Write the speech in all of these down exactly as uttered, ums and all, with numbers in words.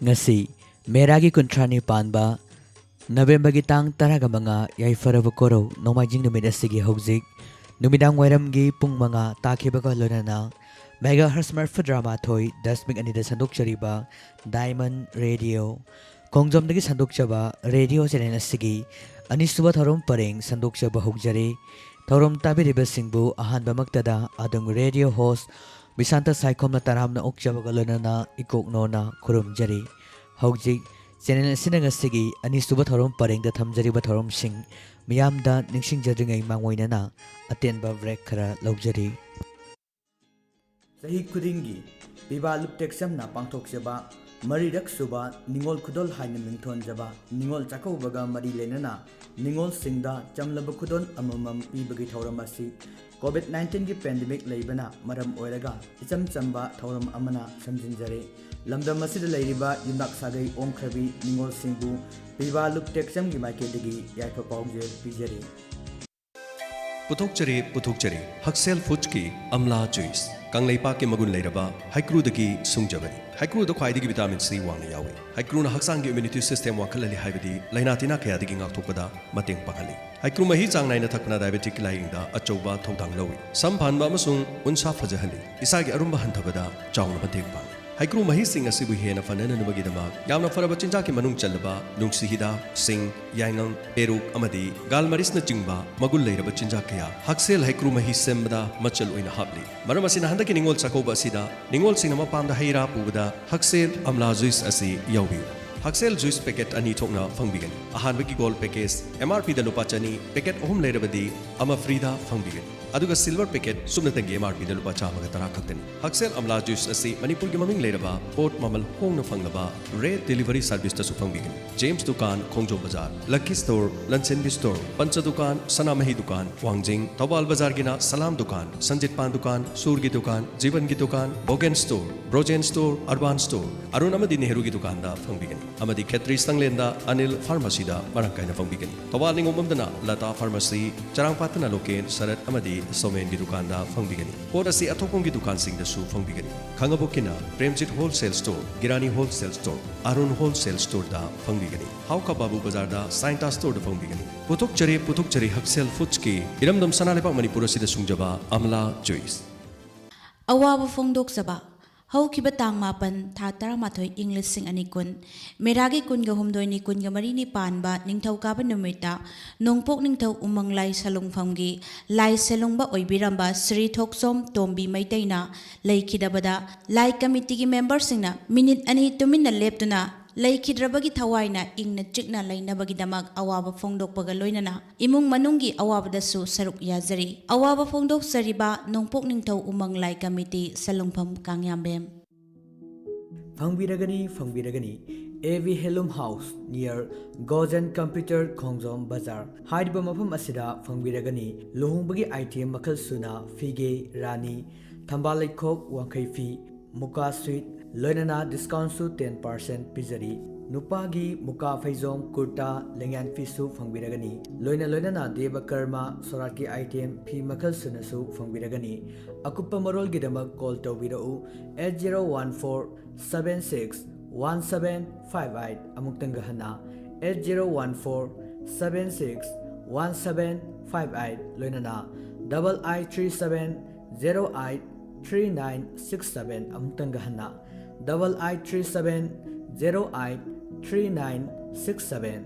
ꯉꯁꯤ ꯃꯦꯔꯥꯒꯤ ꯀꯨꯟꯊ꯭ꯔꯥꯅꯤ ꯄꯥꯟꯕ ꯅꯕꯦꯝꯕꯔꯒꯤ ꯇꯥꯡ ꯇꯔꯥꯒ ꯃꯉꯥ, ꯌꯥꯏꯐꯔꯕ ꯀꯣꯔꯧ ꯅꯣꯡꯃꯥꯏꯖꯤꯡ ꯅꯨꯃꯤꯠ ꯑꯁꯤꯒꯤ ꯍꯧꯖꯤꯛ ꯅꯨꯃꯤꯗꯥꯡ ꯋꯥꯏꯔꯝꯒꯤ ꯄꯨꯡ ꯃꯉꯥ ꯇꯥꯈꯤꯕꯒ ꯂꯣꯏꯅꯅ ꯃꯦꯒꯥ ꯍꯔꯁ ꯃꯔꯐꯨꯇꯔꯥꯃꯥꯊꯣꯏ ꯗꯁꯃꯤꯛ ꯑꯅꯤꯗ ꯁꯟꯗꯣꯛꯆꯔꯤꯕ ꯗꯥꯏꯃꯟ ꯔꯦꯗꯤꯑꯣ ꯈꯣꯡꯖꯣꯝꯗꯒꯤ ꯁꯟꯗꯣꯛꯆꯕ ꯔꯦꯗꯤꯑꯣ ꯆꯦꯅꯦꯜ ꯑꯁꯤꯒꯤ ꯑꯅꯤꯁꯨꯕ ꯊꯧꯔꯝ ꯄꯔꯦꯡ ꯁꯟꯗꯣꯛꯆꯕ ꯍꯧꯖꯔꯤ꯫ ꯊꯧꯔꯝ ꯇꯥꯕꯤꯔꯤꯕꯁꯤꯡꯕꯨ ꯑꯍꯥꯟꯕꯃꯛꯇꯗ ꯑꯗꯣꯝꯒꯤ ꯔꯦꯗꯤꯑꯣ ꯍꯣꯁ ꯕꯤꯁꯥꯟꯇ ꯁꯥꯏꯈꯣꯝꯅ ꯇꯔꯥꯝꯅ ꯑꯣꯛꯆꯕꯒ ꯂꯣꯏꯅꯅ ꯏꯀꯣꯛꯅꯣꯅ ꯈꯨꯔꯨꯝꯖꯔꯤ꯫ ꯍꯧꯖꯤꯛ ꯆꯦꯅꯦꯜ ꯑꯁꯤꯅ ꯉꯁꯤꯒꯤ ꯑꯅꯤꯁꯨꯕ ꯊꯧꯔꯝ ꯄꯔꯦꯡꯗ ꯊꯝꯖꯔꯤꯕ ꯊꯧꯔꯝꯁꯤꯡ ꯃꯤꯌꯥꯝꯗ ꯅꯤꯡꯁꯤꯡꯖꯗ꯭ꯔꯤꯉꯩ ꯃꯥꯡꯑꯣꯏꯅꯅ ꯑꯇꯦꯟꯕ ꯕ꯭ꯔꯦꯛ ꯈꯔ ꯂꯧꯖꯔꯤ꯫ ꯆꯍꯤ ꯈꯨꯗꯤꯡꯒꯤ ꯄꯤꯕꯥ ꯂꯨꯞ ꯇꯦꯛꯆꯝꯅ ꯄꯥꯡꯊꯣꯛꯆꯕ ꯃꯔꯤꯔꯛ ꯁꯨꯕ ꯅꯤꯉꯣꯜ ꯈꯨꯗꯣꯜ ꯍꯥꯏꯅ ꯃꯤꯡꯊꯣꯟꯖꯕ ꯅꯤꯉꯣꯜ ꯆꯥꯛꯀꯧꯕꯒ ꯃꯔꯤ ꯂꯩꯅꯅ ꯅꯤꯉꯣꯜꯁꯤꯡꯗ ꯆꯝꯂꯕ ꯈꯨꯗꯣꯜ ꯑꯃꯃꯝ ꯄꯤꯕꯒꯤ ꯊꯧꯔꯝ ꯑꯁꯤ ꯀꯣꯚꯤꯗ ꯅꯥꯏꯟꯇꯤꯟꯒꯤ ꯄꯦꯟꯗꯦꯃꯤꯛ ꯂꯩꯕꯅ ꯃꯔꯝ ꯑꯣꯏꯔꯒ ꯏꯆꯝ ꯆꯝꯕ ꯊꯧꯔꯝ ꯑꯃꯅ ꯁꯝꯖꯤꯟꯖꯔꯦ꯫ ꯂꯝꯗꯝ ꯑꯁꯤꯗ ꯂꯩꯔꯤꯕ ꯌꯨꯝꯅꯥꯛ ꯁꯥꯒꯩ ꯑꯣꯡꯈ꯭ꯔꯕꯤ ꯅꯤꯉꯣꯜꯁꯤꯡꯕꯨ ꯄꯤꯕꯥ ꯂꯨꯞ ꯇꯦꯛꯆꯝꯒꯤ ꯃꯥꯏꯀꯩꯗꯒꯤ ꯌꯥꯏꯐ ꯄꯥꯎꯖꯦꯜ ꯄꯤꯖꯔꯤ꯫ ꯄꯨꯊꯣꯛꯆꯔꯤ, ꯄꯨꯊꯣꯛꯆꯔꯤ ꯍꯛꯁꯦꯜ ꯐꯨꯗꯁꯀꯤ ꯑꯝꯂꯥ ꯖꯨꯏꯁ꯫ ꯀꯪꯂꯩꯄꯥꯛꯀꯤ ꯃꯒꯨꯟ ꯂꯩꯔꯕ ꯍꯩꯀ꯭ꯔꯨꯗꯒꯤ ꯁꯨꯡꯖꯕꯅꯤ꯫ ꯍꯩꯀ꯭ꯔꯨꯗ ꯈ꯭ꯋꯥꯏꯗꯒꯤ ꯚꯤꯇꯥꯃꯤꯟ ꯁꯤ ꯋꯥꯡꯅ ꯌꯥꯎꯏ꯫ ꯍꯩꯀ꯭ꯔꯨꯅ ꯍꯛꯆꯥꯡꯒꯤ ꯏꯝꯌꯨꯅꯤꯇꯤ ꯁꯤꯁꯇꯦꯝ ꯋꯥꯡꯈꯠꯍꯜꯂꯤ ꯍꯥꯏꯕꯗꯤ ꯂꯥꯏꯅꯥ ꯇꯤꯟꯅꯥ ꯀꯌꯥꯗꯒꯤ ꯉꯥꯛꯊꯣꯛꯄꯗ ꯃꯇꯦꯡ ꯄꯥꯡꯍꯜꯂꯤ꯫ ꯍꯩꯀ꯭ꯔꯨ ꯃꯍꯤ ꯆꯥꯡ ꯅꯥꯏꯅ ꯊꯛꯄꯅ ꯗꯥꯏꯕꯦꯇꯤꯛꯀꯤ ꯂꯥꯏꯌꯦꯡꯗ ꯑꯆꯧꯕ ꯊꯧꯗꯥꯡ ꯂꯧꯏ꯫ ꯁꯝ ꯐꯍꯟꯕ ꯑꯃꯁꯨꯡ ꯎꯟꯁꯥ ꯐꯖꯍꯜꯂꯤ꯫ ꯏꯁꯥꯒꯤ ꯑꯔꯨꯝꯕ ꯍꯟꯊꯕꯗ ꯆꯥꯎꯅ ꯃꯇꯦꯡ ꯄꯥꯡꯏ꯫ ꯍꯩꯀ꯭ꯔꯨ ꯃꯍꯤꯁꯤꯡ ꯑꯁꯤꯕꯨ ꯍꯦꯟꯅ ꯐꯅꯅꯕꯒꯤꯗꯃꯛ ꯌꯥꯝꯅ ꯐꯔꯕ ꯆꯤꯟꯖꯥꯛꯀꯤ ꯃꯅꯨꯡ ꯆꯜꯂꯕ ꯅꯨꯡꯁꯤ ꯍꯤꯗꯥꯛ, ꯁꯤꯡ, ꯌꯥꯏꯉꯪ, ꯄꯦꯔꯨꯛ ꯑꯃꯗꯤ ꯒꯥꯜꯃꯔꯤꯁꯅꯆꯤꯡꯕ ꯃꯒꯨꯟ ꯂꯩꯔꯕ ꯆꯤꯟꯖꯥꯛ ꯀꯌꯥ ꯍꯛꯁꯦꯜ ꯍꯩꯀ꯭ꯔꯨ ꯃꯍꯤ ꯁꯦꯝꯕꯗ ꯃꯆꯜ ꯑꯣꯏꯅ ꯍꯥꯞꯂꯤ꯫ ꯃꯔꯝ ꯑꯁꯤꯅ ꯍꯟꯗꯛꯀꯤ ꯅꯤꯉꯣꯜ ꯆꯥꯛꯀꯧꯕ ꯑꯁꯤꯗ ꯅꯤꯉꯣꯜꯁꯤꯡꯅ ꯃꯄꯥꯝꯗ ꯍꯩ ꯔꯥ ꯄꯨꯕꯗ ꯍꯛꯁꯦꯜ ꯑꯝꯂꯥ ꯖꯨꯏꯁ ꯑꯁꯤ ꯌꯥꯎꯕꯤꯌꯨ꯫ ꯍꯛꯁꯦꯜ ꯖꯨꯏꯁ ꯄꯦꯀꯦꯠ ꯑꯅꯤ ꯊꯣꯛꯅ ꯐꯪꯕꯤꯒꯅꯤ꯫ ꯑꯍꯥꯟꯕꯒꯤ ꯒꯣꯜ ꯄꯦꯀꯦꯖ ꯑꯦꯝ ꯑꯥꯔ ꯄꯤꯗ ꯂꯨꯄꯥ ꯆꯅꯤ, ꯄꯦꯀꯦꯠ ꯑꯍꯨꯝ ꯂꯩꯔꯕꯗꯤ ꯑꯃ ꯐ꯭ꯔꯤꯗ ꯐꯪꯕꯤꯒꯅꯤ꯫ ꯑꯗꯨꯒ ꯁꯤꯜꯚꯔ ꯄꯦꯀꯦꯠ ꯁꯨꯞꯅꯇꯪꯒꯤ ꯑꯦꯝ ꯑꯥꯔ ꯄꯤꯗ ꯂꯨꯄꯥ ꯆꯥꯝꯃꯒ ꯇꯔꯥ ꯈꯛꯇꯅꯤ꯫ ꯍꯛꯁꯦꯜ ꯑꯝꯂꯥ ꯖꯨꯏꯁ ꯑꯁꯤ ꯃꯅꯤꯄꯨꯔꯒꯤ ꯃꯃꯤꯡ ꯂꯩꯔꯕ ꯄꯣꯠ ꯃꯃꯜ ꯍꯣꯡꯅ ꯐꯪꯂꯕ ꯔꯦꯠ ꯗꯦꯂꯤꯚꯔꯤ ꯁꯥꯔꯚꯤꯁꯇꯁꯨ ꯐꯪꯕꯤꯒꯅꯤ꯫ ꯖꯦꯝꯁ ꯗꯨꯀꯥꯟ, ꯈꯣꯡꯖꯣꯝ ꯕꯖꯥꯔ, ꯂꯛꯀꯤ ꯁ꯭ꯇꯣꯔ, ꯂꯟꯁꯦꯟꯕꯤ ꯁ꯭ꯇꯣꯔ, ꯄꯟꯆ ꯗꯨꯀꯥꯟ, ꯁꯅꯥꯃꯍꯤ ꯗꯨꯀꯥꯟ, ꯋꯥꯡꯖꯤꯡ, ꯊꯧꯕꯥꯜ ꯕꯖꯥꯔꯒꯤꯅ ꯁꯂꯥꯝ ꯗꯨꯀꯥꯟ, ꯁꯟꯖꯤꯠ ꯄꯥꯟ ꯗꯨꯀꯥꯟ, ꯁꯨꯔꯒꯤ ꯗꯨꯀꯥꯟ, ꯖꯤꯕꯟꯒꯤ ꯗꯨꯀꯥꯟ, ꯕꯣꯒꯦꯟ store, Brojen store, urban store, Arun ꯑꯃꯗꯤ ꯅꯦꯍꯔꯨꯒꯤ ꯗꯨꯀꯥꯟꯗ ꯐꯪꯕꯤꯒꯅꯤ꯫ ꯑꯃꯗꯤ ꯈꯦꯇ꯭ꯔꯤ ꯁꯪꯂꯦꯟꯗ ꯑꯅꯤꯜ ꯐꯥꯔꯃꯥꯁꯤꯗ ꯃꯔꯥꯡ ꯀꯥꯏꯅ ꯐꯪꯕꯤꯒꯅꯤ꯫ ꯊꯧꯕꯥꯜ ꯅꯤꯉꯣꯝꯕꯝꯗꯅ ꯂꯇꯥ ꯐꯥꯔꯃꯥꯁꯤ, ꯆꯔꯥꯡꯄꯥꯠꯇꯅ ꯂꯣꯀꯦꯟ, ꯁꯔꯠ ꯑꯃꯗꯤ ꯁꯣꯃꯦꯟꯒꯤ ꯗꯨꯀꯥꯟꯗ ꯐꯪꯕꯤꯒꯅꯤ꯫ ꯄꯣꯠ ꯑꯁꯤ ꯑꯊꯣꯛꯄꯝꯒꯤ ꯗꯨꯀꯥꯟꯁꯤꯡꯗꯁꯨ ꯐꯪꯕꯤꯒꯅꯤ꯫ ꯈꯪꯉꯕꯣꯛꯀꯤꯅ Premjit wholesale store, Girani wholesale store, Arun wholesale ꯁ꯭ꯇꯣꯔꯗ ꯐꯪꯕꯤꯒꯅꯤ꯫ ꯍꯥꯎ ꯀꯕꯥꯕꯨ ꯕꯖꯥꯔꯗ ꯁꯥꯏꯟꯇꯥ ꯁ꯭ꯇꯣꯔꯗ ꯐꯪꯕꯤꯒꯅꯤ꯫ ꯄꯨꯊꯣꯛꯆꯔꯦ, ꯄꯨꯊꯣꯛꯆꯔꯦ ꯍꯛꯁꯦꯜ ꯐꯨꯗꯁꯀꯤ ꯏꯔꯝꯗꯝ ꯁꯅꯥ ꯂꯩꯕꯥꯛ ꯃꯅꯤꯄꯨꯔ ꯑꯁꯤꯗ ꯁꯨꯡꯖꯕ ꯑꯝꯂꯥ ꯖꯨꯏꯁ꯫ ꯑꯋꯥꯕ ꯐꯣꯡꯗꯣꯛꯆꯕ꯫ ꯍꯧꯈꯤꯕ ꯇꯥꯡ ꯃꯥꯄꯟ, ꯊꯥ ꯇꯔꯥꯃꯥꯊꯣꯏ, ꯏꯪ ꯂꯤꯁꯤꯡ ꯑꯅꯤ ꯀꯨꯟ, ꯃꯦꯔꯥꯒꯤ ꯀꯨꯟꯒ ꯍꯨꯝꯗꯣꯏꯅꯤ, ꯀꯨꯟꯒ ꯃꯔꯤꯅꯤ ꯄꯥꯟꯕ ꯅꯤꯡꯊꯧꯀꯥꯕ ꯅꯨꯃꯤꯠꯇ ꯅꯣꯡꯄꯣꯛ ꯅꯤꯡꯊꯧ ꯎꯃꯪ ꯂꯥꯏ ꯁꯂꯨꯡꯐꯝꯒꯤ ꯂꯥꯏ ꯁꯂꯨꯡꯕ ꯑꯣꯏꯕꯤꯔꯝꯕ ꯁ꯭ꯔꯤ ꯊꯣꯛꯆꯣꯝ ꯇꯣꯝꯕꯤ ꯃꯩꯇꯩꯅ ꯂꯩꯈꯤꯗꯕꯗ, ꯂꯥꯏ ꯀꯃꯤꯇꯤꯒꯤ ꯃꯦꯝꯕꯔꯁꯤꯡꯅ ꯃꯤꯅꯤꯠ ꯑꯅꯤ ꯇꯨꯃꯤꯟꯅ ꯂꯦꯞꯇꯨꯅ ꯂꯩꯈꯤꯗ꯭ꯔꯕꯒꯤ ꯊꯋꯥꯏꯅ ꯏꯪꯅ ꯆꯤꯛꯅ ꯂꯩꯅꯕꯒꯤꯗꯃꯛ ꯑꯋꯥꯕ ꯐꯣꯡꯗꯣꯛꯄꯒ ꯂꯣꯏꯅꯅ ꯏꯃꯨꯡ ꯃꯅꯨꯡꯒꯤ ꯑꯋꯥꯕꯗꯁꯨ ꯁꯔꯨꯛ ꯌꯥꯖꯔꯤ꯫ ꯑꯋꯥꯕ ꯐꯣꯡꯗꯣꯛꯆꯔꯤꯕ ꯅꯣꯡꯄꯣꯛ ꯅꯤꯡꯊꯧ ꯎꯃꯪ ꯂꯥꯏ ꯀꯃꯤꯇꯤ, ꯁꯂꯨꯡꯐꯝ ꯀꯥꯡꯌꯥꯝꯕꯦꯝ꯫ ꯐꯪꯕꯤꯔꯒꯅꯤ, ꯐꯪꯕꯤꯔꯒꯅꯤ꯫ A V Henlum house, near Gojen computer, Khongjom ꯕꯖꯥꯔ ꯍꯥꯏꯔꯤꯕ ꯃꯐꯝ ꯑꯁꯤꯗ ꯐꯪꯕꯤꯔꯒꯅꯤ꯫ ꯂꯨꯍꯣꯡꯕꯒꯤ ꯑꯥꯏꯇꯦꯝ ꯃꯈꯜ ꯁꯨꯅ, ꯐꯤꯒꯦ, ꯔꯥꯅꯤ, ꯊꯝꯕꯥꯜ ꯂꯩꯈꯣꯛ, ꯋꯥꯡꯈꯩ ꯐꯤ, ꯃꯨꯀꯥ ꯁ꯭ꯋꯤꯠ, ꯂꯣꯏꯅꯅ ꯗꯤꯁꯀꯥꯎꯟꯁꯨ ꯇꯦꯟ ꯄꯥꯔꯁꯦꯟ ꯄꯤꯖꯔꯤ꯫ ꯅꯨꯄꯥꯒꯤ ꯃꯨꯀꯥ ꯐꯩꯖꯣꯝ, ꯀꯨꯔꯇꯥ, ꯂꯦꯡꯌꯥꯟ ꯐꯤꯁꯨ ꯐꯪꯕꯤꯔꯒꯅꯤ꯫ ꯂꯣꯏꯅ ꯂꯣꯏꯅꯅ ꯗꯦꯕ ꯀꯔꯃ ꯁꯣꯔꯥꯠꯀꯤ ꯑꯥꯏꯇꯦꯝ ꯐꯤ ꯃꯈꯜ ꯁꯨꯅꯁꯨ ꯐꯪꯕꯤꯔꯒꯅꯤ꯫ ꯑꯀꯨꯞꯄ ꯃꯔꯣꯜꯒꯤꯗꯃꯛ ꯀꯣꯜ ꯇꯧꯕꯤꯔꯛꯎ, eight zero one four seven six one seven five eight, ꯑꯃꯨꯛꯇꯪꯒ ꯍꯟꯅ, eight zero one four seven six one seven five eight, ꯂꯣꯏꯅꯅ double eight three seven zero eight three nine six seven, ꯑꯃꯨꯛꯇꯪꯒ ꯍꯟꯅ, double eight three seven zero eight three nine six seven꯫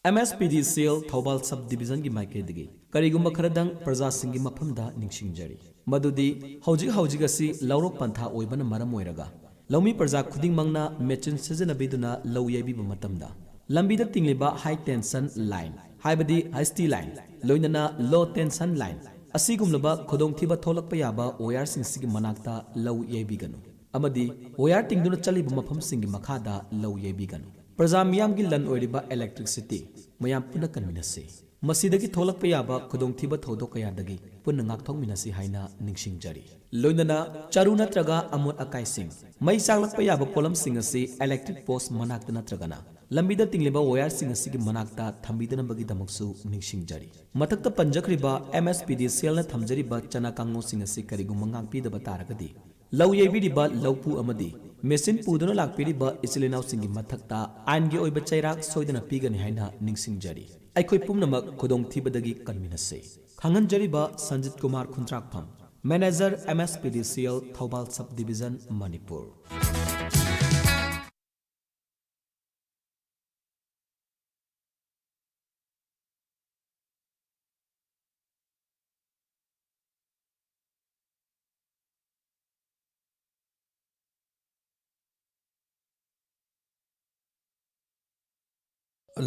M S P ꯗꯤ C L Thoubal sub ꯗꯤꯕꯤꯖꯟꯒꯤ ꯃꯥꯏꯀꯩꯗꯒꯤ ꯀꯔꯤꯒꯨꯝꯕ ꯈꯔꯗꯪ ꯄ꯭ꯔꯖꯥꯁꯤꯡꯒꯤ ꯃꯐꯝꯗ ꯅꯤꯡꯁꯤꯡꯖꯔꯤ, ꯃꯗꯨꯗꯤ ꯍꯧꯖꯤꯛ ꯍꯧꯖꯤꯛ ꯑꯁꯤ ꯂꯧꯔꯣꯛ ꯄꯟꯊꯥ ꯑꯣꯏꯕꯅ ꯃꯔꯝ ꯑꯣꯏꯔꯒ ꯂꯧꯃꯤ ꯄ꯭ꯔꯖꯥ ꯈꯨꯗꯤꯡꯃꯛꯅ ꯃꯦꯆꯤꯟ ꯁꯤꯖꯤꯟꯅꯕꯤꯗꯨꯅ ꯂꯧ ꯌꯩꯕꯤꯕ ꯃꯇꯝꯗ ꯂꯝꯕꯤꯗ ꯇꯤꯡꯂꯤꯕ ꯍꯥꯏ ꯇꯦꯟꯁꯟ ꯂꯥꯏꯟ, ꯍꯥꯏꯕꯗꯤ ꯍꯩꯆ ꯇꯤ ꯂꯥꯏꯟ, ꯂꯣꯏꯅꯅ ꯂꯣ ꯇꯦꯟꯁꯟ ꯂꯥꯏꯟ ꯑꯁꯤꯒꯨꯝꯂꯕ ꯈꯨꯗꯣꯡꯊꯤꯕ ꯊꯣꯛꯂꯛꯄ ꯌꯥꯕ ꯋꯥꯌꯔꯁꯤꯡꯁꯤꯒꯤ ꯃꯅꯥꯛꯇ ꯂꯧ ꯌꯩꯕꯤꯒꯅꯨ꯫ ꯑꯃꯗꯤ ꯋꯥꯌꯔ ꯇꯤꯡꯗꯨꯅ ꯆꯠꯂꯤꯕ ꯃꯐꯝꯁꯤꯡꯒꯤ ꯃꯈꯥꯗ ꯂꯧ ꯌꯩꯕꯤꯒꯅꯨ꯫ ꯄ꯭ꯔꯖꯥ ꯃꯤꯌꯥꯝꯒꯤ ꯂꯟ ꯑꯣꯏꯔꯤꯕ ꯏꯂꯦꯛꯇ꯭ꯔꯤꯁꯤꯇꯤ ꯃꯌꯥꯝ ꯄꯨꯟꯅ ꯀꯟꯃꯤꯟꯅꯁꯤ꯫ ꯃꯁꯤꯗꯒꯤ ꯊꯣꯛꯂꯛꯄ ꯌꯥꯕ ꯈꯨꯗꯣꯡꯊꯤꯕ ꯊꯧꯗꯣꯛ ꯀꯌꯥꯗꯒꯤ ꯄꯨꯟꯅ ꯉꯥꯛꯊꯣꯛꯃꯤꯟꯅꯁꯤ ꯍꯥꯏꯅ ꯅꯤꯡꯁꯤꯡꯖꯔꯤ꯫ ꯂꯣꯏꯅꯅ ꯆꯔꯨ ꯅꯠꯇ꯭ꯔꯒ ꯑꯃꯣꯠ ꯑꯀꯥꯏꯁꯤꯡ, ꯃꯩ ꯆꯥꯛꯂꯛꯄ ꯌꯥꯕ ꯄꯣꯠꯂꯝꯁꯤꯡ ꯑꯁꯤ ꯏꯂꯦꯛꯇ꯭ꯔꯤꯛ ꯄꯣꯁ ꯃꯅꯥꯛꯇ ꯅꯠꯇ꯭ꯔꯒꯅ ꯂꯝꯕꯤꯗ ꯇꯤꯡꯂꯤꯕ ꯋꯥꯌꯔꯁꯤꯡ ꯑꯁꯤꯒꯤ ꯃꯅꯥꯛꯇ ꯊꯝꯕꯤꯗꯅꯕꯒꯤꯗꯃꯛꯁꯨ ꯅꯤꯡꯁꯤꯡꯖꯔꯤ꯫ ꯃꯊꯛꯇ ꯄꯟꯖꯈ꯭ꯔꯤꯕ M S P D C L ꯅ ꯊꯝꯖꯔꯤꯕ ꯆꯅꯥ ꯀꯥꯡꯉꯧꯁꯤꯡ ꯑꯁꯤ ꯀꯔꯤꯒꯨꯝꯕ ꯉꯥꯛꯄꯤꯗꯕ ꯇꯥꯔꯒꯗꯤ, ꯂꯧ ꯌꯩꯕꯤꯔꯤꯕ ꯂꯧꯄꯨ ꯑꯃꯗꯤ ꯃꯦꯆꯤꯟ ꯄꯨꯗꯨꯅ ꯂꯥꯛꯄꯤꯔꯤꯕ ꯏꯆꯤꯜ ꯏꯅꯥꯎꯁꯤꯡꯒꯤ ꯃꯊꯛꯇ ꯑꯥꯏꯟꯒꯤ ꯑꯣꯏꯕ ꯆꯩꯔꯥꯛ ꯁꯣꯏꯗꯅ ꯄꯤꯒꯅꯤ ꯍꯥꯏꯅ ꯅꯤꯡꯁꯤꯡꯖꯔꯤ꯫ ꯑꯩꯈꯣꯏ ꯄꯨꯝꯅꯃꯛ ꯈꯨꯗꯣꯡꯊꯤꯕꯗꯒꯤ ꯀꯟꯃꯤꯟꯅꯁꯤ꯫ ꯈꯪꯍꯟꯖꯔꯤꯕ Sanjit Kumar ꯈꯨꯟꯗ꯭ꯔꯥꯛꯐꯝ, Manager M S P D C L, Thoubal Sub Division, Manipur.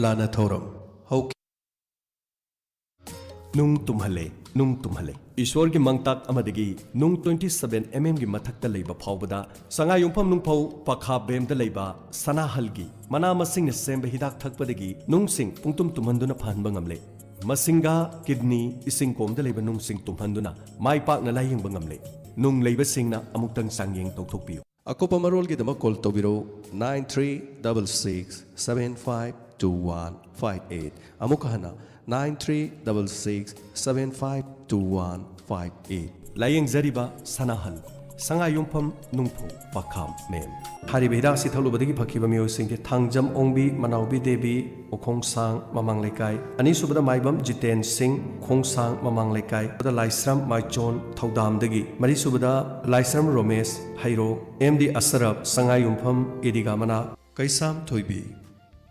ꯂꯥꯟꯅ ꯊꯧꯔꯝ ꯍꯧꯈꯤ꯫ ꯅꯨꯡ ꯇꯨꯝꯍꯜꯂꯦ, ꯅꯨꯡ ꯇꯨꯝꯍꯜꯂꯦ꯫ ꯏꯁꯣꯔꯒꯤ ꯃꯪꯇꯥꯛ ꯑꯃꯗꯒꯤ ꯅꯨꯡ twenty seven M M ꯒꯤ ꯃꯊꯛꯇ ꯂꯩꯕ ꯐꯥꯎꯕꯗ ꯁꯉꯥꯏꯌꯨꯝꯐꯝ ꯅꯨꯡꯐꯧ ꯄꯈꯥ ꯕꯦꯝꯗ ꯂꯩꯕ ꯁꯅꯥꯍꯜꯒꯤ ꯃꯅꯥ ꯃꯁꯤꯡꯅ ꯁꯦꯝꯕ ꯍꯤꯗꯥꯛ ꯊꯛꯄꯗꯒꯤ ꯅꯨꯡꯁꯤꯡ ꯄꯨꯡꯇꯨꯝ ꯇꯨꯝꯍꯟꯗꯨꯅ ꯐꯍꯟꯕ ꯉꯝꯂꯦ꯫ ꯃꯁꯤꯡꯒꯥ, ꯀꯤꯗꯅꯤ, ꯏꯁꯤꯡ ꯀꯣꯝꯗ ꯂꯩꯕ ꯅꯨꯡꯁꯤꯡ ꯇꯨꯝꯍꯟꯗꯨꯅ ꯃꯥꯏ ꯄꯥꯛꯅ ꯂꯥꯌꯦꯡꯕ ꯉꯝꯂꯦ꯫ ꯅꯨꯡ ꯂꯩꯕꯁꯤꯡꯅ ꯑꯃꯨꯛꯇꯪ ꯆꯥꯡꯌꯦꯡ ꯇꯧꯊꯣꯛꯄꯤꯌꯨ꯫ ꯑꯀꯨꯞꯄ ꯃꯔꯣꯜꯒꯤꯗꯃꯛ call ꯇꯧꯕꯤꯔꯧ, nine three double six seven five two one five eight꯫ ꯑꯃꯨꯛꯀ ꯍꯟꯅ, nine three double six seven five two one five eight꯫ ꯂꯥꯌꯦꯡꯖꯔꯤꯕ ꯁꯅꯥꯍꯜ, ꯁꯉꯥꯏꯌꯨꯝꯐꯝ ꯅꯨꯡꯐꯧ ꯄꯈꯥ ꯃꯦꯝ꯫ ꯍꯥꯏꯔꯤꯕ ꯍꯤꯗꯥꯛ ꯑꯁꯤ ꯊꯛꯂꯨꯕꯗꯒꯤ ꯐꯈꯤꯕ ꯃꯤꯑꯣꯏꯁꯤꯡꯗꯤ ꯊꯥꯡꯖꯝ ꯑꯣꯡꯕꯤ, ꯃꯅꯥꯎꯕꯤ ꯗꯦꯕꯤ, ꯎꯈꯣꯡꯁꯥꯡ ꯃꯃꯥꯡ ꯂꯩꯀꯥꯏ꯫ ꯑꯅꯤꯁꯨꯕꯗ ꯃꯥꯏꯕꯝ ꯖꯤꯇꯦꯟ ꯁꯤꯡ, ꯎꯈꯣꯡꯁꯥꯡ ꯃꯃꯥꯡ ꯂꯩꯀꯥꯏ꯫ ꯂꯥꯏꯁ꯭ꯔꯝ ꯃꯥꯏꯆꯣꯟ ꯊꯧꯗꯥꯝꯗꯒꯤ꯫ ꯃꯔꯤꯁꯨꯕꯗ ꯂꯥꯏꯁ꯭ꯔꯝ ꯔꯣꯃꯦꯁ ꯍꯩꯔꯣꯛ, M D ꯑꯁꯔꯞ ꯁꯉꯥꯏꯌꯨꯝꯐꯝ ꯏꯗꯤꯒꯥ ꯃꯅꯥꯛ꯫ ꯀꯩꯁꯥꯝ ꯊꯣꯏꯕꯤ,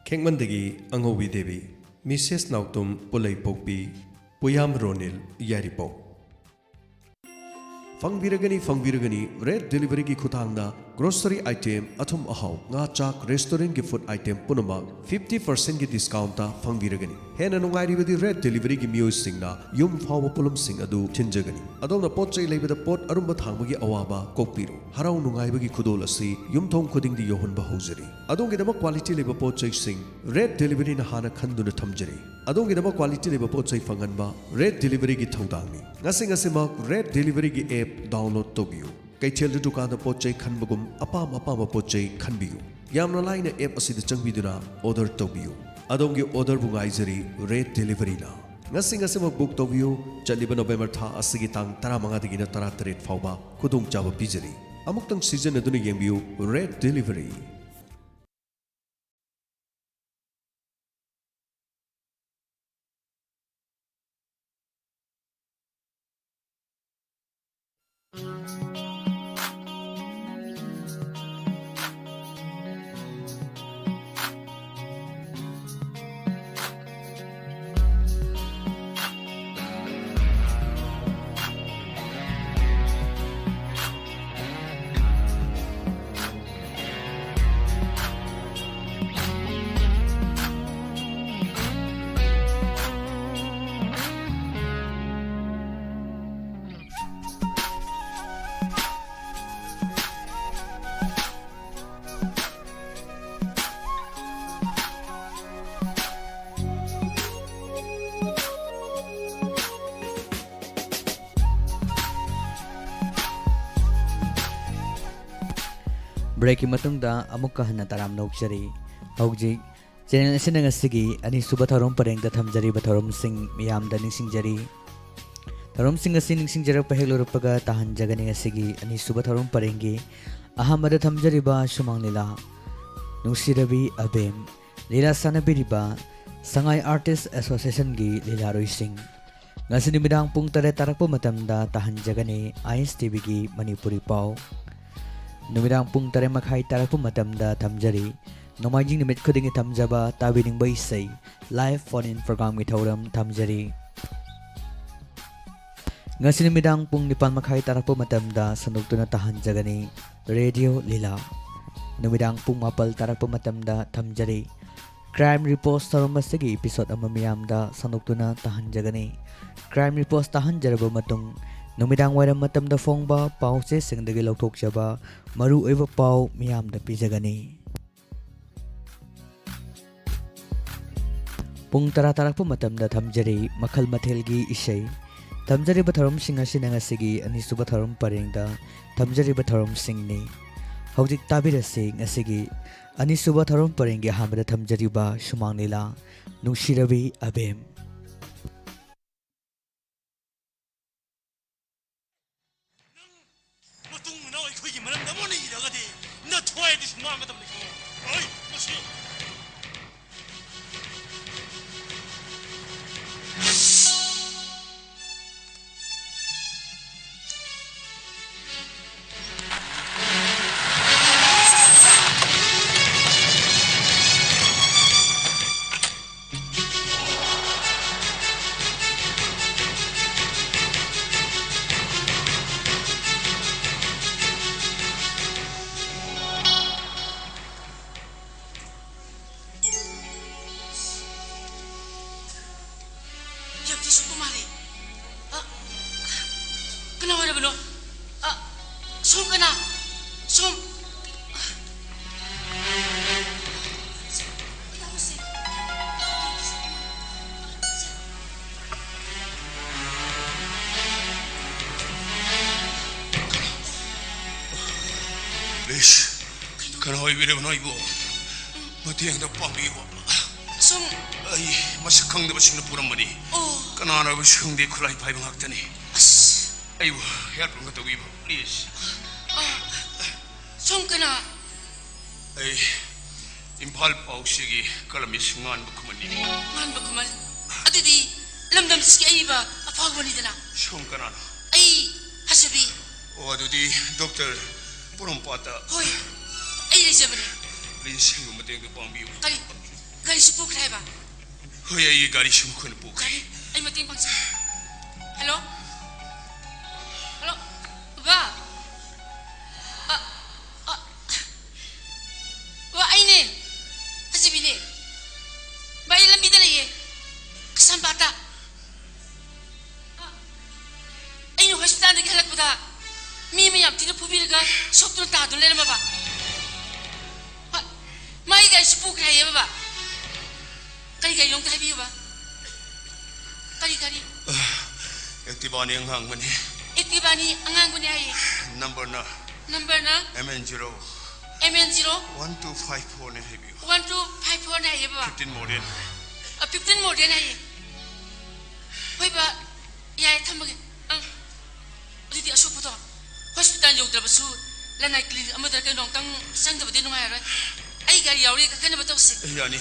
ꯈꯦꯛꯃꯟꯗꯒꯤ ꯑꯉꯧꯕꯤ ꯗꯦꯕꯤ, ꯃꯤꯁꯦꯁ ꯅꯥꯎꯇꯨꯝ ꯄꯨꯂꯩꯄꯣꯛꯄꯤ, ꯄꯨꯌꯥꯝ ꯔꯣꯅꯤꯜ ꯌꯥꯏꯔꯤꯄꯣꯛ꯫ ꯐꯪꯕꯤꯔꯒꯅꯤ, ꯐꯪꯕꯤꯔꯒꯅꯤ, ꯔꯦꯠ ꯗꯦꯂꯤꯚꯔꯤꯒꯤ ꯈꯨꯊꯥꯡꯗ ꯒ꯭ꯔꯣꯁꯔꯤ ꯑꯥꯏꯇꯦꯝ, ꯑꯊꯨꯝ ꯑꯍꯥꯎ, ꯉꯥ ꯆꯥꯛ, ꯔꯦꯁꯇꯨꯔꯦꯟꯒꯤ ꯐꯨꯗ ꯑꯥꯏꯇꯦꯝ ꯄꯨꯝꯅꯃꯛ fifty percent ꯒꯤ ꯗꯤꯁꯀꯥꯎꯟꯇ ꯐꯪꯕꯤꯔꯒꯅꯤ꯫ ꯍꯦꯟꯅ ꯅꯨꯡꯉꯥꯏꯔꯤꯕꯗꯤ ꯔꯦꯠ ꯗꯦꯂꯤꯚꯔꯤꯒꯤ ꯃꯤꯑꯣꯏꯁꯤꯡꯅ ꯌꯨꯝ ꯐꯥꯎꯕ ꯄꯣꯠꯂꯝꯁꯤꯡ ꯑꯗꯨ ꯊꯤꯟꯖꯒꯅꯤ꯫ ꯑꯗꯣꯝꯅ ꯄꯣꯠ ꯆꯩ ꯂꯩꯕꯗ ꯄꯣꯠ ꯑꯔꯨꯝꯕ ꯊꯥꯡꯕꯒꯤ ꯑꯋꯥꯕ ꯀꯣꯛꯄꯤꯔꯣ꯫ ꯍꯔꯥꯎ ꯅꯨꯡꯉꯥꯏꯕꯒꯤ ꯈꯨꯗꯣꯜ ꯑꯁꯤ ꯌꯨꯝꯊꯣꯡ ꯈꯨꯗꯤꯡꯗ ꯌꯧꯍꯟꯕ ꯍꯧꯖꯔꯤ꯫ ꯑꯗꯣꯝꯒꯤꯗꯃꯛ ꯀ꯭ꯋꯥꯂꯤꯇꯤ ꯂꯩꯕ ꯄꯣꯠ ꯆꯩꯁꯤꯡ ꯔꯦꯠ ꯗꯦꯂꯤꯚꯔꯤꯅ ꯍꯥꯟꯅ ꯈꯟꯗꯨꯅ ꯊꯝꯖꯔꯤ꯫ ꯑꯗꯣꯝꯒꯤꯗꯃꯛ ꯀ꯭ꯋꯥꯂꯤꯇꯤ ꯂꯩꯕ ꯄꯣꯠ ꯆꯩ ꯐꯪꯍꯟꯕ ꯔꯦꯠ ꯗꯦꯂꯤꯚꯔꯤꯒꯤ ꯊꯧꯗꯥꯡꯅꯤ꯫ ꯉꯁꯤ ꯉꯁꯤꯃꯛ ꯔꯦꯠ ꯗꯦꯂꯤꯚꯔꯤꯒꯤ ꯑꯦꯞ ꯗꯥꯎꯟꯂꯣꯗ ꯇꯧꯕꯤꯌꯨ꯫ ꯀꯩꯊꯦꯜꯗ ꯗꯨꯀꯥꯟꯗ ꯄꯣꯠ ꯆꯩ ꯈꯟꯕꯒꯨꯝ ꯑꯄꯥꯝ ꯑꯄꯥꯝꯕ ꯄꯣꯠ ꯆꯩ ꯈꯟꯕꯤꯌꯨ꯫ ꯌꯥꯝꯅ ꯂꯥꯏꯅ ꯑꯦꯞ ꯑꯁꯤꯗ ꯆꯪꯕꯤꯗꯨꯅ ꯑꯣꯔꯗꯔ ꯇꯧꯕꯤꯌꯨ꯫ ꯑꯗꯣꯝꯒꯤ ꯑꯣꯔꯗꯔꯕꯨ ꯉꯥꯏꯖꯔꯤ ꯔꯦꯠ ꯗꯦꯂꯤꯚꯔꯤꯅ꯫ ꯉꯁꯤ ꯉꯁꯤꯃꯛ ꯕꯨꯛ ꯇꯧꯕꯤꯌꯨ꯫ ꯆꯠꯂꯤꯕ ꯅꯣꯕꯦꯝꯕꯔ ꯊꯥ ꯑꯁꯤꯒꯤ ꯇꯥꯡ ꯇꯔꯥꯃꯉꯥꯗꯒꯤꯅ ꯇꯔꯥꯇꯔꯦꯠ ꯐꯥꯎꯕ ꯈꯨꯗꯣꯡꯆꯥꯕ ꯄꯤꯖꯔꯤ꯫ ꯑꯃꯨꯛꯇꯪ ꯁꯤꯖꯤꯟꯅꯗꯨꯅ ꯌꯦꯡꯕꯤꯌꯨ ꯔꯦꯠ ꯗꯦꯂꯤꯚꯔꯤ꯫ ꯕ꯭ꯔꯦꯛꯀꯤ ꯃꯇꯨꯡꯗ ꯑꯃꯨꯛꯀ ꯍꯟꯅ ꯇꯔꯥꯝꯅ ꯑꯣꯛꯆꯔꯤ꯫ ꯍꯧꯖꯤꯛ ꯆꯦꯅꯦꯜ ꯑꯁꯤꯅ ꯉꯁꯤꯒꯤ ꯑꯅꯤꯁꯨꯕ ꯊꯧꯔꯝ ꯄꯔꯦꯡꯗ ꯊꯝꯖꯔꯤꯕ ꯊꯧꯔꯝꯁꯤꯡ ꯃꯤꯌꯥꯝꯗ ꯅꯤꯡꯁꯤꯡꯖꯔꯤ꯫ ꯊꯧꯔꯝꯁꯤꯡ ꯑꯁꯤ ꯅꯤꯡꯁꯤꯡꯖꯔꯛꯄ ꯍꯦꯛ ꯂꯣꯏꯔꯛꯄꯒ ꯇꯥꯍꯟꯖꯒꯅꯤ ꯉꯁꯤꯒꯤ ꯑꯅꯤꯁꯨꯕ ꯊꯧꯔꯝ ꯄꯔꯦꯡꯒꯤ ꯑꯍꯥꯟꯕꯗ ꯊꯝꯖꯔꯤꯕ ꯁꯨꯃꯥꯡ ꯂꯤꯂꯥ, ꯅꯨꯡꯁꯤꯔꯕꯤ ꯑꯕꯦꯝ, ꯂꯤꯂꯥ ꯁꯥꯟꯅꯕꯤꯔꯤꯕ ꯁꯉꯥꯏ ꯑꯥꯔꯇꯤꯁ ꯑꯦꯁꯣꯁꯤꯌꯦꯁꯟꯒꯤ ꯂꯤꯂꯥꯔꯣꯏꯁꯤꯡ꯫ ꯉꯁꯤ ꯅꯨꯃꯤꯗꯥꯡ ꯄꯨꯡ ꯇꯔꯦꯠ ꯇꯥꯔꯛꯄ ꯃꯇꯝꯗ ꯇꯥꯍꯟꯖꯒꯅꯤ ꯑꯥꯏ ꯑꯦꯁ ꯇꯤ ꯚꯤꯒꯤ ꯃꯅꯤꯄꯨꯔꯤ ꯄꯥꯎ꯫ ꯅꯨꯃꯤꯗꯥꯡ ꯄꯨꯡ ꯇꯔꯦꯠ ꯃꯈꯥꯏ ꯇꯥꯔꯛꯄ ꯃꯇꯝꯗ ꯊꯝꯖꯔꯤ ꯅꯣꯡꯃꯥꯏꯖꯤꯡ ꯅꯨꯃꯤꯠ ꯈꯨꯗꯤꯡꯒꯤ ꯊꯝꯖꯕ ꯇꯥꯕꯤꯅꯤꯡꯕ ꯏꯁꯩ, ꯂꯥꯏꯚ ꯐꯣꯟ ꯏꯟ ꯄ꯭ꯔꯣꯒ꯭ꯔꯥꯝꯒꯤ ꯊꯧꯔꯝ ꯊꯝꯖꯔꯤ꯫ ꯉꯁꯤ ꯅꯨꯃꯤꯗꯥꯡ ꯄꯨꯡ ꯅꯤꯄꯥꯟ ꯃꯈꯥꯏ ꯇꯥꯔꯛꯄ ꯃꯇꯝꯗ ꯁꯟꯗꯣꯛꯇꯨꯅ ꯇꯥꯍꯟꯖꯒꯅꯤ ꯔꯦꯗꯤꯑꯣ ꯂꯤꯂꯥ꯫ ꯅꯨꯃꯤꯗꯥꯡ ꯄꯨꯡ ꯃꯥꯄꯜ ꯇꯥꯔꯛꯄ ꯃꯇꯝꯗ ꯊꯝꯖꯔꯤ ꯀ꯭ꯔꯥꯏꯝ ꯔꯤꯄꯣꯔꯠ ꯊꯧꯔꯝ ꯑꯁꯤꯒꯤ ꯏꯄꯤꯁꯣꯠ ꯑꯃ ꯃꯤꯌꯥꯝꯗ ꯁꯟꯗꯣꯛꯇꯨꯅ ꯇꯥꯍꯟꯖꯒꯅꯤ꯫ ꯀ꯭ꯔꯥꯏꯝ ꯔꯤꯄꯣꯔꯠ ꯇꯥꯍꯟꯖꯔꯕ ꯃꯇꯨꯡ, ꯅꯨꯃꯤꯗꯥꯡ ꯋꯥꯏꯔꯝ ꯃꯇꯝꯗ ꯐꯣꯡꯕ ꯄꯥꯎ ꯆꯦꯁꯤꯡꯗꯒꯤ ꯂꯧꯊꯣꯛꯆꯕ ꯃꯔꯨꯑꯣꯏꯕ ꯄꯥꯎ ꯃꯤꯌꯥꯝꯗ ꯄꯤꯖꯒꯅꯤ꯫ ꯄꯨꯡ ꯇꯔꯥ ꯇꯥꯔꯛꯄ ꯃꯇꯝꯗ ꯊꯝꯖꯔꯤ ꯃꯈꯜ ꯃꯊꯦꯜꯒꯤ ꯏꯁꯩ꯫ ꯊꯝꯖꯔꯤꯕ ꯊꯧꯔꯝꯁꯤꯡ ꯑꯁꯤꯅ ꯉꯁꯤꯒꯤ ꯑꯅꯤꯁꯨꯕ ꯊꯧꯔꯝ ꯄꯔꯦꯡꯗ ꯊꯝꯖꯔꯤꯕ ꯊꯧꯔꯝꯁꯤꯡꯅꯤ꯫ ꯍꯧꯖꯤꯛ ꯇꯥꯕꯤꯔꯁꯤ ꯉꯁꯤꯒꯤ ꯑꯅꯤꯁꯨꯕ ꯊꯧꯔꯝ ꯄꯔꯦꯡꯒꯤ ꯑꯍꯥꯟꯕꯗ ꯊꯝꯖꯔꯤꯕ ꯁꯨꯃꯥꯡ ꯂꯤꯂꯥ ꯅꯨꯡꯁꯤꯔꯕꯤ ꯑꯕꯦꯝ꯫ ꯅꯪ ꯃꯇꯨꯡ ꯃꯅꯥꯎ ꯑꯩꯈꯣꯏꯒꯤ ꯃꯔꯝꯗ ꯑꯃꯨꯛ ꯍꯟꯅ ꯏꯔꯒꯗꯤ ꯅꯊ꯭ꯋꯥꯏꯗꯤ ꯁꯨꯡꯃꯥꯡ ꯃꯇꯝꯗ ꯈꯪꯉꯣꯏ꯫ ꯍꯣꯏ, ꯃꯁꯤ꯫ ꯌꯥꯝ ꯊꯤ ꯁꯣꯛꯄ ꯃꯥꯜꯂꯦ꯫ ꯑ, ꯀꯅꯥ ꯑꯣꯏꯔꯕꯅꯣ? ꯑ, ꯁꯣꯝ ꯀꯅꯥ? ꯁꯣꯝ꯫ ꯄ꯭ꯂꯤꯖ, ꯀꯅꯥ ꯑꯣꯏꯕꯤꯔꯕꯅꯣ ꯑꯩꯕꯨ? ꯃꯇꯦꯡ ꯑꯝꯇ ꯄꯥꯡꯕꯤꯌꯨ꯫ ꯁꯨꯝ꯫ ꯑꯩ ꯃꯁꯛ ꯈꯪꯗꯕꯁꯤꯡꯅ ꯄꯨꯔꯝꯕꯅꯤ꯫ ꯑꯣ꯫ ꯀꯅꯥꯅꯣ ꯍꯥꯏꯕꯁꯨ ꯈꯪꯗꯦ, ꯈꯨꯠꯂꯥꯏ ꯄꯥꯏꯕ ꯉꯥꯛꯇꯅꯤ꯫ ꯑꯁ꯫ ꯑꯩꯕꯨ ꯍꯦꯜꯞ ꯑꯃ ꯇꯧꯕꯤꯕ, ꯄ꯭ꯂꯤꯖ꯫ ꯑ, ꯁꯣꯝ ꯀꯅꯥ? ꯑꯩ ꯏꯝꯐꯥꯜ ꯄꯥꯎꯆꯦꯒꯤ ꯀꯂꯝꯃꯤꯁ ꯉꯥꯟꯕ ꯈꯨꯃꯟꯅꯤ꯫ ꯉꯥꯟꯕ ꯈꯨꯃꯟ? ꯑꯗꯨꯗꯤ ꯂꯝꯗꯝꯁꯤꯒꯤ ꯑꯏꯕ ꯑꯐꯥꯎꯕꯅꯤꯗꯅ꯫ ꯁꯣꯝ ꯀꯅꯥꯅꯣ? ꯑꯩ ꯐꯖꯕꯤ꯫ ꯑꯣ, ꯑꯗꯨꯗꯤ ꯗꯣꯛꯇꯔ ꯄꯣꯔꯣꯝꯄꯥꯠꯇ꯫ ꯍꯣꯏ, ꯑꯩ ꯂꯩꯖꯕꯅꯤ꯫ ꯄ꯭ꯂꯤꯖ, ꯑꯩꯕꯨ ꯃꯇꯦꯡ ꯑꯝꯇ ꯄꯥꯡꯕꯤꯌꯨ꯫ ꯀꯔꯤ? ꯒꯥꯔꯤꯁꯨ ꯄꯨꯈ꯭ꯔꯦ ꯍꯥꯏꯕ? ꯍꯣꯏ, ꯑꯩꯒꯤ ꯒꯥꯔꯤꯁꯨ ꯃꯈꯣꯏꯅ ꯄꯨꯈ꯭ꯔꯦ꯫ ꯒꯥꯔꯤ? ꯑꯩ ꯃꯇꯦꯡ ꯄꯥꯡꯖꯒꯦ꯫ ꯍꯜꯂꯣ? ꯍꯜꯂꯣ? ꯕꯕꯥ? ꯑ, ꯑ, ꯕꯕꯥ, ꯑꯩꯅꯦ꯫ ꯐꯖꯕꯤꯅꯦ꯫ ꯕꯕꯥ, ꯑꯩ ꯂꯝꯕꯤꯗ ꯂꯩꯌꯦ꯫ ꯀꯩꯁꯥꯝꯄꯥꯠꯇ꯫ ꯑꯩꯅ ꯍꯣꯁꯄꯤꯇꯥꯜꯗꯒꯤ ꯍꯜꯂꯛꯄꯗ ꯃꯤ ꯑꯃ ꯌꯥꯝ ꯊꯤꯅ ꯐꯨꯕꯤꯔꯒ ꯁꯣꯛꯇꯨꯅ ꯇꯥꯗꯨꯅ ꯂꯩꯔꯝꯃꯕ꯫ ꯍꯣꯏ, ꯃꯥꯒꯤ ꯒꯥꯔꯤꯁꯨ ꯄꯨꯈ꯭ꯔꯦ ꯍꯥꯏꯌꯦ ꯕꯕꯥ꯫ ꯀꯔꯤ ꯒꯥꯔꯤꯅꯣ ꯑꯝꯇ ꯍꯥꯏꯕꯤꯌꯨꯕ꯫ ꯀꯔꯤ ꯒꯥꯔꯤ? ꯑꯦꯛꯇꯤꯚꯥꯅꯤ ꯑꯉꯥꯡꯕꯅꯤ꯫ ꯑꯦꯛꯇꯤꯚꯥꯅꯤ ꯑꯉꯥꯡꯕꯅꯤ ꯍꯥꯏꯌꯦ꯫ ꯅꯝꯕꯔꯅ ꯅꯝꯕꯔꯅ M N zero M N zero one two five ꯐꯣꯔꯅꯦ ꯍꯥꯏꯕꯤꯌꯨ꯫ ꯋꯥꯟ ꯇꯨ ꯐꯥꯏꯚ ꯐꯣꯔꯅꯦ ꯍꯥꯏꯌꯦ ꯕꯕꯥ꯫ ꯐꯤꯐꯇꯤꯟ ꯃꯣꯔꯦꯟ꯫ ꯑ, ꯐꯤꯐꯇꯤꯟ ꯃꯣꯔꯦꯟ ꯍꯥꯏꯌꯦ꯫ ꯍꯣꯏ ꯕꯥ, ꯌꯥꯏ, ꯊꯝꯃꯒꯦ꯫ ꯑꯪ꯫ ꯑꯗꯨꯗꯤ ꯑꯁꯣꯛꯄꯗꯣ ꯍꯣꯁꯄꯤꯇꯥꯜ ꯌꯧꯗ꯭ꯔꯕꯁꯨ ꯂꯅꯥꯏ ꯀ꯭ꯂꯤꯅꯤꯛ ꯑꯃꯗ ꯀꯩꯅꯣ ꯑꯝꯇꯪ ꯆꯪꯗꯕꯗꯤ ꯅꯨꯡꯉꯥꯏꯔꯣꯏ꯫ ꯑꯩ ꯒꯥꯔꯤ ꯌꯥꯎꯔꯤ, ꯀꯥꯈꯠꯅꯕ ꯇꯧꯁꯦ꯫ ꯌꯥꯅꯤ꯫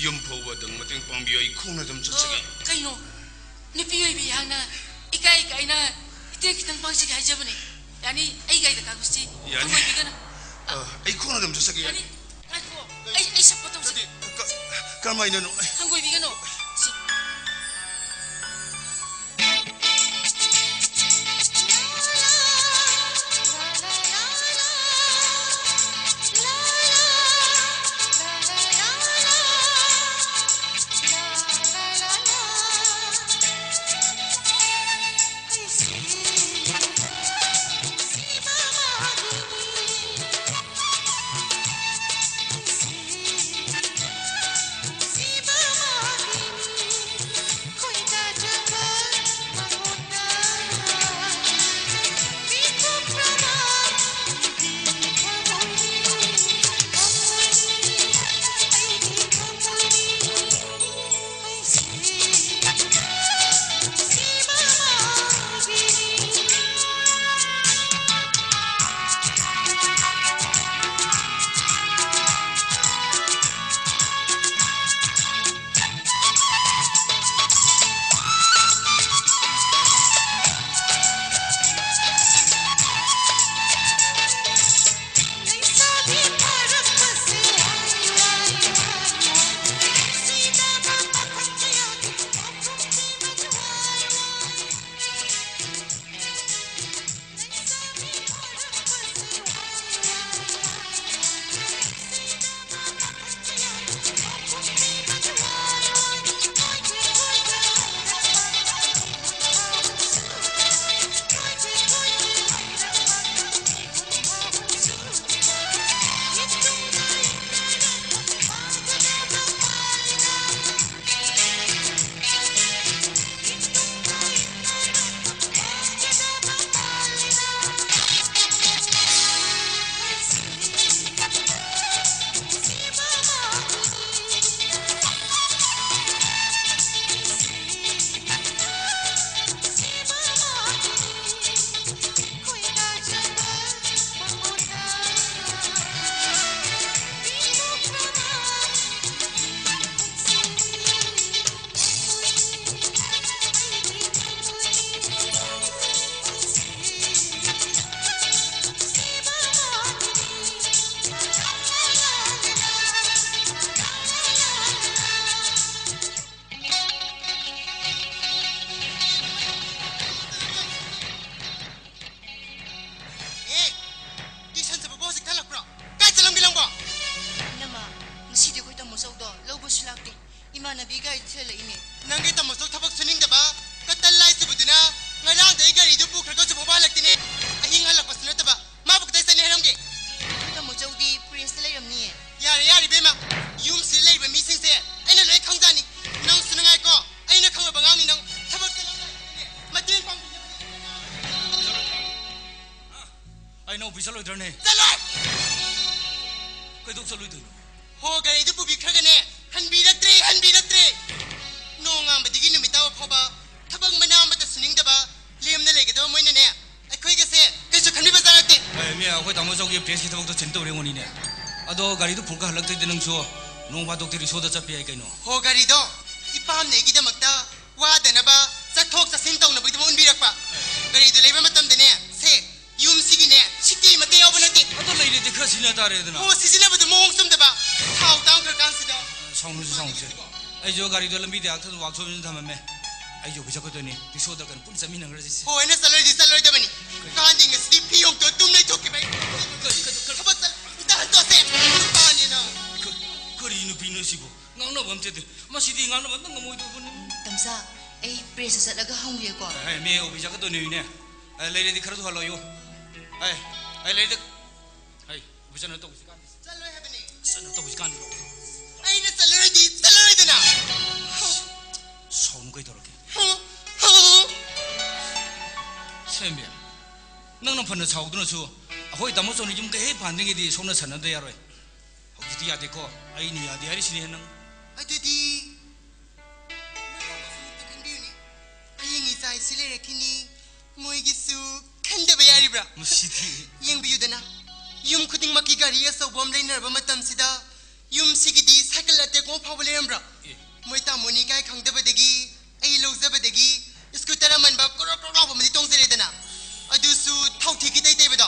ꯌꯨꯝ ꯐꯥꯎꯕ ꯑꯗꯨꯝ ꯃꯇꯦꯡ ꯄꯥꯡꯕꯤꯌꯨ, ꯑꯩ ꯈꯣꯡꯅ ꯑꯗꯨꯝ ꯆꯠꯆꯒꯦ꯫ ꯑ, ꯀꯩꯅꯣ? ꯅꯨꯄꯤ ꯑꯣꯏꯕꯤ ꯑꯩꯍꯥꯛꯅ ꯏꯀꯥꯏ ꯏꯀꯥꯏꯅ ꯏꯇꯦꯡ ꯈꯤꯇꯪ ꯄꯥꯡꯖꯒꯦ ꯍꯥꯏꯖꯕꯅꯦ꯫ ꯌꯥꯅꯤ, ꯑꯩ ꯒꯥꯔꯤꯗ ꯀꯥꯈꯠꯁꯤ꯫ ꯌꯥꯅꯤ꯫ ꯍꯪꯒꯣꯏꯕꯤꯒꯅꯨ꯫ ꯑ, ꯑꯩ ꯈꯣꯡꯅ ꯑꯗꯨꯝ ꯆꯠꯆꯒꯦ, ꯌꯥꯅꯤ꯫ ꯌꯥꯅꯤ꯫ ꯉꯥꯏꯈꯣ꯫ ꯑꯩ, ꯑꯩ ꯁꯛꯄ ꯇꯧꯁꯤ꯫ ꯅꯠꯇꯦ, ꯀ-, ꯀꯔꯝꯍꯥꯏꯅꯅꯣ? ꯍꯪꯒꯣꯏꯕꯤꯒꯅꯨ꯫ ꯁꯤ꯫ ꯏꯅꯥꯎꯄꯤ ꯆꯠꯂꯣꯏꯗ꯭ꯔꯅꯦ? ꯆꯠꯂꯣꯏ! ꯀꯩꯗꯧ ꯆꯠꯂꯣꯏꯗꯣꯏꯅꯣ? ꯍꯣ, ꯒꯥꯔꯤꯗꯨ ꯄꯨꯕꯤꯈ꯭ꯔꯒꯅꯦ, ꯍꯟꯕꯤꯔꯛꯇ꯭ꯔꯦ, ꯍꯟꯕꯤꯔꯛꯇ꯭ꯔꯦ꯫ ꯅꯣꯡꯉꯥꯟꯕꯗꯒꯤ ꯅꯨꯃꯤꯠ ꯇꯥꯕ ꯐꯥꯎꯕ ꯊꯕꯛ ꯃꯅꯥ ꯑꯃꯠꯇ ꯁꯨꯅꯤꯡꯗꯕ, ꯂꯦꯝꯅ ꯂꯩꯒꯗꯕ ꯃꯣꯏꯅꯅꯦ, ꯑꯩꯈꯣꯏꯒꯁꯦ ꯀꯩꯁꯨ ꯈꯟꯕꯤꯕ ꯖꯥꯠ ꯅꯠꯇꯦ꯫ ꯑꯦ, ꯃꯤ ꯑꯩꯈꯣꯏ ꯇꯥꯃꯣ ꯆꯧꯒꯤ ꯄ꯭ꯔꯦꯁꯀꯤ ꯊꯕꯛꯇꯣ ꯆꯤꯟ ꯇꯧꯔꯦ ꯑꯣꯅꯤꯅꯦ꯫ ꯑꯗꯣ ꯒꯥꯔꯤꯗꯨ ꯄꯨꯔꯒ ꯍꯜꯂꯛꯇ꯭ꯔꯗꯤ ꯅꯪꯁꯨ ꯅꯣꯡ ꯐꯥꯗꯣꯛꯇꯤ ꯔꯤꯁꯣꯗ ꯆꯠꯄ ꯌꯥꯏ ꯀꯩꯅꯣ꯫ ꯍꯣ, ꯒꯥꯔꯤꯗꯣ ꯏꯄꯥꯝꯅ ꯑꯩꯒꯤꯗꯃꯛꯇ ꯋꯥꯗꯅꯕ, ꯆꯠꯊꯣꯛ ꯆꯠꯁꯤꯟ ꯇꯧꯅꯕꯒꯤꯗꯃꯛ ꯎꯟꯕꯤꯔꯛꯄ꯫ ꯒꯥꯔꯤꯗꯨ ꯂꯩꯕ ꯃꯇꯝꯗꯅꯦ, ꯁꯦ, ꯌꯨꯝꯁꯤꯒꯤꯅꯦ, ꯁꯤꯀꯤ ꯃꯇꯦꯛ ꯌꯥꯎꯕ ꯅꯠꯇꯦ꯫ ꯑꯗꯣ ꯂꯩꯔꯗꯤ ꯈꯔ ꯁꯤꯖꯤꯟꯅ ꯇꯥꯔꯦꯗꯅ꯫ ꯍꯣ, ꯁꯤꯖꯤꯟꯅꯕꯗꯨ ꯃꯑꯣꯡ ꯆꯨꯝꯗꯕ꯫ ꯊꯥꯎ ꯇꯥꯡꯈ꯭ꯔꯀꯥꯟꯁꯤꯗ꯫ ꯁꯥꯎꯅꯨꯁꯦ, ꯁꯥꯎꯅꯨꯁꯦ꯫ ꯑꯩꯁꯨ ꯒꯥꯔꯤꯗꯣ ꯂꯝꯕꯤꯗ ꯑꯥꯛꯊꯗ ꯋꯥꯛꯁꯣꯞ ꯑꯣꯏꯅ ꯊꯝꯃꯝꯃꯦ꯫ ꯑꯩꯁꯨ ꯑꯣꯐꯤꯁ ꯆꯠꯀꯗꯣꯏꯅꯦ꯫ ꯔꯤꯁꯣꯗ ꯀꯩꯅꯣ ꯄꯨꯟꯅ ꯆꯠꯃꯤꯟꯅꯈ꯭ꯔꯁꯤ꯫ ꯍꯣ, ꯑꯩꯅ ꯆꯠꯂꯣꯏꯗꯤ ꯆꯠꯂꯣꯏꯗꯕꯅꯤ꯫ ꯀꯥꯟꯗꯤ ꯉꯁꯤꯗꯤ ꯐꯤ ꯍꯣꯡꯗꯣꯛꯑ ꯇꯨꯝ ꯂꯩꯊꯣꯛꯈꯤꯕ ꯑꯩ꯫ ꯊꯕꯛ ꯆꯠ-, ꯏꯇꯥ ꯍꯟꯇꯣꯛꯁꯦ꯫ ꯅꯨꯄꯥꯅꯤꯅ꯫ ꯀ-, ꯀꯔꯤ ꯅꯨꯄꯤꯅꯣ ꯁꯤꯕꯨ? ꯉꯥꯡꯅꯕ ꯑꯝꯇ ꯌꯥꯗꯦ꯫ ꯃꯁꯤꯗꯤ ꯉꯥꯡꯅꯕ ꯑꯝꯇ ꯉꯝꯃꯣꯏꯗꯧꯕꯅꯤ꯫ ꯇꯝꯆꯥ, ꯑꯩ ꯄ꯭ꯔꯦꯁꯇ ꯆꯠꯂꯒ ꯍꯪꯉꯨꯒꯦꯀꯣ꯫ ꯑꯦ, ꯃꯤ ꯑꯣꯐꯤꯁ ꯆꯠꯀꯗꯣꯏꯅꯤꯅꯦ꯫ ꯑꯦ, ꯂꯩꯔꯗꯤ ꯈꯔ ꯊꯨꯍꯜꯂꯣꯌꯨ꯫ ꯑꯦ, ꯑꯦ, ꯂꯩꯔꯗꯤ, ꯑꯩ ꯑꯣꯐꯤꯁ ꯆꯠꯅ ꯇꯧꯕꯁꯤ ꯀꯥꯟꯗꯦ꯫ ꯆꯠꯂꯣꯏ ꯍꯥꯏꯕꯅꯦ꯫ ꯆꯠꯅ ꯇꯧꯕꯁꯤ ꯀꯥꯟꯗꯦ꯫ ꯑꯩꯅ ꯆꯠꯂꯔꯣꯏꯗꯤ ꯆꯠꯂꯔꯣꯏꯗꯅ꯫ ꯁꯥꯎꯅꯨ ꯀꯩ ꯇꯧꯔꯒꯦ? ꯁꯦꯝꯕꯤ, ꯅꯪꯅ ꯐꯅ ꯁꯥꯎꯗꯨꯅꯁꯨ ꯑꯩꯈꯣꯏ ꯇꯥꯃꯣ ꯆꯧꯅ ꯌꯨꯝ ꯀꯩ ꯍꯦꯛ ꯄꯥꯟꯗ꯭ꯔꯤꯉꯩꯗꯤ ꯁꯣꯝꯅ ꯁꯥꯟꯅꯗ ꯌꯥꯔꯣꯏ꯫ ꯍꯧꯖꯤꯛꯇꯤ ꯌꯥꯗꯦꯀꯣ꯫ ꯑꯩꯅ ꯌꯥꯗꯦ ꯍꯥꯏꯔꯤꯁꯤꯅꯦ ꯅꯪ꯫ ꯑꯗꯨꯗꯤ ꯃꯌꯥꯝ ꯑꯃꯁꯨ ꯑꯃꯨꯛꯇ ꯈꯟꯕꯤꯌꯨꯅꯦ꯫ ꯍꯌꯦꯡ ꯏꯆꯥ ꯏꯁꯨ ꯂꯩꯔꯛꯈꯤꯅꯤ꯫ ꯃꯣꯏꯒꯤꯁꯨ ꯈꯟꯗꯕ ꯌꯥꯔꯤꯕ꯭ꯔꯥ? ꯃꯁꯤꯗꯤ꯫ ꯌꯦꯡꯕꯤꯌꯨꯗꯅ, ꯌꯨꯝ ꯈꯨꯗꯤꯡꯃꯛꯀꯤ ꯒꯥꯔꯤ ꯑꯆꯧꯕ ꯑꯃ ꯂꯩꯅꯔꯕ ꯃꯇꯝꯁꯤꯗ, ꯌꯨꯝꯁꯤꯒꯤꯗꯤ ꯁꯥꯏꯀꯜ ꯑꯇꯦꯛꯄ ꯑꯃ ꯐꯥꯎꯕ ꯂꯩꯔꯝꯕ꯭ꯔꯥ? ꯑꯦ꯫ ꯃꯣꯏ ꯇꯥꯃꯣꯅꯤ ꯀꯥꯏ ꯈꯪꯗꯕꯗꯒꯤ, ꯑꯩ ꯂꯧꯖꯕꯗꯒꯤ ꯁ꯭ꯀꯨꯇꯔ ꯑꯃꯟꯕ ꯀ꯭ꯔꯣꯛ ꯀ꯭ꯔꯣꯛ ꯂꯥꯎꯕ ꯑꯃꯗꯤ ꯇꯣꯡꯖꯔꯦꯗꯅ꯫ ꯑꯗꯨꯁꯨ ꯊꯧꯊꯤꯈꯤ ꯇꯩ ꯇꯩꯕꯗꯣ꯫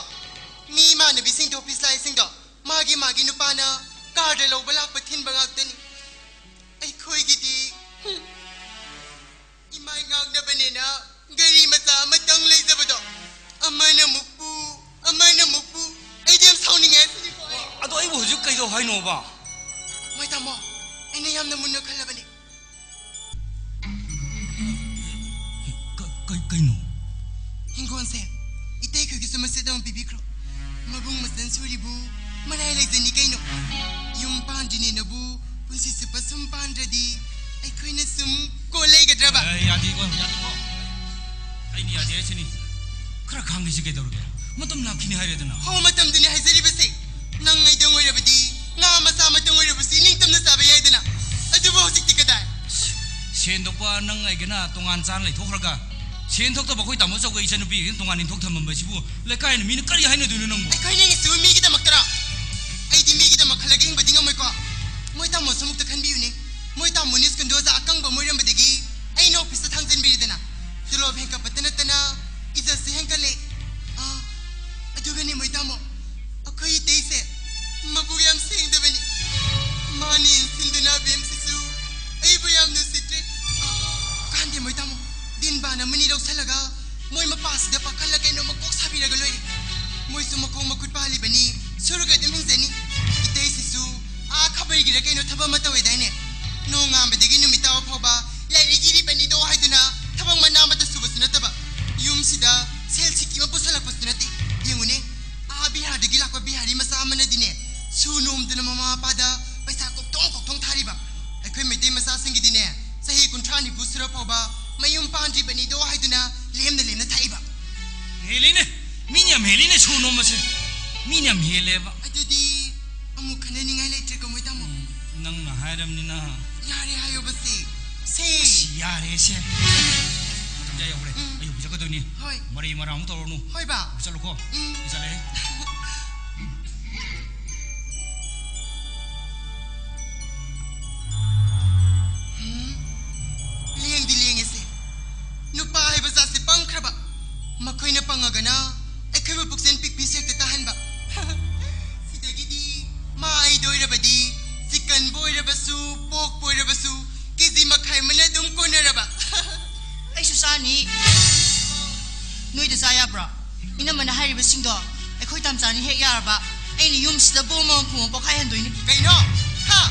ꯃꯤ ꯏꯃꯥꯟꯅꯕꯤꯁꯤꯡꯗꯣ, ꯑꯣꯐꯤꯁ ꯂꯥꯛꯏꯁꯤꯡꯗꯣ, ꯃꯥꯒꯤ ꯃꯥꯒꯤ ꯅꯨꯄꯥꯅ ꯀꯥꯔꯗ ꯂꯧꯕ ꯂꯥꯛꯄ ꯊꯤꯟꯕ ꯉꯥꯛꯇꯅꯤ꯫ ꯑꯩꯈꯣꯏꯒꯤꯗꯤ, ꯍꯨꯝ, ꯏꯃꯥꯏ ꯉꯥꯛꯅꯕꯅꯦꯅ ꯒꯥꯔꯤ ꯃꯆꯥ ꯑꯃꯇꯪ ꯂꯩꯖꯕꯗꯣ, ꯑꯃꯅ ꯑꯃꯨꯛ ꯄꯨ, ꯑꯃꯅ ꯑꯃꯨꯛ ꯄꯨ꯫ ꯑꯩꯗꯤ ꯌꯥꯝ ꯁꯥꯎꯅꯤꯡꯉꯦ ꯍꯥꯏꯁꯤꯅꯤꯀꯣ ꯑꯩ꯫ ꯑꯗꯣ ꯑꯩꯕꯨ ꯍꯧꯖꯤꯛ ꯀꯩꯗꯧ ꯍꯥꯏꯅꯣꯕ? ꯃꯣꯏ ꯇꯥꯃꯣ, ꯑꯩꯅ ꯌꯥꯝꯅ ꯃꯨꯟꯅ ꯈꯜꯂꯕꯅꯤ꯫ ꯀ-, ꯀ-, ꯀꯩꯅꯣ? ꯍꯤꯡꯒꯣꯜꯁꯦ ꯏꯇꯩꯈꯣꯏꯒꯤꯁꯨ ꯃꯆꯦꯠ ꯑꯃ ꯄꯤꯕꯤꯈ꯭ꯔꯣ꯫ ꯃꯕꯨꯡ ꯃꯆꯟ ꯁꯨꯔꯤꯕꯨ ꯃꯔꯥꯏ ꯂꯩꯖꯅꯤ ꯀꯩꯅꯣ꯫ ꯌꯨꯝ ꯄꯥꯟꯗ꯭ꯔꯤꯅꯦꯅꯕꯨ ꯄꯨꯟꯁꯤ ꯆꯨꯞꯄ ꯁꯨꯝ ꯄꯥꯟꯗ꯭ꯔꯗꯤ ꯑꯩꯈꯣꯏꯅ ꯁꯨꯝ ꯀꯣꯜ ꯂꯩꯒꯗ꯭ꯔꯕ? ꯑꯦ, ꯌꯥꯗꯦꯀꯣ, ꯌꯥꯗꯦꯀꯣ꯫ ꯑꯩꯗꯤ ꯌꯥꯗꯦ ꯍꯥꯏꯁꯤꯅꯤ꯫ ꯈꯔ ꯈꯥꯡꯒꯦꯁꯤ ꯀꯩꯗꯧꯔꯒꯦ? ꯃꯇꯝ ꯂꯥꯛꯈꯤꯅꯤ ꯍꯥꯏꯔꯦꯗꯅ꯫ ꯍꯣ, ꯃꯇꯝꯗꯨꯅꯤ ꯍꯥꯏꯖꯔꯤꯕꯁꯤ꯫ ꯅꯪ ꯑꯩꯗꯪ ꯑꯣꯏꯔꯕꯗꯤ ꯉꯥ ꯃꯆꯥ ꯑꯃꯇꯪ ꯑꯣꯏꯔꯕꯁꯤ ꯅꯤꯡꯇꯝꯅ ꯆꯥꯕ ꯌꯥꯏꯗꯅ꯫ ꯑꯗꯨꯕꯨ ꯍꯧꯖꯤꯛꯇꯤ ꯀꯗꯥꯏ? ꯁꯦꯟ ꯊꯣꯛꯄ ꯅꯪ ꯑꯩꯒꯅ ꯇꯣꯉꯥꯟ ꯆꯥꯅ ꯂꯩꯊꯣꯛꯈ꯭ꯔꯒ, ꯁꯦꯟ ꯊꯣꯛꯇꯕ ꯑꯩꯈꯣꯏ ꯇꯥꯃꯣ ꯆꯧꯒ ꯏꯆꯟꯅꯨꯄꯤ ꯑꯩꯒꯅ ꯇꯣꯉꯥꯟ ꯏꯟꯊꯣꯛ ꯊꯝꯃꯝꯕꯁꯤꯕꯨ ꯂꯩꯀꯥꯏꯅ ꯃꯤꯅ ꯀꯔꯤ ꯍꯥꯏꯅꯗꯣꯏꯅꯣ ꯅꯪꯕꯨ? ꯑꯩꯈꯣꯏ ꯅꯤꯡꯉꯤꯁꯤꯕꯨ ꯃꯤꯒꯤꯗꯃꯛꯇꯔꯣ? ꯑꯩꯗꯤ ꯃꯤꯒꯤꯗꯃꯛ ꯈꯜꯂꯒ ꯍꯤꯡꯕꯗꯤ ꯉꯝꯃꯣꯏꯀꯣ꯫ ꯃꯣꯏ ꯇꯥꯃꯣꯁꯨ ꯑꯃꯨꯛꯇ ꯈꯟꯕꯤꯌꯨꯅꯦ꯫ ꯃꯣꯏ ꯇꯥꯃꯣꯅꯤ ꯁ꯭ꯀꯨꯜꯗ ꯑꯣꯖꯥ ꯑꯀꯪꯕ ꯑꯃ ꯑꯣꯏꯔꯝꯕꯗꯒꯤ ꯑꯩꯅ ꯑꯣꯐꯤꯁꯇ ꯊꯥꯡꯖꯟꯕꯤꯔꯦꯗꯅ꯫ ꯇꯣꯂꯣꯞ ꯍꯦꯟꯀꯠꯄꯇ ꯅꯠꯇꯅ ꯏꯖꯠꯁꯨ ꯍꯦꯟꯀꯠꯂꯦ꯫ ꯑꯥ, ꯑꯗꯨꯒꯅꯦ ꯃꯣꯏ ꯇꯥꯃꯣ, ꯑꯩꯈꯣꯏ ꯏꯇꯩꯁꯦ ꯃꯕꯨꯛ ꯌꯥꯝ ꯁꯦꯡꯗꯕꯅꯤ꯫ ꯃꯥꯅ ꯏꯟꯁꯤꯟꯗꯨꯅ ꯑꯕꯦꯝꯁꯤꯁꯨ ꯑꯩꯕꯨ ꯌꯥꯝ ꯅꯨꯡꯁꯤꯗ꯭ꯔꯦ꯫ ꯑꯥ, ꯀꯥꯟꯗꯦ ꯃꯣꯏ ꯇꯥꯃꯣ, ꯗꯤꯟꯕꯥꯟ ꯑꯃꯅꯤ ꯂꯧꯁꯜꯂꯒ ꯃꯣꯏ ꯃꯄꯥꯁꯤꯗ ꯄꯥꯈꯠꯂ ꯀꯩꯅꯣꯝꯃ ꯀꯣꯛ ꯁꯥꯕꯤꯔꯒ ꯂꯣꯏꯔꯦ꯫ ꯃꯣꯏꯁꯨ ꯃꯈꯣꯡ ꯃꯈꯨꯠ ꯄꯥꯜꯂꯤꯕꯅꯤ, ꯁꯨꯔꯒ ꯑꯗꯨꯝ ꯍꯤꯡꯖꯅꯤ꯫ ꯏꯇꯩꯁꯤꯁꯨ ꯑꯥ ꯈꯥꯕꯩꯒꯤꯔ ꯀꯩꯅꯣ ꯊꯕꯛ ꯑꯃ ꯇꯧꯋꯦꯗꯥꯏꯅꯦ? ꯅꯣꯡꯉꯥꯟꯕꯗꯒꯤ ꯅꯨꯃꯤꯠ ꯇꯥꯕ ꯐꯥꯎꯕ ꯂꯥꯏꯔꯤꯛ ꯏꯔꯤꯕꯅꯤꯗꯣ ꯍꯥꯏꯗꯨꯅ ꯊꯕꯛ ꯃꯅꯥ ꯑꯃꯠꯇ ꯁꯨꯕꯁꯨ ꯅꯠꯇꯕ, ꯌꯨꯝꯁꯤꯗ ꯁꯦꯜ ꯁꯤꯀꯤ ꯑꯃ ꯄꯨꯁꯜꯂꯛꯄꯁꯨ ꯅꯠꯇꯦ꯫ ꯌꯦꯡꯉꯨꯅꯦ, ꯑꯥ ꯕꯤꯍꯥꯔꯗꯒꯤ ꯂꯥꯛꯄ ꯕꯤꯍꯥꯔꯤ ꯃꯆꯥ ꯑꯃꯅꯗꯤꯅꯦ, ꯁꯨ ꯅꯣꯝꯗꯅ ꯃꯃꯥ ꯃꯄꯥꯗ ꯄꯩꯁꯥ ꯀꯣꯛꯊꯣꯡ ꯀꯣꯛꯊꯣꯡ ꯊꯥꯔꯤꯕ꯫ ꯑꯩꯈꯣꯏ ꯃꯩꯇꯩ ꯃꯆꯥꯁꯤꯡꯒꯤꯗꯤꯅꯦ, ꯆꯍꯤ ꯀꯨꯟꯊ꯭ꯔꯥ ꯅꯤꯐꯨ ꯁꯨꯔ ꯐꯥꯎꯕ ꯃꯌꯨꯝ ꯄꯥꯟꯗ꯭ꯔꯤꯕꯅꯤꯗꯣ ꯍꯥꯏꯗꯨꯅ ꯂꯦꯝꯅ ꯂꯦꯝꯅ ꯊꯥꯛꯏꯕ꯫ ꯍꯦꯜꯂꯤꯅꯦ, ꯃꯤꯅ ꯌꯥꯝ ꯍꯦꯜꯂꯤꯅꯦ, ꯁꯨ ꯅꯣꯝꯕꯁꯦ ꯃꯤꯅ ꯌꯥꯝ ꯍꯦꯜꯂꯦꯕ꯫ ꯑꯗꯨꯗꯤ ꯑꯃꯨꯛ ꯈꯟꯅꯅꯤꯡꯉꯥꯏ ꯂꯩꯇ꯭ꯔꯦꯀꯣ ꯃꯣꯏ ꯇꯥꯃꯣ꯫ ꯎꯝ, ꯅꯪꯅ ꯍꯥꯏꯔꯕꯅꯤꯅ꯫ ꯌꯥꯔꯦ ꯍꯥꯏꯌꯣꯕꯁꯦ꯫ ꯁꯦ꯫ ꯑꯁ, ꯌꯥꯔꯦꯁꯦ꯫ ꯃꯇꯝ ꯀꯌꯥ ꯌꯧꯈ꯭ꯔꯦ? ꯎꯝ꯫ ꯑꯩ ꯍꯧꯖꯤꯛ ꯆꯠꯀꯗꯣꯏꯅꯤ꯫ ꯍꯣꯏ꯫ ꯃꯔꯩ ꯃꯔꯥꯡ ꯑꯃꯨꯛ ꯇꯧꯔꯨꯅꯨ꯫ ꯍꯣꯏ ꯕꯥ꯫ ꯆꯠꯂꯨꯀꯣ꯫ ꯎꯝ꯫ ꯑꯩ ꯆꯠꯂꯦ꯫ ꯎꯝ꯫ ꯂꯦꯡꯗꯤ ꯂꯦꯡꯉꯦꯁꯦ꯫ ꯅꯨꯄꯥ ꯍꯥꯏꯕ ꯖꯥꯠꯁꯦ ꯄꯪꯈ꯭ꯔꯕ꯫ ꯃꯈꯣꯏꯅ ꯄꯪꯉꯒꯅ ꯑꯩꯈꯣꯏꯕꯨ ꯄꯨꯛꯆꯦꯜ ꯄꯤꯛꯄꯤ ꯁꯦꯛꯇ ꯇꯥꯍꯟꯕ꯫ ꯁꯤꯗꯒꯤꯗꯤ ꯃꯥ ꯑꯩꯗ ꯑꯣꯏꯔꯕꯗꯤ ꯆꯤꯛꯀꯟꯕꯨ ꯑꯣꯏꯔꯕꯁꯨ, ꯄꯣꯛꯄꯨ ꯑꯣꯏꯔꯕꯁꯨ ꯀꯦ ꯖꯤ ꯃꯈꯥꯏ ꯑꯃꯅ ꯑꯗꯨꯝ ꯀꯣꯟꯅꯔꯕ꯫ ꯑꯩꯁꯨ ꯆꯥꯅꯤ꯫ ꯅꯣꯏꯗ ꯆꯥ ꯌꯥꯕ꯭ꯔꯣ? ꯏꯅꯝꯃꯅ ꯍꯥꯏꯔꯤꯕꯁꯤꯡꯗꯣ ꯑꯩꯈꯣꯏ ꯇꯥꯝꯆꯥꯅꯤ ꯍꯦꯛ ꯌꯥꯔꯕ, ꯑꯩꯅ ꯌꯨꯝꯁꯤꯗ ꯕꯣꯝ ꯑꯃ ꯐꯨꯝꯃ ꯄꯣꯈꯥꯏꯍꯟꯗꯣꯏꯅꯤ꯫ ꯀꯩꯅꯣ? ꯍꯥ?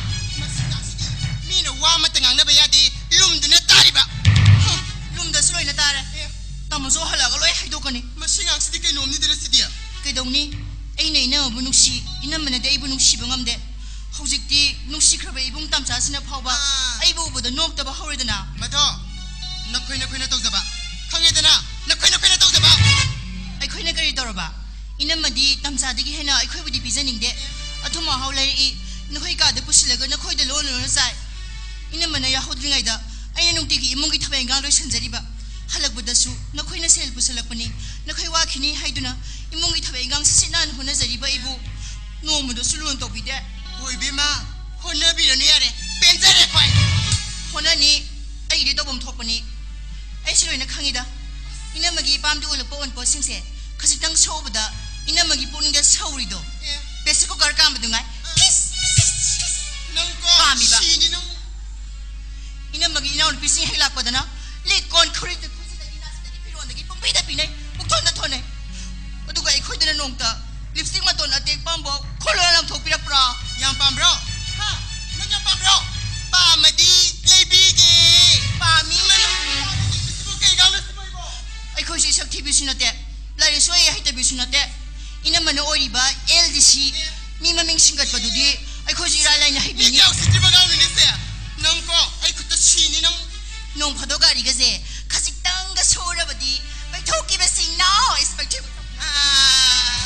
ꯃꯁꯤ ꯑꯉꯥꯡꯁꯤꯗꯤ ꯃꯤꯅ ꯋꯥ ꯑꯃꯠꯇ ꯉꯥꯡꯅꯕ ꯌꯥꯗꯦ, ꯂꯨꯝꯗꯨꯅ ꯇꯥꯔꯤꯕ꯫ ꯍꯨꯝ, ꯂꯨꯝꯗꯁꯨ ꯂꯣꯏꯅ ꯇꯥꯔꯦ꯫ ꯑꯦ꯫ ꯇꯥꯃꯣꯁꯨ ꯍꯜꯂꯛꯑꯒ ꯂꯣꯏ ꯍꯥꯏꯗꯣꯛꯀꯅꯤ꯫ ꯃꯁꯤ ꯑꯉꯥꯡꯁꯤꯗꯤ ꯀꯩꯅꯣꯝꯅꯤꯗꯅ ꯁꯤꯗꯤ꯫ ꯀꯩꯗꯧꯅꯤ? ꯑꯩꯅ ꯏꯅꯝꯃꯕꯨ ꯅꯨꯡꯁꯤ, ꯏꯅꯝꯃꯅꯗꯤ ꯑꯩꯕꯨ ꯅꯨꯡꯁꯤꯕ ꯉꯝꯗꯦ꯫ ꯍꯧꯖꯤꯛꯇꯤ ꯅꯨꯡꯁꯤꯈ꯭ꯔꯕ ꯏꯕꯨꯡ ꯇꯥꯝꯆꯥꯁꯤꯅ ꯐꯥꯎꯕ ꯑꯥ꯫ ꯑꯩꯕꯨ ꯎꯕꯗ ꯅꯣꯛꯇꯕ ꯍꯧꯔꯦꯗꯅ꯫ ꯃꯗꯣ, ꯅꯈꯣꯏ ꯅꯈꯣꯏꯅ ꯇꯧꯖꯕ꯫ ꯈꯪꯉꯦꯗꯅ? ꯅꯈꯣꯏ ꯅꯈꯣꯏꯅ ꯇꯧꯖꯕ꯫ ꯏꯅꯝꯃꯗꯤ ꯇꯝꯆꯥꯗꯒꯤ ꯍꯦꯟꯅ ꯑꯩꯈꯣꯏꯕꯨꯗꯤ ꯄꯤꯖꯅꯤꯡꯗꯦ꯫ ꯑꯊꯨꯝ ꯑꯍꯥꯎ ꯂꯩꯔꯛꯏ, ꯅꯈꯣꯏ ꯀꯥꯗ ꯄꯨꯁꯤꯜꯂꯒ ꯅꯈꯣꯏꯗ ꯂꯣꯟ ꯂꯣꯟꯅ ꯆꯥꯏ꯫ ꯏꯅꯝꯃꯅ ꯌꯥꯍꯧꯗ꯭ꯔꯤꯉꯩꯗ ꯑꯩꯅ ꯅꯨꯡꯇꯤꯒꯤ ꯏꯃꯨꯡꯒꯤ ꯊꯕꯛ ꯏꯟꯈꯥꯡ ꯂꯣꯏꯁꯤꯟꯖꯔꯤꯕ꯫ ꯍꯜꯂꯛꯄꯗꯁꯨ ꯅꯈꯣꯏꯅ ꯁꯦꯜ ꯄꯨꯁꯤꯜꯂꯛꯄꯅꯤ, ꯅꯈꯣꯏ ꯋꯥꯈꯤꯅꯤ ꯍꯥꯏꯗꯨꯅ ꯏꯃꯨꯡꯒꯤ ꯊꯕꯛ ꯏꯟꯈꯥꯡ ꯁꯤꯠ ꯁꯤꯠ ꯅꯥꯟꯅ ꯍꯣꯠꯅꯖꯔꯤꯕ ꯑꯩꯕꯨ ꯅꯣꯡꯃꯗꯁꯨ ꯂꯨꯅ ꯇꯧꯕꯤꯗꯦ꯫ ꯍꯣꯏ ꯏꯕꯦꯝꯃ, ꯍꯣꯠꯅꯕꯤꯔꯅꯨ ꯌꯥꯔꯦ, ꯄꯦꯟꯖꯔꯦ ꯑꯩꯈꯣꯏ꯫ ꯍꯣꯠꯅꯅꯤ, ꯑꯩꯒꯤꯗꯤ ꯇꯧꯐꯝ ꯊꯣꯛꯄꯅꯤ꯫ ꯑꯩꯁꯨ ꯂꯣꯏꯅ ꯈꯪꯉꯤꯗ꯫ ꯏꯅꯝꯃꯒꯤ ꯏꯄꯥꯝꯗ ꯎꯠꯂꯛꯄ ꯑꯣꯟꯄꯣꯠꯁꯤꯡꯁꯦ ꯈꯖꯤꯛꯇꯪ ꯁꯣꯛꯎꯕꯗ ꯏꯅꯝꯃꯒꯤ ꯄꯨꯛꯅꯤꯡꯗ ꯁꯧꯔꯤꯗꯣ꯫ ꯑꯦ꯫ Pressure cooker ꯀꯥꯝꯕꯗꯨ ꯉꯥꯏ꯫ ꯑ꯫ Fish, fish, fish. ꯅꯪꯀꯣ, ꯄꯥꯝꯃꯤꯕ꯫ ꯁꯤꯅꯤ ꯅꯪ꯫ ꯏꯅꯝꯃꯒꯤ ꯏꯅꯥꯎꯅꯨꯄꯤꯁꯤꯡ ꯍꯦꯛ ꯂꯥꯛꯄꯗꯅ ꯂꯤꯛ ꯀꯣꯟ ꯈꯨꯔꯤꯗ ꯈꯨꯖꯤꯗꯒꯤ ꯅꯥꯆꯤꯗꯒꯤ ꯐꯤꯔꯣꯟꯗꯒꯤ ꯄꯨꯡꯄꯤꯗ ꯄꯤꯅꯩ, ꯄꯨꯡꯊꯣꯟꯗ ꯊꯣꯟꯅꯩ꯫ ꯑꯗꯨꯒ ꯑꯩꯈꯣꯏꯗꯅ ꯅꯣꯡꯇ lipstick ꯃꯇꯣꯟ ꯑꯇꯦꯛꯄ ꯑꯃꯐꯥꯎ ꯈꯣꯜꯂꯣ ꯂꯪꯊꯣꯛꯄꯤꯔꯛꯄ꯭ꯔꯥ? ꯌꯥꯝ ꯄꯥꯝꯕ꯭ꯔꯣ? ꯍꯥ? ꯅꯪ ꯌꯥꯝ ꯄꯥꯝꯕ꯭ꯔꯣ? ꯄꯥꯝꯃꯗꯤ ꯂꯩꯕꯤꯒꯦ꯫ ꯄꯥꯝꯃꯤ꯫ ꯂꯤꯞꯁꯇꯤꯛꯄꯨ ꯀꯩ ꯀꯥꯟꯅ ꯁꯤꯕꯣꯏꯕꯣ? ꯑꯩꯈꯣꯏꯁꯨ ꯏꯁꯛ ꯊꯤꯕꯤꯁꯨ ꯅꯠꯇꯦ, ꯂꯥꯏꯔꯤꯛꯁꯨ ꯍꯩ ꯍꯩꯇꯕꯤꯁꯨ ꯅꯠꯇꯦ꯫ ꯏꯅꯝꯃꯅ ꯑꯣꯏꯔꯤꯕ L D C ꯃꯤ ꯃꯃꯤꯡ ꯁꯤꯡꯒꯠꯄꯗꯨꯗꯤ ꯑꯩꯈꯣꯏꯁꯨ ꯏꯔꯥꯏ ꯂꯥꯏꯅ ꯃꯤ ꯍꯩꯕꯤꯅꯤ꯫ ꯀꯌꯥ ꯎꯁꯤꯠꯇ꯭ꯔꯤꯕ ꯑꯉꯥꯡꯅꯣꯅꯦ ꯁꯦ? ꯅꯪꯀꯣ, ꯑꯩ ꯈꯨꯠꯇ ꯁꯤꯅꯤ ꯅꯪ꯫ ꯅꯣꯡ ꯐꯥꯗꯣꯛ ꯒꯥꯔꯤꯒꯁꯦ ꯈꯖꯤꯛꯇꯪꯒ ꯁꯣꯛꯎꯔꯕꯗꯤ ꯄꯩꯊꯣꯛꯈꯤꯕꯁꯤꯡꯅ ꯏꯁ ꯄꯩꯊꯣꯛ-, ꯑꯥ,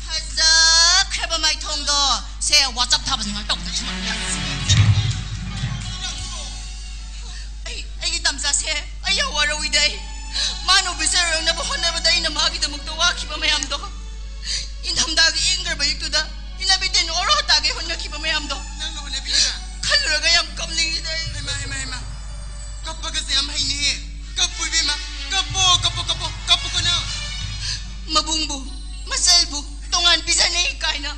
ꯐꯖꯈ꯭ꯔꯕ ꯃꯥꯏꯊꯣꯡꯗꯣ꯫ ꯁꯦ, WhatsApp ꯊꯥꯕꯁꯤ ꯉꯥꯛ ꯇꯧꯗ꯭ꯔꯁꯨ꯫ ꯑꯩ, ꯑꯩꯒꯤ ꯇꯝꯆꯥꯁꯦ ꯑꯩ ꯌꯥꯝ ꯋꯥꯔꯧꯏꯗ꯫ ꯑꯩ ꯃꯥꯅ ꯑꯣꯐꯤꯁꯔ ꯑꯣꯏꯔꯛꯅꯕ ꯍꯣꯠꯅꯕꯗ ꯑꯩꯅ ꯃꯥꯒꯤꯗꯃꯛꯇ ꯋꯥꯈꯤꯕ ꯃꯌꯥꯝꯗꯣ, ꯏꯪꯊꯝꯊꯥꯒꯤ ꯏꯪꯈ꯭ꯔꯕ ꯑꯌꯨꯛꯇꯨꯗ ꯏꯅꯕꯤꯇꯦꯟ ꯑꯣꯔꯣ ꯇꯥꯒꯦ ꯍꯣꯠꯅꯈꯤꯕ ꯃꯌꯥꯝꯗꯣ ꯅꯪꯅ ꯍꯣꯠꯅꯕꯤꯔꯤꯕ? ꯈꯜꯂꯨꯔꯒ ꯌꯥꯝ ꯀꯞꯅꯤꯡꯉꯤꯗ ꯑꯩ꯫ ꯍꯩꯃꯥ, ꯍꯩꯃꯥ, ꯍꯩꯃꯥ꯫ ꯀꯞꯄꯒꯁꯦ ꯌꯥꯝ ꯍꯩꯅꯦꯍꯦ꯫ ꯀꯞꯄꯨ ꯏꯕꯦꯝꯃ, ꯀꯞꯄꯣ, ꯀꯞꯄꯣ, ꯀꯞꯄꯣ, ꯀꯞꯄꯨꯀꯣ ꯅꯪ꯫ ꯃꯕꯨꯡꯕꯨ, ꯃꯆꯜꯕꯨ ꯇꯣꯉꯥꯟ ꯄꯤꯖꯅꯩ ꯀꯥꯏꯅ꯫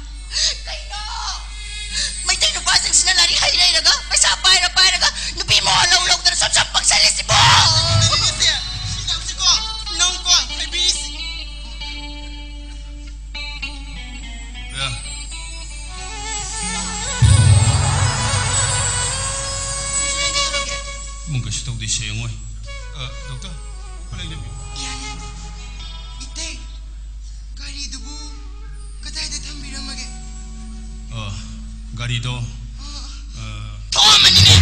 ꯀꯩꯅꯣ? ꯃꯩꯇꯩ ꯅꯨꯄꯥꯁꯤꯡꯁꯤꯅ ꯂꯥꯏꯔꯤꯛ ꯍꯩ ꯂꯩꯔꯒ, ꯄꯩꯁꯥ ꯄꯥꯏꯔ ꯄꯥꯏꯔꯒ, ꯅꯨꯄꯤ ꯃꯋꯥ ꯂꯧ ꯂꯧꯗꯅ ꯁꯨꯝ ꯁꯨꯝ ꯄꯪꯁꯜꯂꯤꯁꯤꯕꯣ? ꯁꯤ ꯅꯪꯁꯤꯀꯣ, ꯅꯪꯀꯣ, ꯊꯣꯏꯕꯤꯁꯤ꯫ ꯏꯕꯨꯡ ꯀꯩꯁꯨ ꯇꯧꯗꯦ, ꯁꯦ ꯌꯦꯡꯉꯣꯏ꯫ ꯑ, ꯗꯣꯛꯇꯔ, ꯈꯨꯠ ꯂꯦꯡꯖꯟꯕꯤꯌꯨ꯫ ꯌꯥꯅꯤ꯫ ꯏꯇꯩ, ꯒꯥꯔꯤꯗꯨꯕꯨ ꯀꯗꯥꯏꯗ ꯊꯝꯕꯤꯔꯝꯃꯒꯦ? ꯑ, ꯒꯥꯔꯤꯗꯣ, ꯑ꯫ ꯑ꯫ ꯊꯣꯛꯑꯝꯃꯅꯤꯅꯦ!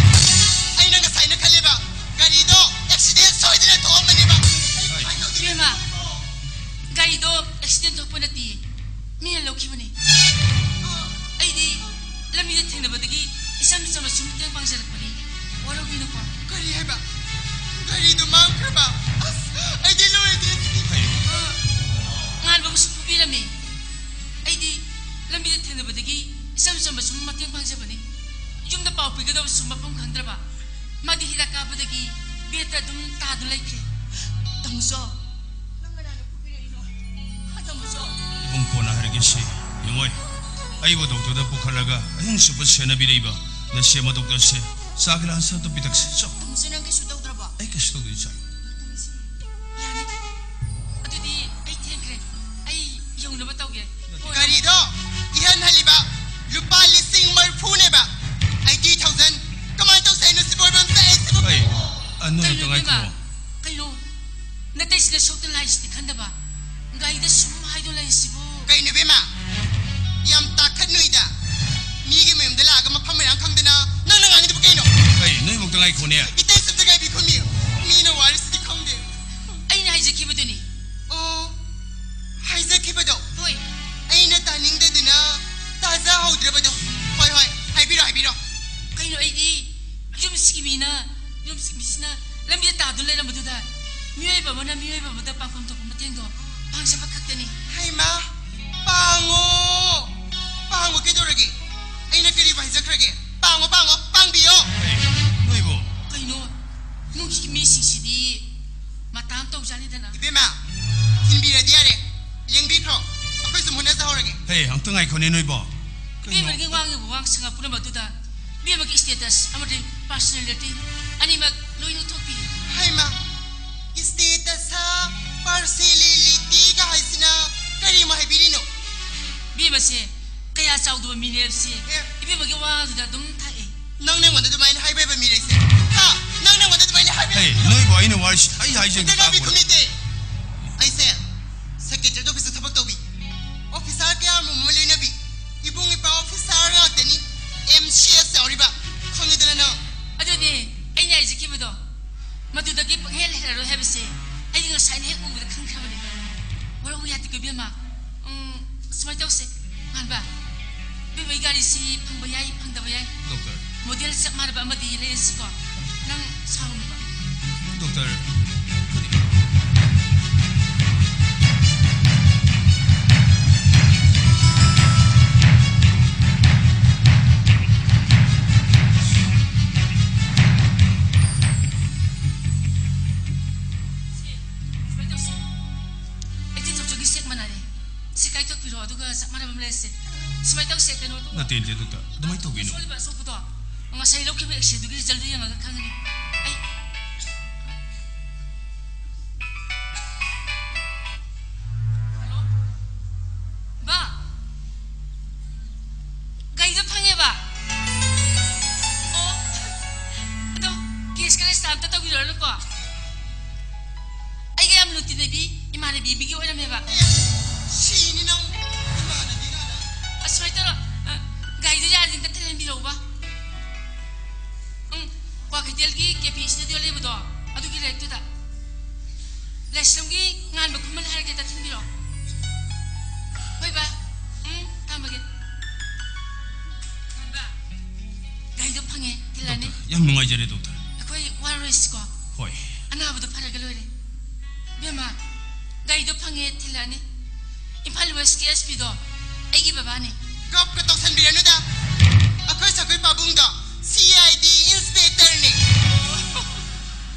ꯑꯩꯅ ꯉꯁꯥꯏꯅ ꯈꯜꯂꯦꯕ, ꯒꯥꯔꯤꯗꯣ accident ꯁꯣꯏꯗꯅ ꯊꯣꯛꯑꯝꯃꯅꯦꯕ꯫ ꯑꯩ ꯍꯣꯏ꯫ ꯀꯃꯥꯏꯅ ꯇꯧꯗꯣꯏꯅꯣ? ꯏꯕꯦꯝꯃ, ꯒꯥꯔꯤꯗꯣ ꯁꯨꯝ ꯃꯇꯦꯡ ꯄꯥꯡꯖꯔꯛꯄꯅꯤ꯫ ꯋꯥꯔꯧꯕꯤꯅꯨꯀꯣ꯫ ꯀꯔꯤ ꯍꯥꯏꯕ? ꯒꯥꯔꯤꯗꯨ ꯃꯥꯡꯈ꯭ꯔꯕ? ꯑꯁ, ꯑꯩꯗꯤ ꯂꯣꯏꯔꯦ꯫ ꯑ, ꯉꯥꯟꯕꯕꯨꯁꯨ ꯐꯨꯕꯤꯔꯝꯃꯤ꯫ ꯑꯩꯗꯤ ꯂꯝꯕꯤꯗ ꯊꯦꯡꯅꯕꯗꯒꯤ ꯏꯆꯝ ꯆꯝꯕ ꯁꯨꯝ ꯃꯇꯦꯡ ꯄꯥꯡꯖꯕꯅꯤ꯫ ꯌꯨꯝꯗ ꯄꯥꯎ ꯄꯤꯒꯗꯕꯁꯨ ꯃꯐꯝ ꯈꯪꯗ꯭ꯔꯕ꯫ ꯃꯥꯗꯤ ꯍꯤꯗꯥꯛ ꯀꯥꯞꯄꯗꯒꯤ ꯕꯦꯗꯇ ꯑꯗꯨꯝ ꯇꯥꯗꯨꯅ ꯂꯩꯈ꯭ꯔꯦ꯫ ꯇꯥꯃꯣꯆꯧ, ꯅꯪ ꯀꯅꯥꯅ ꯐꯨꯕꯤꯔꯛꯏꯅꯣ? ꯍꯥ, ꯇꯥꯃꯣꯆꯧ? ꯏꯕꯨꯡ, ꯀꯣꯟꯅ ꯍꯥꯏꯔꯒꯦꯁꯦ꯫ ꯌꯦꯡꯉꯣꯏ, ꯑꯩꯕꯨ ꯗꯣꯛꯇꯔꯗ ꯄꯨꯈꯠꯂꯒ ꯑꯍꯤꯡ ꯆꯨꯞꯄ ꯁꯦꯟꯅꯕꯤꯔꯛꯏꯕ ꯅꯁꯦꯝꯕ ꯗꯣꯛꯇꯔꯁꯦ ꯆꯥ ꯒꯤꯂꯥꯁ ꯑꯃꯇ ꯄꯤꯊꯛꯁꯤ꯫ ꯆꯣ꯫ ꯇꯥꯃꯣꯆꯧ, ꯅꯪ ꯀꯩꯁꯨ ꯇꯧꯗ꯭ꯔꯕꯣ? ꯑꯩ ꯀꯩꯁꯨ ꯇꯧꯗꯣꯏ ꯆꯥ꯫ ꯌꯥꯅꯤ꯫ ꯑꯗꯨꯗꯤ ꯑꯩ ꯊꯦꯡꯈ꯭ꯔꯦ꯫ ꯑꯩ ꯌꯧꯅꯕ ꯇꯧꯒꯦ꯫ ꯒꯥꯔꯤꯗꯣ ꯏꯍꯟ ꯍꯜꯂꯤꯕ ꯂꯨꯄꯥ ꯂꯤꯁꯤꯡ ꯃꯔꯤꯐꯨꯅꯦꯕ꯫ Eighty thousand. ꯀꯃꯥꯏꯅ ꯇꯧꯁꯦ ꯍꯥꯏꯅꯣ ꯁꯤꯕꯣ? ꯏꯕꯦꯝ, ꯆꯠꯂꯦ ꯁꯤꯕꯣ꯫ ꯑꯩ, ꯑ, ꯅꯣꯏ ꯀꯩꯅꯣ ꯑꯝꯇ ꯏꯕꯦꯝꯃ? ꯉꯥꯏꯈꯣ꯫ ꯀꯩꯅꯣ? ꯅꯇꯩꯁꯤꯗ ꯁꯣꯛꯇꯅ ꯂꯥꯛꯏꯁꯤꯗꯤ ꯈꯟꯗꯕ꯫ ꯒꯥꯔꯤꯗ ꯁꯨꯝ ꯍꯥꯏꯗꯣ ꯂꯩꯔꯤꯁꯤꯕꯨ꯫ ꯀꯩꯅꯣ ꯏꯕꯦꯝꯃ? ꯌꯥꯝ ꯇꯥꯈꯠꯅꯨꯏꯗ꯫ ꯃꯤꯒꯤ ꯃꯌꯨꯝꯗ ꯂꯥꯛꯑꯒ ꯃꯐꯝ ꯃꯔꯥꯡ ꯈꯪꯗꯅ ꯅꯪꯅ ꯉꯥꯡꯉꯤꯗꯨꯕꯨ ꯀꯩꯅꯣ? ꯑꯩ, ꯅꯣꯏꯕꯨꯛꯇ ꯉꯥꯏꯈꯣꯅꯦ꯫ ꯏꯇꯩꯁꯤꯗ ꯉꯥꯏꯕꯤ ꯈꯨꯝꯃꯤ꯫ ꯃꯤꯅ ꯋꯥꯔꯤꯁꯤꯗꯤ ꯈꯪꯗꯦ꯫ ꯑꯩꯅ ꯍꯥꯏꯖꯈꯤꯕꯗꯨꯅꯤ꯫ ꯑꯣ, ꯍꯥꯏꯖꯈꯤꯕꯗꯣ? ꯍꯣꯏ꯫ ꯑꯩꯅ ꯇꯥꯅꯤꯡꯗꯗꯨꯅ ꯇꯥꯖꯍꯧꯗ꯭ꯔꯕꯗꯣ꯫ ꯍꯣꯏ, ꯍꯣꯏ, ꯍꯥꯏꯕꯤꯔꯣ, ꯍꯥꯏꯕꯤꯔꯣ꯫ ꯀꯩꯅꯣ ꯑꯩꯗꯤ ꯌꯨꯝꯁꯤꯒꯤ ꯃꯤꯅ, ꯌꯨꯝꯁꯤꯒꯤ ꯃꯤꯁꯤꯅ ꯂꯝꯕꯤꯗ ꯇꯥꯗꯨꯅ ꯂꯩꯔꯝꯕꯗꯨꯗ ꯃꯤꯑꯣꯏꯕ ꯑꯃꯅ ꯃꯤꯑꯣꯏꯕ ꯑꯃꯗ ꯄꯥꯡꯐꯝ ꯊꯣꯛꯄ ꯃꯇꯦꯡꯗꯣ ꯄꯥꯡꯖꯕ ꯈꯛꯇꯅꯤ꯫ ꯍꯩꯃꯥ, ꯄꯥꯡꯉꯣ, ꯄꯥꯡꯉꯣ, ꯀꯩꯗꯧꯔꯒꯦ? ꯑꯩꯅ ꯀꯔꯤꯕꯨ ꯍꯥꯏꯖꯈ꯭ꯔꯒꯦ? ꯄꯥꯡꯉꯣ, ꯄꯥꯡꯉꯣ, ꯄꯥꯡꯕꯤꯌꯣ꯫ ꯅꯣꯏꯕꯨ꯫ ꯀꯩꯅꯣ, ꯅꯣꯏꯒꯤ ꯃꯤꯁꯤꯡꯁꯤꯗꯤ ꯃꯇꯥ ꯑꯃ ꯇꯧꯖꯥꯠꯅꯤꯗꯅ꯫ ꯏꯕꯦꯝꯃ, ꯊꯤꯟꯕꯤꯔꯗꯤ ꯌꯥꯔꯦ, ꯂꯦꯡꯕꯤꯈ꯭ꯔꯣ, ꯑꯩꯈꯣꯏ ꯁꯨꯝ ꯍꯣꯠꯅꯖꯍꯧꯔꯒꯦ꯫ ꯍꯦ, ꯑꯝꯇ ꯉꯥꯏꯈꯣꯅꯦ ꯅꯣꯏꯕꯣ꯫ ꯀꯩꯅꯣ? ꯏꯕꯦꯝꯃꯒꯤ ꯋꯥ ꯉꯥꯡꯕ ꯋꯥ ꯁꯉꯥ ꯄꯨꯝꯅꯃꯛ ꯑꯗꯨꯗ ꯏꯕꯦꯝꯃꯒꯤ status ꯑꯃꯗꯤ personality ꯑꯅꯤꯃꯛ ꯂꯣꯏꯅ ꯎꯠꯊꯣꯛꯄꯤꯌꯨ꯫ ꯍꯩꯃꯥ, status ꯍꯥ, personality ꯒ ꯍꯥꯏꯁꯤꯅ ꯀꯔꯤꯃ ꯍꯥꯏꯕꯤꯔꯤꯅꯣ? ꯏꯕꯦꯝꯃꯁꯦ ꯀꯌꯥ ꯆꯥꯎꯗꯕ ꯃꯤꯅꯦꯕꯁꯦ ꯑꯦ꯫ ꯏꯕꯦꯝꯃꯒꯤ ꯋꯥꯗꯨꯗ ꯑꯗꯨꯝ ꯊꯥꯛꯑꯦ꯫ ꯅꯪ ꯅꯉꯣꯟꯗ ꯑꯗꯨꯃꯥꯏꯅ ꯍꯥꯏꯕ ꯍꯥꯏꯕ ꯃꯤ ꯂꯩꯁꯦ? ꯍꯥ? ꯅꯪ ꯅꯉꯣꯟꯗ ꯑꯗꯨꯃꯥꯏꯅ ꯍꯥꯏꯕ ꯍꯦ, ꯍꯥꯏꯕ ꯅꯣꯏꯕꯨ ꯑꯩꯅ ꯋꯥꯔꯤꯁꯤ ꯑꯩ ꯍꯥꯏꯖꯒꯦ ꯏꯟꯇꯔꯅꯦꯠꯀꯤ ꯇꯥꯈꯣꯅꯦ꯫ ꯈꯨꯃꯤꯠꯇꯤ꯫ ꯑꯩꯁꯦ secretary office ꯇ ꯊꯕꯛ ꯇꯧꯕꯤ, officer ꯀꯌꯥ ꯑꯃ ꯂꯣꯏꯅꯕꯤ, ꯏꯕꯨꯡ ꯏꯄ꯭ꯋꯥ officer ꯉꯥꯛꯇꯅꯤ, M C S ꯌꯥꯎꯔꯤꯕ, ꯈꯪꯉꯤꯗꯅ ꯅꯪ? ꯑꯗꯨꯅꯦ ꯑꯩꯅ ꯍꯥꯏꯖꯈꯤꯕꯗꯣ, ꯃꯗꯨꯗꯒꯤ ꯄꯪꯍꯦꯜ ꯍꯦꯜꯂꯔꯣꯏ ꯍꯥꯏꯕꯁꯦ ꯑꯩꯗꯤ ꯉꯁꯥꯏꯅ ꯍꯦꯛ ꯎꯕꯗ ꯈꯪꯈ꯭ꯔꯕꯅꯦ꯫ ꯋꯥꯔꯧꯕ ꯌꯥꯗꯦꯀꯣ ꯏꯕꯦꯝꯃ꯫ ꯎꯝ, ꯁꯨꯃꯥꯏꯅ ꯇꯧꯁꯦ, ꯉꯥꯟꯕ꯫ ꯏꯕꯦꯝꯃ, ꯑꯩ ꯒꯥꯔꯤꯁꯤ ꯐꯪꯕ ꯌꯥꯏ, ꯐꯪꯗꯕ ꯌꯥꯏ꯫ ꯗꯣꯛꯇꯔ꯫ ꯃꯣꯗꯦꯜ ꯆꯞ ꯃꯥꯟꯅꯕ ꯑꯃꯗꯤ ꯂꯩꯔꯁꯤꯀꯣ꯫ ꯅꯪ ꯁꯥꯎꯅꯨꯕ꯫ ꯗꯣꯛꯇꯔ꯫ ꯁꯦ, ꯁꯨꯃꯥꯏꯅ ꯇꯧꯁꯤ꯫ ꯑꯩꯠꯇꯤꯟ ꯊꯥꯎꯖꯟꯒꯤ ꯆꯦꯛ ꯃꯥꯟꯅꯔꯦ꯫ ꯁꯤ ꯀꯥꯏꯊꯣꯛꯄꯤꯔꯣ, ꯑꯗꯨꯒ ꯆꯞ ꯃꯥꯟꯅꯕ ꯑꯃ ꯂꯩꯔꯁꯦ꯫ ꯁꯨꯃꯥꯏꯅ ꯇꯧꯁꯦ, ꯀꯩꯅꯣ ꯇꯧꯔꯣ꯫ ꯅꯠꯇꯦ, ꯅꯠꯇꯦ, ꯗꯣꯛꯇꯔ, ꯑꯗꯨꯃꯥꯏꯅ ꯇꯧꯕꯤꯅꯨ꯫ ꯁꯣꯛꯂꯤꯕ ꯑꯁꯣꯛꯄꯗꯣ ꯉꯁꯥꯏ ꯂꯧꯈꯤꯕ X-ray-ꯗꯨꯒꯤ result-ꯗꯨ ꯌꯦꯡꯉꯒ ꯈꯪꯒꯅꯤ꯫ ꯑꯩ ꯍꯜꯂꯣ? ꯕꯥ? ꯒꯥꯔꯤꯗꯣ ꯐꯪꯉꯦꯕ? ꯑꯣ, ꯑꯗꯣ cash ꯈꯔ extra ꯑꯝꯇ ꯇꯧꯕꯤꯔꯛꯑꯅꯨꯀꯣ꯫ ꯑꯩꯒ ꯌꯥꯝ ꯂꯨꯅ ꯇꯤꯟꯅꯕꯤ ꯏꯃꯥꯟꯅꯕꯤ ꯑꯃꯒꯤ ꯑꯣꯏꯔꯝꯃꯦꯕ꯫ ꯁꯤꯅꯤ ꯅꯪ ꯏꯃꯥꯟꯅꯕꯤ ꯀꯥꯏꯅ꯫ ꯑꯁ, ꯁꯨꯃꯥꯏꯅ ꯇꯧꯔꯣ, ꯑ, ꯒꯥꯔꯤꯗꯣ ꯌꯥꯔꯗꯤ ꯑꯝꯇ ꯊꯤꯜꯍꯟꯕꯤꯔꯛꯎꯕ꯫ ꯎꯝ, ꯀ꯭ꯋꯥꯀꯩꯊꯦꯜꯒꯤ ꯀꯦ ꯄꯤ studio ꯂꯩꯕꯗꯣ, ꯑꯗꯨꯒꯤ ꯂꯩꯔꯛꯇꯨꯗ꯫ ꯂꯥꯏꯁ꯭ꯔꯝꯒꯤ ꯉꯥꯟꯕ ꯈꯨꯃꯟ ꯍꯥꯏꯔꯒꯦ, ꯑꯝꯇ ꯊꯤꯟꯕꯤꯔꯛꯑꯣ꯫ ꯍꯣꯏ ꯕꯥ, ꯎꯝ, ꯊꯝꯃꯒꯦ꯫ ꯉꯥꯟꯕ, ꯒꯥꯔꯤꯗꯣ ꯐꯪꯉꯦ, ꯊꯤꯜꯂꯅꯤ꯫ ꯗꯣꯛꯇꯔ, ꯌꯥꯝ ꯅꯨꯡꯉꯥꯏꯖꯔꯦ, ꯗꯣꯛꯇꯔ꯫ ꯑꯩꯈꯣꯏ ꯋꯥꯔꯔꯣꯏꯁꯤꯀꯣ꯫ ꯍꯣꯏ꯫ ꯑꯅꯥꯕꯗꯣ ꯐꯔꯒ ꯂꯣꯏꯔꯦ꯫ ꯏꯕꯦꯝꯃ, ꯒꯥꯔꯤꯗꯣ ꯐꯪꯉꯦ, ꯊꯤꯜꯂꯛꯑꯅꯤ꯫ ꯏꯝꯐꯥꯜ West-ꯀꯤ S P-ꯗꯣ ꯑꯩꯒꯤ ꯕꯕꯥꯅꯦ꯫ ꯒꯞꯀ ꯇꯧꯁꯟꯕꯤꯔꯅꯨꯗ꯫ ꯑꯩꯈꯣꯏ ꯁꯈꯣꯏ ꯄꯥꯕꯨꯡꯗꯣ C I D inspector-ꯅꯦ꯫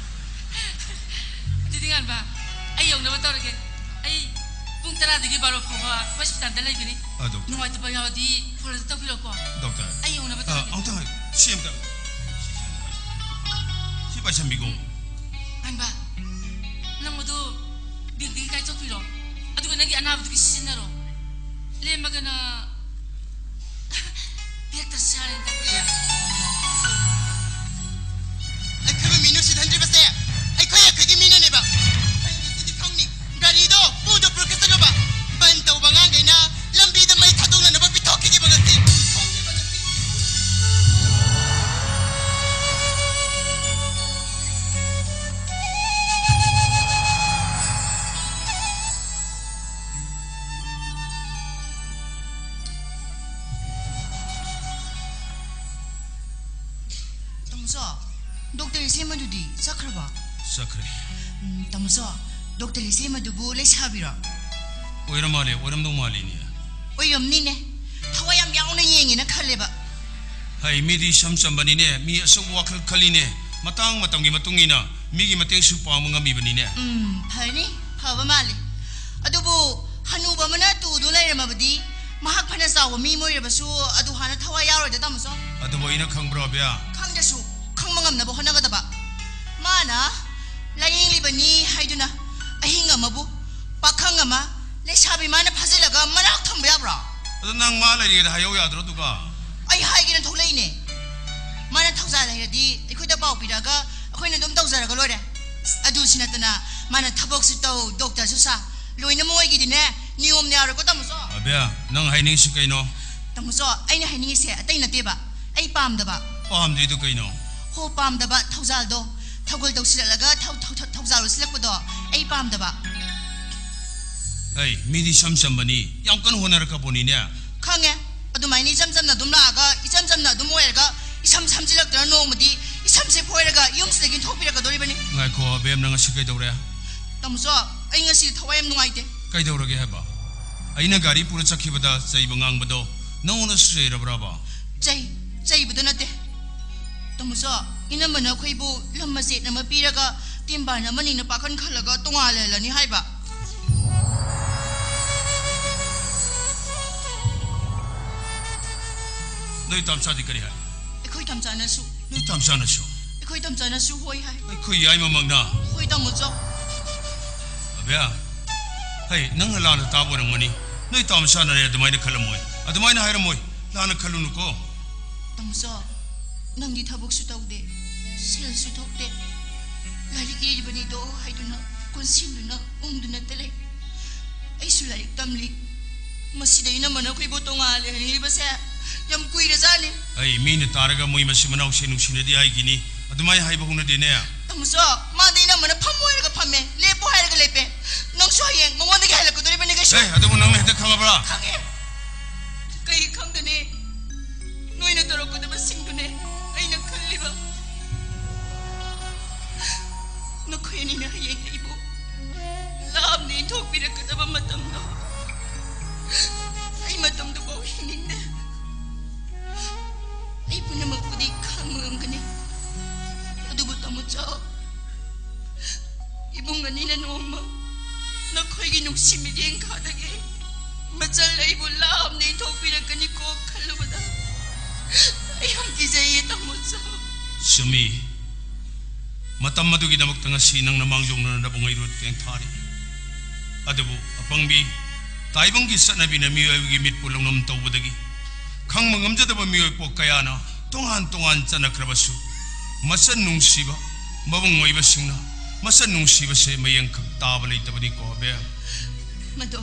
ꯑꯗꯨꯗꯤ ꯉꯥꯟꯕ, ꯑꯩ ꯌꯧꯅꯕ ꯇꯧꯔꯒꯦ꯫ ꯑꯩ ꯄꯨꯡ ꯇꯔꯥꯗꯒꯤ ꯕꯥꯔꯣ ꯐꯥꯎꯕ hospital-ꯗ ꯂꯩꯒꯅꯤ꯫ ꯑꯗꯣ ꯅꯨꯡꯉꯥꯏꯇꯕ ꯌꯥꯎꯔꯗꯤ phone ꯑꯗꯨꯝ ꯇꯧꯕꯤꯔꯛꯎꯀꯣ꯫ ꯗꯣꯛꯇꯔ꯫ ꯑꯩ ꯌꯧꯅꯕ ꯑ, ꯇꯧꯔꯒꯦ꯫ ꯑꯃꯨꯛꯇ ꯉꯥꯏ-, ꯁꯤ ꯑꯃꯨꯛꯇ꯫ ꯁꯤ ꯄꯥꯏꯁꯟꯕꯤꯈꯣ꯫ ꯉꯥꯟꯕ, ꯅꯪ ꯃꯗꯨ bank-ꯇꯒꯤ ꯀꯥꯏꯊꯣꯛꯄꯤꯔꯣ꯫ ꯑꯗꯨꯒ ꯅꯪꯒꯤ ꯑꯅꯥꯕꯗꯨꯒꯤ ꯁꯤꯖꯤꯟꯅꯔꯣ꯫ ꯂꯦꯝꯃꯒꯅ ꯄꯤꯔꯛꯇ꯭ꯔꯁꯨ ꯌꯥꯔꯦꯗ꯫ ꯑꯩꯈꯣꯏꯕꯨ ꯃꯤꯅꯨ ꯁꯤꯠꯍꯟꯗ꯭ꯔꯤꯕꯁꯦ ꯑꯩꯈꯣꯏ, ꯑꯩꯈꯣꯏꯒꯤ ꯃꯤꯅꯅꯦꯕ꯫ ꯑꯩ ꯉꯁꯤꯗꯤ ꯈꯪꯅꯤ꯫ ꯒꯥꯔꯤꯗꯣ ꯄꯨꯗ ꯄꯨꯔꯛꯀꯦ ꯆꯠꯂꯨꯕ꯫ ꯕꯟ ꯇꯧꯕ ꯑꯉꯥꯡꯈꯩꯅ ꯂꯝꯕꯤꯗ ꯃꯩ ꯊꯥꯗꯣꯛꯅꯅꯕ ꯄꯤꯊꯣꯛꯈꯤꯒꯦꯕ ꯉꯁꯤ꯫ ꯈꯪꯉꯦꯕ ꯉꯁꯤ꯫ ꯆꯠꯈ꯭ꯔꯦ꯫ ꯎꯝ, ꯇꯥꯃꯣꯆꯧ, ꯗꯣꯛꯇꯔ ꯏꯆꯦꯃꯗꯨꯕꯨ ꯂꯩꯁꯥꯕꯤꯔꯣ? ꯑꯣꯏꯔ ꯃꯥꯜꯂꯦ, ꯑꯣꯏꯔꯝꯗꯧ ꯃꯥꯜꯂꯤꯅꯦ꯫ ꯑꯣꯏꯔꯝꯅꯤꯅꯦ꯫ ꯊꯋꯥꯏ ꯌꯥꯝ ꯌꯥꯎꯅ ꯌꯦꯡꯉꯦꯅ ꯈꯜꯂꯦꯕ꯫ ꯍꯩ, ꯃꯤꯗꯤ ꯏꯁꯝ ꯆꯝꯕꯅꯤꯅꯦ, ꯃꯤ ꯑꯆꯧꯕ ꯋꯥꯈꯜ ꯈꯜꯂꯤꯅꯦ꯫ ꯃꯇꯥꯡ ꯃꯇꯝꯒꯤ ꯃꯇꯨꯡ ꯏꯟꯅ ꯃꯤꯒꯤ ꯃꯇꯦꯡꯁꯨ ꯄꯥꯡꯕ ꯉꯝꯃꯤꯕꯅꯤꯅꯦ꯫ ꯎꯝ, ꯐꯔꯅꯤ, ꯐꯕ ꯃꯥꯜꯂꯦ꯫ ꯑꯗꯨꯕꯨ ꯍꯅꯨꯕ ꯑꯃꯅ ꯇꯨꯗꯨ ꯂꯩꯔꯝꯃꯕꯗꯤ ꯃꯍꯥꯛ ꯐꯅ ꯆꯥꯎꯕ ꯃꯤ ꯑꯃ ꯑꯣꯏꯔꯕꯁꯨ ꯑꯗꯨ ꯍꯥꯟꯅ ꯊꯋꯥꯏ ꯌꯥꯎꯔꯣꯏꯗ, ꯇꯥꯃꯣꯆꯧ꯫ ꯑꯗꯨꯕꯨ ꯑꯩꯅ ꯈꯪꯕ꯭ꯔꯣ, ꯑꯕꯦꯌꯥ? ꯈꯪꯗ꯭ꯔꯁꯨ ꯈꯪꯕ ꯉꯝꯅꯕ ꯍꯣꯠꯅꯒꯗꯕ꯫ ꯃꯥꯅ ꯂꯥꯌꯦꯡꯂꯤꯕꯅꯤ ꯍꯥꯏꯗꯨꯅ ꯑꯍꯤꯡ ꯑꯃꯕꯨ ꯄꯥꯈꯪ ꯑꯃ ꯂꯩꯁꯥꯕꯤ ꯃꯥꯅ ꯐꯥꯖꯤꯜꯂꯒ ꯃꯅꯥꯛ ꯊꯝꯕ ꯌꯥꯕ꯭ꯔꯣ? ꯑꯗꯣ ꯅꯪ ꯃꯥ ꯂꯩꯔꯤꯉꯩꯗ ꯍꯥꯏꯍꯧ ꯌꯥꯗ꯭ꯔꯣ ꯑꯗꯨꯒ? ꯑꯩ ꯍꯥꯏꯒꯦꯅ ꯊꯣꯛꯂꯛꯏꯅꯦ꯫ ꯃꯥꯅ ꯊꯧꯖꯥꯜ ꯂꯩꯔꯗꯤ ꯑꯩꯈꯣꯏꯗ ꯄꯥꯎ ꯄꯤꯔꯛꯑꯒ ꯑꯩꯈꯣꯏꯅ ꯑꯗꯨꯝ ꯇꯧꯖꯔꯒ ꯂꯣꯏꯔꯦ꯫ ꯑꯗꯨꯁꯨ ꯅꯠꯇꯅ ꯃꯥꯅ ꯊꯕꯛꯁꯨ ꯇꯧ, ꯗꯣꯛꯇꯔꯁꯨ ꯁꯥ, ꯂꯣꯏꯅ ꯃꯣꯏꯒꯤꯗꯤꯅꯦ ꯅꯤꯌꯣꯝꯅ ꯌꯥꯔꯣꯏꯀꯣ, ꯇꯥꯃꯣꯆꯧ꯫ ꯑꯕꯦꯌꯥ, ꯅꯪ ꯍꯥꯏꯅꯤꯡꯉꯤꯁꯤ ꯀꯩꯅꯣ? ꯇꯥꯃꯣꯆꯧ, ꯑꯩꯅ ꯍꯥꯏꯅꯤꯡꯉꯤꯁꯦ ꯑꯇꯩ ꯅꯠꯇꯦꯕ, ꯑꯩ ꯄꯥꯝꯗꯕ꯫ ꯄꯥꯝꯗ꯭ꯔꯤꯗꯨ ꯀꯩꯅꯣ? ꯍꯣ, ꯄꯥꯝꯗꯕ ꯊꯧꯖꯥꯜꯗꯣ ꯊꯧꯒꯜ ꯇꯧꯁꯤꯜꯂꯛꯂꯒ ꯊꯧ- ꯊꯧ- ꯊꯧ- ꯊꯧꯖꯥꯜ ꯎꯠꯁꯤꯜꯂꯛꯄꯗꯣ ꯑꯩ ꯄꯥꯝꯗꯕ꯫ ꯍꯩ, ꯃꯤꯗꯤ ꯏꯁꯝ ꯆꯝꯕꯅꯤ, ꯌꯥꯝ ꯀꯟꯅ ꯍꯣꯠꯅꯔꯛꯀꯄꯣꯅꯤꯅꯦ꯫ ꯈꯪꯉꯦ, ꯑꯗꯨꯃꯥꯏꯅ ꯏꯆꯝ ꯆꯝꯅ ꯑꯗꯨꯝ ꯂꯥꯛꯑꯒ ꯏꯆꯝ ꯆꯝꯅ ꯑꯗꯨꯝ ꯑꯣꯏꯔꯒ ꯏꯁꯝ ꯁꯝꯖꯤꯜꯂꯛꯇꯅ ꯅꯣꯡꯃꯗꯤ ꯏꯁꯝꯁꯦ ꯐꯣꯏꯔꯒ ꯌꯨꯝꯁꯤꯗꯒꯤ ꯊꯣꯛꯄꯤꯔꯛꯀꯗꯣꯔꯤꯕꯅꯤ꯫ ꯉꯥꯏꯈꯣ, ꯑꯕꯦꯝ, ꯅꯪ ꯉꯁꯤ ꯀꯩꯗꯧꯔꯦ? ꯇꯥꯃꯣꯆꯧ, ꯑꯩ ꯉꯁꯤ ꯊꯋꯥꯏ ꯌꯥꯝ ꯅꯨꯡꯉꯥꯏꯇꯦ꯫ ꯀꯩꯗꯧꯔꯒꯦ ꯍꯥꯏꯕ? ꯑꯩꯅ ꯒꯥꯔꯤ ꯄꯨꯔ ꯆꯠꯈꯤꯕꯗ ꯆꯩꯕ ꯉꯥꯡꯕꯗꯣ ꯅꯪꯉꯣꯟꯗꯁꯨ ꯆꯩꯔꯕ꯭ꯔꯕ? ꯆꯩ, ꯆꯩꯕꯗꯨ ꯅꯠꯇꯦ꯫ ꯇꯥꯃꯣꯆꯧ, ꯏꯅꯝꯃꯅ ꯑꯩꯈꯣꯏꯕꯨ ꯂꯝ ꯃꯆꯦꯠ ꯑꯃ ꯄꯤꯔꯒ ꯇꯦꯝꯕꯥꯟ ꯑꯃꯅꯤꯅ ꯄꯥꯈꯟ ꯈꯜꯂꯒ ꯇꯣꯉꯥꯟ ꯂꯩꯍꯜꯂꯅꯤ ꯍꯥꯏꯕ꯫ ꯅꯣꯏ ꯇꯥꯝꯆꯥꯗꯤ ꯀꯔꯤ ꯍꯥꯏ? ꯑꯩꯈꯣꯏ ꯇꯥꯝꯆꯥꯅꯁꯨ, ꯅꯣꯏ ꯇꯥꯝꯆꯥꯅꯁꯨ? ꯑꯩꯈꯣꯏ ꯇꯥꯝꯆꯥꯅꯁꯨ ꯍꯣꯏ ꯍꯥꯏ꯫ ꯑꯩꯈꯣꯏ ꯌꯥꯏꯃꯃꯛꯅ? ꯍꯣꯏ, ꯇꯥꯃꯣꯆꯧ꯫ ꯑꯕꯦꯌꯥ, ꯍꯩ, ꯅꯪꯅ ꯂꯥꯟꯅ ꯇꯥꯕ ꯑꯣꯏꯔꯝꯒꯅꯤ꯫ ꯅꯣꯏ ꯇꯥꯝꯆꯥꯅꯅꯦ ꯑꯗꯨꯃꯥꯏꯅ ꯈꯜꯂꯝꯃꯣꯏ, ꯑꯗꯨꯃꯥꯏꯅ ꯍꯥꯏꯔꯝꯃꯣꯏ꯫ ꯂꯥꯟꯅ ꯈꯜꯂꯨꯅꯨꯀꯣ꯫ ꯇꯥꯃꯣꯆꯧ, ꯅꯪꯗꯤ ꯊꯕꯛꯁꯨ ꯇꯧꯗꯦ, ꯁꯦꯜꯁꯨ ꯊꯣꯛꯇꯦ, ꯂꯥꯏꯔꯤꯛ ꯏꯔꯤꯕꯅꯤꯗꯣ ꯍꯥꯏꯗꯨꯅ ꯀꯣꯟꯁꯤꯟꯗꯨꯅ ꯎꯪꯗꯨꯅꯇ ꯂꯩ꯫ ꯑꯩꯁꯨ ꯂꯥꯏꯔꯤꯛ ꯇꯝꯂꯤ꯫ ꯃꯁꯤꯗ ꯏꯅꯝꯃꯅ ꯑꯩꯈꯣꯏꯕꯨ ꯇꯣꯉꯥꯟꯅ ꯂꯩꯍꯟꯅꯤꯡꯂꯤꯕꯁꯦ ꯌꯥꯝ ꯀꯨꯏꯔꯖꯥꯠꯅꯤ꯫ ꯑꯩ ꯃꯤꯅ ꯇꯥꯔꯒ ꯃꯣꯏ ꯃꯆꯤꯟ ꯃꯅꯥꯎꯁꯦ ꯅꯨꯡꯁꯤꯅꯗꯦ ꯍꯥꯏꯈꯤꯅꯤ꯫ ꯑꯗꯨꯃꯥꯏꯅ ꯍꯥꯏꯕ ꯍꯧꯅꯗꯦꯅꯦ꯫ ꯇꯥꯃꯣꯆꯧ, ꯃꯥꯗꯤ ꯏꯅꯝꯃꯅ ꯐꯝꯃꯣ ꯍꯥꯏꯔꯒ ꯐꯝꯃꯦ, ꯂꯦꯞꯄꯣ ꯍꯥꯏꯔꯒ ꯂꯦꯞꯄꯦ꯫ ꯅꯪꯁꯨ ꯍꯌꯦꯡ ꯃꯉꯣꯟꯗꯒꯤ ꯍꯜꯂꯛꯀꯗꯣꯔꯤꯕꯅꯤ ꯀꯩꯁꯨ꯫ ꯍꯦ, ꯑꯗꯨꯕꯨ ꯅꯪꯅ ꯍꯦꯛꯇ ꯈꯪꯉꯕ꯭ꯔꯥ? ꯈꯪꯉꯦ꯫ ꯀꯩ ꯈꯪꯗꯅꯤ? ꯅꯣꯏꯅ ꯇꯧꯔꯛꯀꯗꯕꯁꯤꯡꯗꯨꯅꯦ ꯑꯩꯅ ꯈꯜꯂꯤꯕ꯫ ꯂꯥꯞꯅ ꯏꯟꯊꯣꯛꯄꯤꯔꯛꯀꯗꯕ ꯃꯇꯝꯗꯣ, ꯑꯩ ꯃꯇꯝꯗꯨꯐꯥꯎ ꯍꯤꯡꯅꯤꯡꯗꯦ꯫ ꯑꯩ ꯄꯨꯝꯅꯃꯛꯄꯨꯗꯤ ꯈꯥꯡꯕ ꯉꯝꯒꯅꯤ, ꯑꯗꯨꯕꯨ ꯇꯥꯃꯣꯆꯥ, ꯏꯕꯨꯡ ꯑꯅꯤꯅ ꯅꯣꯡꯃ ꯅꯈꯣꯏꯒꯤ ꯅꯨꯡꯁꯤ ꯃꯤꯠꯌꯦꯡ ꯈꯥꯗꯒꯤ ꯃꯆꯜ ꯑꯩꯕꯨ ꯂꯥꯞꯅ ꯏꯟꯊꯣꯛꯄꯤꯔꯛꯀꯅꯤꯀꯣ ꯈꯜꯂꯨꯕꯗ ꯑꯩ ꯌꯥꯝ ꯀꯤꯖꯩꯌꯦ, ꯇꯥꯃꯣꯆꯥ꯫ ꯆꯨꯝꯃꯤ꯫ ꯃꯇꯝ ꯑꯗꯨꯒꯤꯗꯃꯛꯇ ꯉꯁꯤ ꯅꯪꯅ ꯃꯥꯡꯖꯧꯅꯅ ꯅꯕꯨꯡꯉꯩꯔꯨ ꯇꯦꯡꯊꯥꯔꯤ꯫ ꯑꯗꯨꯕꯨ ꯑꯄꯪꯕꯤ, ꯇꯥꯏꯕꯪꯒꯤ ꯆꯠꯅꯕꯤꯅ ꯃꯤꯑꯣꯏꯕꯒꯤ ꯃꯤꯠꯄꯨ ꯂꯧꯅꯝ ꯇꯧꯕꯗꯒꯤ ꯈꯪꯕ ꯉꯝꯖꯗꯕ ꯃꯤꯑꯣꯏ ꯄꯣꯛ ꯀꯌꯥꯅ ꯇꯣꯉꯥꯟ ꯇꯣꯉꯥꯟ ꯆꯠꯅꯈ꯭ꯔꯕꯁꯨ, ꯃꯆꯟ ꯅꯨꯡꯁꯤꯕ ꯃꯕꯨꯡ ꯑꯣꯏꯕꯁꯤꯡꯅ ꯃꯆꯟ ꯅꯨꯡꯁꯤꯕꯁꯦ ꯃꯌꯦꯡꯈꯛ ꯇꯥꯕ ꯂꯩꯇꯕꯅꯤꯀꯣ, ꯑꯕꯦꯝ꯫ ꯃꯗꯣ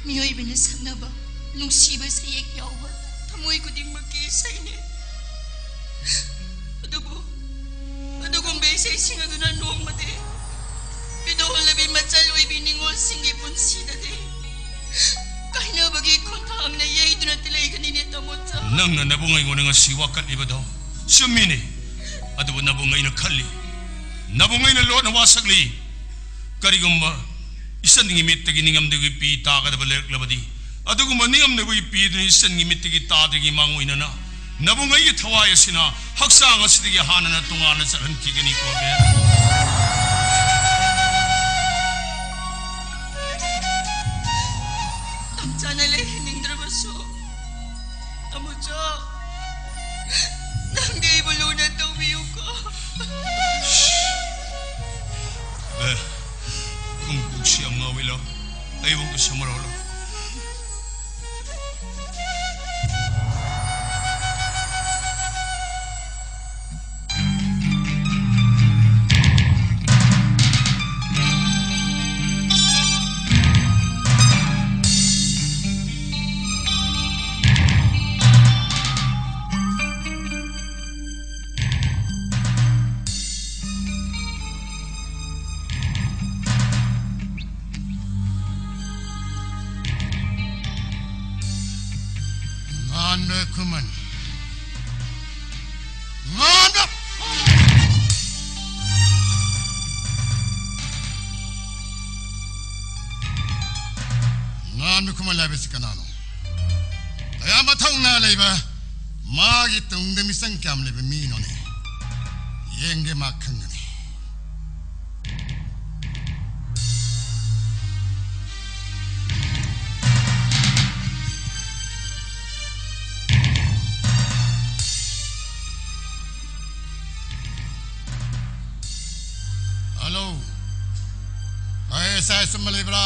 ꯃꯤꯑꯣꯏꯕꯅ ꯁꯛꯅꯕ ꯅꯨꯡꯁꯤꯕ ꯁꯩꯌꯦꯛ ꯌꯥꯎꯕ ꯊꯃꯣꯏ ꯈꯨꯗꯤꯡꯃꯛꯀꯤ ꯏꯁꯩꯅꯤ꯫ ꯑꯗꯨꯕꯨ ꯑꯗꯨꯒꯨꯝꯕ ꯏꯁꯩꯁꯤꯡ ꯑꯗꯨꯅ ꯅꯣꯡꯃꯗꯤ ꯃꯤꯗꯣꯜꯂꯕꯤ ꯃꯆꯜ ꯑꯣꯏꯕꯤ ꯅꯤꯉꯣꯜꯁꯤꯡꯒꯤ ꯄꯨꯟꯁꯤꯗꯗꯤ ꯀꯥꯏꯅꯕꯒꯤ ꯈꯣꯟꯊꯥꯡꯅ ꯌꯩꯗꯨꯅ ꯂꯩꯒꯅꯤꯅꯦ, ꯇꯥꯃꯣꯆꯥ꯫ ꯅꯪꯅ ꯅꯕꯨꯡ ꯑꯩꯉꯣꯟꯗ ꯉꯁꯤ ꯋꯥꯀꯠꯂꯤꯕꯗꯣ ꯆꯨꯝꯃꯤꯅꯦ꯫ ꯑꯗꯨꯕꯨ ꯅꯕꯨꯡ ꯑꯩꯅ ꯈꯜꯂꯤ, ꯅꯕꯨꯡ ꯑꯩꯅ ꯂꯣꯟꯅ ꯋꯥꯁꯛꯂꯤ꯫ ꯀꯔꯤꯒꯨꯝꯕ ꯏꯆꯟꯒꯤ ꯃꯤꯠꯇꯒꯤ ꯅꯤꯡꯉꯝꯗꯕꯒꯤ ꯄꯤ ꯇꯥꯒꯗꯕ ꯂꯩꯔꯛꯂꯕꯗꯤ, ꯑꯗꯨꯒꯨꯝꯕ ꯅꯤꯡꯉꯝꯗꯕꯒꯤ ꯄꯤꯗꯨꯅ ꯏꯆꯟꯒꯤ ꯃꯤꯠꯇꯒꯤ ꯇꯥꯗ꯭ꯔꯤꯉꯩ ꯃꯥꯡꯑꯣꯏꯅꯅ ꯅꯕꯨꯡ ꯑꯩꯒꯤ ꯊꯋꯥꯏ ꯑꯁꯤꯅ ꯍꯛꯆꯥꯡ ꯑꯁꯤꯗꯒꯤ ꯍꯥꯟꯅꯅ ꯇꯣꯉꯥꯟꯅ ꯆꯠꯍꯟꯈꯤꯒꯅꯤꯀꯣ, ꯑꯕꯦꯝ꯫ ꯇꯥꯃꯣꯆꯥꯅ ꯂꯩꯍꯟꯅꯤꯡꯗ꯭ꯔꯕꯁꯨ, ꯇꯥꯃꯣꯆꯥ, ꯅꯪꯗꯤ ꯑꯩꯕꯨ ꯂꯨꯅ ꯇꯧꯕꯤꯌꯨꯀꯣ꯫ ꯑꯦ, ꯈꯣꯡꯎꯞꯁꯤ ꯌꯥꯝ ꯉꯥꯎꯏ, ꯂꯥꯎ꯫ ꯑꯩꯕꯨ ꯑꯝꯇ ꯁꯦꯝꯃꯔꯣ, ꯂꯥꯎ꯫ ꯉꯥꯟꯕ ꯈꯨꯃꯟ꯫ ꯉꯥꯟꯕ! ꯌꯥꯝꯅ ꯈꯨꯃꯟ ꯍꯥꯏꯕꯁꯤ ꯀꯅꯥꯅꯣ? ꯀꯌꯥꯝ ꯃꯊꯧꯅꯥ ꯂꯩꯕ, ꯃꯥꯒꯤ ꯇꯨꯡꯗ ꯃꯤꯆꯪ ꯀꯌꯥꯝ ꯂꯩꯕ ꯃꯤꯅꯣꯅꯦ? ꯌꯦꯡꯒꯦ, ꯃꯥ ꯈꯪꯒꯅꯤ꯫ ꯍꯜꯂꯣ꯫ ꯑꯩ ꯑꯦꯁ ꯑꯥꯏ ꯑꯆꯨꯝꯕ ꯂꯩꯕ꯭ꯔꯥ?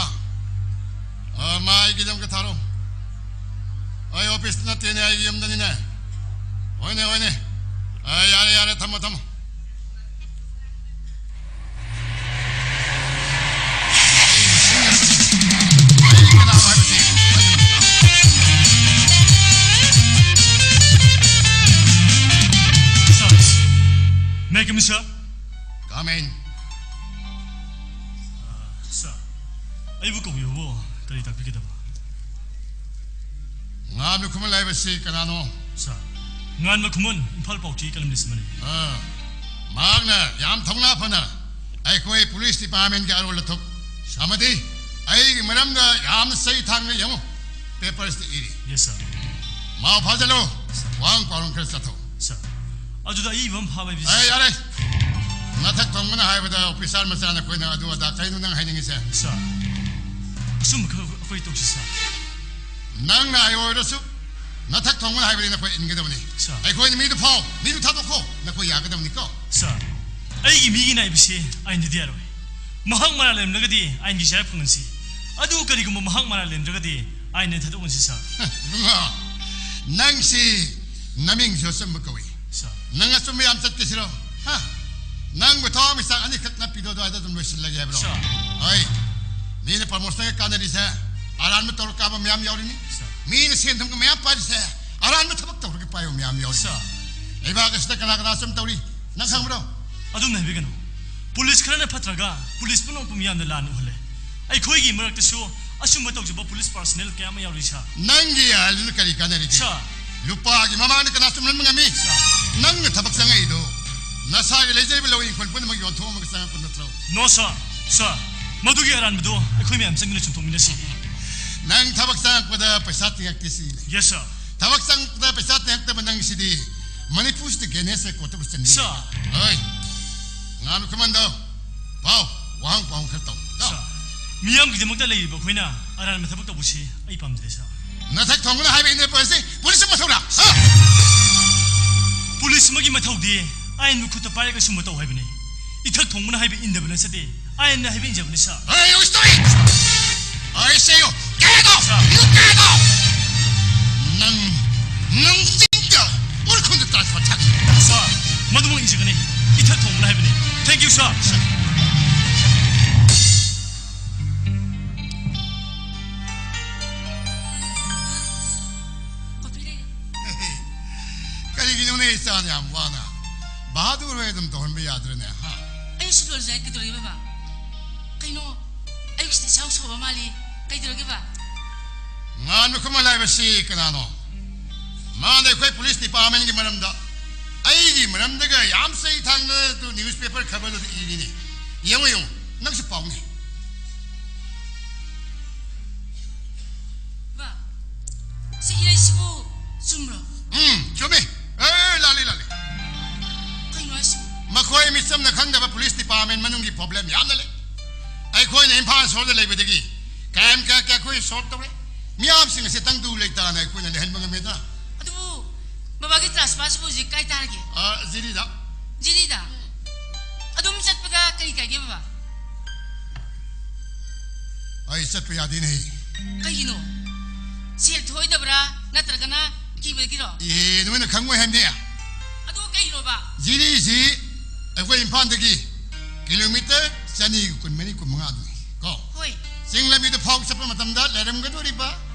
ꯑ, ꯃꯥ ꯑꯩꯒꯤꯗꯃꯛꯇ ꯊꯥꯔꯣ꯫ ꯑꯩ ꯑꯣꯐꯤꯁꯇ ꯅꯠꯇꯦꯅꯦ, ꯑꯩꯒꯤ ꯌꯨꯝꯗꯅꯤꯅꯦ꯫ ꯍꯣꯏꯅꯦ, ꯍꯣꯏꯅꯦ꯫ ꯑ, ꯌꯥꯔꯦ, ꯌꯥꯔꯦ, ꯊꯝꯃꯣ, ꯊꯝꯃꯣ꯫ ꯑꯩ ꯀꯅꯥꯅꯣ ꯍꯥꯏꯕꯁꯤ? Sir, may I come in, sir? Come in. Sir, ꯑꯩꯕꯨ ꯀꯧꯕꯤꯕꯕꯨ ꯀꯔꯤ ꯇꯥꯛꯄꯤꯒꯗꯕ? ꯉꯥꯟꯕ ꯈꯨꯃꯟ ꯍꯥꯏꯕꯁꯤ ꯀꯅꯥꯅꯣ? Sir, ꯉꯥꯟꯕ ꯈꯨꯃꯟ, ꯏꯝꯐꯥꯜ ꯄꯥꯎꯆꯦ ꯀꯂꯝ ꯂꯤꯁꯤꯃꯅꯤ꯫ ꯑꯥ, ꯃꯍꯥꯛꯅ ꯌꯥꯝ ꯊꯧꯅꯥ ꯐꯅ ꯑꯩꯈꯣꯏ ꯄꯨꯂꯤꯁ ꯗꯤꯄꯥꯔꯠꯃꯦꯟꯒꯤ ꯑꯔꯣꯜ ꯑꯊꯨꯞ ꯑꯃꯗꯤ ꯑꯩꯒꯤ ꯃꯔꯝꯗ ꯌꯥꯝꯅ ꯆꯩ ꯊꯥꯡꯅ ꯌꯦꯡꯉꯨ, ꯄꯦꯄꯔꯁꯇ ꯏꯔꯤ꯫ Yes, sir. ꯃꯥꯎ ꯐꯥꯖꯜꯂꯨ, ꯋꯥꯍꯪ ꯄꯥꯎꯔꯣꯡ ꯈꯔ ꯆꯠꯊꯣꯛ꯫ Sir, ꯑꯗꯨꯗ ꯑꯏꯕ ꯑꯃ ꯐꯥꯕ ꯍꯥꯏꯕꯁꯤ ꯑꯦ, ꯌꯥꯔꯦ꯫ ꯃꯊꯛ ꯊꯣꯡꯕꯅ ꯍꯥꯏꯕꯗ ꯑꯣꯐꯤꯁꯥꯔ ꯃꯆꯥꯅ ꯑꯩꯈꯣꯏꯅ ꯑꯗꯨ ꯑꯗꯥ ꯀꯩꯅꯣ ꯅꯪ ꯍꯥꯏꯅꯤꯡꯉꯤꯁꯦ? Sir, ꯑꯆꯨꯝꯕ ꯈꯔ ꯑꯩꯈꯣꯏ ꯇꯧꯁꯤ, sir꯫ ꯅꯪꯅ ꯑꯣꯏꯔꯁꯨ ꯃꯊꯛ ꯊꯣꯡꯕꯅ ꯍꯥꯏꯕꯗꯤ ꯅꯈꯣꯏ ꯏꯟꯒꯗꯕꯅꯤ꯫ Sir꯫ ꯑꯩꯈꯣꯏꯅ ꯃꯤꯗꯨ ꯐꯥꯎ, ꯃꯤꯗꯨ ꯊꯥꯗꯣꯛꯈꯣ, ꯅꯈꯣꯏ ꯌꯥꯒꯗꯕꯅꯤꯀꯣ꯫ Sir, ꯑꯩꯒꯤ ꯃꯤꯒꯤ ꯅꯥꯏꯕꯁꯤ ꯑꯥꯏꯟꯗꯗꯤ ꯌꯥꯔꯣꯏ꯫ ꯃꯍꯥꯛ ꯃꯔꯥꯜ ꯂꯩꯔꯝꯂꯒꯗꯤ ꯑꯥꯏꯟꯒꯤ ꯁꯦꯜꯌꯥꯞ ꯐꯪꯍꯟꯁꯤ꯫ ꯑꯗꯨ ꯀꯔꯤꯒꯨꯝꯕ ꯃꯍꯥꯛ ꯃꯔꯥꯜ ꯂꯩꯔꯝꯗ꯭ꯔꯒꯗꯤ ꯑꯥꯏꯟꯅ ꯊꯥꯗꯣꯛꯍꯟꯁꯤ, sir꯫ ꯏꯕꯨꯡꯉꯣ, ꯅꯪꯁꯤ ꯅꯃꯤꯡꯁꯨ ꯑꯆꯨꯝꯕ ꯀꯧꯏ꯫ Sir꯫ ꯅꯪ ꯑꯆꯨꯝꯕ ꯌꯥꯝ ꯆꯠꯀꯦ ꯁꯤꯔꯣ? ꯍꯥ? ꯅꯪꯕꯨ ꯊꯋꯥ ꯃꯤꯆꯥꯛ ꯑꯅꯤꯈꯛ ꯅꯞꯄꯤꯗꯣ ꯑꯗꯨꯋꯥꯏꯗ ꯑꯗꯨꯝ ꯂꯣꯏꯁꯤꯜꯂꯒꯦ ꯍꯥꯏꯕ꯭ꯔꯣ? Sir꯫ ꯍꯣꯏ꯫ ꯃꯤꯅ ꯄ꯭ꯔꯃꯣꯁꯟꯒ ꯀꯥꯟꯅꯔꯤꯁꯦ ꯑꯔꯥꯟꯕ ꯇꯧꯔ ꯀꯥꯕ ꯃꯌꯥꯝ ꯌꯥꯎꯔꯤꯅꯤ꯫ Sir꯫ ꯃꯤꯅ ꯁꯦꯟ ꯊꯨꯝꯒ ꯃꯌꯥꯝ ꯄꯥꯏꯔꯤꯁꯦ ꯑꯔꯥꯟꯕ ꯊꯕꯛ ꯇꯧꯔꯒ ꯄꯥꯏꯕ ꯃꯌꯥꯝ ꯌꯥꯎꯔꯤꯅꯤ꯫ Sir꯫ ꯂꯩꯕꯥꯛ ꯑꯁꯤꯗ ꯀꯅꯥ ꯀꯅꯥ ꯑꯆꯨꯝ ꯇꯧꯔꯤ? ꯅꯪ ꯈꯪꯕ꯭ꯔꯣ? ꯑꯗꯨꯝꯅ ꯍꯥꯏꯕꯤꯒꯅꯨ꯫ ꯄꯨꯂꯤꯁ ꯈꯔꯅ ꯐꯠꯇ꯭ꯔꯒ ꯄꯨꯂꯤꯁ ꯄꯨꯝꯅꯃꯛꯄꯨ ꯃꯤꯌꯥꯝꯅ ꯂꯥꯟꯅ ꯎꯍꯜꯂꯦ꯫ ꯑꯩꯈꯣꯏꯒꯤ ꯃꯔꯛꯇꯁꯨ ꯑꯆꯨꯝꯕ ꯇꯧꯖꯕ ꯄꯨꯂꯤꯁ ꯄꯥꯔꯁꯅꯦꯜ ꯀꯌꯥ ꯑꯃ ꯌꯥꯎꯔꯤ, sir꯫ ꯅꯪꯒꯤ ꯑꯍꯜꯗꯨꯅ ꯀꯔꯤ ꯀꯥꯟꯅꯔꯤꯒꯦ? Sir꯫ ꯂꯨꯄꯥꯒꯤ ꯃꯃꯥꯡꯗ ꯀꯅꯥ ꯆꯨꯝꯂꯝꯕ ꯉꯝꯃꯤ? Sir꯫ ꯅꯪꯅ ꯊꯕꯛ ꯆꯪꯉꯛꯏꯗꯣ ꯅꯁꯥꯒꯤ ꯂꯩꯖꯔꯤꯕ ꯂꯧ ꯏꯪꯈꯣꯜ ꯄꯨꯝꯅꯃꯛ ꯌꯣꯟꯊꯣꯛꯑꯝꯃꯒ ꯆꯪꯉꯛꯄ ꯅꯠꯇ꯭ꯔꯣ? No, sir꯫ Sir, ꯃꯗꯨꯒꯤ ꯑꯔꯥꯟꯕꯗꯨ ꯑꯩꯈꯣꯏ ꯃꯌꯥꯝ ꯆꯪꯗꯨꯅ ꯆꯨꯝꯊꯣꯛꯃꯤꯟꯅꯁꯤ꯫ ꯅꯪ ꯊꯕꯛ ꯆꯪꯉꯛꯄꯗ ꯄꯩꯁꯥ ꯇꯤꯡꯉꯛꯇꯦ ꯁꯤꯅꯤ꯫ Yes, sir. ꯊꯕꯛ ꯆꯪꯉꯛꯄꯗ ꯄꯩꯁꯥ ꯇꯤꯡꯉꯛꯇꯕ ꯅꯪꯁꯤꯗꯤ ꯃꯅꯤꯄꯨꯔꯁꯤꯗ Guinness Recordꯇꯕꯨ ꯆꯟꯅꯤ꯫ Sir. ꯍꯣꯏ, ꯉꯥꯅꯨ ꯈꯨꯃꯟꯗꯣ, ꯄꯥꯎ, ꯋꯥꯍꯪ ꯄꯥꯎ ꯈꯔ ꯇꯧ꯫ ꯇꯧ꯫ Sir, ꯃꯤꯌꯥꯝꯒꯤꯗꯃꯛꯇ ꯂꯩꯔꯤꯕ ꯑꯩꯈꯣꯏꯅ ꯑꯔꯥꯟꯕ ꯊꯕꯛ ꯇꯧꯕꯁꯤ ꯑꯩ ꯄꯥꯝꯖꯗꯦ, sir꯫ ꯅꯊꯛ ꯊꯣꯡꯕꯅ ꯍꯥꯏꯕ ꯏꯟꯗ꯭ꯔ ꯄꯨꯂꯤꯁꯁꯤ ꯄꯨꯂꯤꯁ ꯃꯊꯧꯔꯥ? ꯍꯥ? ꯄꯨꯂꯤꯁ ꯑꯃꯒꯤ ꯃꯊꯧꯗꯤ ꯑꯥꯏꯟꯕꯨ ꯈꯨꯠꯇ ꯄꯥꯏꯔꯒ ꯁꯨꯝꯕ ꯇꯧ ꯍꯥꯏꯕꯅꯤ꯫ ꯏꯊꯛ ꯊꯣꯡꯕꯅ ꯍꯥꯏꯕ ꯏꯟꯗꯕ ꯅꯠꯆꯗꯦ, ꯑꯥꯏꯟꯅ ꯍꯥꯏꯕ ꯏꯟꯖꯕꯅꯤ, sir꯫ Hey, you stupid! I say you, get out! Sir. You get out! ꯅꯪ, ꯅꯪ ꯆꯤꯡꯗ ꯎꯔꯈꯨꯜꯗ transfer ꯊꯥꯈꯤ꯫ Sir, ꯃꯗꯨꯃꯛ ꯏꯟꯖꯒꯅꯤ꯫ ꯏꯊꯛ ꯊꯣꯡꯕꯅ ꯍꯥꯏꯕꯅꯤ꯫ Thank you, sir꯫ Sir. Coffee ꯂꯩꯔꯦ꯫ ꯀꯔꯤꯒꯤꯅꯣꯅꯦ ꯏꯆꯥꯅ ꯌꯥꯝ ꯋꯥꯅ? ꯕꯍꯥꯗꯨꯔ ꯍꯣꯏ ꯑꯗꯨꯝ ꯇꯧꯍꯟꯕ ꯌꯥꯗ꯭ꯔꯅꯦ, ꯍꯥ? ꯑꯩꯁꯨ ꯂꯣꯏꯖꯩ, ꯀꯩꯗꯧꯔꯒꯦ ꯕꯕꯥ? ꯀꯩꯅꯣ, ꯑꯌꯨꯛꯁꯤꯗꯤ ꯏꯁꯥ ꯁꯣꯛꯑꯕ ꯃꯥꯜꯂꯤ꯫ ꯀꯩꯗꯧꯔꯒꯦꯕ? ꯉꯥꯟꯕ ꯈꯨꯃꯟ ꯍꯥꯏꯕꯁꯤ ꯀꯅꯥꯅꯣ? ꯃꯥꯅ ꯑꯩꯈꯣꯏ ꯄꯨꯂꯤꯁ ꯗꯤꯄꯥꯔꯠꯃꯦꯟꯒꯤ ꯃꯔꯝꯗ, ꯑꯩꯒꯤ ꯃꯔꯝꯗꯒ ꯌꯥꯝ ꯆꯩ ꯊꯥꯡꯅ ꯑꯗꯨ ꯅ꯭ꯌꯨꯁꯄꯦꯄꯔ ꯈꯕꯔꯗꯨꯗ ꯏꯔꯤꯅꯤ꯫ ꯌꯦꯡꯉꯨ, ꯌꯦꯡꯉꯨ, ꯅꯪꯁꯨ ꯄꯥꯎꯅꯦ꯫ ꯕꯥ, ꯁꯤ ꯏꯔꯩꯁꯤꯕꯨ ꯆꯨꯝꯕ꯭ꯔꯣ? ꯎꯝ, ꯆꯨꯝꯃꯤ꯫ ꯑꯦ, ꯂꯥꯜꯂꯤ, ꯂꯥꯜꯂꯤ꯫ ꯀꯩꯅꯣ ꯍꯥꯏꯁꯤꯕꯨ? ꯃꯈꯣꯏ ꯃꯤꯆꯝꯅ ꯈꯪꯗꯕ ꯄꯨꯂꯤꯁ ꯗꯤꯄꯥꯔꯠꯃꯦꯟ ꯃꯅꯨꯡꯒꯤ ꯄ꯭ꯔꯣꯕ꯭ꯂꯦꯝ ꯌꯥꯝꯅ ꯂꯩ꯫ ꯑꯩꯈꯣꯏꯅ ꯏꯝꯐꯥꯜ ꯁꯣꯔꯗ ꯂꯩꯕꯗꯒꯤ ꯀ꯭ꯔꯥꯏꯝ ꯀꯌꯥ ꯀꯌꯥ ꯑꯩꯈꯣꯏ ꯁꯣꯜꯕ ꯇꯧꯔꯦ꯫ ꯃꯤꯌꯥꯝꯁꯤꯡ ꯑꯁꯤ ꯇꯪꯗꯨ ꯂꯩꯇꯥꯅ ꯑꯩꯈꯣꯏꯅ ꯂꯩꯍꯟꯕ ꯉꯝꯃꯦꯗꯅ꯫ ꯑꯗꯨꯕꯨ ꯕꯕꯥꯒꯤ ꯇ꯭ꯔꯥꯟꯁꯐꯔꯁꯤꯕꯨ ꯍꯧꯖꯤꯛ ꯀꯥꯏ ꯇꯥꯔꯒꯦ? ꯑ, ꯖꯤꯔꯤꯗ꯫ ꯖꯤꯔꯤꯗ? ꯑꯗꯨꯝ ꯆꯠꯄꯗ ꯀꯔꯤ ꯀꯥꯏꯒꯦ ꯕꯕꯥ? ꯑꯩ ꯆꯠꯄ ꯌꯥꯗꯦꯅꯦ꯫ ꯀꯩꯒꯤꯅꯣ? ꯁꯦꯜ ꯊꯣꯛꯑꯣꯏꯗꯕ꯭ꯔꯥ? ꯅꯠꯇ꯭ꯔꯒꯅ ꯀꯤꯕꯗꯒꯤꯔꯣ? ꯑꯦ, ꯅꯣꯏꯅ ꯈꯪꯉꯣꯏ ꯍꯥꯏꯕꯅꯦ꯫ ꯑꯗꯨ ꯀꯩꯒꯤꯅꯣꯕ? ꯖꯤꯔꯤꯁꯤ ꯑꯩꯈꯣꯏ ꯏꯝꯐꯥꯜꯗꯒꯤ ꯀꯤꯂꯣꯃꯤꯇꯔ ꯆꯅꯤꯒ ꯀꯨꯟꯃꯔꯤ, ꯀꯨꯟꯃꯉꯥ ꯑꯗꯨꯅꯤ ꯀꯣ꯫ ꯍꯣꯏ꯫ ꯆꯤꯡ ꯂꯝꯕꯤꯗ ꯐꯥꯎ ꯆꯠꯄ ꯃꯇꯝꯗ ꯂꯩꯔꯝꯒꯗꯧꯔꯤꯕ,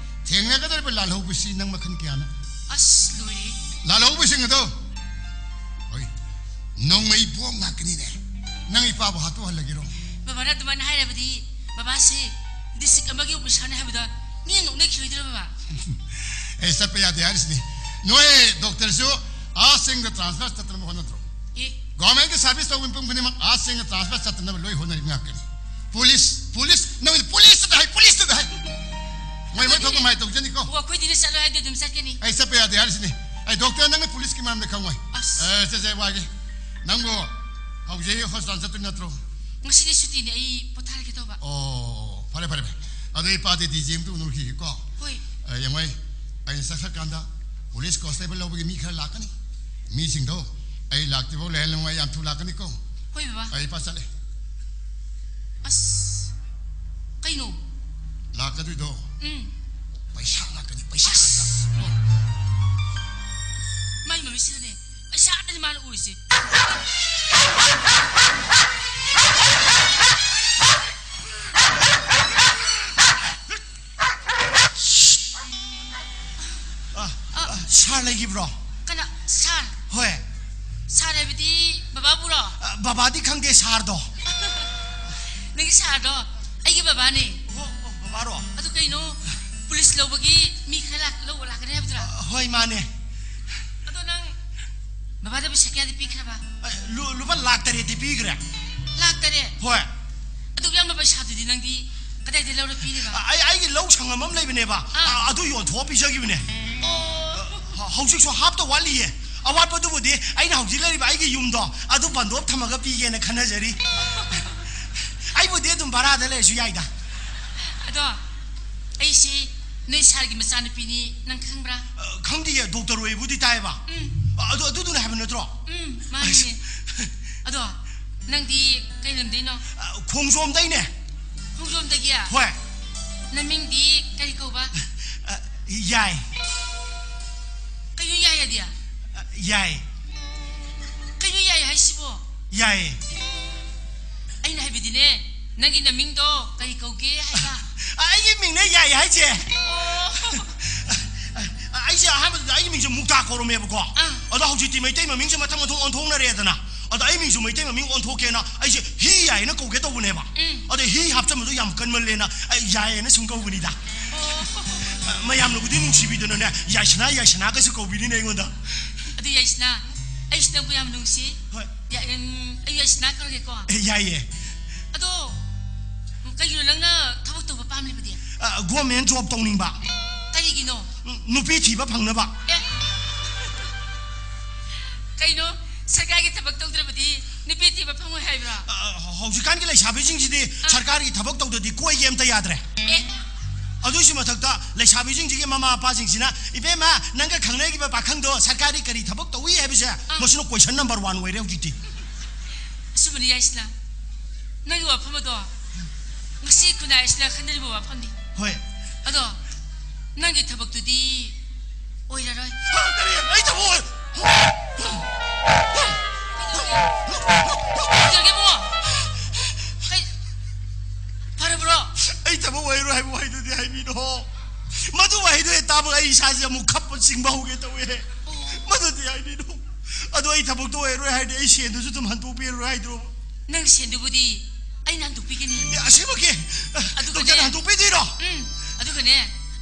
ꯊꯦꯡꯅꯒꯗꯧꯔꯤꯕ ꯂꯥꯜꯍꯧꯕꯁꯤ ꯅꯪ ꯃꯈꯜ ꯀꯌꯥꯅꯣ? ꯑꯁ, ꯂꯣꯏꯔꯦ꯫ ꯂꯥꯜꯍꯧꯕꯁꯤꯡ ꯑꯗꯣ, ꯍꯣꯏ, ꯅꯣꯡꯃꯩ ꯕꯣꯝ ꯉꯥꯛꯀꯅꯤꯅꯦ꯫ ꯅꯪ ꯏꯄꯥꯕꯨ ꯍꯥꯠꯇꯣꯛꯍꯜꯂꯒꯦꯔꯣ? ꯕꯕꯥꯅ ꯑꯗꯨꯃꯥꯏꯅ ꯍꯥꯏꯔꯕꯗꯤ, ꯕꯕꯥꯁꯦ ꯗꯤꯁꯇ꯭ꯔꯤꯛ ꯑꯃꯒꯤ ꯑꯣꯐꯤꯁꯥꯔꯅꯤ ꯍꯥꯏꯕꯗ ꯃꯤꯅ ꯅꯣꯛꯅꯈꯤꯔꯣꯏꯗ꯭ꯔꯣ, ꯕꯕꯥ? ꯑꯦ, ꯆꯠꯄ ꯌꯥꯗꯦ ꯍꯥꯏꯔꯤꯁꯤꯅꯤ꯫ ꯅꯣꯏ ꯗꯣꯛꯇꯔꯁꯨ ꯑꯥ ꯆꯤꯡꯗ ꯇ꯭ꯔꯥꯟꯁꯐꯔ ꯆꯠꯇꯅꯕ ꯍꯣꯠꯅꯗ꯭ꯔꯣ? ꯑꯦ꯫ ꯒꯣꯔꯃꯦꯟꯒꯤ ꯁꯥꯔꯚꯤꯁ ꯇꯧꯕ ꯃꯤꯄꯨꯝ ꯈꯨꯗꯤꯡꯃꯛ ꯑꯥ ꯆꯤꯡꯗ ꯇ꯭ꯔꯥꯟꯁꯐꯔ ꯆꯠꯇꯅꯕ ꯂꯣꯏ ꯍꯣꯠꯅꯔꯤ ꯉꯥꯛꯇꯅꯤ꯫ ꯄꯨꯂꯤꯁ, ꯄꯨꯂꯤꯁ, ꯅꯣꯏ ꯄꯨꯂꯤꯁꯇꯗ ꯍꯥꯏ, ꯄꯨꯂꯤꯁꯇꯗ ꯍꯥꯏ꯫ ꯇꯧꯖꯅꯤꯀꯣ꯫ ꯑꯣ, ꯑꯩꯈꯣꯏꯗꯤꯅꯦ ꯆꯠꯂꯣ ꯍꯥꯏꯗꯤ ꯑꯗꯨꯝ ꯆꯠꯀꯅꯤ꯫ ꯑꯩ ꯆꯠꯄ ꯌꯥꯗꯦ ꯍꯥꯏꯔꯤꯁꯤꯅꯤ꯫ ꯑꯩ ꯗꯣꯛꯇꯔ, ꯅꯪꯅ ꯄꯨꯂꯤꯁꯀꯤ ꯃꯔꯝꯗ ꯈꯪꯉꯣꯏ꯫ ꯑꯁ꯫ ꯑꯦ, ꯁꯦ, ꯁꯦ, ꯋꯥꯒꯦ꯫ ꯅꯪꯕꯨ ꯍꯧꯖꯤꯛ ꯍꯣꯁꯄꯤꯇꯥꯜ ꯆꯠꯇꯣꯏ ꯅꯠꯇ꯭ꯔꯣ? ꯉꯁꯤꯗꯤ ꯁꯨꯇꯤꯅꯦ, ꯑꯩ ꯄꯣꯊꯥꯔꯒꯦ ꯇꯧꯕ꯫ ꯑꯣ, ꯐꯔꯦ, ꯐꯔꯦ, ꯐꯔꯦ꯫ ꯑꯗꯨ ꯑꯩ ꯄꯥꯗꯦ ꯗꯤ ꯖꯤ ꯑꯃꯇ ꯎꯅꯔꯨꯈꯤꯒꯦꯀꯣ꯫ ꯍꯣꯏ꯫ ꯑꯦ, ꯌꯦꯡꯉꯣ, ꯑꯩ, ꯑꯩꯅ ꯆꯠꯈ꯭ꯔꯀꯥꯟꯗ ꯄꯨꯂꯤꯁ ꯀꯣꯟꯁꯇꯦꯕꯜ ꯂꯧꯕꯒꯤ ꯃꯤ ꯈꯔ ꯂꯥꯛꯀꯅꯤ꯫ ꯃꯤꯁꯤꯡꯗꯣ ꯑꯩ ꯂꯥꯛꯇ꯭ꯔꯤꯐꯥꯎ ꯂꯩꯍꯜꯂꯝꯃꯣ, ꯑꯩ ꯌꯥꯝ ꯊꯨ ꯂꯥꯛꯀꯅꯤꯀꯣ꯫ ꯍꯣꯏ, ꯕꯕꯥ꯫ ꯑꯩ ꯏꯄꯥ ꯆꯠꯂꯦ꯫ ꯑꯁ, ꯀꯩꯅꯣ? ꯂꯥꯛꯀꯗꯣꯏꯗꯣ ꯎꯝ꯫ ꯄꯩꯁꯥ ꯉꯥꯛꯇꯅꯤ, ꯄꯩꯁꯥ ꯑꯁ꯫ ꯉꯥꯛꯇ꯫ ꯃꯥꯏ ꯃꯃꯤꯠꯁꯤꯗꯅꯦ, ꯄꯩꯁꯥ ꯉꯥꯛꯇꯅꯤ ꯃꯥꯅ ꯎꯔꯤꯁꯦ꯫ ꯑ, ꯑ, ꯁꯥꯔ ꯂꯩꯈꯤꯕ꯭ꯔꯣ? ꯀꯅꯥ? ꯁꯥꯔ? ꯍꯣꯏ꯫ ꯁꯥꯔ ꯍꯥꯏꯕꯗꯤ ꯕꯕꯥꯕꯨꯔꯣ? ꯑ, ꯕꯕꯥꯗꯤ ꯈꯪꯗꯦ, ꯁꯥꯔꯗꯣ꯫ ꯅꯪꯒꯤ ꯁꯥꯔꯗꯣ ꯑꯩꯒꯤ ꯕꯕꯥꯅꯦ꯫ ꯑꯣ, ꯑꯣ, ꯕꯕꯥꯔꯣ? ꯑꯗꯨ ꯀꯩꯅꯣ, ꯄꯨꯂꯤꯁ ꯂꯧꯕꯒꯤ ꯃꯤ ꯈꯔ ꯂꯥꯛ-, ꯂꯧꯕ ꯂꯥꯛꯀꯅꯤ ꯍꯥꯏꯕꯗꯨꯔꯥ? ꯑ, ꯍꯣꯏ, ꯃꯥꯅꯦ꯫ ꯑꯗꯣ ꯅꯪ ꯕꯕꯥꯗ ꯄꯩꯁꯥ ꯀꯌꯥꯗꯤ ꯄꯤꯈ꯭ꯔꯕ? ꯑ, ꯂꯨ-, ꯂꯨꯄꯥ ꯂꯥꯛ ꯇꯔꯦꯠꯇꯤ ꯄꯤꯈ꯭ꯔꯦ꯫ ꯂꯥꯛ ꯇꯔꯦꯠ? ꯍꯣꯏ꯫ ꯑꯗꯨꯛ ꯌꯥꯝꯕ ꯄꯩꯁꯥꯗꯨꯗꯤ ꯅꯪꯗꯤ ꯀꯗꯥꯏꯗ ꯂꯧꯔ ꯄꯤꯔꯤꯕ? ꯑ, ꯑꯩ, ꯑꯩꯒꯤ ꯂꯧ ꯁꯪꯉꯝ ꯑꯃ ꯂꯩꯕꯅꯦꯕ꯫ ꯑꯥ꯫ ꯑ, ꯑꯗꯨ ꯌꯣꯟꯊꯣꯛꯑ ꯄꯤꯖꯈꯤꯕꯅꯦ꯫ ꯑꯣ꯫ ꯍ-, ꯍꯧꯖꯤꯛꯁꯨ ꯍꯥꯞꯇ ꯋꯥꯠꯂꯤꯌꯦ꯫ ꯑꯋꯥꯠꯄꯗꯨꯕꯨꯗꯤ ꯑꯩꯅ ꯍꯧꯖꯤꯛ ꯂꯩꯔꯤꯕ ꯑꯩꯒꯤ ꯌꯨꯝꯗꯣ ꯑꯗꯨ ꯕꯟꯗꯣꯞ ꯊꯝꯃꯒ ꯄꯤꯒꯦꯅ ꯈꯟꯅꯖꯔꯤ꯫ ꯑꯩꯕꯨꯗꯤ ꯑꯗꯨꯝ ꯚꯔꯥꯗ ꯂꯩꯔꯁꯨ ꯌꯥꯏꯗ꯫ ꯑꯗꯣ ꯑꯩꯁꯤ ꯅꯣꯏ ꯁꯥꯔꯒꯤ ꯃꯆꯥꯅꯨꯄꯤꯅꯤ, ꯅꯪ ꯈꯪꯕ꯭ꯔꯥ? ꯑ, ꯈꯪꯗꯤꯌꯦ, ꯗꯣꯛꯇꯔ ꯑꯣꯏꯕꯨꯗꯤ ꯇꯥꯏꯌꯦꯕ꯫ ꯎꯝ꯫ ꯑ, ꯑꯗꯨ, ꯑꯗꯨꯗꯨꯅ ꯍꯥꯏꯕ ꯅꯠꯇ꯭ꯔꯣ? ꯎꯝ, ꯃꯥꯅꯤꯅꯦ꯫ ꯑꯁ꯫ ꯑꯗꯣ ꯅꯪꯗꯤ ꯀꯩ ꯂꯝꯗꯩꯅꯣ? ꯑ, ꯈꯣꯡꯖꯣꯝꯗꯩꯅꯦ꯫ ꯈꯣꯡꯖꯣꯝꯗꯒꯤ? ꯍꯣꯏ꯫ ꯅꯃꯤꯡꯗꯤ ꯀꯔꯤ ꯀꯧꯕ? ꯑ, ꯌꯥꯏ꯫ ꯀꯩꯅꯣ ꯌꯥꯏ ꯍꯥꯏꯗꯤ? ꯑ, ꯌꯥꯏ꯫ ꯀꯩꯅꯣ ꯌꯥꯏ ꯍꯥꯏꯁꯤꯕꯣ? ꯌꯥꯏ꯫ ꯑꯩꯅ ꯍꯥꯏꯕꯗꯤꯅꯦ, ꯅꯪꯒꯤ ꯅꯃꯤꯡꯗꯣ ꯀꯔꯤ ꯀꯧꯒꯦ ꯍꯥꯏꯕ? ꯑ, ꯑꯩꯒꯤ ꯃꯤꯡꯅꯦ ꯌꯥꯏ ꯍꯥꯏꯁꯦ꯫ ꯑꯣ꯫ ꯑ, ꯑꯩꯁꯦ ꯑꯍꯥꯟꯕꯗ ꯑꯩꯒꯤ ꯃꯤꯡꯁꯦ ꯃꯨꯛꯇꯥ ꯀꯧꯔꯝꯃꯦꯕꯀꯣ꯫ ꯑꯥ꯫ ꯑꯗꯣ ꯍꯧꯖꯤꯛꯇꯤ ꯃꯩꯇꯩ ꯃꯃꯤꯡꯁꯦ ꯃꯊꯪ ꯃꯊꯪ ꯑꯣꯟꯊꯣꯛꯅꯔꯦꯗꯅ꯫ ꯑꯗꯣ ꯑꯩ ꯃꯤꯡꯁꯨ ꯃꯩꯇꯩ ꯃꯃꯤꯡ ꯑꯣꯟꯊꯣꯛꯀꯦꯅ ꯑꯩꯁꯦ ꯍꯤ ꯌꯥꯏꯅ ꯀꯧꯒꯦ ꯇꯧꯕꯅꯦꯕ꯫ ꯎꯝ꯫ ꯑꯗꯣ ꯍꯤ ꯍꯥꯞꯆꯟꯕꯗꯣ ꯌꯥꯝ ꯀꯟꯃꯜꯂꯦꯅ ꯑꯩ ꯌꯥꯏꯅ ꯁꯨꯝ ꯀꯧꯕꯅꯤꯗ꯫ ꯑꯣ꯫ ꯃꯌꯥꯝꯅꯕꯨꯗꯤ ꯅꯨꯡꯁꯤꯕꯤꯗꯅꯅꯦ, ꯌꯥꯏꯁꯅꯥ, ꯌꯥꯏꯁꯅꯥꯒꯁꯨ ꯀꯧꯕꯤꯔꯤꯅꯦ ꯑꯩꯉꯣꯟꯗ꯫ ꯑꯗꯨ ꯌꯥꯏꯁꯅꯥ, ꯑꯩꯁꯨ ꯅꯪꯕꯨ ꯌꯥꯝ ꯅꯨꯡꯁꯤ꯫ ꯍꯣꯏ꯫ ꯌꯥ-, ꯎꯝ, ꯑꯩ ꯌꯥꯏꯁꯅꯥ ꯀꯧꯔꯒꯦꯀꯣ꯫ ꯑꯦ, ꯌꯥꯏꯌꯦ꯫ ꯑꯗꯣ, ꯎꯝ, ꯀꯩꯒꯤꯅꯣ ꯅꯪꯅ ꯊꯕꯛ ꯇꯧꯕ ꯄꯥꯝꯂꯤꯕꯗꯤ? ꯑ, ꯒꯣꯔꯃꯦꯟ ꯖꯣꯕ ꯇꯧꯅꯤꯡꯕ꯫ ꯀꯩꯅꯣ? ꯎꯝ, ꯅꯨꯄꯤ ꯊꯤꯕ ꯐꯪꯅꯕ꯫ ꯑꯦ, ꯀꯩꯅꯣ? ꯁꯔꯀꯥꯔꯒꯤ ꯊꯕꯛ ꯇꯧꯗ꯭ꯔꯕꯗꯤ ꯅꯨꯄꯤ ꯊꯤꯕ ꯐꯪꯉꯣꯏ ꯍꯥꯏꯕ꯭ꯔꯣ? ꯑ, ꯍꯧꯖꯤꯛꯀꯥꯟꯒꯤ ꯂꯩꯁꯥꯕꯤꯁꯤꯡꯁꯤꯗꯤ ꯑ꯫ ꯁꯔꯀꯥꯔꯒꯤ ꯊꯕꯛ ꯇꯧꯗ꯭ꯔꯗꯤ ꯀꯣꯏꯒꯦ ꯑꯝꯇ ꯌꯥꯗ꯭ꯔꯦ꯫ ꯑꯦ꯫ ꯑꯗꯨꯒꯤꯁꯨ ꯃꯊꯛꯇ ꯂꯩꯁꯥꯕꯤꯁꯤꯡꯁꯤꯒꯤ ꯃꯃꯥ ꯃꯄꯥꯁꯤꯡꯁꯤꯅ, "ꯏꯕꯦꯝꯃ, ꯅꯪꯒ ꯈꯪꯅꯈꯤꯕ ꯄꯥꯈꯪꯗꯣ ꯁꯔꯀꯥꯔꯒꯤ ꯀꯔꯤ ꯊꯕꯛ ꯇꯧꯏ ꯍꯥꯏꯕꯁꯦ?" ꯑ꯫ ꯃꯁꯤꯅ question number one ꯑꯣꯏꯔꯦ ꯍꯧꯖꯤꯛꯇꯤ꯫ ꯑꯆꯨꯝꯕꯅꯤ ꯌꯥꯏꯁꯅꯥ꯫ ꯅꯪꯒꯤ ꯋꯥꯐꯝ ꯑꯗꯣ ꯉꯁꯤ ꯈꯨꯟꯅꯥꯏ ꯑꯁꯤꯅ ꯈꯟꯅꯔꯤꯕ ꯋꯥꯐꯝꯅꯤ꯫ ꯍꯣꯏ꯫ ꯑꯗꯣ ꯅꯪꯒꯤ ꯊꯕꯛꯇꯨꯗꯤ ꯑꯣꯏꯔꯔꯣꯏ꯫ ꯍꯥ, ꯀꯔꯤ? ꯑꯩ ꯊꯕꯛ ꯑꯣꯏ-, ꯀꯩꯗꯧꯔꯒꯦ? ꯀꯩꯗꯧꯔꯒꯦ ꯏꯕꯨꯡꯉꯣ? ꯀꯩ-, ꯐꯔꯕ꯭ꯔꯣ? ꯑꯩ ꯊꯕꯛ ꯑꯣꯏꯔꯔꯣꯏ ꯍꯥꯏꯕ ꯋꯥꯍꯩꯗꯨꯗꯤ ꯍꯥꯏꯕꯤꯅꯣ꯫ ꯃꯗꯨ ꯋꯥꯍꯩꯗꯨ ꯍꯦꯛ ꯇꯥꯕꯒ ꯑꯩ ꯏꯁꯥꯁꯦ ꯑꯃꯨꯛ ꯈꯞꯄ ꯆꯤꯡꯕ ꯍꯧꯒꯦ ꯇꯧꯋꯦ꯫ ꯑꯣ꯫ ꯃꯗꯨꯗꯤ ꯍꯥꯏꯕꯤꯅꯣ꯫ ꯑꯗꯣ ꯑꯩ ꯊꯕꯛꯇꯣ ꯑꯣꯏꯔꯔꯣꯏ ꯍꯥꯏꯔꯗꯤ ꯑꯩ ꯁꯦꯟꯗꯨꯁꯨ ꯑꯗꯨꯝ ꯍꯟꯗꯣꯛꯄꯤꯔꯔꯣꯏ ꯍꯥꯏꯗ꯭ꯔꯣ? ꯅꯪ ꯁꯦꯟꯗꯨꯕꯨꯗꯤ ꯑꯩꯅ ꯍꯟꯗꯣꯛꯄꯤꯒꯅꯤ꯫ ꯑꯦ, ꯑꯁꯦꯡꯕꯒꯤ? ꯑꯗꯨꯒꯅꯦ, ꯗꯣꯛꯇꯔꯅ ꯍꯟꯗꯣꯛꯄꯤꯗꯣꯏꯔꯣ? ꯎꯝ, ꯑꯗꯨꯒꯅꯦ,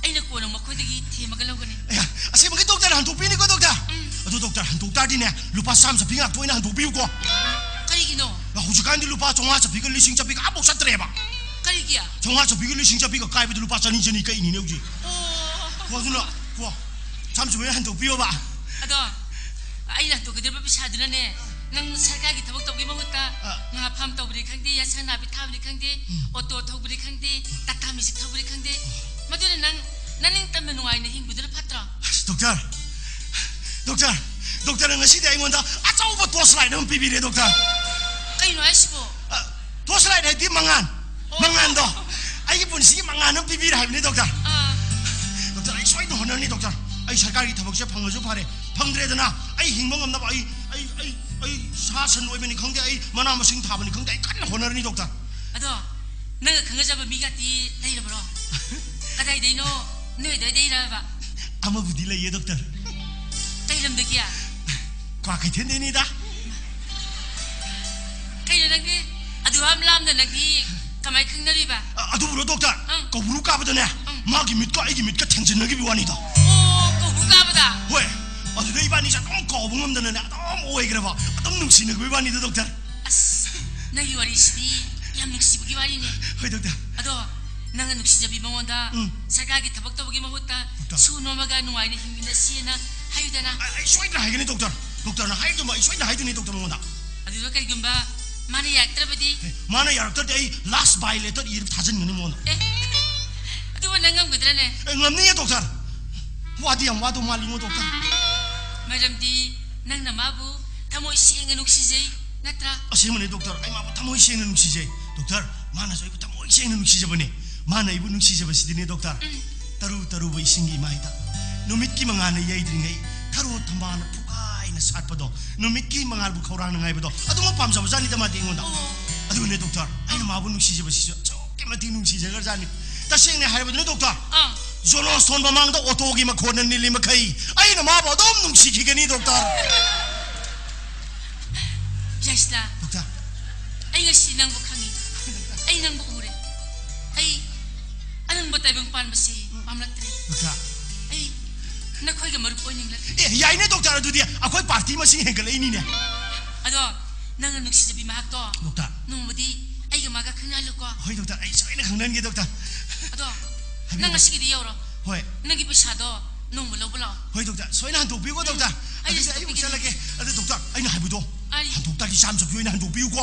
ꯑꯩꯅ ꯀꯣꯟꯅ ꯃꯈꯣꯏꯗꯒꯤ ꯊꯦꯝꯃꯒ ꯂꯧꯒꯅꯤ꯫ ꯑꯦ, ꯑꯁꯦꯡꯕꯒꯤ ꯗꯣꯛꯇꯔꯅ ꯍꯟꯗꯣꯛꯄꯤꯅꯤꯀꯣ, ꯗꯣꯛꯇꯔ? ꯎꯝ꯫ ꯑꯗꯨ ꯗꯣꯛꯇꯔ ꯍꯟꯗꯣꯛ ꯇꯥꯔꯗꯤꯅꯦ, ꯂꯨꯄꯥ ꯆꯥꯝꯃ ꯆꯠꯄꯤ ꯉꯥꯛꯇ ꯑꯣꯏꯅ ꯍꯟꯗꯣꯛꯄꯤꯌꯨꯀꯣ꯫ ꯀꯔꯤꯒꯤꯅꯣ? ꯍꯧꯖꯤꯛꯀꯥꯟꯗꯤ ꯂꯨꯄꯥ ꯆꯥꯝꯃꯉꯥ ꯆꯠꯄꯤꯒ ꯂꯤꯁꯤꯡ ꯆꯠꯄꯤꯒ ꯑꯃꯐꯥꯎ ꯆꯠꯇ꯭ꯔꯦꯕ꯫ ꯀꯔꯤꯒꯤ? ꯆꯥꯝꯃꯉꯥ ꯆꯠꯄꯤꯒ ꯂꯤꯁꯤꯡ ꯆꯠꯄꯤꯒ ꯀꯥꯏꯕꯗ ꯂꯨꯄꯥ ꯆꯅꯤ ꯆꯅꯤ ꯀꯛꯏꯅꯤꯅꯦ ꯍꯧꯖꯤꯛ꯫ ꯑꯣ꯫ ꯀꯣ, ꯑꯗꯨꯅ, ꯀꯣ, ꯆꯥꯝꯃ ꯆꯠꯄꯤ ꯍꯟꯗꯣꯛꯄꯤꯌꯣꯕ꯫ ꯑꯗꯣ, ꯑꯩꯅ ꯍꯟꯗꯣꯛꯀꯗꯧꯔꯤꯕ ꯄꯩꯁꯥꯗꯨꯅꯅꯦ, ꯅꯪ ꯁꯔꯀꯥꯔꯒꯤ ꯊꯕꯛ ꯇꯧꯕꯒꯤ ꯃꯍꯨꯠꯇ ꯑꯥ꯫ ꯉꯥ ꯐꯥꯝ ꯇꯧꯕꯅꯤ ꯈꯪꯗꯦ, ꯌꯦꯟꯁꯥꯡ ꯅꯥꯄꯤ ꯊꯥꯕꯅꯤ ꯈꯪꯗꯦ, ꯎꯝ꯫ ꯑꯣꯇꯣ ꯊꯧꯕꯅꯤ ꯈꯪꯗꯦ, ꯇꯥꯇꯥ ꯃꯦꯖꯤꯛ ꯊꯧꯕꯅꯤ ꯈꯪꯗꯦ, ꯃꯗꯨꯅ ꯅꯪ ꯅꯅꯤꯡꯇꯝꯅ ꯅꯨꯡꯉꯥꯏꯅ ꯍꯤꯡꯕꯗꯨꯅ ꯐꯠꯇ꯭ꯔꯣ? ꯑꯁ, ꯗꯣꯛꯇꯔ, ꯗꯣꯛꯇꯔ, ꯗꯣꯛꯇꯔꯅ ꯉꯁꯤꯗꯤ ꯑꯩꯉꯣꯟꯗ ꯑꯆꯧꯕ torch light ꯑꯃ ꯄꯤꯕꯤꯔꯦ, ꯗꯣꯛꯇꯔ꯫ ꯀꯩꯅꯣ ꯍꯥꯏꯁꯤꯕꯣ? ꯑ, torch light ꯍꯥꯏꯗꯤ ꯃꯉꯥꯜ, ꯑꯣ꯫ ꯃꯉꯥꯜꯗꯣ, ꯑꯩꯒꯤ ꯄꯨꯟꯁꯤꯒꯤ ꯃꯉꯥꯜ ꯑꯃ ꯄꯤꯕꯤꯔꯦ ꯍꯥꯏꯕꯅꯤ, ꯗꯣꯛꯇꯔ꯫ ꯑꯥ꯫ ꯗꯣꯛꯇꯔ, ꯑꯩ ꯁꯣꯏꯗꯅ ꯍꯣꯠꯅꯔꯅꯤ, ꯗꯣꯛꯇꯔ꯫ ꯑꯩ ꯁꯔꯀꯥꯔꯒꯤ ꯊꯕꯛꯁꯦ ꯐꯪꯉꯁꯨ ꯐꯔꯦ, ꯐꯪꯗ꯭ꯔꯦꯗꯅ ꯑꯩ ꯍꯤꯡꯕ ꯉꯝꯅꯕ ꯑꯩ, ꯑꯩ, ꯑꯩ, ꯑꯩ ꯁꯥ ꯁꯟ ꯂꯣꯏꯕꯅꯤ ꯈꯪꯗꯦ, ꯑꯩ ꯃꯅꯥ ꯃꯁꯤꯡ ꯊꯥꯕꯅꯤ ꯈꯪꯗꯦ, ꯑꯩ ꯀꯟꯅ ꯍꯣꯠꯅꯔꯅꯤ, ꯗꯣꯛꯇꯔ꯫ ꯑꯗꯣ, ꯅꯪꯒ ꯈꯪꯅꯖꯕ ꯃꯤꯒꯗꯤ ꯂꯩꯔꯕ꯭ꯔꯣ? ꯀꯗꯥꯏꯗꯩꯅꯣ? ꯅꯣꯏ ꯑꯗꯨꯋꯥꯏꯗꯩꯔꯕ? ꯑꯃꯕꯨꯗꯤ ꯂꯩꯌꯦ, ꯗꯣꯛꯇꯔ꯫ ꯀꯩ ꯂꯝꯗꯒꯤ? ꯀ꯭ꯋꯥꯀꯩꯊꯦꯜꯗꯩꯅꯤꯗ꯫ ꯀꯩꯅꯣ ꯅꯪꯗꯤ ꯑꯗꯨ ꯌꯥꯝ ꯂꯥꯞꯅ ꯅꯪꯗꯤ ꯀꯃꯥꯏ ꯈꯪꯅꯔꯤꯕ? ꯑ-, ꯑꯗꯨꯕꯨꯔꯣ, ꯗꯣꯛꯇꯔ? ꯑꯪ꯫ ꯀꯧꯕ꯭ꯔꯨ ꯀꯥꯕꯗꯅꯦ, ꯑꯪ꯫ ꯃꯥꯒꯤ ꯃꯤꯠꯀ ꯑꯩꯒꯤ ꯃꯤꯠꯀ ꯊꯦꯡꯖꯤꯟꯅꯈꯤꯕ ꯋꯥꯅꯤꯗ꯫ ꯑꯣ, ꯀꯧꯕ꯭ꯔꯨ ꯀꯥꯕꯗ? ꯍꯣꯏ꯫ ꯑꯗꯨꯗ ꯏꯕꯥꯅꯤꯁꯦ ꯑꯗꯨꯝ ꯀꯥꯎꯕ ꯉꯝꯗꯅꯅꯦ, ꯑꯗꯨꯝ ꯑꯣꯏꯈ꯭ꯔꯕ꯫ ꯑꯗꯨꯝ ꯅꯨꯡꯁꯤꯅꯈꯤꯕ ꯋꯥꯅꯤꯗ, ꯗꯣꯛꯇꯔ꯫ ꯑꯁ, ꯅꯪꯒꯤ ꯋꯥꯔꯤꯁꯤꯗꯤ ꯌꯥꯝ ꯅꯨꯡꯁꯤꯕꯒꯤ ꯋꯥꯔꯤꯅꯦ꯫ ꯍꯣꯏ, ꯗꯣꯛꯇꯔ꯫ ꯑꯗꯣ, ꯅꯪꯅ ꯅꯨꯡꯁꯤꯖꯕꯤ ꯃꯉꯣꯟꯗ ꯎꯝ꯫ ꯁꯔꯀꯥꯔꯒꯤ ꯊꯕꯛ ꯇꯧꯕꯒꯤ ꯃꯍꯨꯠꯇ ꯗꯣꯛꯇꯔ꯫ ꯁꯨ ꯅꯣꯝꯃꯒ ꯅꯨꯡꯉꯥꯏꯅ ꯍꯤꯡꯃꯤꯟꯅꯁꯤꯅ ꯍꯥꯏꯌꯨꯗꯅ꯫ ꯑꯩ, ꯑꯩ ꯁꯣꯏꯗꯅ ꯍꯥꯏꯒꯅꯤ, ꯗꯣꯛꯇꯔ꯫ ꯗꯣꯛꯇꯔꯅ ꯍꯥꯏꯗꯨꯃ ꯑꯩ ꯁꯣꯏꯗꯅ ꯍꯥꯏꯗꯣꯏꯅꯤ, ꯗꯣꯛꯇꯔ, ꯃꯉꯣꯟꯗ꯫ ꯑꯗꯨꯗ ꯀꯔꯤꯒꯨꯝꯕ ꯃꯥꯅ ꯌꯥꯔꯛꯇ꯭ꯔꯕꯗꯤ? ꯑꯦ, ꯃꯥꯅ ꯌꯥꯔꯛꯇ꯭ꯔꯗꯤ ꯑꯩ last bye letter ꯏꯔ ꯊꯥꯖꯤꯟꯒꯅꯤ ꯃꯉꯣꯟꯗ꯫ ꯑꯦ, ꯑꯗꯨꯕꯨ ꯅꯪ ꯉꯝꯒꯗ꯭ꯔꯅꯦ? ꯑꯦ, ꯉꯝꯅꯤꯌꯦ, ꯗꯣꯛꯇꯔ꯫ ꯋꯥꯗꯤ ꯌꯥꯝ ꯋꯥꯗꯧ ꯃꯥꯜꯂꯤꯉꯣ, ꯗꯣꯛꯇꯔ꯫ ꯃꯔꯝꯗꯤ ꯅꯪꯅ ꯃꯥꯕꯨ ꯊꯃꯣꯏ ꯁꯦꯡꯅ ꯅꯨꯡꯁꯤꯖꯩ, ꯅꯠꯇ꯭ꯔꯥ? ꯑꯁꯦꯡꯕꯅꯦ, ꯗꯣꯛꯇꯔ, ꯑꯩ ꯃꯥꯕꯨ ꯊꯃꯣꯏ ꯁꯦꯡꯅ ꯅꯨꯡꯁꯤꯖꯩ꯫ ꯗꯣꯛꯇꯔ, ꯃꯥꯅꯁꯨ ꯑꯩꯕꯨ ꯊꯃꯣꯏ ꯁꯦꯡꯅ ꯅꯨꯡꯁꯤꯖꯕꯅꯦ꯫ ꯃꯥꯅ ꯑꯩꯕꯨ ꯅꯨꯡꯁꯤꯖꯕꯁꯤꯗꯤꯅꯦ, ꯗꯣꯛꯇꯔ, ꯎꯝ꯫ ꯇꯔꯨ ꯇꯔꯨꯕ ꯏꯁꯤꯡꯒꯤ ꯏꯃꯥꯏꯗ ꯅꯨꯃꯤꯠꯀꯤ ꯃꯉꯥꯜꯅ ꯌꯩꯗ꯭ꯔꯤꯉꯩ ꯊꯔꯣ ꯊꯝꯕꯥꯜꯅ ꯐꯨꯒꯥꯏꯅ ꯁꯥꯠꯄꯗꯣ, ꯅꯨꯃꯤꯠꯀꯤ ꯃꯉꯥꯜꯕꯨ ꯈꯧꯔꯥꯡꯅ ꯉꯥꯏꯕꯗꯣ, ꯑꯗꯨꯃꯛ ꯄꯥꯝꯖꯕꯖꯥꯠꯅꯤꯗ ꯃꯥꯗꯤ ꯑꯩꯉꯣꯟꯗ꯫ ꯑꯣ꯫ ꯑꯗꯨꯅꯦ, ꯗꯣꯛꯇꯔ, ꯑꯩꯅ ꯃꯥꯕꯨ ꯅꯨꯡꯁꯤꯖꯕꯁꯤꯁꯨ ꯑꯗꯨꯛꯀꯤ ꯃꯇꯤꯛ ꯅꯨꯡꯁꯤꯖꯈ꯭ꯔꯖꯥꯠꯅꯤ꯫ ꯇꯁꯦꯡꯅ ꯍꯥꯏꯔꯕꯗꯅꯦ, ꯗꯣꯛꯇꯔ, ꯑꯥ꯫ ꯖꯣꯅꯣꯁꯇꯣꯟ ꯃꯃꯥꯡꯗ ꯑꯣꯇꯣꯒꯤ ꯃꯈꯣꯟꯅ ꯅꯤꯜꯂꯤ ꯃꯈꯩ ꯑꯩꯅ ꯃꯥꯕꯨ ꯑꯗꯨꯝ ꯅꯨꯡꯁꯤꯈꯤꯒꯅꯤ, ꯗꯣꯛꯇꯔ꯫ ꯌꯥꯏꯁꯅꯥ, ꯗꯣꯛꯇꯔ꯫ ꯑꯩ ꯉꯁꯤ ꯅꯪꯕꯨ ꯈꯪꯉꯤ꯫ ꯑꯩ ꯅꯪꯕꯨ ꯎꯔꯦ꯫ ꯑꯩ ꯑꯅꯪꯕ ꯇꯥꯏꯕꯪ ꯄꯥꯟꯕꯁꯤ ꯄꯥꯝꯂꯛꯇ꯭ꯔꯦ꯫ ꯗꯣꯛꯇꯔ꯫ ꯑꯩ ꯅꯈꯣꯏꯒ ꯃꯔꯨꯞ ꯑꯣꯏꯅꯤꯡꯂꯛꯇ꯭ꯔꯦ꯫ ꯑꯦ, ꯌꯥꯏꯅꯦ, ꯗꯣꯛꯇꯔ, ꯑꯗꯨꯗꯤ ꯑꯩꯈꯣꯏ ꯄꯥꯔꯇꯤ ꯃꯁꯤꯡ ꯍꯦꯟꯒꯠꯂꯛꯏꯅꯤꯅꯦ꯫ ꯑꯗꯣ ꯅꯪꯅ ꯅꯨꯡꯁꯤꯖꯕꯤ ꯃꯍꯥꯛꯇꯣ ꯗꯣꯛꯇꯔ꯫ ꯅꯣꯡꯃꯗꯤ ꯑꯩꯒ ꯃꯥꯒ ꯈꯪꯅꯍꯜꯂꯨꯀꯣ꯫ ꯍꯣꯏ, ꯗꯣꯛꯇꯔ, ꯑꯩ ꯁꯣꯏꯅ ꯈꯪꯅꯍꯟꯒꯦ, ꯗꯣꯛꯇꯔ꯫ ꯑꯗꯣ ꯍꯥꯏꯕꯤꯌꯨ, ꯅꯪ ꯗꯣꯛꯇꯔ꯫ ꯉꯁꯤꯒꯤꯗꯤ ꯌꯧꯔꯣ꯫ ꯍꯣꯏ꯫ ꯅꯪꯒꯤ ꯄꯩꯁꯥꯗꯣ ꯅꯣꯡꯃ ꯂꯧꯕ ꯂꯥꯛꯑꯣ꯫ ꯍꯣꯏ, ꯗꯣꯛꯇꯔ, ꯁꯣꯏꯅ ꯍꯟꯗꯣꯛꯄꯤꯌꯨꯀꯣ, ꯗꯣꯛꯇꯔ꯫ ꯑꯩ ꯑꯗꯨꯗꯤ ꯑꯩ ꯑꯃꯨꯛ ꯍꯟꯗꯣꯛꯄꯤꯒꯦ꯫ ꯆꯠꯂꯒꯦ꯫ ꯑꯗꯣ, ꯗꯣꯛꯇꯔ, ꯑꯩꯅ ꯍꯥꯏꯕꯗꯣ ꯑꯩ ꯍꯟꯗꯣꯛꯇꯥꯔꯗꯤ ꯆꯥꯝ ꯆꯠꯄꯤ ꯑꯣꯏꯅ ꯍꯟꯗꯣꯛꯄꯤꯌꯨꯀꯣ꯫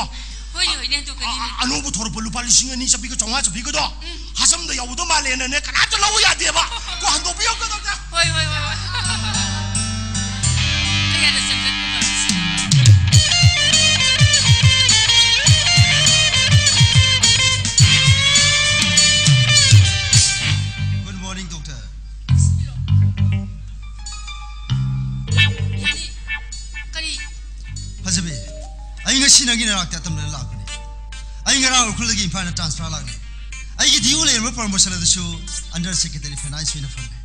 ꯍꯣꯏꯅꯦ, ꯍꯣꯏꯅꯦ, ꯍꯟꯗꯣꯛꯀꯅꯤꯅꯦ꯫ ꯑ-, ꯑꯅꯧꯕ ꯊꯣꯔꯛꯄ ꯂꯨꯄꯥ ꯂꯤꯁꯤꯡ ꯑꯅꯤ ꯆꯠꯄꯤꯒ ꯆꯥꯝꯃꯉꯥ ꯆꯠꯄꯤꯒꯗꯣ ꯎꯝ꯫ ꯍꯥꯁꯝꯗ ꯌꯥꯎꯕꯗꯣ ꯃꯥꯜꯂꯦꯅꯅꯦ, ꯀꯅꯥꯝꯇ ꯂꯧꯕ ꯌꯥꯗꯦꯕ꯫ ꯀꯣ, ꯍꯟꯗꯣꯛꯄꯤꯌꯨꯀꯣ, ꯗꯣꯛꯇꯔ꯫ ꯍꯣꯏ, ꯍꯣꯏ, ꯍꯣꯏ, ꯍꯣꯏ꯫ ꯑꯩ ꯍꯥꯟꯅ ꯆꯪꯖꯔꯛꯀꯦ꯫ Good morning, doctor. ꯀꯔꯤ? ꯐꯖꯕꯤ, ꯑꯩ ꯉꯁꯤ ꯅꯪꯒꯤ ꯅꯅꯥꯛꯇ ꯑꯇꯝꯅꯅ ꯂꯥꯛꯄꯅꯤ꯫ ꯑꯩ ꯉꯔꯥꯡ ꯎꯈ꯭ꯔꯨꯜꯗꯒꯤ ꯏꯝꯐꯥꯜꯗ transfer ꯂꯥꯛꯂꯦ꯫ ꯑꯩꯒꯤ due ꯂꯩꯔꯝꯕ promotion ꯑꯗꯨꯁꯨ under secretary finance ꯑꯣꯏꯅ ꯐꯪꯂꯦ꯫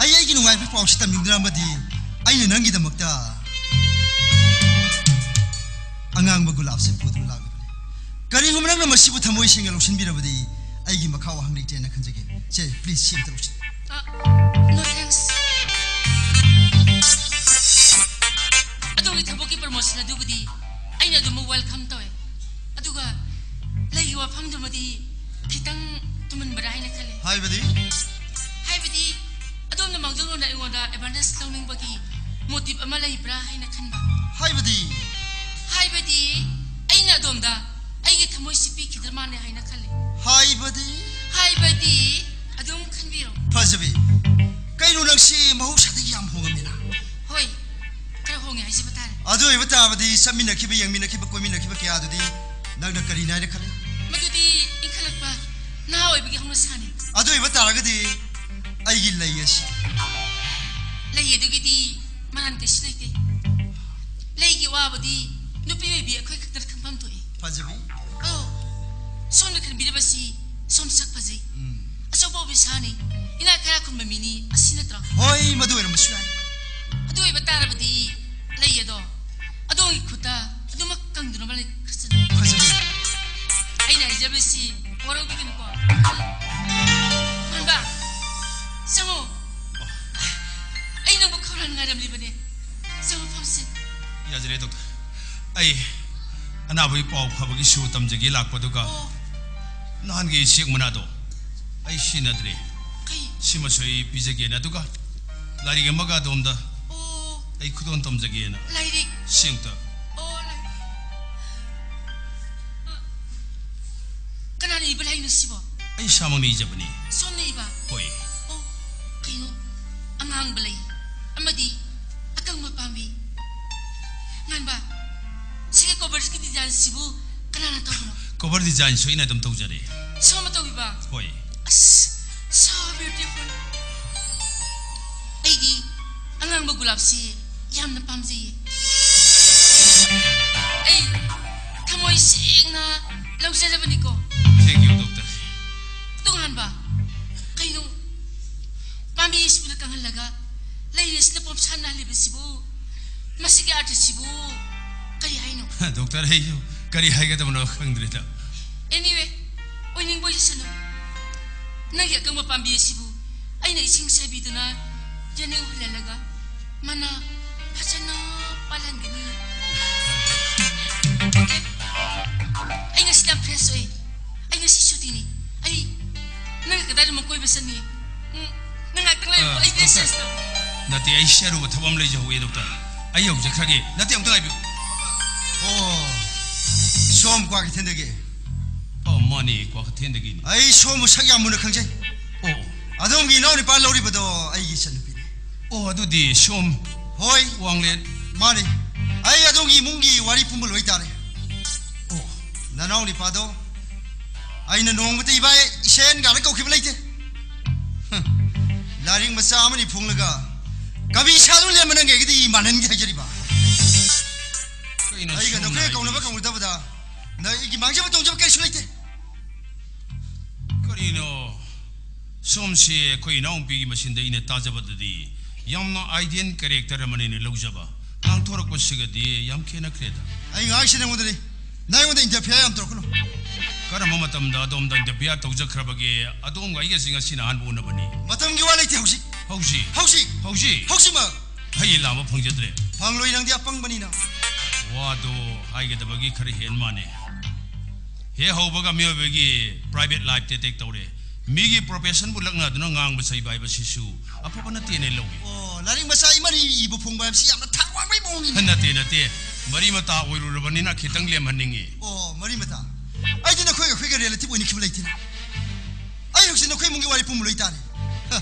ꯑꯩ ꯑꯩꯒꯤ ꯅꯨꯡꯉꯥꯏꯕ ꯄꯥꯎꯁꯤ ꯇꯝꯅꯤꯡꯗ꯭ꯔꯕꯗꯤ ꯑꯩꯅ ꯅꯪꯒꯤꯗꯃꯛꯇ ꯑꯉꯥꯡꯕ ꯒꯨꯂꯥꯞꯁꯦ ꯄꯨꯗꯨꯅ ꯂꯥꯛꯂꯤꯕꯅꯤ꯫ ꯀꯔꯤꯒꯨꯝꯕ ꯅꯪꯅ ꯃꯁꯤꯕꯨ ꯊꯃꯣꯏ ꯁꯦꯡꯅ ꯂꯧꯁꯤꯟꯕꯤꯔꯕꯗꯤ ꯑꯩꯒꯤ ꯃꯈꯥ ꯋꯥꯍꯪ ꯂꯩꯇꯦꯅ ꯈꯟꯖꯒꯦ꯫ ꯁꯦ, please, ꯁꯤ ꯑꯝꯇ ꯂꯧꯁꯤꯜꯂꯨ꯫ ꯑ, no thanks. ꯑꯗꯣꯝꯒꯤ ꯊꯕꯛꯀꯤ promotion ꯑꯗꯨꯕꯨꯗꯤ ꯑꯩꯅ ꯑꯗꯨꯃꯛ welcome ꯇꯧꯋꯦ꯫ ꯑꯗꯨꯒ ꯂꯩꯒꯤ ꯋꯥꯐꯝꯗꯨꯃꯗꯤ ꯈꯤꯇꯪ ꯇꯨꯝꯍꯟꯕ꯭ꯔꯥ ꯍꯥꯏꯅ ꯈꯜꯂꯦ꯫ ꯍꯥꯏꯕꯗꯤ? ꯍꯥꯏꯕꯗꯤ, ꯑꯗꯣꯝꯅ ꯃꯥꯡꯖꯧꯅꯅ ꯑꯩꯉꯣꯟꯗ advantage ꯂꯧꯅꯤꯡꯕꯒꯤ motive ꯑꯃ ꯂꯩꯕ꯭ꯔꯥ ꯍꯥꯏꯅ ꯈꯟꯕ꯫ ꯍꯥꯏꯕꯗꯤ? ꯍꯥꯏꯕꯗꯤ, ꯑꯩꯅ ꯑꯗꯣꯝꯗ ꯑꯩꯒꯤ ꯊꯃꯣꯏꯁꯤ ꯄꯤꯈꯤꯗ꯭ꯔ ꯃꯥꯜꯂꯦ ꯍꯥꯏꯅ ꯈꯜꯂꯤ꯫ ꯍꯥꯏꯕꯗꯤ? ꯍꯥꯏꯕꯗꯤ, ꯑꯗꯨꯝ ꯈꯟꯕꯤꯔꯣ꯫ ꯐꯖꯕꯤ, ꯀꯩꯅꯣ ꯅꯪꯁꯤ ꯃꯍꯧꯁꯥꯗꯒꯤ ꯌꯥꯝ ꯍꯣꯡꯉꯝꯃꯤꯅ? ꯍꯣꯏ, ꯈꯔ ꯍꯣꯡꯉꯦ ꯍꯥꯏꯖꯕ ꯇꯥꯔꯦ꯫ ꯑꯗꯨ ꯑꯣꯏꯕ ꯇꯥꯔꯕꯗꯤ ꯆꯠꯃꯤꯟꯅꯈꯤꯕ, ꯌꯦꯡꯃꯤꯟꯅꯈꯤꯕ, ꯀꯣꯏꯃꯤꯟꯅꯈꯤꯕ ꯀꯌꯥꯗꯨꯗꯤ ꯅꯪꯅ ꯀꯔꯤꯅꯤ ꯍꯥꯏꯅ ꯈꯜꯂꯤ? ꯃꯗꯨꯗꯤ ꯏꯟꯈꯠꯂꯛꯄ ꯅꯍꯥ ꯑꯣꯏꯕꯒꯤ ꯍꯧꯅꯁꯥꯅꯤ꯫ ꯑꯗꯨ ꯑꯣꯏꯕ ꯇꯥꯔꯒꯗꯤ ꯑꯩꯒꯤ ꯂꯩ ꯑꯁꯤ? ꯂꯩ ꯑꯗꯨꯒꯤꯗꯤ ꯃꯔꯥꯟ ꯀꯩꯁꯨ ꯂꯩꯇꯦ꯫ ꯂꯩꯒꯤ ꯋꯥꯕꯨꯗꯤ ꯅꯨꯄꯤ ꯑꯣꯏꯕꯤ ꯑꯩꯈꯣꯏ ꯈꯛꯇꯅ ꯈꯪꯐꯝ ꯊꯣꯛꯏ꯫ ꯐꯖꯕꯤ꯫ ꯑꯣ, ꯁꯣꯝꯅ ꯈꯟꯕꯤꯔꯤꯕꯁꯤ ꯁꯣꯝ ꯁꯛ ꯐꯖꯩ꯫ ꯎꯝ꯫ ꯑꯆꯧꯕ ꯑꯣꯐꯤꯁꯥꯔꯅꯤ꯫ ꯏꯅꯥꯛ ꯈꯔ ꯈꯨꯟꯕ ꯃꯤꯅꯤ꯫ ꯑꯁꯤ ꯅꯠꯇ꯭ꯔꯣ? ꯍꯣꯏ, ꯃꯗꯨ ꯑꯣꯏꯔꯝꯕꯁꯨ ꯌꯥꯏ꯫ ꯑꯗꯨ ꯑꯣꯏꯕ ꯇꯥꯔꯕꯗꯤ ꯂꯩ ꯑꯗꯣ ꯑꯗꯣꯝꯒꯤ ꯈꯨꯠꯇ ꯑꯗꯨꯃꯛ ꯀꯪꯗꯨꯅ ꯂꯩꯈ꯭ꯔꯁꯅꯨ꯫ ꯐꯖꯕꯤ꯫ ꯑꯩꯅ ꯍꯥꯏꯖꯕꯁꯤ ꯋꯥꯔꯧꯕꯤꯒꯅꯨꯀꯣ꯫ ꯍꯟꯕ, ꯆꯪꯉꯣ꯫ ꯑꯩ ꯅꯪꯕꯨ ꯈꯧꯔꯥꯡ ꯉꯥꯏꯔꯝꯂꯤꯕꯅꯦ꯫ ꯆꯪꯉꯣ, ꯐꯝꯁꯤ꯫ ꯌꯥꯖꯔꯦ, ꯗꯣꯛꯇꯔ꯫ ꯑꯩ ꯑꯅꯥꯕꯒꯤ ꯄꯥꯎ ꯐꯕꯒꯤꯁꯨ ꯇꯝꯖꯒꯦ ꯂꯥꯛꯄ, ꯑꯗꯨꯒ ꯑꯣ꯫ ꯅꯍꯥꯟꯒꯤ ꯆꯦꯛ ꯃꯅꯥꯗꯣ ꯑꯩ ꯁꯤꯖꯤꯟꯅꯗ꯭ꯔꯦ꯫ ꯀꯩ? ꯁꯤꯃꯁꯨ ꯑꯩ ꯄꯤꯖꯒꯦꯅ, ꯑꯗꯨꯒ ꯂꯥꯏꯔꯤꯛ ꯑꯃꯒ ꯑꯗꯣꯝꯗ ꯑꯣ꯫ ꯑꯩ ꯈꯨꯗꯣꯜ ꯇꯝꯖꯒꯦꯅ꯫ ꯂꯥꯏꯔꯤꯛ? ꯁꯤ ꯑꯝꯇ꯫ ꯑꯣ, ꯂꯥꯏꯔꯤꯛ꯫ ꯑ, ꯀꯅꯥꯅ ꯏꯕ ꯂꯥꯏꯔꯤꯛꯅꯣ ꯁꯤꯕꯣ? ꯑꯩ ꯏꯁꯥꯃꯛꯅ ꯏꯖꯕꯅꯤ꯫ ꯁꯣꯝꯅ ꯏꯕ? ꯍꯣꯏ꯫ ꯑꯣ, ꯀꯩꯅꯣ, ꯑꯉꯥꯡꯕ ꯂꯩ ꯑꯃꯗꯤ ꯑꯀꯪꯕ ꯄꯥꯝꯃꯤ꯫ ꯉꯥꯟꯕ, ꯁꯤꯒꯤ cover ꯒꯤ design ꯁꯤꯕꯨ ꯀꯅꯥꯅ ꯇꯧꯕꯅꯣ? Cover design ꯁꯨ ꯑꯩꯅ ꯑꯗꯨꯝ ꯇꯧꯖꯔꯦ꯫ ꯁꯣꯝꯅ ꯇꯧꯕꯤꯕ? ꯍꯣꯏ꯫ ꯑꯁ, so beautiful꯫ ꯑꯩꯗꯤ ꯑꯉꯥꯡꯕ ꯒꯨꯂꯥꯞꯁꯤ ꯌꯥꯝꯅ ꯄꯥꯝꯖꯩꯌꯦ꯫ ꯑꯩ ꯊꯃꯣꯏ ꯁꯦꯡꯅ ꯂꯧꯖꯔꯕꯅꯤꯀꯣ꯫ Thank you, doctor꯫ ꯇꯣꯉꯥꯟꯕ, ꯀꯩꯅꯣ? ꯄꯥꯝꯕꯤ ꯑꯁꯤꯕꯨꯅ ꯀꯪꯍꯜꯂꯒ ꯂꯩ ꯑꯁꯤꯅ ꯄꯣꯝꯁꯥꯠꯅꯍꯜꯂꯤꯕꯁꯤꯕꯨ, ꯃꯁꯤꯒꯤ ꯑꯥꯔꯊꯁꯤꯕꯨ ꯀꯔꯤ ꯍꯥꯏꯅꯣ? Doctor, ꯑꯩꯁꯨ ꯀꯔꯤ ꯍꯥꯏꯒꯗꯕꯅꯣ ꯈꯪꯗ꯭ꯔꯦꯗ꯫ Anyway, ꯑꯣꯏꯅꯤꯡꯕ ꯑꯣꯏꯖꯁꯅꯨ꯫ ꯅꯪꯒꯤ ꯑꯀꯪꯕ ꯄꯥꯝꯕꯤ ꯑꯁꯤꯕꯨ ꯑꯩꯅ ꯏꯁꯤꯡ ꯆꯥꯏꯕꯤꯗꯨꯅ ꯌꯥꯅꯤꯡ ꯍꯨꯜꯍꯜꯂꯒ ꯃꯅꯥ ꯐꯖꯅ ꯄꯥꯜꯍꯟꯒꯅꯤ꯫ Okay? ꯑꯩ ꯉꯁꯤ ꯌꯥꯝ fresh ꯑꯣꯏ꯫ ꯉꯁꯤ ꯁꯨꯇꯤꯅꯤ꯫ ꯑꯩ ꯅꯪꯒ ꯀꯗꯥꯏꯗꯅꯣ ꯀꯣꯏꯕ ꯆꯠꯅꯤ꯫ ꯎꯝ, ꯅꯪ ꯉꯥꯏꯍꯥꯛꯇꯪ ꯂꯩꯔꯝꯃꯣ, ꯑ, ꯑꯩ ꯗ꯭ꯔꯦꯁ ꯗꯣꯛꯇꯔ, ꯆꯦꯟꯖ ꯇꯧ꯫ ꯅꯠꯇꯦ, ꯑꯩ ꯁꯤ ꯑꯔꯨꯕ ꯊꯕꯛ ꯑꯃ ꯂꯩꯖꯍꯧꯋꯦ, ꯗꯣꯛꯇꯔ꯫ ꯑꯩ ꯌꯧꯖꯈ꯭ꯔꯒꯦ꯫ ꯅꯠꯇꯦ, ꯑꯝꯇ ꯉꯥꯏꯕꯤꯌꯨ꯫ ꯑꯣ, ꯁꯣꯝ ꯀ꯭ꯋꯥꯀꯩꯊꯦꯜꯗꯒꯤ? ꯑꯣ, ꯃꯥꯅꯦ, ꯀ꯭ꯋꯥꯀꯩꯊꯦꯜꯗꯒꯤꯅꯤ꯫ ꯑꯩ ꯁꯣꯝꯕꯨ ꯁꯛ ꯌꯥꯝ ꯃꯨꯟꯅ ꯈꯪꯖꯩ꯫ ꯑꯣ, ꯑꯣ꯫ ꯑꯗꯣꯝꯒꯤ ꯏꯅꯥꯎ ꯅꯨꯄꯥ ꯂꯧꯔꯤꯕꯗꯣ ꯑꯩꯒꯤ ꯏꯆꯟꯅꯨꯄꯤꯅꯤ꯫ ꯑꯣ, ꯑꯗꯨꯗꯤ ꯁꯣꯝ ꯍꯣꯏ꯫ ꯋꯥꯡꯂꯦꯟ꯫ ꯃꯥꯅꯤ꯫ ꯑꯩ ꯑꯗꯣꯝꯒꯤ ꯏꯃꯨꯡꯒꯤ ꯋꯥꯔꯤ ꯄꯨꯝꯕ ꯂꯣꯏ ꯇꯥꯔꯦ꯫ ꯑꯣ꯫ ꯅꯅꯥꯎ ꯅꯨꯄꯥꯗꯣ ꯑꯩꯅ ꯅꯣꯡꯃꯇ ꯏꯕꯥꯏ ꯏꯁꯦꯟ ꯀꯥꯏꯅ ꯀꯧꯈꯤꯕ ꯂꯩꯇꯦ꯫ ꯍ, ꯂꯥꯏꯔꯤꯛ ꯃꯆꯥ ꯑꯃꯅꯤ ꯐꯣꯡꯂꯒ ꯀꯕꯤ ꯁꯥꯗꯨꯅ ꯂꯦꯝꯕ ꯅꯪꯒꯤ ꯑꯩꯒꯤꯗꯤ ꯃꯥꯟꯍꯟꯒꯦ ꯍꯥꯏꯖꯔꯤꯕ꯫ ꯀꯩꯅꯣ ꯑꯩꯒ ꯁꯣꯝꯅ ꯅꯈꯣꯏꯒ ꯀꯧꯅꯕ ꯍꯥꯏꯕꯤꯔꯤꯁꯦ? ꯀꯧꯅꯗꯕꯗ ꯅ ꯑꯩꯒꯤ ꯃꯥꯡꯖꯕ ꯇꯣꯡꯖꯕ ꯀꯔꯤꯁꯨ ꯂꯩꯇꯦ꯫ ꯀꯔꯤꯅꯣ? ꯁꯣꯝꯁꯦ ꯑꯩꯈꯣꯏ ꯏꯅꯥꯎꯅꯨꯄꯤꯒꯤ ꯃꯆꯤꯟꯗ ꯑꯩꯅ ꯇꯥꯖꯕꯗꯗꯤ ꯌꯥꯝꯅ ideal character ꯑꯃꯅꯦꯅ ꯂꯧꯖꯕ꯫ ꯉꯥꯡꯊꯣꯔꯛꯄꯁꯤꯒꯗꯤ ꯌꯥꯝ ꯈꯦꯠꯅꯈ꯭ꯔꯦꯗ꯫ ꯑꯩ ꯉꯥꯡꯉꯤꯁꯤ ꯅꯉꯣꯟꯗꯅꯤ꯫ ꯅꯪ ꯑꯩꯉꯣꯟꯗ interfere ꯌꯥꯝ ꯇꯧꯔꯛꯀꯅꯨ꯫ ꯀꯔꯝꯕ ꯃꯇꯝꯗ ꯑꯗꯣꯝꯗ interfere ꯇꯧꯖꯈ꯭ꯔꯕꯒꯦ? ꯑꯗꯣꯝꯒ ꯑꯩꯒꯁꯤ ꯉꯁꯤꯅ ꯑꯍꯥꯟꯕ ꯎꯅꯕꯅꯤ꯫ ꯃꯇꯝꯒꯤ ꯋꯥ ꯂꯩꯇꯦ ꯍꯧꯖꯤꯛ꯫ ꯍꯧꯖꯤꯛ? ꯍꯧꯖꯤꯛ꯫ ꯍꯧꯖꯤꯛ? ꯍꯧꯖꯤꯛꯃꯛ꯫ ꯑꯩ ꯂꯥꯝꯕ ꯐꯪꯖꯗ꯭ꯔꯦ꯫ ꯐꯪꯂꯣꯏ, ꯅꯪꯗꯤ ꯑꯄꯪꯕꯅꯤꯅ꯫ ꯋꯥꯗꯣ ꯍꯥꯏꯒꯗꯕꯒꯤ ꯈꯔ ꯍꯦꯟ ꯃꯥꯅꯦ꯫ ꯍꯦꯛ ꯍꯧꯕꯒ ꯃꯤꯑꯣꯏꯕꯒꯤ private life detect ꯇꯧꯔꯦ꯫ ꯃꯤꯒꯤ professionꯕꯨ ꯂꯛꯅꯗꯨꯅ ꯉꯥꯡꯕ ꯆꯩꯕ ꯍꯥꯏꯕꯁꯤꯁꯨ ꯑꯐꯕ ꯅꯠꯇꯦꯅ ꯂꯧꯏ꯫ ꯑꯣ, ꯂꯥꯏꯔꯤꯛ ꯃꯆꯥ ꯏꯃꯔꯤ ꯏꯕ ꯐꯣꯡꯕ ꯍꯥꯏꯕꯁꯤ ꯌꯥꯝꯅ ꯊꯥꯛ ꯋꯥꯡꯕꯒꯤ ꯃꯑꯣꯡꯅꯤꯅꯦ꯫ ꯅꯠꯇꯦ, ꯅꯠꯇꯦ꯫ ꯃꯔꯤ ꯃꯇꯥ ꯑꯣꯏꯔꯨꯔꯕꯅꯤꯅ ꯈꯤꯇꯪ ꯂꯦꯝꯍꯟꯅꯤꯡꯉꯤ꯫ ꯑꯣ, ꯃꯔꯤ ꯃꯇꯥ꯫ ꯑꯩꯗꯤ ꯅꯈꯣꯏꯒ ꯑꯩꯈꯣꯏꯒ relative ꯑꯣꯏꯅꯈꯤꯕ ꯂꯩꯇꯦꯅꯦ꯫ ꯑꯩ ꯍꯧꯖꯤꯛ ꯅꯈꯣꯏ ꯏꯃꯨꯡꯒꯤ ꯋꯥꯔꯤ ꯄꯨꯝꯕ ꯂꯣꯏ ꯇꯥꯔꯦ꯫ ꯍ꯫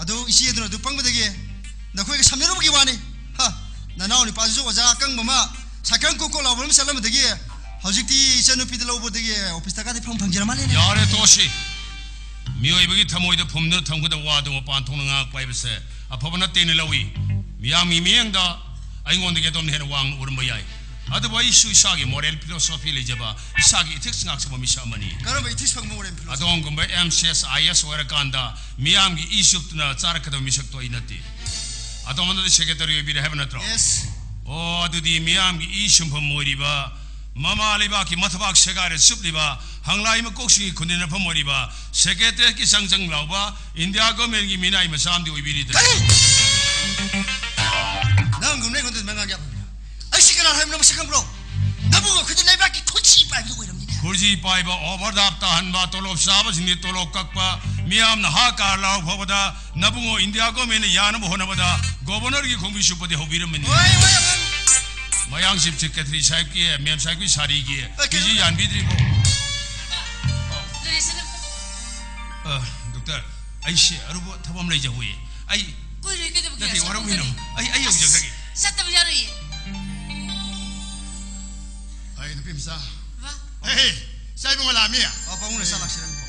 ꯑꯗꯨ ꯏꯆꯦ ꯑꯗꯨꯅ ꯑꯗꯨ ꯄꯪꯕꯗꯒꯤ ꯅꯈꯣꯏꯒ ꯁꯝꯅꯔꯨꯕꯒꯤ ꯋꯥꯅꯤ꯫ ꯍ꯫ ꯅꯅꯥꯎ ꯅꯨꯄꯥꯗꯨꯁꯨ ꯑꯣꯖꯥ ꯑꯀꯪꯕ ꯑꯃ, ꯁꯥꯏꯀꯜ ꯀꯣꯛ ꯀꯣꯛ ꯂꯥꯎꯕ ꯑꯃ ꯆꯠꯂꯝꯕꯗꯒꯤ ꯍꯧꯖꯤꯛꯇꯤ ꯏꯆꯟꯅꯨꯄꯤꯗ ꯂꯧꯕꯗꯒꯤ officeꯇ ꯀꯥꯗꯤ ꯐꯪ ꯐꯪꯖꯔ ꯃꯥꯜꯂꯦꯅꯦ꯫ ꯌꯥꯔꯦ, ꯇꯣꯛꯁꯤ꯫ ꯃꯤꯑꯣꯏꯕꯒꯤ ꯊꯃꯣꯏꯗ ꯐꯨꯝꯗꯨꯅ ꯊꯝꯒꯗꯕ ꯋꯥꯗꯨ ꯃꯄꯥꯟ ꯊꯣꯛꯅ ꯉꯥꯡꯉꯛꯄ ꯍꯥꯏꯕꯁꯦ ꯑꯐꯕ ꯅꯠꯇꯦꯅ ꯂꯧꯏ꯫ ꯃꯤꯌꯥꯝꯒꯤ ꯃꯤꯠꯌꯦꯡꯗ ꯑꯩꯉꯣꯟꯗꯒꯤ ꯑꯗꯣꯝꯅ ꯍꯦꯟꯅ ꯋꯥꯡꯅ ꯎꯔꯝꯕ ꯌꯥꯏ꯫ ꯑꯗꯨꯕꯨ ꯑꯩꯁꯨ ꯏꯁꯥꯒꯤ moral philosophy ꯂꯩꯖꯕ, ꯏꯁꯥꯒꯤ ethics ꯉꯥꯛꯆꯕ ꯃꯤꯁꯛ ꯑꯃꯅꯤ꯫ ꯀꯔꯝꯕ ethics ꯐꯪꯕ moral philosophy? ꯑꯗꯣꯝꯒꯨꯝꯕ M C S, I A S ꯑꯣꯏꯔꯀꯥꯟꯗ ꯃꯤꯌꯥꯝꯒꯤ ꯏ ꯆꯨꯞꯇꯨꯅ ꯆꯥꯔꯛꯀꯗꯕ ꯃꯤꯁꯛꯇꯣ ꯑꯩ ꯅꯠꯇꯦ꯫ ꯑꯗꯣꯝ ꯑꯗꯨꯗꯤ secretary ꯑꯣꯏꯕꯤꯔꯦ ꯍꯥꯏꯕ ꯅꯠꯇ꯭ꯔꯣ? Yes. ꯑꯣ, ꯑꯗꯨꯗꯤ ꯃꯤꯌꯥꯝꯒꯤ ꯏ ꯁꯨꯝꯐꯝ ꯑꯣꯏꯔꯤꯕ, ꯃꯃꯥ ꯂꯩꯕꯥꯛꯀꯤ ꯃꯊꯕꯥꯛ ꯁꯦꯒꯥꯏꯔ ꯆꯨꯞꯂꯤꯕ, ꯍꯪꯂꯥꯏ ꯃꯀꯣꯛꯁꯤꯡꯒꯤ ꯈꯨꯟꯗꯤꯟꯅꯐꯝ ꯑꯣꯏꯔꯤꯕ, secretariatꯀꯤ ꯆꯪ ꯆꯪ ꯂꯥꯎꯕ, India governmentꯀꯤ ꯃꯤꯅꯥꯏ ꯃꯆꯥ ꯑꯃꯗꯤ ꯑꯣꯏꯕꯤꯔꯤꯗꯅ꯫ ꯀꯔꯤ? ꯅꯪꯒꯨꯝꯅ ꯑꯩꯉꯣꯟꯗ ꯑꯗꯨꯃꯥꯏꯅ ꯉꯥꯡꯒꯦ ꯍꯥꯏꯕ꯭ꯔꯣ? ꯑꯩꯁꯤ ꯀꯅꯥ ꯍꯥꯏꯕꯅꯣ ꯃꯁꯛ ꯈꯪꯕ꯭ꯔꯣ? ꯅꯕꯨꯡ ꯑꯩꯈꯣꯏꯗꯤ ꯂꯩꯕꯥꯛꯀꯤ ꯈꯨꯠꯁꯤ ꯄꯥꯏꯕꯗꯨ ꯑꯣꯏꯔꯝꯅꯤꯅꯦ꯫ ꯈꯨꯔꯖꯤ ꯄꯥꯏꯕ, ꯑꯣꯚꯔꯗ꯭ꯔꯥꯐ ꯇꯥꯍꯟꯕ, ꯇꯣꯂꯣꯞ ꯆꯥꯕꯁꯤꯡꯗꯤ ꯇꯣꯂꯣꯞ ꯀꯛꯄ, ꯃꯤꯌꯥꯝꯅ ꯍꯥ ꯀꯥꯔ ꯂꯥꯎ ꯐꯥꯎꯕꯗ ꯅꯕꯨꯡꯉꯣ ꯏꯟꯗꯤꯌꯥ ꯒꯣꯔꯃꯦꯟꯅ ꯌꯥꯅꯕ ꯍꯣꯠꯅꯕꯗ ꯒꯣꯕꯔꯅꯔꯒꯤ ꯈꯣꯡꯕꯤ ꯁꯨꯞꯄꯗꯤ ꯍꯧꯕꯤꯔꯝꯃꯅꯤ꯫ ꯍꯣꯏ, ꯍꯣꯏ, ꯍꯣꯏ꯫ ꯃꯌꯥꯡ ꯆꯤꯐ ꯁꯦꯀ꯭ꯔꯦꯇꯔꯤ ꯁꯥꯍꯦꯕꯀꯤ, ꯃꯦꯝ ꯁꯥꯍꯦꯕꯀꯤ ꯁꯥꯔꯤꯒꯤ ꯑ, ꯀꯩꯅꯣ? ꯐꯤꯁꯤ ꯌꯥꯟꯕꯤꯗ꯭ꯔꯤꯕꯣ? ꯂꯩꯔꯤꯁꯤꯅ ꯑ, ꯗꯣꯛꯇꯔ, ꯑꯩꯁꯦ ꯑꯔꯨꯕ ꯊꯕꯛ ꯑꯃ ꯂꯩꯖꯍꯧꯏ꯫ ꯑꯩ ꯀꯨꯏꯔꯣꯏ ꯀꯩꯗꯧꯕꯒꯦ? ꯅꯠꯇꯦ, ꯁꯣꯝꯗ ꯋꯥꯔꯧꯕꯤꯅꯨ꯫ ꯀꯔꯤ? ꯑꯩ, ꯑꯩ ꯑꯁ, ꯌꯧꯖꯈ꯭ꯔꯒꯦ꯫ ꯆꯠꯇꯕ ꯌꯥꯔꯣꯏꯌꯦ꯫ ꯑꯩ ꯅꯨꯄꯤ ꯃꯆꯥ꯫ ꯕꯥ꯫ ꯍꯦ, ꯍꯦ, ꯏꯆꯥ ꯏꯕꯨꯡꯉꯣ ꯂꯥꯛꯑꯝꯃꯤ꯫ ꯑꯣ, ꯄꯥꯕꯨꯡ ꯅꯆꯥ ꯂꯥꯛꯆꯔꯝꯃꯤ꯫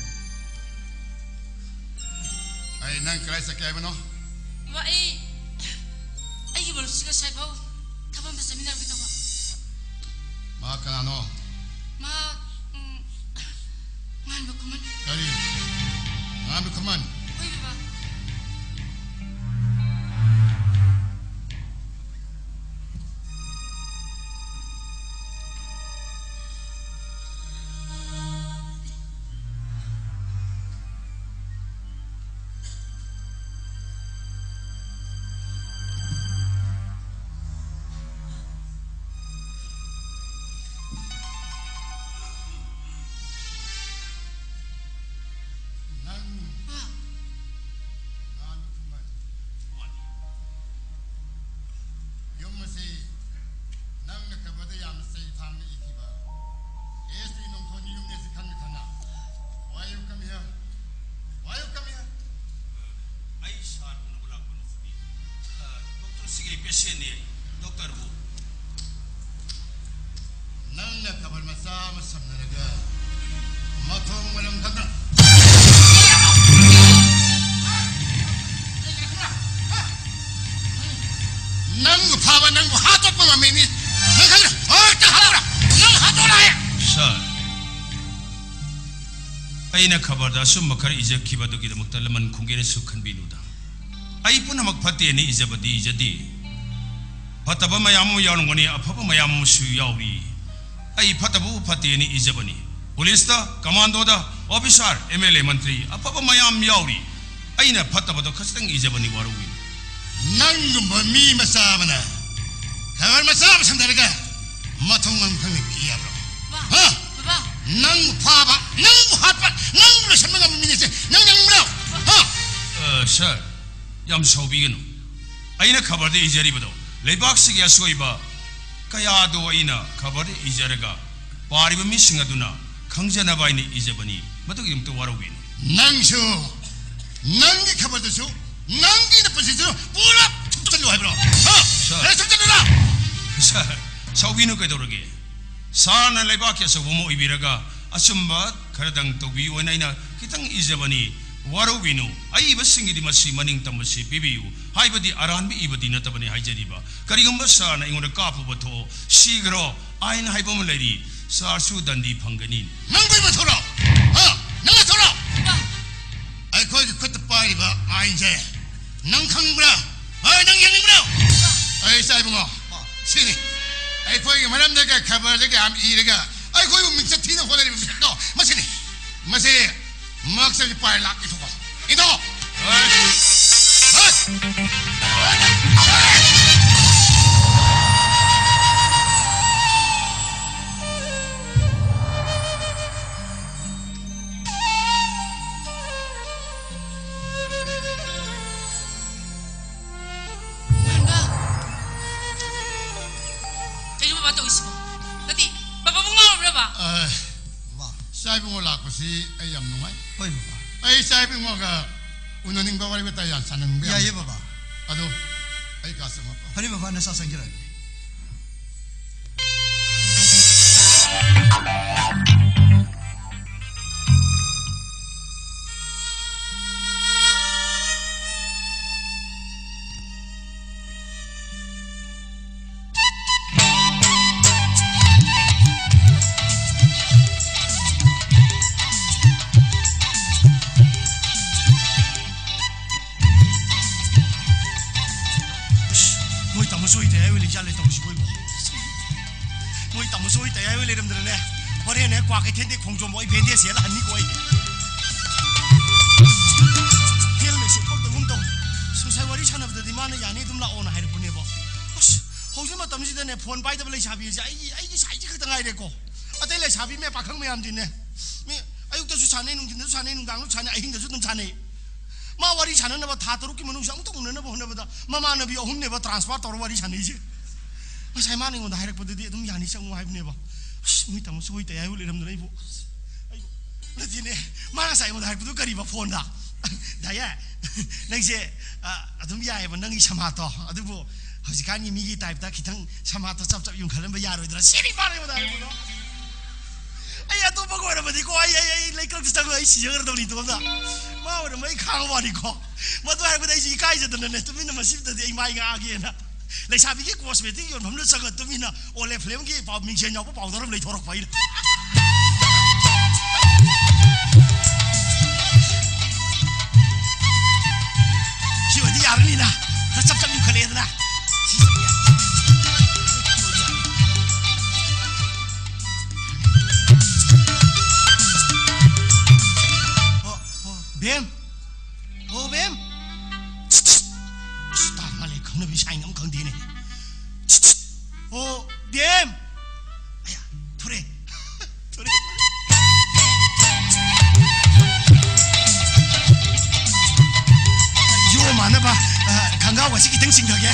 ꯑꯩ ꯅꯪ ꯀꯗꯥꯏ ꯆꯠꯀꯦ ꯍꯥꯏꯕꯅꯣ? ꯕꯥ, ꯑꯩ, ꯑꯩꯒꯤ ꯃꯔꯨꯞꯁꯤꯒ ꯁꯥꯏꯐꯧ ꯊꯕꯛ ꯑꯝꯇ ꯆꯠꯃꯤꯟꯅꯔꯨꯒꯦ ꯇꯧꯕ꯫ ꯃꯍꯥꯛ ꯀꯅꯥꯅꯣ? ꯃꯍꯥꯛ, ꯎꯝ, ꯉꯥꯟꯕ ꯈꯨꯃꯟ꯫ ꯀꯔꯤ? ꯉꯥꯟꯕ ꯈꯨꯃꯟ? ꯍꯣꯏ, ꯕꯕꯥ꯫ ꯅꯪ, ꯍꯥ? ꯉꯥꯟꯕ ꯈꯨꯃꯟ꯫ ꯌꯨꯝ ꯑꯁꯤ ꯅꯪꯅ ꯈꯕꯔꯗ ꯌꯥꯝꯅ ꯆꯩ ꯊꯥꯡꯅ ꯏꯈꯤꯕ ꯑꯦꯁ ꯇꯤ ꯅꯣꯡꯊꯣꯟꯒꯤ ꯌꯨꯝꯅꯤ ꯑꯁꯤ ꯈꯪꯅ ꯈꯪꯅ꯫ Why you come here? Why you come here? ꯑꯩ ꯁꯥꯔ ꯎꯅꯕ ꯂꯥꯛꯄ ꯅꯠꯆꯗꯦ꯫ ꯑ, ꯗꯣꯛꯇꯔ ꯁꯤꯒꯤ ꯄꯦꯁꯦꯟꯅꯤ꯫ ꯗꯣꯛꯇꯔꯕꯨ꯫ ꯅꯪꯅ ꯈꯕꯔ ꯃꯆꯥ ꯑꯃ ꯁꯝꯅꯔꯒ ꯃꯊꯣꯡ ꯃꯔꯝ ꯈꯪꯗꯅ ꯅꯪꯕꯨ ꯐꯥꯕ, ꯅꯪꯕꯨ ꯍꯥꯠꯇꯣꯛꯄ ꯉꯝꯃꯤꯅꯤ꯫ ꯅꯪ ꯈꯪꯗ꯭ꯔ? ꯍꯣꯏ, ꯍꯥꯠꯇꯣꯛꯑꯣꯔꯥ? ꯅꯪ ꯍꯥꯠꯇꯣꯛꯑꯣꯔꯥ? ꯁꯥꯔ, ꯑꯩꯅ ꯈꯕꯔꯗ ꯑꯆꯨꯝꯕ ꯈꯔ ꯏꯖꯈꯤꯕ ꯑꯗꯨꯒꯤꯗꯃꯛꯇ ꯂꯃꯟ ꯈꯨꯝꯒꯦꯅꯁꯨ ꯈꯟꯕꯤꯅꯨꯗ꯫ ꯑꯩ ꯄꯨꯝꯅꯃꯛ ꯐꯠꯇꯦꯅ ꯏꯖꯕꯗꯤ ꯏꯖꯗꯦ꯫ ꯐꯠꯇꯕ ꯃꯌꯥꯝ ꯑꯃ ꯌꯥꯎꯔꯝꯒꯅꯤ, ꯑꯐꯕ ꯃꯌꯥꯝ ꯑꯃꯁꯨ ꯌꯥꯎꯔꯤ꯫ ꯑꯩ ꯐꯠꯇꯕꯕꯨ ꯐꯠꯇꯦꯅ ꯏꯖꯕꯅꯤ꯫ ꯄꯨꯂꯤꯁꯇ, ꯀꯃꯥꯟꯗꯣꯗ, ꯑꯣꯐꯤꯁꯥꯔ, ꯑꯦꯝ ꯑꯦꯜ ꯑꯦ, ꯃꯟꯇ꯭ꯔꯤ, ꯑꯐꯕ ꯃꯌꯥꯝ ꯌꯥꯎꯔꯤ꯫ ꯑꯩꯅ ꯐꯠꯇꯕꯗꯣ ꯈꯖꯤꯛꯇꯪ ꯏꯖꯕꯅꯤ, ꯋꯥꯔꯧꯕꯤꯅꯨ꯫ ꯅꯪꯒꯨꯝꯕ ꯃꯤ ꯃꯆꯥ ꯑꯃꯅ ꯈꯕꯔ ꯃꯆꯥ ꯑꯃ ꯁꯝꯊꯔꯒ ꯃꯊꯣꯡ ꯃꯔꯝ ꯈꯪꯗꯅ ꯏ ꯌꯥꯕ꯭ꯔꯣ? ꯕꯥ, ꯍꯥ? ꯕꯥꯕꯥ, ꯅꯪꯕꯨ ꯐꯥꯕ, ꯅꯪꯕꯨ ꯍꯥꯠꯄ, ꯅꯪꯕꯨ ꯂꯣꯏꯁꯤꯟꯕ ꯉꯝꯕ ꯃꯤꯅꯦꯁꯦ ꯅꯪ ꯌꯥꯅꯤꯡꯕ꯭ꯔꯣ? ꯍꯥ? ꯑ, ꯁꯥꯔ, ꯌꯥꯝ ꯁꯥꯎꯕꯤꯒꯅꯨ꯫ ꯑꯩꯅ ꯈꯕꯔꯗ ꯏꯖꯔꯤꯕꯗꯣ ꯂꯩꯕꯥꯛꯁꯤꯒꯤ ꯑꯁꯣꯏꯕ ꯀꯌꯥꯗꯣ ꯑꯩꯅ ꯈꯕꯔꯗ ꯏꯖꯔꯒ ꯄꯥꯔꯤꯕ ꯃꯤꯁꯤꯡ ꯑꯗꯨꯅ ꯈꯪꯖꯅꯕ ꯍꯥꯏꯅ ꯏꯖꯕꯅꯤ꯫ ꯃꯗꯨꯒꯤꯗꯃꯛꯇ ꯋꯥꯔꯧꯕꯤꯅꯨ꯫ ꯅꯪꯁꯨ ꯅꯪꯒꯤ ꯈꯕꯔꯗꯨꯁꯨ ꯅꯪꯒꯤ ꯅꯄꯨꯟꯁꯤꯁꯨ ꯄꯨꯂꯞ ꯊꯨꯞꯆꯜꯂꯨ ꯍꯥꯏꯕ꯭ꯔꯣ? ꯍꯥ? ꯁꯥꯔ꯫ ꯂꯣꯏ ꯊꯨꯞꯆꯜꯂꯨꯔꯥ? ꯁꯥꯔ, ꯁꯥꯎꯕꯤꯅꯨ ꯀꯩꯗꯧꯔꯒꯦ? ꯁꯥꯔꯅ ꯂꯩꯕꯥꯛꯀꯤ ꯑꯆꯧꯕ ꯑꯃ ꯑꯣꯏꯕꯤꯔꯒ ꯑꯆꯨꯝꯕ ꯈꯔꯗꯪ ꯇꯧꯕꯤꯌꯨ ꯍꯥꯏꯅ ꯑꯩꯅ ꯈꯤꯇꯪ ꯏꯖꯕꯅꯤ꯫ ꯋꯥꯔꯧꯕꯤꯅꯨ꯫ ꯑꯏꯕꯁꯤꯡꯒꯤꯗꯤ ꯃꯁꯤ ꯃꯅꯤꯡ ꯇꯝꯕꯁꯤ ꯄꯤꯕꯤꯌꯨ꯫ ꯍꯥꯏꯕꯗꯤ ꯑꯔꯥꯟꯕ ꯏꯕꯗꯤ ꯅꯠꯇꯕꯅꯤ ꯍꯥꯏꯖꯔꯤꯕ꯫ ꯀꯔꯤꯒꯨꯝꯕ ꯁꯥꯔꯅ ꯑꯩꯉꯣꯟꯗ ꯀꯥꯞꯄꯨꯕ ꯊꯣꯛꯑꯣ, ꯁꯤꯈ꯭ꯔꯣ, ꯑꯥꯏꯟ ꯍꯥꯏꯕ ꯑꯃ ꯂꯩꯔꯤ, ꯁꯥꯔꯁꯨ ꯗꯟꯗꯤ ꯐꯪꯒꯅꯤ꯫ ꯅꯪ ꯀꯩ ꯃꯊꯧꯔꯣ? ꯍꯥ? ꯅꯪ ꯃꯊꯧꯔꯣ? ꯑꯩꯈꯣꯏꯒꯤ ꯈꯨꯠꯇ ꯄꯥꯏꯔꯤꯕ ꯑꯥꯏꯟꯁꯦ ꯅꯪ ꯈꯪꯕ꯭ꯔꯥ? ꯍꯣꯏ, ꯅꯪ ꯌꯦꯡꯅꯤꯡꯕ꯭ꯔꯣ? ꯑꯩ ꯏꯆꯥ ꯏꯕꯨꯡꯉꯣ, ꯁꯤꯅꯤ꯫ ꯑꯩꯈꯣꯏꯒꯤ ꯃꯔꯝꯗꯒ ꯈꯕꯔꯗꯒ ꯌꯥꯝ ꯏꯔꯒ ꯑꯩꯈꯣꯏꯕꯨ ꯃꯤꯡꯆꯠ ꯊꯤꯅ ꯍꯣꯠꯅꯔꯤꯕ ꯃꯤꯁꯛꯇꯣ ꯃꯁꯤꯅꯤ꯫ ꯃꯁꯤ ꯃꯛꯁꯗꯤ ꯄꯥꯏ ꯂꯥꯛ ꯏꯊꯣꯛꯑꯣ꯫ ꯏꯊꯣꯛꯑꯣ꯫ ꯍꯣꯏ꯫ ꯀꯩꯅꯣ ꯕꯕꯥ ꯇꯧꯔꯤꯁꯤꯕꯣ? ꯅꯠꯇꯦ, ꯕꯕꯥꯕꯨ ꯉꯥꯎꯔꯕ꯭ꯔꯕ? ꯑ, ꯕꯕꯥ, ꯏꯆꯥ ꯏꯕꯨꯡꯉꯣ ꯂꯥꯛꯄꯁꯤ ꯑꯩ ꯌꯥꯝ ꯅꯨꯡꯉꯥꯏ꯫ ꯍꯣꯏ, ꯕꯕꯥ꯫ ꯑꯩ ꯏꯆꯥ ꯏꯕꯨꯡꯉꯣꯒ ꯎꯅꯅꯤꯡꯕ, ꯋꯥꯔꯤ ꯋꯥꯇꯥꯏ ꯌꯥꯝ ꯁꯥꯟꯅꯅꯤꯡꯕ ꯌꯥꯝ ꯌꯥꯏꯌꯦ, ꯂꯩ꯫ ꯕꯕꯥ꯫ ꯑꯗꯣ ꯑꯩ ꯀꯥ ꯆꯪꯉꯛꯄ꯫ ꯐꯅꯤ, ꯕꯕꯥ, ꯅꯁꯥ ꯆꯪꯖꯔꯒꯦ꯫ ꯃꯣꯏ ꯇꯥꯃꯣ ꯁꯣꯏ ꯇꯌꯥꯏ ꯑꯣꯏ ꯂꯩꯖꯥꯠꯂꯦ ꯇꯧꯔꯤꯁꯤꯕꯣ ꯑꯩꯕꯣ꯫ ꯃꯣꯏ ꯇꯥꯃꯣ ꯁꯣꯏ ꯇꯌꯥꯏ ꯑꯣꯏ ꯂꯩꯔꯝꯗꯅꯅꯦ, ꯍꯣꯔꯦꯟꯅꯦ ꯀ꯭ꯋꯥ ꯀꯩꯊꯦꯜꯗꯩ ꯈꯣꯡꯖꯣꯝ ꯐꯥꯎ ꯑꯩ ꯕꯦꯟꯗꯦꯖ ꯁꯦꯠꯂ ꯍꯟꯅꯤꯀꯣ ꯑꯩ꯫ ꯍꯦꯜꯃꯦꯠꯁꯨ ꯎꯞꯄꯛꯇꯒꯨꯝ ꯇꯧ꯫ ꯉꯁꯥꯏ ꯋꯥꯔꯤ ꯁꯥꯟꯅꯕꯗꯗꯤ ꯃꯥꯅ ꯌꯥꯅꯤ ꯑꯗꯨꯝ ꯂꯥꯛꯑꯣꯅ ꯍꯥꯏꯔꯛꯄꯅꯦꯕ꯫ ꯑꯁ, ꯍꯧꯖꯤꯛ ꯃꯇꯝꯁꯤꯗꯅꯦ ꯐꯣꯟ ꯄꯥꯏꯗꯕ ꯂꯩꯁꯥꯕꯤꯁꯦ ꯑꯩꯒꯤ, ꯑꯩꯒꯤ ꯁꯥꯏꯁꯦ ꯈꯛꯇ ꯉꯥꯏꯔꯦꯀꯣ꯫ ꯑꯇꯩ ꯂꯩꯁꯥꯕꯤ ꯃꯌꯥꯝ, ꯄꯥꯈꯪ ꯃꯌꯥꯝꯗꯤꯅꯦ, ꯃꯤ ꯑꯌꯨꯛꯇꯁꯨ ꯁꯥꯟꯅꯩ, ꯅꯨꯡꯊꯤꯟꯗꯁꯨ ꯁꯥꯟꯅꯩ, ꯅꯨꯡꯗꯥꯡꯗꯁꯨ ꯁꯥꯟꯅꯩ, ꯑꯍꯤꯡꯗꯁꯨ ꯑꯗꯨꯝ ꯁꯥꯟꯅꯩ꯫ ꯃꯥ ꯋꯥꯔꯤ ꯁꯥꯟꯅꯅꯕ ꯊꯥ ꯇꯔꯨꯛꯀꯤ ꯃꯅꯨꯡꯁꯤꯗ ꯑꯃꯨꯛꯇ ꯎꯅꯅꯕ ꯍꯣꯠꯅꯕꯗ ꯃꯃꯥꯟꯅꯕꯤ ꯑꯍꯨꯝꯅꯦꯕ transfer ꯇꯧꯔ ꯋꯥꯔꯤ ꯁꯥꯟꯅꯩꯁꯦ꯫ ꯉꯁꯥꯏ ꯃꯥꯅ ꯑꯩꯉꯣꯟꯗ ꯍꯥꯏꯔꯛꯄꯗꯗꯤ ꯑꯗꯨꯝ ꯌꯥꯅꯤ, ꯆꯪꯉꯨ ꯍꯥꯏꯕꯅꯦꯕ꯫ ꯑꯁ, ꯃꯣꯏ ꯇꯥꯃꯣꯁꯨ ꯍꯣꯏ ꯇꯌꯥꯏꯕꯨ ꯂꯩꯔꯝꯗꯅ ꯑꯩꯕꯨ, ꯑꯁ, ꯑꯩꯕꯨ, ꯅꯠꯇꯦꯅꯦ, ꯃꯥ ꯉꯁꯥꯏ ꯑꯩꯉꯣꯟꯗ ꯍꯥꯏꯔꯛꯄꯗꯨ ꯀꯔꯤꯕ ꯐꯣꯟꯗ? ꯗꯥꯌꯦ, ꯅꯪꯁꯦ, ꯑ, ꯑꯗꯨꯝ ꯌꯥꯏꯑꯕ ꯅꯪꯒꯤ ꯁꯃꯥꯠꯇꯣ, ꯑꯗꯨꯕꯨ ꯍꯧꯖꯤꯛꯀꯥꯟꯒꯤ ꯃꯤꯒꯤ type ꯇ ꯈꯤꯇꯪ ꯁꯃꯥꯠꯇꯣ ꯆꯞ ꯆꯞ ꯌꯨꯡꯈꯠꯍꯟꯕ ꯌꯥꯔꯣꯏꯗ꯭ꯔꯥ? ꯁꯤꯅꯤ ꯃꯥꯅ ꯑꯩꯉꯣꯟꯗ ꯍꯥꯏꯔꯛꯄꯗꯣ꯫ ꯑꯩ ꯑꯇꯣꯞꯄꯒ ꯑꯣꯏꯔꯝꯃꯗꯤꯀꯣ, ꯑꯩ, ꯑꯩ, ꯑꯩ ꯂꯩꯀ꯭ꯔꯛꯇ ꯆꯪꯉꯒ ꯑꯩ ꯁꯤꯖꯈ꯭ꯔꯗꯧꯅꯤ ꯏꯇꯣꯝꯗ꯫ ꯃꯥ ꯑꯣꯏꯔꯝꯃ ꯑꯩ ꯈꯥꯡꯕ ꯋꯥꯅꯤꯀꯣ꯫ ꯃꯗꯨ ꯍꯥꯏꯔꯛꯄꯗ ꯑꯩꯁꯦ ꯏꯀꯥꯏꯖꯗꯅꯅꯦ, ꯇꯨꯃꯤꯟꯅ ꯃꯁꯤꯗꯗꯤ ꯑꯩ ꯃꯥꯏ ꯉꯥꯛꯑꯒꯦꯅ꯫ ꯂꯩꯁꯥꯕꯤꯒꯤ cosmetic ꯌꯣꯟꯐꯝꯗ ꯆꯪꯉ ꯇꯨꯃꯤꯟꯅ Oriflame ꯒꯤ ꯄꯥꯎ, ꯃꯤꯡꯁꯦꯜ ꯌꯥꯎꯕ powder ꯑꯃ ꯂꯩꯊꯣꯔꯛꯄ ꯑꯩꯅ꯫ ꯁꯤ ꯑꯣꯏꯗꯤ ꯌꯥꯔꯅꯤꯅ꯫ ꯈꯔ ꯆꯞ ꯆꯞ ꯌꯨꯡꯈꯠꯂꯛꯑꯦꯗꯅ꯫ ꯁꯤ ꯆꯞ ꯌꯥꯔꯦ꯫ ꯑꯣ, ꯑꯣ, ꯕꯦꯝ꯫ ꯑꯣ, ꯕꯦꯝ꯫ ꯁꯤ ꯇꯥ ꯃꯥꯜꯂꯦ, ꯈꯪꯅꯕꯤ sign ꯑꯃ ꯈꯪꯗꯦꯅꯦ꯫ ꯑꯣ, ꯕꯦꯝ꯫ ꯑꯌꯥ, ꯊꯣꯔꯛꯑꯦ꯫ ꯊꯣꯔꯛꯑꯦ꯫ ꯌꯣ ꯃꯥꯟꯅꯕ, ꯑ, ꯈꯪꯒꯥꯎ ꯑꯁꯤ ꯈꯤꯇꯪ ꯆꯤꯡꯊꯒꯦ꯫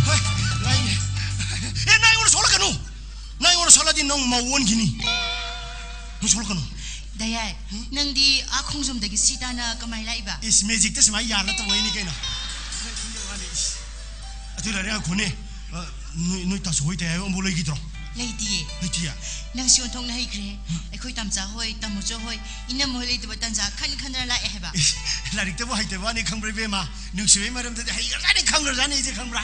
ꯍꯣꯏ, ꯂꯥꯏꯅꯦ꯫ ꯑꯦ, ꯅꯪ ꯑꯩꯉꯣꯟꯗ ꯁꯣꯛꯂꯛꯀꯅꯨ꯫ ꯅꯪ ꯑꯩꯉꯣꯟꯗ ꯁꯣꯛꯂꯗꯤ ꯅꯪ ꯃꯧ ꯑꯣꯟꯈꯤꯅꯤ꯫ ꯅꯪ ꯁꯣꯛꯂꯛꯀꯅꯨ꯫ ꯗꯌꯥꯏ, ꯅꯪꯗꯤ ꯑꯥ ꯈꯣꯡꯖꯣꯝꯗꯒꯤ ꯁꯤ ꯇꯥꯅ ꯀꯃꯥꯏ ꯂꯥꯛꯏꯕ? ꯏꯁ, magic ꯇ ꯁꯨꯃꯥꯏ ꯌꯥꯜꯂ ꯇꯧꯔꯛꯏꯅꯤ ꯀꯩꯅꯣ꯫ ꯅꯪ ꯈꯪꯗꯕ ꯋꯥꯅꯤ, ꯏꯁ꯫ ꯑꯗꯨ ꯂꯩꯔꯦ, ꯉꯥꯏꯈꯣꯅꯦ꯫ ꯑ, ꯅꯣꯏ, ꯅꯣꯏ ꯇꯥꯆꯧ ꯍꯣꯏ ꯇꯌꯥꯏ ꯑꯃꯐꯥꯎ ꯂꯩꯈꯤꯗ꯭ꯔꯣ? ꯂꯩꯇꯤꯌꯦ꯫ ꯂꯩꯇꯤꯌꯦ? ꯅꯪ ꯁꯤ ꯑꯣꯟꯊꯣꯛꯅ ꯍꯩꯈ꯭ꯔꯦ꯫ ꯑꯩꯈꯣꯏ ꯇꯥꯝꯆꯥ ꯍꯣꯏ, ꯇꯥꯃꯣꯆꯧ ꯍꯣꯏ, ꯏꯅꯝꯃ ꯍꯣꯏ ꯂꯩꯇꯕ ꯇꯥꯟꯖꯥ ꯈꯟ ꯈꯟꯗꯅ ꯂꯥꯛꯑꯦ ꯍꯥꯏꯕ꯫ ꯏꯁ, ꯂꯥꯏꯔꯤꯛꯇꯕꯨ ꯍꯩꯇꯕ ꯋꯥꯅꯤ ꯈꯪꯕ꯭ꯔꯥ, ꯏꯕꯦꯝꯃ? ꯅꯨꯡꯁꯤꯕꯒꯤ ꯃꯔꯝꯗꯗꯤ ꯍꯩꯈ꯭ꯔꯖꯥꯠꯅꯤ, ꯈꯪꯈ꯭ꯔꯖꯥꯠꯅꯤ ꯑꯩꯁꯦ, ꯈꯪꯕ꯭ꯔꯥ?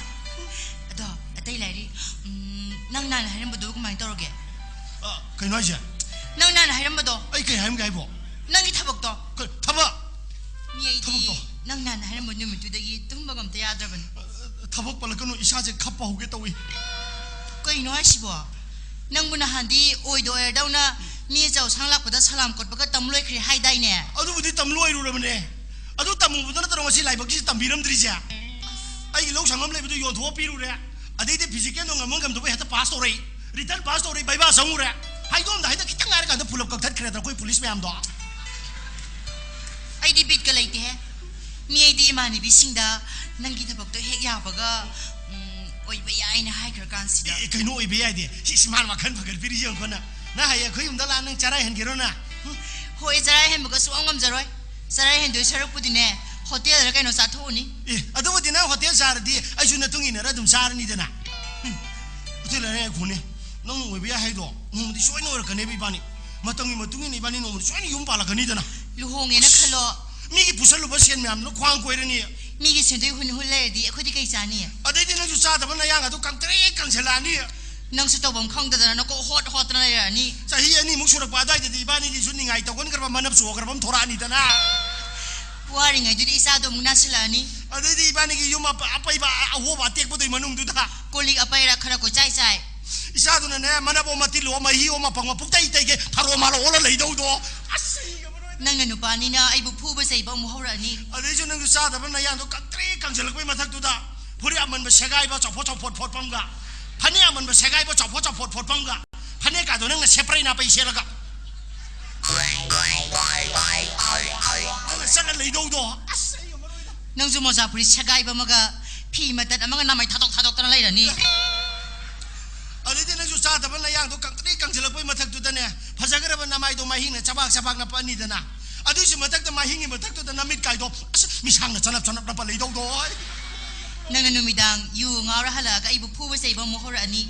ꯑꯗꯣ, ꯑꯇꯩ ꯂꯥꯏꯔꯤ, ꯎꯝ, ꯅꯪ ꯅꯍꯥꯟ ꯍꯥꯏꯔꯝꯕꯗꯨ ꯀꯃꯥꯏꯅ ꯇꯧꯔꯒꯦ? ꯑ, ꯀꯩꯅꯣ ꯍꯥꯏꯁꯦ? ꯅꯪ ꯅꯍꯥꯟ ꯍꯥꯏꯔꯝꯕꯗꯣ꯫ ꯑꯩ ꯀꯩ ꯍꯥꯏꯔꯝꯒꯦ ꯍꯥꯏꯕꯣ? ꯅꯪꯒꯤ ꯊꯕꯛꯇꯣ꯫ ꯀ-, ꯊꯕꯛ? ꯃꯤ ꯑꯩꯗꯤ ꯊꯕꯛꯇꯣ? ꯅꯪ ꯅꯍꯥꯟ ꯍꯥꯏꯔꯝꯕ ꯅꯨꯃꯤꯠꯇꯨꯗꯒꯤ ꯇꯨꯝꯕꯒ ꯑꯝꯇ ꯌꯥꯗ꯭ꯔꯕꯅꯤ꯫ ꯑ, ꯊꯕꯛ ꯄꯜꯂꯛꯀꯅꯨ, ꯏꯁꯥꯁꯦ ꯈꯞꯄ ꯍꯧꯒꯦ ꯇꯧꯏ꯫ ꯀꯩꯅꯣ ꯍꯥꯏꯁꯤꯕꯣ? ꯅꯪꯕꯨ ꯅꯍꯥꯟꯗꯤ ꯑꯣꯏꯗ ꯑꯣꯏꯔꯗꯧꯅ ꯃꯤ ꯑꯆꯧ ꯑꯁꯥꯡ ꯂꯥꯛꯄꯗ ꯁꯂꯥꯝ ꯀꯣꯠꯄꯒ ꯇꯝ ꯂꯣꯏꯈ꯭ꯔꯦ ꯍꯥꯏꯗꯥꯏꯅꯦ? ꯑꯗꯨꯕꯨꯗꯤ ꯇꯝ ꯂꯣꯏꯔꯨꯔꯕꯅꯦ꯫ ꯑꯗꯨ ꯇꯝꯃꯨꯕꯗ ꯅꯠꯇ꯭ꯔꯣ ꯉꯁꯤ ꯂꯥꯏꯕꯛꯁꯤꯁꯨ ꯇꯝꯕꯤꯔꯝꯗ꯭ꯔꯤꯁꯦ? ꯑꯩꯒꯤ ꯂꯧ ꯁꯪꯉꯝ ꯂꯩꯕꯗꯨ ꯌꯣꯟꯊꯣꯛꯑ ꯄꯤꯔꯨꯔꯦ꯫ ꯑꯗꯩꯗꯤ ꯐꯤꯖꯤꯀꯦꯜꯗꯣ ꯉꯝꯃ ꯉꯝꯗꯕ ꯍꯦꯛꯇ ꯄꯥꯁ ꯇꯧꯔꯛꯏ, ꯔꯤꯇꯟ ꯄꯥꯁ ꯇꯧꯔꯛꯏ, ꯚꯩꯕꯥ ꯆꯪꯉꯨꯔꯦ꯫ ꯍꯥꯏꯗꯣꯛꯑꯝꯗ ꯍꯦꯛꯇ ꯈꯤꯇꯪ ꯉꯥꯏꯔꯀꯥꯟꯗ ꯄꯨꯂꯞ ꯀꯛꯊꯠꯈ꯭ꯔꯦꯗ ꯑꯩꯈꯣꯏ ꯄꯨꯂꯤꯁ ꯃꯌꯥꯝꯗꯣ꯫ ꯑꯩꯗꯤ ꯕꯤꯠꯀ ꯂꯩꯇꯦꯍꯦ꯫ ꯃꯤ ꯑꯩꯗꯤ ꯏꯃꯥꯟꯅꯕꯤꯁꯤꯡꯗ ꯅꯪꯒꯤ ꯊꯕꯛꯇꯣ ꯍꯦꯛ ꯌꯥꯕꯒ, ꯎꯝ, ꯑꯣꯏꯕ ꯌꯥꯏꯅ ꯍꯥꯏꯈ꯭ꯔ ꯀꯥꯟꯁꯤꯗ꯫ ꯑꯦ, ꯀꯩꯅꯣ ꯑꯣꯏꯕ ꯌꯥꯏꯗꯤ? ꯁꯤ, ꯁꯤ ꯃꯥꯅ ꯋꯥꯈꯜ ꯐꯒꯠꯄꯤꯔꯤꯁꯦ ꯌꯦꯡꯉꯨꯀꯣ ꯅꯪ꯫ ꯅꯪ ꯍꯌꯦꯡ ꯑꯩꯈꯣꯏ ꯌꯨꯝꯗ ꯂꯥꯛꯑ ꯅꯪ ꯆꯔꯥ ꯍꯦꯟꯒꯦꯔꯣ ꯅꯪ? ꯍꯨꯝ? ꯍꯣꯏ, ꯆꯔꯥ ꯍꯦꯟꯕꯒ ꯁꯨꯡꯉꯝ ꯉꯝꯖꯔꯣꯏ꯫ ꯆꯔꯥ ꯍꯦꯟꯗꯣꯏ ꯁꯔꯨꯛꯄꯨꯗꯤꯅꯦ, ꯍꯣꯇꯦꯜꯗ ꯀꯩꯅꯣ ꯆꯥꯊꯣꯛꯎꯅꯤ꯫ ꯑꯦ, ꯑꯗꯨꯕꯨꯗꯤ ꯅꯪ ꯍꯣꯇꯦꯜ ꯆꯥꯔꯗꯤ ꯑꯩꯁꯨ ꯅꯇꯨꯡ ꯏꯟꯅꯔ ꯑꯗꯨꯝ ꯆꯥꯔꯅꯤꯗꯅ꯫ ꯍꯨꯝ, ꯍꯣꯇꯦꯜ ꯍꯥꯏꯔ ꯉꯥꯏꯈꯣꯅꯦ, ꯅꯪ ꯑꯣꯏꯕ ꯌꯥꯏ ꯍꯥꯏꯗꯣ ꯅꯣꯡꯃꯗꯤ ꯁꯣꯏꯅ ꯑꯣꯏꯔꯛꯀꯅꯦꯕ ꯏꯕꯥꯅꯤ꯫ ꯃꯇꯝꯒꯤ ꯃꯇꯨꯡ ꯏꯟꯅ ꯏꯕꯥꯅꯤ ꯅꯣꯡꯃꯗꯤ ꯁꯣꯏꯅ ꯌꯨꯝ ꯄꯥꯜꯂꯛꯀꯅꯤꯗꯅ꯫ ꯂꯨꯍꯣꯡꯉꯦꯅ ꯈꯜꯂꯣ꯫ ꯃꯤꯒꯤ ꯄꯨꯁꯜꯂꯨꯕ ꯁꯦꯟ ꯃꯌꯥꯝꯗꯨꯅ ꯈ꯭ꯋꯥꯡ ꯀꯣꯏꯔꯅꯤ꯫ ꯃꯤꯒꯤ ꯁꯦꯟꯗꯣꯏ ꯍꯨꯟ ꯍꯨꯟ ꯂꯩꯔꯗꯤ ꯑꯩꯈꯣꯏꯗꯤ ꯀꯩ ꯆꯥꯅꯤ? ꯑꯗꯩꯗꯤ ꯅꯪꯁꯨ ꯆꯥꯗꯕ ꯅꯌꯥꯡ ꯑꯗꯨ ꯀꯪꯇ꯭ꯔꯤꯛ ꯀꯪꯁꯤꯜꯂꯛꯑꯅꯤ꯫ ꯅꯪꯁꯨ ꯇꯧꯐꯝ ꯈꯪꯗꯗꯅ ꯅꯀꯣꯛ ꯍꯣꯠ ꯍꯣꯠꯇꯅ ꯂꯩꯔꯛꯑꯅꯤ꯫ ꯆꯍꯤ ꯑꯅꯤꯃꯨꯛ ꯁꯨꯔꯛꯄ ꯑꯗꯨꯋꯥꯏꯗꯗꯤ ꯏꯕꯥꯅꯤꯒꯤꯁꯨ ꯅꯤꯡꯉꯥꯏ ꯇꯧꯒꯟꯈ꯭ꯔꯕ ꯃꯅꯞ ꯆꯨꯈ꯭ꯔꯕ ꯑꯃ ꯊꯣꯔꯛꯑꯅꯤꯗꯅ꯫ ꯋꯥꯔꯤꯉꯩꯗꯨꯗꯤ ꯏꯆꯥꯗꯣ ꯑꯃꯨꯛ ꯅꯥꯁꯤꯜꯂꯛꯑꯅꯤ꯫ ꯑꯗꯩꯗꯤ ꯏꯕꯥꯅꯤꯒꯤ ꯌꯨꯝ ꯑꯄ-, ꯑꯄꯩꯕ ꯑꯍꯣꯕ ꯑꯇꯦꯛꯄꯗꯨꯒꯤ ꯃꯅꯨꯡꯗꯨꯗ꯫ ꯀꯣꯜ ꯂꯤꯛ ꯑꯄꯩꯔ ꯈꯔ ꯀꯣꯏꯆꯥꯏ ꯆꯥꯏ꯫ ꯏꯆꯥꯗꯨꯅꯅꯦ, ꯃꯅꯞ ꯑꯃ ꯇꯤꯜꯂꯣ, ꯃꯍꯤ ꯑꯃ ꯄꯪ ꯑꯃ ꯄꯨꯛꯇꯩ ꯇꯩꯒꯦ ꯊꯔꯣ ꯃꯥꯜꯂꯣ ꯑꯣꯜꯂ ꯂꯩꯗꯧꯗꯣ꯫ ꯑꯁ, ꯑꯩ ꯉꯝꯃꯔꯣꯏ꯫ ꯅꯪꯅ ꯅꯨꯄꯥꯅꯤꯅ ꯑꯩꯕꯨ ꯐꯨꯕ ꯆꯩꯕ ꯑꯃꯨꯛ ꯍꯧꯔꯛꯑꯅꯤ꯫ ꯑꯗꯩꯁꯨ ꯅꯪꯁꯨ ꯆꯥꯗꯕ ꯅꯌꯥꯡꯗꯣ ꯀꯪꯇ꯭ꯔꯤꯛ ꯀꯪꯁꯤꯜꯂꯛꯄꯩ ꯃꯊꯛꯇꯨꯗ ꯐꯨꯔꯤꯠ ꯑꯃꯟꯕ ꯁꯦꯒꯥꯏꯕ ꯆꯥꯎꯐꯣꯠ ꯆꯥꯎꯐꯣꯠ ꯐꯣꯠꯄ ꯑꯃꯒ, ꯐꯅꯦꯛ ꯑꯃꯟꯕ ꯁꯦꯒꯥꯏꯕ ꯆꯥꯎꯐꯣꯠ ꯆꯥꯎꯐꯣꯠ ꯐꯣꯠꯄ ꯑꯃꯒ, ꯐꯅꯦꯛꯀꯥꯗꯣ ꯅꯪꯅ ꯁꯦꯄ꯭ꯔꯩ ꯅꯥꯄꯩ ꯁꯦꯠꯂꯒ꯫ ꯅꯪꯅ ꯆꯠꯂ ꯂꯩꯗꯧꯗꯣ꯫ ꯑꯁ, ꯑꯩ ꯉꯝꯃꯔꯣꯏꯗ꯫ ꯅꯪꯁꯨ ꯃꯣꯖꯥ ꯐꯨꯔꯤꯠ ꯁꯦꯒꯥꯏꯕ ꯑꯃꯒ ꯐꯤ ꯃꯇꯠ ꯑꯃꯒ ꯅꯃꯥꯏ ꯊꯥꯗꯣꯛ ꯊꯥꯗꯣꯛꯇꯅ ꯂꯩꯔꯅꯤ꯫ ꯑꯗꯩꯗꯤ ꯅꯪꯁꯨ ꯆꯥꯗꯕ ꯅꯌꯥꯡꯗꯣ ꯀꯪꯇ꯭ꯔꯤꯛ ꯀꯪꯁꯤꯜꯂꯛꯄꯩ ꯃꯊꯛꯇꯨꯗꯅꯦ, ꯐꯖꯈ꯭ꯔꯕ ꯅꯃꯥꯏꯗꯣ ꯃꯍꯤꯡꯅ ꯆꯕꯥꯛ ꯆꯕꯥꯛ ꯅꯞꯄꯛꯑꯅꯤꯗꯅ꯫ ꯑꯗꯨꯏꯁꯨ ꯃꯊꯛꯇ ꯃꯍꯤꯡꯒꯤ ꯃꯊꯛꯇꯨꯗ ꯅꯃꯤꯠ ꯀꯥꯏꯗꯣ, ꯑꯁ, ꯃꯤꯁꯥꯡꯅ ꯆꯅꯞ ꯆꯅꯞ ꯅꯞꯄ ꯂꯩꯗꯧꯗꯣ꯫ ꯅꯪꯅ ꯅꯨꯃꯤꯗꯥꯡ ꯌꯨ ꯉꯥꯎꯔ ꯍꯜꯂꯛꯑꯒ ꯑꯩꯕꯨ ꯐꯨꯕ ꯆꯩꯕ ꯑꯃꯨꯛ ꯍꯧꯔꯛꯑꯅꯤ꯫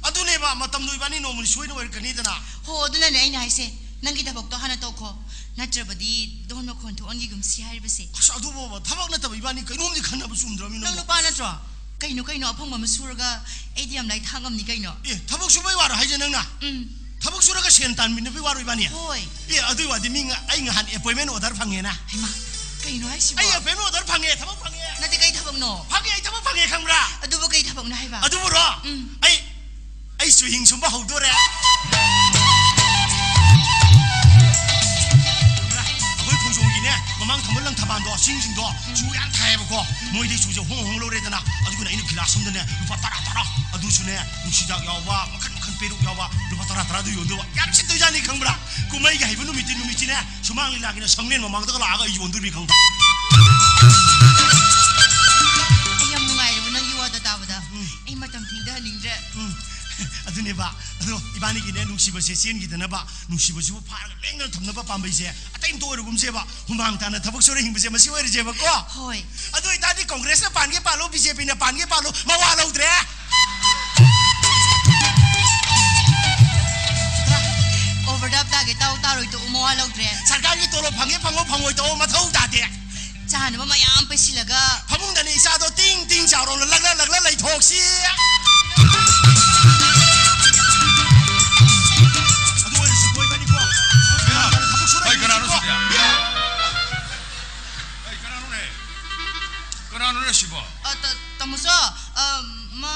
ꯑꯗꯨꯅꯦꯕ, ꯃꯇꯝꯗꯣ ꯏꯕꯥꯅꯤ ꯅꯣꯡꯃꯗꯤ ꯁꯣꯏꯅ ꯑꯣꯏꯔꯛꯀꯅꯤꯗꯅ꯫ ꯍꯣ, ꯑꯗꯨꯅꯅꯦ ꯑꯩꯅ ꯍꯥꯏꯁꯦ, ꯅꯪꯒꯤ ꯊꯕꯛꯇꯣ ꯍꯥꯟꯅ ꯇꯧꯈꯣ, ꯅꯠꯇ꯭ꯔꯕꯗꯤ ꯗꯣꯟ ꯃꯈꯣꯟ ꯊꯣꯛꯍꯟꯈꯤꯒꯨꯝꯁꯤ ꯍꯥꯏꯔꯤꯕꯁꯦ꯫ ꯑꯁ, ꯑꯗꯨꯕꯨꯕ ꯊꯕꯛ ꯅꯠꯇꯕ ꯏꯕꯥꯅꯤ ꯀꯩꯅꯣꯝꯗꯤ ꯈꯟꯅꯕ ꯆꯨꯝꯗ꯭ꯔꯃꯤ ꯅꯪ ꯅꯪꯕꯣ? ꯅꯨꯄꯥ ꯅꯠꯇ꯭ꯔꯣ? ꯀꯩꯅꯣ, ꯀꯩꯅꯣ ꯑꯐꯪꯕ ꯑꯃ ꯁꯨꯔꯒ ꯑꯩꯗꯤ ꯌꯥꯝ ꯂꯥꯏ ꯊꯥꯛ ꯉꯝꯅꯤ ꯀꯩꯅꯣ꯫ ꯑꯦ, ꯊꯕꯛ ꯁꯨꯕꯩ ꯋꯥꯔꯣ ꯍꯥꯏꯁꯦ ꯅꯪꯅ? ꯎꯝ꯫ ꯊꯕꯛ ꯁꯨꯔꯒ ꯁꯦꯟ ꯇꯥꯟꯃꯤꯟꯅꯕꯩ ꯋꯥꯔꯣ ꯏꯕꯥꯅꯤ? ꯍꯣꯏ꯫ ꯑꯦ, ꯑꯗꯨꯏ ꯋꯥꯗꯤ ꯃꯤ ꯉ-, ꯑꯩ ꯉꯍꯥꯟ ꯑꯦꯄꯣꯏꯟꯃꯦꯟ ꯑꯣꯔꯗꯔ ꯐꯪꯉꯦꯅ꯫ ꯍꯩꯃꯥ, ꯀꯩꯅꯣ ꯍꯥꯏꯁꯤꯕꯣ? ꯑꯩ ꯑꯦꯄꯣꯏꯟꯃꯦꯟ ꯑꯣꯔꯗꯔ ꯐꯪꯉꯦ, ꯊꯕꯛ ꯐꯪꯉꯦ꯫ ꯅꯠꯇꯦ, ꯀꯩ ꯊꯕꯛꯅꯣ? ꯐꯪꯉꯦ, ꯑꯩ ꯊꯕꯛ ꯐꯪꯉꯦ, ꯈꯪꯕ꯭ꯔꯥ? ꯑꯗꯨꯕꯨ ꯀꯩ ꯊꯕꯛꯅꯣ ꯍꯥꯏꯕ? ꯑꯗꯨꯕꯨꯔꯣ? ꯎꯝ꯫ ꯑꯩ, ꯑꯩ ꯆꯨꯍꯤꯡ ꯁꯨꯝꯕ ꯍꯧꯗꯣꯔꯦ꯫ ꯈꯪꯕ꯭ꯔꯥ? ꯑꯩꯈꯣꯏ ꯈꯣꯡꯖꯣꯝꯒꯤꯅꯦ, ꯃꯃꯥꯡ ꯊꯥꯡꯃꯩꯕꯟ ꯂꯪꯊꯕꯥꯜ ꯑꯗꯣ ꯆꯤꯡꯁꯤꯡꯗꯣ ꯆꯨ ꯌꯥꯝ ꯊꯥꯏꯌꯦꯕꯀꯣ꯫ ꯃꯣꯏꯗꯤ ꯆꯨꯁꯦ ꯍꯣꯡ ꯍꯣꯡ ꯂꯧꯔꯦꯗꯅ, ꯑꯗꯨꯒꯅ ꯑꯩꯅ ꯒꯤꯂꯥꯁ ꯑꯃꯗꯅꯦ ꯂꯨꯄꯥ ꯇꯔꯥ ꯇꯔꯥ, ꯑꯗꯨꯁꯨꯅꯦ ꯅꯨꯡꯁꯤꯗꯥꯛ ꯌꯥꯎꯕ, ꯃꯈꯟ ꯃꯈꯟ ꯄꯦꯔꯨꯛ ꯌꯥꯎꯕ, ꯂꯨꯄꯥ ꯇꯔꯥ ꯇꯔꯥꯗꯨ ꯌꯣꯟꯗꯧꯕ꯫ ꯌꯥꯝ ꯁꯤꯠꯇꯣꯏꯖꯥꯠꯅꯤ ꯈꯪꯕ꯭ꯔꯥ? ꯀꯨꯝꯍꯩꯒꯤ ꯍꯩꯕ ꯅꯨꯃꯤꯠꯇꯤ, ꯅꯨꯃꯤꯠꯁꯤꯅꯦ ꯁꯨꯃꯥꯡ ꯂꯤꯂꯥꯒꯤꯅ ꯁꯪꯂꯦꯟ ꯃꯃꯥꯡꯗꯒ ꯂꯥꯛꯑꯒ ꯑꯩ ꯌꯣꯟꯗꯣꯔꯤꯕꯅꯤ ꯈꯪꯕ꯭ꯔꯥ? ꯑꯩ ꯌꯥꯝ ꯅꯨꯡꯉꯥꯏꯔꯦꯕ ꯅꯪꯒꯤ ꯋꯥꯗꯣ ꯇꯥꯕꯗ꯫ ꯎꯝ꯫ ꯑꯩ ꯃꯇꯝ ꯊꯤꯡꯊꯍꯟꯅꯤꯡꯗ꯭ꯔꯦ꯫ ꯎꯝ꯫ ꯑꯗꯨꯅꯦꯕ꯫ ꯑꯗꯣ ꯏꯕꯥꯅꯤꯒꯤꯅꯦ ꯅꯨꯡꯁꯤꯕꯁꯦ ꯆꯦꯟꯈꯤꯗꯅꯕ, ꯅꯨꯡꯁꯤꯕꯁꯤꯕꯨ ꯐꯥꯔꯒ ꯂꯦꯡꯗꯅ ꯊꯝꯅꯕ ꯄꯥꯝꯕꯩꯁꯦ ꯑꯇꯩ ꯑꯝꯇ ꯑꯣꯏꯔꯒꯨꯝꯁꯦꯕ꯫ ꯍꯨꯃꯥꯡ ꯇꯥꯅ ꯊꯕꯛ ꯁꯨꯔ ꯍꯤꯡꯕꯁꯦ ꯃꯁꯤ ꯑꯣꯏꯔꯁꯦꯕꯀꯣ꯫ ꯍꯣꯏ꯫ ꯑꯗꯨ ꯑꯣꯏꯇꯥꯔꯗꯤ ꯀꯣꯡꯒ꯭ꯔꯦꯁꯅ ꯄꯥꯟꯒꯦ ꯄꯥꯜꯂꯣ, ꯕꯤ ꯖꯦ ꯄꯤꯅ ꯄꯥꯟꯒꯦ ꯄꯥꯜꯂꯣ, ꯃꯋꯥ ꯂꯧꯗ꯭ꯔꯦ꯫ ꯑꯣꯚꯔꯗ꯭ꯔꯥꯐ ꯇꯥꯒꯦ ꯇꯥꯎ, ꯇꯥꯔꯣꯏ ꯇꯣꯛꯎ, ꯃꯋꯥ ꯂꯧꯗ꯭ꯔꯦ꯫ ꯁꯔꯀꯥꯔꯒꯤ ꯇꯣꯂꯣꯞ ꯐꯪꯉꯦ ꯐꯪꯉꯣ, ꯐꯪꯉꯣꯏ ꯇꯣꯛꯑꯣ, ꯃꯊꯧ ꯇꯥꯗꯦ꯫ ꯆꯥꯅꯕ ꯃꯌꯥꯝ ꯄꯩꯁꯤꯜꯂꯒ꯫ ꯐꯃꯨꯡꯗꯅꯤ ꯏꯆꯥꯗꯣ ꯇꯤꯡ ꯇꯤꯡ ꯆꯥꯎꯔꯣꯅ ꯂꯛꯂ ꯂꯛꯂ ꯂꯩꯊꯣꯛꯁꯤ꯫ ꯑꯗꯨ ꯑꯣꯏꯔꯁꯨ ꯀꯣꯏꯕꯅꯤꯀꯣ꯫ ꯊꯕꯛ ꯁꯨꯔ ꯑꯩ ꯀꯅꯥꯅꯣ ꯍꯤꯡꯁꯤꯀꯣ꯫ ꯁꯤꯗꯤ? ꯑꯩ ꯀꯅꯥꯅꯣꯅꯦ? ꯀꯅꯥꯅꯣꯅꯦ ꯁꯤꯕꯣ? ꯑ, ꯇ-, ꯇꯥꯃꯣꯆꯧ, ꯑ, ꯃꯥ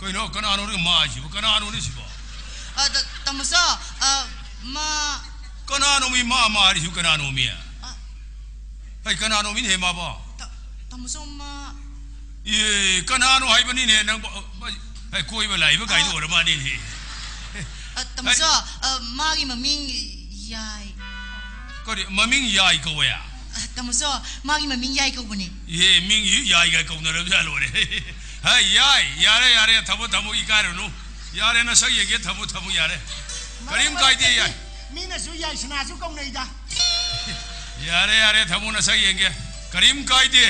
ꯀꯩꯅꯣ ꯀꯅꯥꯅꯣꯅꯦ ꯃꯥ ꯍꯥꯏꯁꯤꯕꯣ? ꯀꯅꯥꯅꯣꯅꯦ ꯁꯤꯕꯣ? ꯑ, ꯇ-, ꯇꯥꯃꯣꯆꯧ, ꯑ, ꯃꯥ ꯀꯅꯥꯅꯣꯃꯤ ꯃꯥ, ꯃꯥ ꯍꯥꯏꯔꯤꯁꯤꯕꯨ ꯀꯅꯥꯅꯣꯃꯤ? ꯑ, ꯑꯩ ꯀꯅꯥꯅꯣꯃꯤꯅꯦ ꯃꯥꯕꯣ? ꯇ-, ꯇꯥꯃꯣꯆꯧ, ꯃꯥ ꯑꯦ, ꯀꯅꯥꯅꯣ ꯍꯥꯏꯕꯅꯤꯅꯦ ꯅꯪꯕꯣ? ꯑꯩ ꯀꯣꯏꯕ ꯂꯥꯛꯏꯕ ꯀꯥꯏꯗꯨ ꯑ, ꯑꯣꯏꯔ ꯃꯥꯜꯂꯤꯅꯦ꯫ ꯑ, ꯇꯥꯃꯣꯆꯧ, ꯑ, ꯃꯥꯒꯤ ꯃꯃꯤꯡ ꯌꯥꯏ꯫ ꯀꯔꯤ ꯃꯃꯤꯡ ꯌꯥꯏ ꯀꯧꯋꯦ? ꯑ, ꯇꯥꯃꯣꯆꯧ, ꯃꯥꯒꯤ ꯃꯃꯤꯡ ꯌꯥꯏ ꯀꯧꯕꯅꯦ꯫ ꯑꯦ, ꯃꯤꯡ ꯌꯥꯏꯒ ꯀꯧꯅꯔꯕ ꯖꯥꯠ ꯂꯣꯏꯔꯦ꯫ ꯍꯥꯏ, ꯌꯥꯏ, ꯌꯥꯔꯦ, ꯌꯥꯔꯦ, ꯊꯝꯃꯣ, ꯊꯝꯃꯣ, ꯏꯀꯥꯏꯔꯨꯅꯨ꯫ ꯌꯥꯔꯦ, ꯅꯁꯛ ꯌꯦꯡꯒꯦ, ꯊꯝꯃꯣ, ꯊꯝꯃꯣ, ꯌꯥꯔꯦ꯫ ꯀꯔꯤꯝ ꯀꯥꯏꯗꯦ, ꯌꯥꯏ꯫ ꯃꯤꯅꯁꯨ ꯌꯥꯏꯁꯅꯥꯁꯨ ꯀꯧꯅꯩꯗ꯫ ꯌꯥꯔꯦ, ꯌꯥꯔꯦ, ꯊꯝꯃꯣ, ꯅꯁꯛ ꯌꯦꯡꯒꯦ꯫ ꯀꯔꯤꯝ ꯀꯥꯏꯗꯦ꯫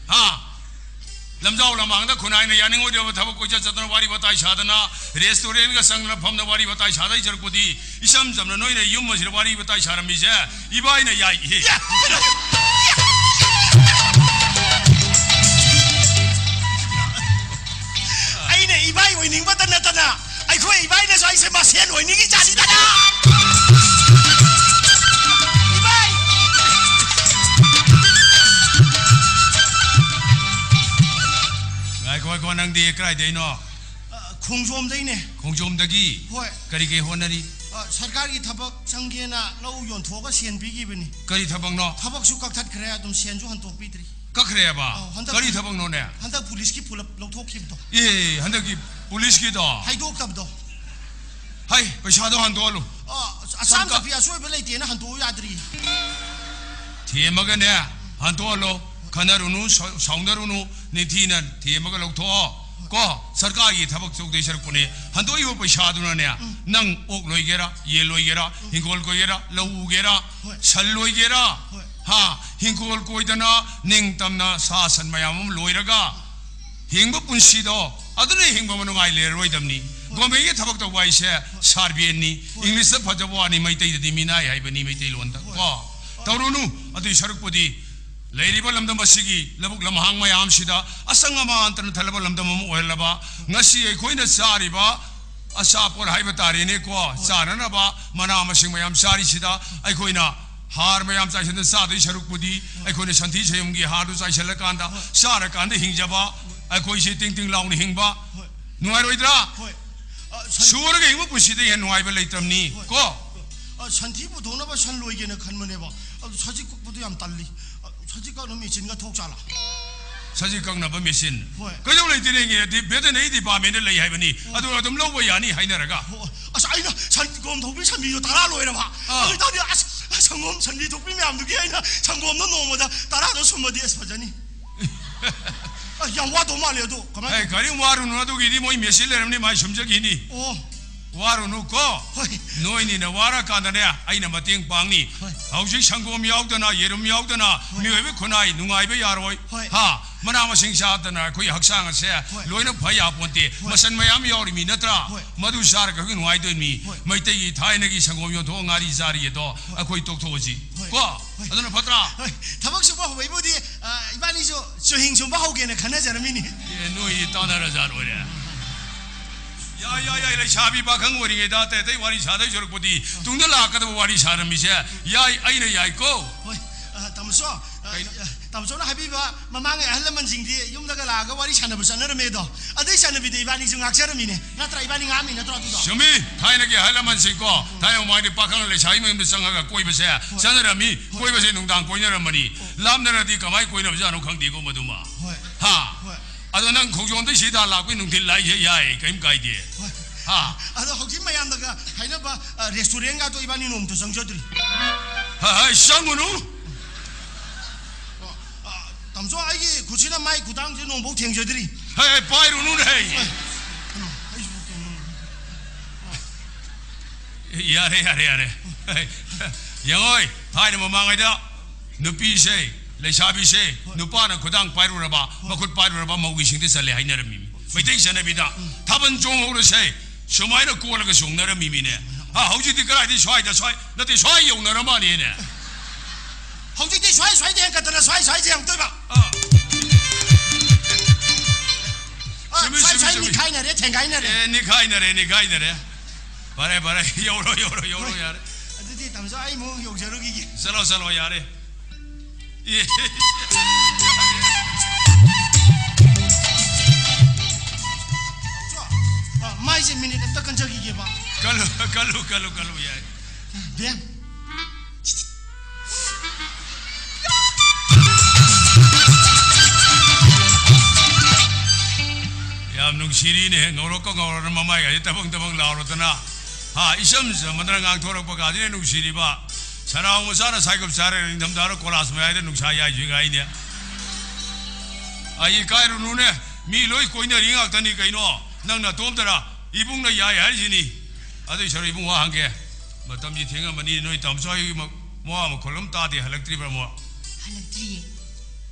ꯍꯥ? ꯂꯝꯖꯥꯎ ꯂꯝꯍꯥꯡꯗ ꯈꯨꯟꯅꯥꯏꯅ ꯌꯥꯅꯤꯡꯉꯣꯏꯗꯕ ꯊꯕꯛ ꯀꯣꯏꯆꯠ ꯆꯠꯇꯅ ꯋꯥꯔꯤ ꯋꯥꯇꯥꯏ ꯁꯥꯗꯅ, ꯔꯦꯁꯇꯨꯔꯦꯟꯒ ꯆꯪꯗꯅ ꯐꯝꯗꯅ ꯋꯥꯔꯤ ꯋꯥꯇꯥꯏ ꯁꯥꯗꯣꯏ ꯁꯔꯨꯛꯄꯨꯗꯤ, ꯏꯆꯝ ꯆꯝꯅ ꯅꯣꯏꯅ ꯌꯨꯝ ꯑꯁꯤꯗ ꯋꯥꯔꯤ ꯋꯥꯇꯥꯏ ꯁꯥꯔꯝꯃꯤꯁꯦ ꯏꯕꯥꯏꯅ ꯌꯥꯏ꯫ ꯑꯩꯅ ꯏꯕꯥꯏ ꯑꯣꯏꯅꯤꯡꯕꯇ ꯅꯠꯇꯅ, ꯑꯩꯈꯣꯏ ꯏꯕꯥꯏꯅꯁꯨ ꯑꯩꯁꯦ ꯃꯁꯦꯟ ꯑꯣꯏꯅꯤꯡꯉꯤ ꯖꯥꯠꯅꯤꯗꯅ꯫ ꯏꯕꯥꯏ! ꯉꯥꯏꯈꯣ, ꯉꯥꯏꯈꯣ, ꯅꯪꯗꯤ ꯀꯗꯥꯏꯗꯩꯅꯣ? ꯑ, ꯈꯣꯡꯖꯣꯝꯗꯩꯅꯦ꯫ ꯈꯣꯡꯖꯣꯝꯗꯒꯤ? ꯍꯣꯏ꯫ ꯀꯔꯤ ꯀꯔꯤ ꯍꯣꯠꯅꯔꯤ? ꯑ, ꯁꯔꯀꯥꯔꯒꯤ ꯊꯕꯛ ꯆꯪꯒꯦꯅ ꯂꯧ ꯌꯣꯟꯊꯣꯛꯑꯒ ꯁꯦꯟ ꯄꯤꯈꯤꯕꯅꯤ꯫ ꯀꯔꯤ ꯊꯕꯛꯅꯣ? ꯊꯕꯛꯁꯨ ꯀꯛꯊꯠꯈ꯭ꯔꯦ, ꯑꯗꯨꯝ ꯁꯦꯟꯁꯨ ꯍꯟꯗꯣꯛꯄꯤꯗ꯭ꯔꯤ꯫ ꯀꯛꯈ꯭ꯔꯦꯕ? ꯑꯧ, ꯍꯟꯗꯛ ꯀꯔꯤ ꯄꯨ- ꯊꯕꯛꯅꯣꯅꯦ? ꯍꯟꯗꯛ ꯄꯨꯂꯤꯁꯀꯤ ꯄꯨꯂꯞ ꯂꯧꯊꯣꯛꯈꯤꯕꯗꯣ꯫ ꯑꯦ, ꯍꯟꯗꯛꯀꯤ ꯄꯨꯂꯤꯁꯀꯤꯗꯣ? ꯍꯥꯏꯗꯣꯛꯇꯕꯗꯣ꯫ ꯍꯩ, ꯄꯩꯁꯥꯗꯣ ꯍꯟꯗꯣꯛꯍꯜꯂꯨ꯫ ꯑ, ꯑꯁꯥꯝ ꯆꯠꯄꯤ ꯑꯁꯣꯏꯕ ꯂꯩꯇꯦꯅ ꯍꯟꯗꯣꯛꯎ ꯌꯥꯗ꯭ꯔꯤ꯫ ꯊꯦꯝꯃꯒꯅꯦ, ꯍꯟꯗꯣꯛꯍꯜꯂꯣ꯫ ꯈꯟꯅꯔꯨꯅꯨ, ꯁꯥꯎ- ꯁꯥꯎꯅꯔꯨꯅꯨ, ꯅꯤꯡꯊꯤꯅ ꯊꯦꯝꯃꯒ ꯂꯧꯊꯣꯛꯑꯣ꯫ ꯀꯣ, ꯁꯔꯀꯥꯔꯒꯤ ꯊꯕꯛ ꯇꯧꯗꯣꯏ ꯁꯔꯨꯛꯄꯨꯅꯦ, ꯍꯟꯗꯣꯛꯏꯕ ꯄꯩꯁꯥꯗꯨꯅꯅꯦ, ꯅꯪ ꯑꯣꯛ ꯂꯣꯏꯒꯦꯔꯥ, ꯌꯦꯟ ꯂꯣꯏꯒꯦꯔꯥ, ꯍꯤꯡꯒꯣꯜ ꯀꯣꯏꯒꯦꯔꯥ, ꯂꯧ ꯎꯒꯦꯔꯥ, ꯍꯣꯏ꯫ ꯁꯟ ꯂꯣꯏꯒꯦꯔꯥ, ꯍꯣꯏ꯫ ꯍꯥ, ꯍꯤꯡꯒꯣꯜ ꯀꯣꯏꯗꯅ ꯅꯤꯡꯇꯝꯅ ꯁꯥ ꯁꯟ ꯃꯌꯥꯝ ꯑꯃ ꯂꯣꯏꯔꯒ ꯍꯤꯡꯕ ꯄꯨꯟꯁꯤꯗꯣ ꯑꯗꯨꯅ ꯍꯤꯡꯕ ꯑꯃ ꯅꯨꯡꯉꯥꯏ ꯂꯩꯔꯔꯣꯏꯗꯕꯅꯤ꯫ ꯒꯣꯔꯃꯦꯟꯒꯤ ꯊꯕꯛ ꯇꯧꯕ ꯍꯥꯏꯁꯦ ꯁꯥꯔꯕꯦꯟꯅꯤ꯫ ꯏꯪꯂꯤꯁꯇ ꯐꯖꯕ ꯋꯥꯅꯤ, ꯃꯩꯇꯩꯗꯗꯤ ꯃꯤꯅꯥꯏ ꯍꯥꯏꯕꯅꯤ, ꯃꯩꯇꯩꯂꯣꯟꯗ꯫ ꯀꯣ, ꯇꯧꯔꯨꯅꯨ꯫ ꯑꯗꯨꯏ ꯁꯔꯨꯛꯄꯨꯗꯤ ꯂꯩꯔꯤꯕ ꯂꯝꯗꯝ ꯑꯁꯤꯒꯤ ꯂꯧꯕꯨꯛ ꯂꯝꯍꯥꯡ ꯃꯌꯥꯝꯁꯤꯗ ꯑꯁꯪ ꯑꯃꯥꯟꯇꯅ ꯊꯜꯂꯕ ꯂꯝꯗꯝ ꯑꯃ ꯑꯣꯏꯍꯜꯂꯕ, ꯉꯁꯤ ꯑꯩꯈꯣꯏꯅ ꯆꯥꯔꯤꯕ ꯑꯆꯥꯄꯣꯠ ꯍꯥꯏꯕ ꯇꯥꯔꯦꯅꯦꯀꯣ, ꯆꯥꯅꯅꯕ ꯃꯅꯥ ꯃꯁꯤꯡ ꯃꯌꯥꯝ ꯆꯥꯔꯤꯁꯤꯗ ꯑꯩꯈꯣꯏꯅ ꯍꯥꯔ ꯃꯌꯥꯝ ꯆꯥꯏꯁꯤꯟꯗꯅ ꯆꯥꯗꯣꯏ ꯁꯔꯨꯛꯄꯨꯗꯤ, ꯑꯩꯈꯣꯏꯅ ꯁꯟꯊꯤ ꯁꯟꯌꯨꯡꯒꯤ ꯍꯥꯔꯗꯨ ꯆꯥꯏꯁꯤꯜꯂꯀꯥꯟꯗ ꯆꯥꯔꯀꯥꯟꯗ ꯍꯤꯡꯖꯕ, ꯑꯩꯈꯣꯏꯁꯤ ꯇꯤꯡ ꯇꯤꯡ ꯂꯥꯎꯅ ꯍꯤꯡꯕ, ꯅꯨꯡꯉꯥꯏꯔꯣꯏꯗ꯭ꯔꯥ? ꯍꯣꯏ꯫ ꯑ, ꯁꯟ- ꯁꯨꯔꯒ ꯍꯤꯡꯕ ꯄꯨꯟꯁꯤꯗ ꯍꯦꯟꯅ ꯅꯨꯡꯉꯥꯏꯕ ꯂꯩꯇꯕꯅꯤ꯫ ꯀꯣ? ꯑ, ꯁꯟꯊꯤ ꯄꯨꯊꯣꯛꯅꯕ ꯁꯟ ꯂꯣꯏꯒꯦꯅ ꯈꯟꯕꯅꯦꯕ꯫ ꯑꯗꯨ ꯁꯖꯤꯛ ꯀꯛꯄꯗꯣ ꯌꯥꯝ ꯇꯜꯂꯤ꯫ ꯑ, ꯁꯖꯤꯛ ꯀꯛꯅꯕ ꯃꯦꯆꯤꯟꯒ ꯊꯣꯛ ꯆꯥꯠꯂꯥ? ꯁꯖꯤꯛ ꯀꯛꯅꯕ ꯃꯦꯆꯤꯟ? ꯍꯣꯏ꯫ ꯀꯩꯗꯧ ꯂꯩꯇꯦꯅꯦ? ꯗꯤ-, ꯚꯦꯇꯅꯔꯤ ꯗꯤꯄꯥꯔꯠꯃꯦꯟꯗ ꯂꯩ ꯍꯥꯏꯕꯅꯤ꯫ ꯑꯗꯨ ꯑꯗꯨꯝ ꯂꯧꯕ ꯌꯥꯅꯤ ꯍꯥꯏꯅꯔꯒ꯫ ꯑꯣ, ꯑꯁ, ꯑꯩꯅ ꯁꯪꯒꯣꯝ ꯊꯣꯛꯄꯤ ꯁꯟꯕꯤꯗꯣ ꯇꯔꯥ ꯂꯣꯏꯔꯕ꯫ ꯑꯥ꯫ ꯑꯗꯨ ꯑꯣꯏꯇꯥꯔꯗꯤ, ꯑꯁ, ꯁꯪꯒꯣꯝ ꯁꯟꯕꯤ ꯊꯣꯛꯄꯤ ꯃꯌꯥꯝꯗꯨꯒꯤ ꯑꯩꯅ ꯁꯪꯒꯣꯝꯗꯣ ꯅꯣꯡꯃꯗ ꯇꯔꯥꯗꯣ ꯁꯨꯝꯃꯗꯤ, ꯑꯁ, ꯐꯖꯅꯤ꯫ ꯑꯁ, ꯌꯥꯝ ꯋꯥꯗꯧ ꯃꯥꯜꯂꯦ ꯑꯗꯣ꯫ ꯀꯃꯥꯏꯅ? ꯑꯦ, ꯀꯔꯤꯝ ꯋꯥꯔꯨꯅꯨ, ꯑꯗꯨꯒꯤꯗꯤ ꯃꯣꯏ ꯃꯦꯆꯤꯟ ꯂꯩꯔꯝꯅꯤ, ꯃꯥꯏ ꯁꯨꯝꯖꯈꯤꯅꯤ꯫ ꯑꯣ꯫ ꯋꯥꯔꯨꯅꯨ ꯀꯣ꯫ ꯍꯣꯏ꯫ ꯅꯣꯏꯅꯤꯅ ꯋꯥꯔꯀꯥꯟꯗꯅꯦ, ꯑꯩꯅ ꯃꯇꯦꯡ ꯄꯥꯡꯅꯤ꯫ ꯍꯣꯏ꯫ ꯍꯧꯖꯤꯛ ꯁꯪꯒꯣꯝ ꯌꯥꯎꯗꯅ, ꯌꯦꯔꯨꯝ ꯌꯥꯎꯗꯅ, ꯍꯣꯏ꯫ ꯃꯤꯑꯣꯏꯕ ꯈꯨꯟꯅꯥꯏ ꯅꯨꯡꯉꯥꯏꯕ ꯌꯥꯔꯣꯏ꯫ ꯍꯣꯏ꯫ ꯍꯥ? ꯃꯅꯥ ꯃꯁꯤꯡ ꯆꯥꯗꯅ ꯑꯩꯈꯣꯏ ꯍꯛꯆꯥꯡ ꯑꯁꯦ, ꯍꯣꯏ꯫ ꯂꯣꯏꯅ ꯐ ꯌꯥꯄꯣꯟꯇꯦ꯫ ꯍꯣꯏ꯫ ꯃꯆꯜ ꯃꯌꯥꯝ ꯌꯥꯎꯔꯤꯃꯤ ꯅꯠꯇ꯭ꯔꯥ? ꯍꯣꯏ꯫ ꯃꯗꯨ ꯆꯥꯔꯒ ꯑꯩꯈꯣꯏ ꯅꯨꯡꯉꯥꯏꯗꯣꯏꯅꯤ꯫ ꯍꯣꯏ꯫ ꯃꯩꯇꯩꯒꯤ ꯊꯥꯏꯅꯒꯤ ꯁꯪꯒꯣꯝ ꯌꯣꯟꯊꯣꯛꯑ ꯉꯥꯔꯤ ꯆꯥꯔꯤ ꯑꯗꯣ ꯑꯩꯈꯣꯏ ꯇꯣꯛꯊꯣꯛꯑꯁꯤ꯫ ꯍꯣꯏ꯫ ꯀꯣ? ꯍꯣꯏ꯫ ꯑꯗꯨꯅ ꯐꯠꯇ꯭ꯔꯥ? ꯍꯣꯏ꯫ ꯊꯕꯛ ꯁꯨꯕ ꯍꯧꯕꯩꯕꯨꯗꯤ, ꯑ, ꯏꯕꯥꯅꯤꯁꯨ ꯆꯨꯍꯤꯡ ꯁꯨꯝꯕ ꯍꯧꯒꯦꯅ ꯈꯟꯅꯖꯔꯝꯃꯤꯅꯤ꯫ ꯑꯦ, ꯅꯣꯏ ꯇꯥꯟꯅꯔꯖꯥ ꯂꯣꯏꯔꯦ꯫ ꯌꯥꯏ, ꯌꯥꯏ, ꯌꯥꯏ, ꯂꯩꯁꯥꯕꯤ ꯄꯥꯈꯪ ꯑꯣꯏꯔꯤꯉꯩꯗ ꯑꯇꯩ ꯑꯇꯩ ꯋꯥꯔꯤ ꯁꯥꯗꯣꯏ ꯁꯔꯨꯛꯄꯨꯗꯤ ꯇꯨꯡꯗ ꯂꯥꯛꯀꯗꯕ ꯋꯥꯔꯤ ꯁꯥꯔꯝꯃꯤꯁꯦ ꯌꯥꯏ, ꯑꯩꯅ ꯌꯥꯏꯀꯣ꯫ ꯍꯣꯏ, ꯑ, ꯇꯥꯃꯣꯆꯧ, ꯑ, ꯀꯩꯅꯣ? ꯇꯥꯃꯣꯆꯧꯅ ꯍꯥꯏꯕꯤꯕ ꯃꯃꯥꯡꯉꯩ ꯑꯍꯜ ꯂꯃꯟꯁꯤꯡꯗꯤ ꯌꯨꯝꯗꯒ ꯂꯥꯛꯑꯒ ꯋꯥꯔꯤ ꯁꯥꯟꯅꯕ ꯆꯠꯅꯔꯝꯃꯦ ꯑꯗꯣ, ꯑꯗꯨꯏ ꯆꯠꯅꯕꯤꯗ ꯏꯕꯥꯅꯤꯁꯨ ꯉꯥꯛꯆꯔꯝꯃꯤꯅꯦ꯫ ꯅꯠꯇ꯭ꯔꯥ? ꯏꯕꯥꯅꯤ ꯉꯥꯛꯑꯝꯃꯤ ꯅꯠꯇ꯭ꯔꯣ ꯑꯗꯨꯗꯣ? ꯆꯨꯝꯃꯤ꯫ ꯊꯥꯏꯅꯒꯤ ꯑꯍꯜ ꯂꯃꯟꯁꯤꯡꯀꯣ, ꯊꯥꯏꯅ ꯃꯃꯥꯡꯗꯤ ꯄꯥꯈꯪ ꯂꯩꯁꯥꯕꯤ ꯃꯌꯨꯝꯗ ꯆꯪꯉꯒ ꯀꯣꯏꯕꯁꯦ ꯆꯠꯅꯔꯝꯃꯤ꯫ ꯀꯣꯏꯕꯁꯦ ꯅꯨꯡꯗꯥꯡ ꯀꯣꯏꯅꯔꯝꯕꯅꯤ꯫ ꯂꯥꯞꯅꯔꯗꯤ ꯀꯃꯥꯏꯅ ꯀꯣꯏꯅꯕꯖꯥꯠꯅꯣ ꯈꯪꯗꯦꯀꯣ ꯃꯗꯨꯃ꯫ ꯍꯣꯏ꯫ ꯍꯥ? ꯍꯣꯏ꯫ ꯑꯗꯣ ꯅꯪ ꯈꯣꯡꯖꯣꯝꯗꯩ ꯁꯤꯗ ꯂꯥꯛꯄꯩ ꯅꯨꯡꯊꯤꯜ ꯂꯥꯛꯏꯁꯦ ꯌꯥꯏ, ꯀꯩꯝ ꯀꯥꯏꯗꯦ꯫ ꯍꯣꯏ꯫ ꯍꯥ? ꯑꯗꯣ ꯍꯧꯖꯤꯛ ꯃꯌꯥꯝꯅꯒ ꯍꯥꯏꯅꯕ, ꯑ, restaurant ꯒꯥꯗꯣ ꯏꯕꯥꯅꯤ ꯅꯣꯡꯃꯇ ꯆꯪꯖꯗ꯭ꯔꯤ꯫ ꯍ-, ꯍ-, ꯆꯪꯉꯨꯅꯨ꯫ ꯑ, ꯑ, ꯇꯥꯃꯣꯆꯧ, ꯑꯩꯒꯤ ꯈꯨꯠꯁꯤꯅ ꯃꯥꯏ ꯈꯨꯗꯥꯡꯁꯦ ꯅꯣꯡꯐꯥꯎ ꯊꯦꯡꯖꯗ꯭ꯔꯤ꯫ ꯍꯦ, ꯄꯥꯏꯔꯨꯅꯨꯅꯦ꯫ ꯑꯩ, ꯀꯩꯅꯣ, ꯑꯩꯁꯨ ꯀꯩꯅꯣ꯫ ꯌꯥꯔꯦ, ꯌꯥꯔꯦ, ꯌꯥꯔꯦ꯫ ꯌꯦꯡꯉꯣꯏ, ꯊꯥꯏꯅ ꯃꯃꯥꯡꯉꯩꯗ ꯅꯨꯄꯤꯁꯦ, ꯂꯩꯁꯥꯕꯤꯁꯦ, ꯍꯣꯏ꯫ ꯅꯨꯄꯥꯅ ꯈꯨꯗꯥꯡ ꯄꯥꯏꯔꯨꯔꯕ, ꯍꯣꯏ꯫ ꯃꯈꯨꯠ ꯄꯥꯏꯔꯨꯔꯕ, ꯃꯧꯒꯤ ꯁꯤꯡꯗ ꯆꯠꯂꯦ ꯍꯥꯏꯅꯔꯝꯃꯤ꯫ ꯃꯩꯇꯩ ꯆꯠꯅꯕꯤꯗ ꯊꯥꯕꯜ ꯆꯣꯡꯍꯧꯔꯁꯦ, ꯁꯨꯃꯥꯏꯅ ꯀꯣꯜꯂꯒ ꯆꯣꯡꯅꯔꯝꯃꯤꯃꯤꯅꯦ꯫ ꯍꯥ, ꯍꯧꯖꯤꯛꯇꯤ ꯀꯗꯥꯏꯗꯩ ꯁ꯭ꯋꯥꯏꯗ, ꯁ꯭ꯋꯥꯏ, ꯅꯠꯇꯦ, ꯁ꯭ꯋꯥꯏ ꯌꯧꯅꯔ ꯃꯥꯜꯂꯦꯅꯦ꯫ ꯍꯧꯖꯤꯛꯇꯤ ꯁ꯭ꯋꯥꯏ, ꯁ꯭ꯋꯥꯏꯗ ꯍꯦꯟꯀꯠꯇꯅ ꯁ꯭ꯋꯥꯏ, ꯁ꯭ꯋꯥꯏꯗ ꯌꯧꯗꯣꯏꯕ꯫ ꯑꯥ꯫ ꯑꯥ, ꯆꯨꯝꯃꯤ, ꯁ꯭ꯋꯥꯏ, ꯆꯨꯝꯃꯤ, ꯁ꯭ꯋꯥꯏ ꯆꯨꯝꯃꯤ꯫ ꯅꯤꯈꯥꯏꯅꯔꯦ, ꯊꯦꯡꯒꯥꯏꯅꯔꯦ꯫ ꯑꯦ, ꯅꯤꯈꯥꯏꯅꯔꯦ, ꯅꯤꯈꯥꯏꯅꯔꯦ꯫ ꯐꯔꯦ, ꯐꯔꯦ, ꯌꯧꯔꯣ, ꯌꯧꯔꯣ, ꯌꯧꯔꯣ, ꯍꯣꯏ꯫ ꯌꯥꯔꯦ꯫ ꯑꯗꯨꯗꯤ ꯇꯥꯃꯣꯆꯧ, ꯑꯩ ꯑꯃꯨꯛ ꯌꯧꯖꯔꯨꯈꯤꯒꯦ꯫ ꯆꯠꯂꯣ, ꯆꯠꯂꯣ, ꯌꯥꯔꯦ꯫ ꯑꯦ꯫ ꯇꯥꯃꯣꯆꯧ, ꯑ, ꯃꯥꯏꯁꯦ ꯃꯤꯅꯤꯠ ꯑꯝꯇ ꯀꯟꯖꯈꯤꯒꯦꯕ꯫ ꯀꯜꯂꯨ, ꯀꯜꯂꯨ, ꯀꯜꯂꯨ, ꯀꯜꯂꯨ, ꯌꯥꯏ꯫ ꯕꯦꯝ꯫ ꯌꯥꯝ ꯅꯨꯡꯁꯤꯔꯤꯅꯦ, ꯉꯧꯔꯣꯛꯀ ꯉꯧꯔꯣꯛꯅ ꯃꯃꯥꯏꯒꯁꯦ ꯇꯕꯪ ꯇꯕꯪ ꯂꯥꯎꯔꯗꯅ꯫ ꯍꯥ, ꯏꯆꯝ ꯆꯝꯃꯗꯅ ꯉꯥꯡꯊꯣꯔꯛꯄ ꯀꯥꯁꯤꯅ ꯅꯨꯡꯁꯤꯔꯤꯕ꯫ ꯁꯅꯥꯍꯨ ꯃꯆꯥꯅ ꯁꯥꯏꯀꯜ ꯆꯥꯔꯒ ꯅꯤꯡꯊꯝꯊꯥꯗ ꯀꯣꯂꯥꯁ ꯃꯌꯥꯏꯗ ꯅꯨꯡꯁꯥ ꯌꯥꯏꯁꯤ ꯉꯥꯏꯅꯦ꯫ ꯑꯩ ꯏꯀꯥꯏꯔꯨꯅꯨꯅꯦ, ꯃꯤ ꯂꯣꯏ ꯀꯣꯏꯅꯔꯤ ꯉꯥꯛꯇꯅꯤ ꯀꯩꯅꯣ꯫ ꯅꯪ ꯅꯇꯣꯝꯇꯔꯥ? ꯏꯕꯨꯡꯅ ꯌꯥꯏ ꯍꯥꯏꯔꯤꯁꯤꯅꯤ꯫ ꯑꯗꯨꯏ ꯁꯔꯨꯛ ꯏꯕꯨꯡ ꯋꯥ ꯍꯪꯒꯦ꯫ ꯃꯇꯝꯁꯤ ꯊꯦꯡꯉꯝꯃꯅꯤ, ꯅꯣꯏ ꯇꯥꯃꯣꯆꯧ ꯍꯣꯏꯒꯤ ꯃ-, ꯃꯋꯥ ꯃꯈꯣꯜ ꯑꯃ ꯇꯥꯗꯦ, ꯍꯜꯂꯛꯇ꯭ꯔꯤꯕ꯭ꯔꯥ ꯃꯣ? ꯍꯜꯂꯛꯇ꯭ꯔꯤꯌꯦ꯫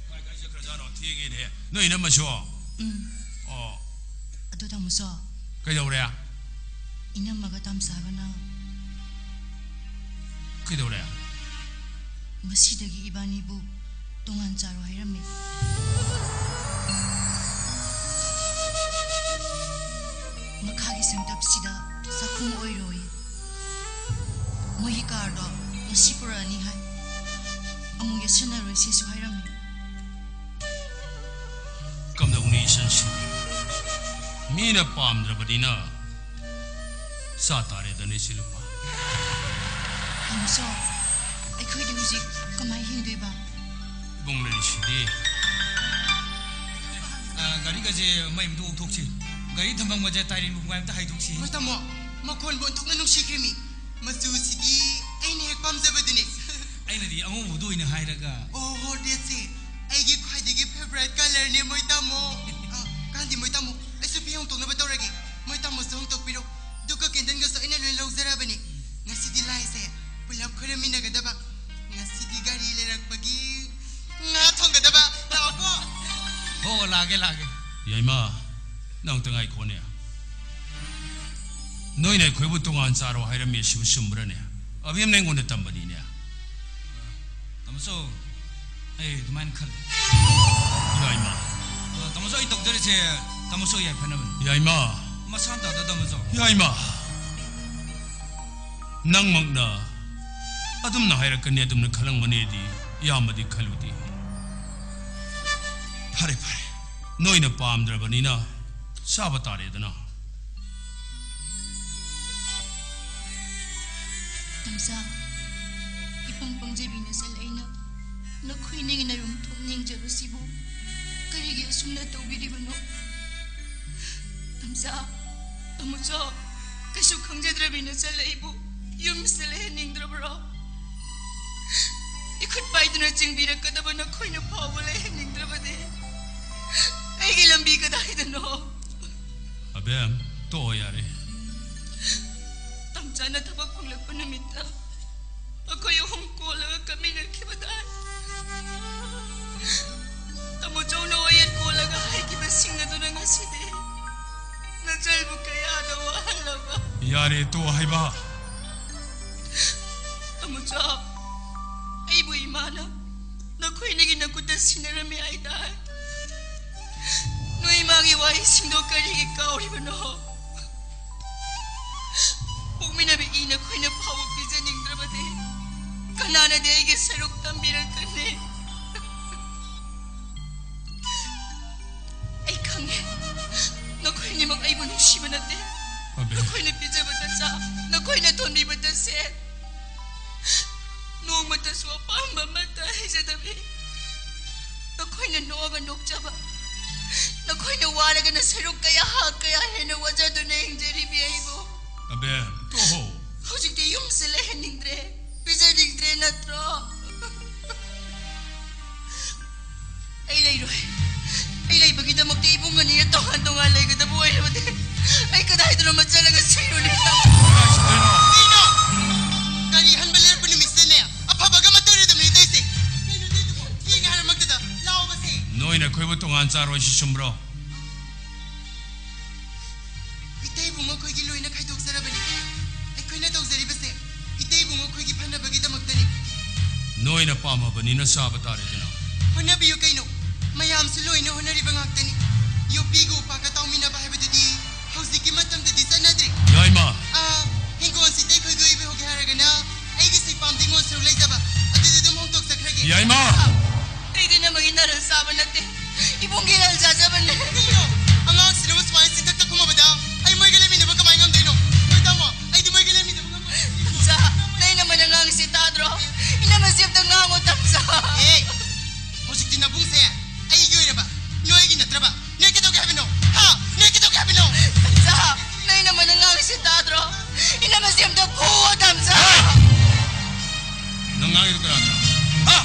ꯀꯥꯏ ꯀꯥꯏ ꯆꯠꯈ꯭ꯔꯖꯥꯠꯅꯣ? ꯊꯦꯡꯉꯦꯅꯦ꯫ ꯅꯣꯏ ꯏꯅꯝꯃꯁꯨ? ꯎꯝ꯫ ꯑꯣ꯫ ꯑꯗꯣ ꯇꯥꯃꯣꯆꯧ꯫ ꯀꯩꯗꯧꯔꯦ? ꯏꯅꯝꯃꯒ ꯇꯥꯃꯣꯆꯥꯒꯅ ꯀꯩꯗꯧꯔꯦ? ꯉꯁꯤꯗꯒꯤ ꯏꯕꯥꯅꯤꯕꯨ ꯇꯣꯉꯥꯟ ꯆꯥꯔꯣ ꯍꯥꯏꯔꯝꯃꯦ꯫ ꯃꯈꯥꯒꯤ ꯁꯪꯇꯞꯁꯤꯗ ꯆꯥꯛꯈꯨꯝ ꯑꯣꯏꯔꯣꯏ꯫ ꯃꯣꯏꯒꯤ ꯀꯥꯔꯗꯣ ꯉꯁꯤ ꯄꯨꯔꯛꯑꯅꯤ ꯍꯥꯏ꯫ ꯑꯃꯨꯛ ꯌꯦꯠꯁꯤꯟꯅꯔꯣꯏꯁꯦꯁꯨ ꯍꯥꯏꯔꯝꯃꯤ꯫ ꯀꯝꯗꯧꯅꯤ ꯏꯆꯟꯁꯤꯗꯤ? ꯃꯤꯅ ꯄꯥꯝꯗ꯭ꯔꯕꯅꯤꯅ ꯆꯥ ꯇꯥꯔꯦꯗꯅ, ꯏꯆꯦ ꯂꯨꯄꯥ꯫ ꯇꯥꯃꯣꯆꯧ, ꯑꯩꯈꯣꯏꯗꯤ ꯍꯧꯖꯤꯛ ꯀꯃꯥꯏ ꯍꯤꯡꯗꯣꯏꯕ? ꯏꯕꯨꯡ ꯂꯩꯔꯤꯁꯤꯗꯤ꯫ ꯑ, ꯒꯥꯔꯤꯒꯁꯦ ꯃꯩ ꯑꯝꯇ ꯑꯣꯛꯊꯣꯛꯁꯤ꯫ ꯒꯥꯔꯤ ꯊꯝꯐꯝꯒꯁꯦ ꯇꯥꯏꯔꯦꯟ ꯃꯈꯣꯡ ꯑꯝꯇ ꯍꯥꯏꯗꯣꯛꯁꯤ꯫ ꯍꯣꯏ ꯇꯥꯃꯣ, ꯃꯈꯣꯟꯕꯨ ꯑꯣꯟꯊꯣꯛꯅ ꯅꯨꯡꯁꯤꯈ꯭ꯔꯦꯃꯤ꯫ ꯃꯆꯨꯁꯤꯗꯤ ꯑꯩꯅ ꯍꯦꯛ ꯄꯥꯝꯖꯕꯗꯨꯅꯤ꯫ ꯑꯩꯅꯗꯤ ꯑꯉꯧꯕꯗꯨ ꯑꯣꯏꯅ ꯍꯥꯏꯔꯒ꯫ ꯑꯣ, ꯍꯣ, ꯔꯦꯗꯁꯦ ꯑꯩꯒꯤ ꯈ꯭ꯋꯥꯏꯗꯒꯤ ꯐꯦꯚꯣꯔꯥꯏꯠ ꯀꯂꯔꯅꯦ, ꯃꯣꯏ ꯇꯥꯃꯣ꯫ ꯑ, ꯀꯥꯟꯗꯤ ꯃꯣꯏ ꯇꯥꯃꯣ, ꯑꯩꯁꯨ ꯐꯤ ꯍꯣꯡꯗꯣꯛꯅꯕ ꯇꯧꯔꯒꯦ꯫ ꯃꯣꯏ ꯇꯥꯃꯣꯁꯨ ꯍꯣꯡꯗꯣꯛꯄꯤꯔꯣ꯫ ꯑꯗꯨꯒ ꯀꯦꯟꯗꯜꯒꯁꯨ ꯑꯩꯅ ꯂꯣꯏ ꯂꯧꯖꯔꯕꯅꯤ꯫ ꯉꯁꯤꯗꯤ ꯂꯥꯏꯁꯦ ꯄꯨꯂꯞ ꯈꯣꯏꯔꯝꯃꯤꯟꯅꯒꯗꯕ꯫ ꯉꯁꯤꯗꯤ ꯒꯥꯔꯤ ꯂꯩꯔꯛꯄꯒꯤ ꯉꯥ ꯊꯣꯡꯒꯗꯕ꯫ ꯂꯥꯛꯑꯣꯀꯣ꯫ ꯍꯣ, ꯂꯥꯛꯑꯒꯦ, ꯂꯥꯛꯑꯒꯦ꯫ ꯌꯥꯏꯃ, ꯅꯪ ꯑꯝꯇ ꯉꯥꯏꯈꯣꯅꯦ꯫ ꯅꯣꯏꯅ ꯑꯩꯈꯣꯏꯕꯨ ꯇꯣꯉꯥꯟ ꯆꯥꯔꯣ ꯍꯥꯏꯔꯝꯃꯤ, ꯑꯁꯤꯕꯨ ꯆꯨꯝꯕ꯭ꯔꯅꯦ? ꯑꯕꯦꯝꯅ ꯑꯩꯉꯣꯟꯗ ꯇꯝꯕꯅꯤꯅꯦ꯫ ꯇꯥꯃꯣꯆꯧ, ꯑꯩ ꯑꯗꯨꯃꯥꯏꯅ ꯈꯜꯂꯤ꯫ ꯌꯥꯏꯃ꯫ ꯑ, ꯇꯥꯃꯣꯆꯧ, ꯑꯩ ꯇꯧꯖꯔꯤꯁꯦ ꯇꯥꯃꯣꯆꯧ ꯌꯥꯏꯐꯅꯕꯅꯤ꯫ ꯌꯥꯏꯃ꯫ ꯃꯁꯥ ꯇꯥꯗ ꯇꯥꯃꯣꯆꯧ꯫ ꯌꯥꯏꯃ꯫ ꯅꯪꯃꯛꯅ ꯑꯗꯨꯝꯅ ꯍꯥꯏꯔꯛꯀꯅꯤ, ꯑꯗꯨꯝꯅ ꯈꯜꯂꯝꯒꯅꯤꯗꯤ ꯏꯌꯥꯝꯕꯗꯤ ꯈꯜꯂꯨꯗꯦ꯫ ꯐꯔꯦ, ꯐꯔꯦ, ꯅꯣꯏꯅ ꯄꯥꯝꯗ꯭ꯔꯕꯅꯤꯅ ꯆꯥꯕ ꯇꯥꯔꯦꯗꯅ꯫ ꯇꯝꯆꯥ, ꯏꯄꯪ ꯄꯪꯖꯕꯤ ꯅꯆꯜ ꯑꯩꯅ ꯅꯈꯣꯏ ꯅꯤꯡꯅ ꯌꯨꯝ ꯊꯣꯛꯅꯤꯡꯖꯕꯁꯤꯕꯨ ꯀꯔꯤꯒꯤ ꯑꯁꯨꯝꯅ ꯇꯧꯕꯤꯔꯤꯕꯅꯣ? ꯇꯝꯆꯥ, ꯇꯥꯃꯣꯆꯧ, ꯀꯩꯁꯨ ꯈꯪꯖꯗ꯭ꯔꯕꯤ ꯅꯆꯜ ꯑꯩꯕꯨ ꯌꯨꯝꯁꯤꯗ ꯂꯩꯍꯟꯅꯤꯡꯗ꯭ꯔꯕ꯭ꯔꯣ? ꯏꯈꯨꯠ ꯄꯥꯏꯗꯨꯅ ꯆꯤꯡꯕꯤꯔꯛꯀꯗꯕ ꯅꯈꯣꯏꯅ ꯐꯥꯎꯕ ꯂꯩꯍꯟꯅꯤꯡꯗ꯭ꯔꯕꯗꯤ ꯑꯩꯒꯤ ꯂꯝꯕꯤ ꯀꯗꯥꯏꯗꯅꯣ? ꯑꯕꯦꯝ, ꯇꯣꯛꯑꯣ ꯌꯥꯔꯦ꯫ ꯇꯝꯆꯥꯅ ꯊꯕꯛ ꯐꯪꯂꯛꯄ ꯅꯨꯃꯤꯠꯇ ꯑꯩꯈꯣꯏ ꯑꯍꯨꯝ ꯀꯣꯜꯂꯒ ꯀꯞꯃꯤꯟꯅꯈꯤꯕꯗ ꯇꯥꯃꯣꯆꯧꯅ ꯋꯥꯌꯦꯜ ꯀꯣꯜꯂꯒ ꯍꯥꯏꯈꯤꯕꯁꯤꯡ ꯑꯗꯨꯅ ꯉꯁꯤꯗꯤ ꯅꯆꯜꯕꯨ ꯀꯌꯥꯗ ꯋꯥꯍꯜꯂꯕ? ꯌꯥꯔꯦ, ꯇꯣꯛꯑꯣ ꯍꯥꯏꯕ꯫ ꯇꯥꯃꯣꯆꯧ, ꯑꯩꯕꯨ ꯏꯃꯥꯅ ꯅꯈꯣꯏꯅꯤꯒꯤ ꯅꯈꯨꯠꯇ ꯁꯤꯟꯅꯔꯝꯃꯤ ꯍꯥꯏꯇꯥꯏ꯫ ꯅꯣꯏ ꯏꯃꯥꯒꯤ ꯋꯥꯍꯩꯁꯤꯡꯗꯣ ꯀꯔꯤꯒꯤ ꯀꯥꯎꯔꯤꯕꯅꯣ? ꯄꯣꯛꯃꯤꯟꯅꯕ ꯏ ꯅꯈꯣꯏꯅ ꯐꯥꯎꯕ ꯄꯤꯖꯅꯤꯡꯗ꯭ꯔꯕꯗꯤ ꯀꯅꯥ ꯅꯗꯤ ꯑꯩꯒꯤ ꯁꯔꯨꯛ ꯇꯝꯕꯤꯔꯛꯀꯅꯤ꯫ ꯑꯩ ꯈꯪꯉꯦ, ꯅꯈꯣꯏꯅꯤꯃꯛ ꯑꯩꯕꯨ ꯅꯨꯡꯁꯤꯕ ꯅꯠꯇꯦ꯫ ꯑꯕꯦ꯫ ꯅꯈꯣꯏꯅ ꯄꯤꯖꯕꯗ ꯆꯥ, ꯅꯈꯣꯏꯅ ꯊꯣꯟꯕꯤꯕꯗ ꯁꯦ, ꯅꯣꯡꯃꯇꯁꯨ ꯑꯄꯥꯝꯕ ꯑꯃꯠꯇ ꯍꯩꯖꯗꯕꯤ, ꯅꯈꯣꯏꯅ ꯅꯣꯛꯑꯒ ꯅꯣꯛꯆꯕ, ꯅꯈꯣꯏꯅ ꯋꯥꯔꯒꯅ ꯁꯔꯨꯛ ꯀꯌꯥ, ꯀꯌꯥ ꯍꯦꯟꯅ ꯋꯥꯖꯗꯨꯅ ꯍꯤꯡꯖꯔꯤꯕꯤ ꯑꯩꯕꯨ꯫ ꯑꯕꯦ, ꯇꯣꯛꯑꯣ꯫ ꯍꯧꯖꯤꯛꯇꯤ ꯌꯨꯝꯁꯦ ꯂꯩꯍꯟꯅꯤꯡꯗ꯭ꯔꯦ, ꯄꯤꯖꯅꯤꯡꯗ꯭ꯔꯦ ꯅꯠꯇ꯭ꯔꯣ? ꯑꯩ ꯂꯩꯔꯣꯏ꯫ ꯑꯩ ꯂꯩꯕꯒꯤꯗꯃꯛꯇ ꯏꯕꯨꯡ ꯑꯅꯤꯅ ꯇꯣꯉꯥꯟ ꯇꯣꯉꯥꯟ ꯂꯩꯒꯗꯕ ꯑꯣꯏꯔꯕꯗꯤ ꯑꯩ ꯀꯗꯥꯏꯗꯅꯣꯃ ꯆꯠꯂꯒ ꯁꯤꯔꯨꯅꯤ꯫ ꯀꯩꯅꯣ? ꯒꯥꯔꯤ ꯍꯟꯕ ꯂꯩꯔꯛꯄ ꯅꯨꯃꯤꯠꯁꯤꯗꯅꯦ, ꯑꯐꯕꯒ ꯑꯃ ꯇꯧꯔꯣꯏꯗꯕꯅꯤ ꯇꯧꯏꯁꯦ꯫ ꯀꯩꯅꯣ ꯇꯧꯏꯗꯨꯕꯣ? ꯊꯦꯡꯉꯦ ꯍꯥꯏꯔꯃꯛꯇꯗ ꯂꯥꯎꯕꯁꯦ꯫ ꯅꯣꯏꯅ ꯑꯩꯈꯣꯏꯕꯨ ꯇꯣꯉꯥꯟ ꯆꯥꯔꯣꯏꯁꯤ ꯆꯨꯝꯕ꯭ꯔꯣ? ꯏꯇꯩꯕꯨ ꯃꯈꯣꯏꯒꯤ ꯂꯣꯏꯅ ꯈꯥꯏꯗꯣꯛꯆꯔꯕꯅꯤ꯫ ꯑꯩꯈꯣꯏꯅ ꯇꯧꯖꯔꯤꯕꯁꯦ ꯏꯇꯩꯕꯨ ꯃꯈꯣꯏꯒꯤ ꯐꯅꯕꯒꯤꯗꯃꯛꯇꯅꯤ꯫ ꯅꯣꯏꯅ ꯄꯥꯝꯃꯕꯅꯤꯅ ꯆꯥꯕ ꯇꯥꯔꯦꯗꯅ꯫ ꯍꯣꯠꯅꯕꯤꯌꯨ ꯀꯩꯅꯣ, ꯃꯌꯥꯝꯁꯨ ꯂꯣꯏꯅ ꯍꯣꯠꯅꯔꯤꯕ ꯉꯥꯛꯇꯅꯤ꯫ ꯌꯣꯠꯄꯤꯒ ꯎꯄꯥꯛꯀ ꯇꯥꯎꯃꯤꯟꯅꯕ ꯍꯥꯏꯕꯗꯨꯗꯤ ꯍꯧꯖꯤꯛꯀꯤ ꯃꯇꯝꯗꯗꯤ ꯆꯠꯅꯗ꯭ꯔꯦ꯫ ꯌꯥꯏꯃ! ꯑꯥ, ꯍꯤꯡꯒꯣꯜꯁꯤ ꯏꯇꯩꯈꯣꯏꯒꯤ ꯑꯣꯏꯕꯤꯍꯧꯒꯦ ꯍꯥꯏꯔꯒꯅ ꯑꯩꯒꯤ ꯁꯤꯄꯥꯝꯗꯤ ꯍꯤꯡꯒꯣꯜ ꯁꯔꯨꯛ ꯂꯩꯖꯕ, ꯑꯗꯨꯗꯤ ꯑꯗꯨꯝ ꯍꯣꯡꯗꯣꯛꯆꯈ꯭ꯔꯒꯦ꯫ ꯌꯥꯏꯃ! ꯑꯩꯗꯤ ꯅꯃꯒꯤ ꯅꯔꯜ ꯆꯥꯕ ꯅꯠꯇꯦ꯫ ꯏꯕꯨꯡꯒꯤ ꯅꯔꯜ ꯆꯥꯖꯕꯅꯦ꯫ ꯀꯩꯅꯣ? ꯑꯉꯥꯡꯁꯤꯅꯕꯨ ꯁꯨꯃꯥꯏꯅ ꯆꯤꯟꯊꯛꯇ ꯈꯨꯝꯃꯕꯗ ꯑꯩ ꯃꯣꯏꯒ ꯂꯩꯃꯤꯟꯅꯕ ꯀꯃꯥꯏꯅ ꯉꯝꯗꯣꯏꯅꯣ? ꯅꯣꯏ ꯇꯥꯃꯣ, ꯑꯩꯗꯤ ꯃꯣꯏꯒ ꯂꯩꯃꯤꯟꯅꯕ ꯉꯝꯃꯣꯏ꯫ ꯏꯆꯥ, ꯅꯪ ꯏꯅꯝꯃꯅ ꯉꯥꯡꯉꯤꯁꯦ ꯇꯥꯗ꯭ꯔꯣ? ꯏꯅꯝꯃꯁꯦ ꯑꯝꯇ ꯉꯥꯡꯉꯣ, ꯇꯝꯆꯥ꯫ ꯑꯦ, ꯍꯧꯖꯤꯛꯇꯤ ꯅꯕꯨꯡꯁꯦ ꯑꯩꯒꯤ ꯑꯣꯏꯔꯕ, ꯅꯣꯏꯒꯤ ꯅꯠꯇ꯭ꯔꯕ? ꯅꯣꯏ ꯀꯩꯗꯧꯒꯦ ꯍꯥꯏꯕꯅꯣ? ꯍꯥ? ꯅꯣꯏ ꯀꯩꯗꯧꯒꯦ ꯍꯥꯏꯕꯅꯣ? ꯇꯝꯆꯥ, ꯅꯪ ꯏꯅꯝꯃꯅ ꯉꯥꯡꯉꯤꯁꯦ ꯇꯥꯗ꯭ꯔꯣ? ꯏꯅꯝꯃꯁꯦ ꯑꯝꯇ ꯐꯨꯋꯣ, ꯇꯝꯆꯥ꯫ ꯍꯥ? ꯅꯪ ꯉꯥꯡꯉꯤꯗꯨ ꯀꯅꯥꯗꯅꯣ? ꯍꯥ?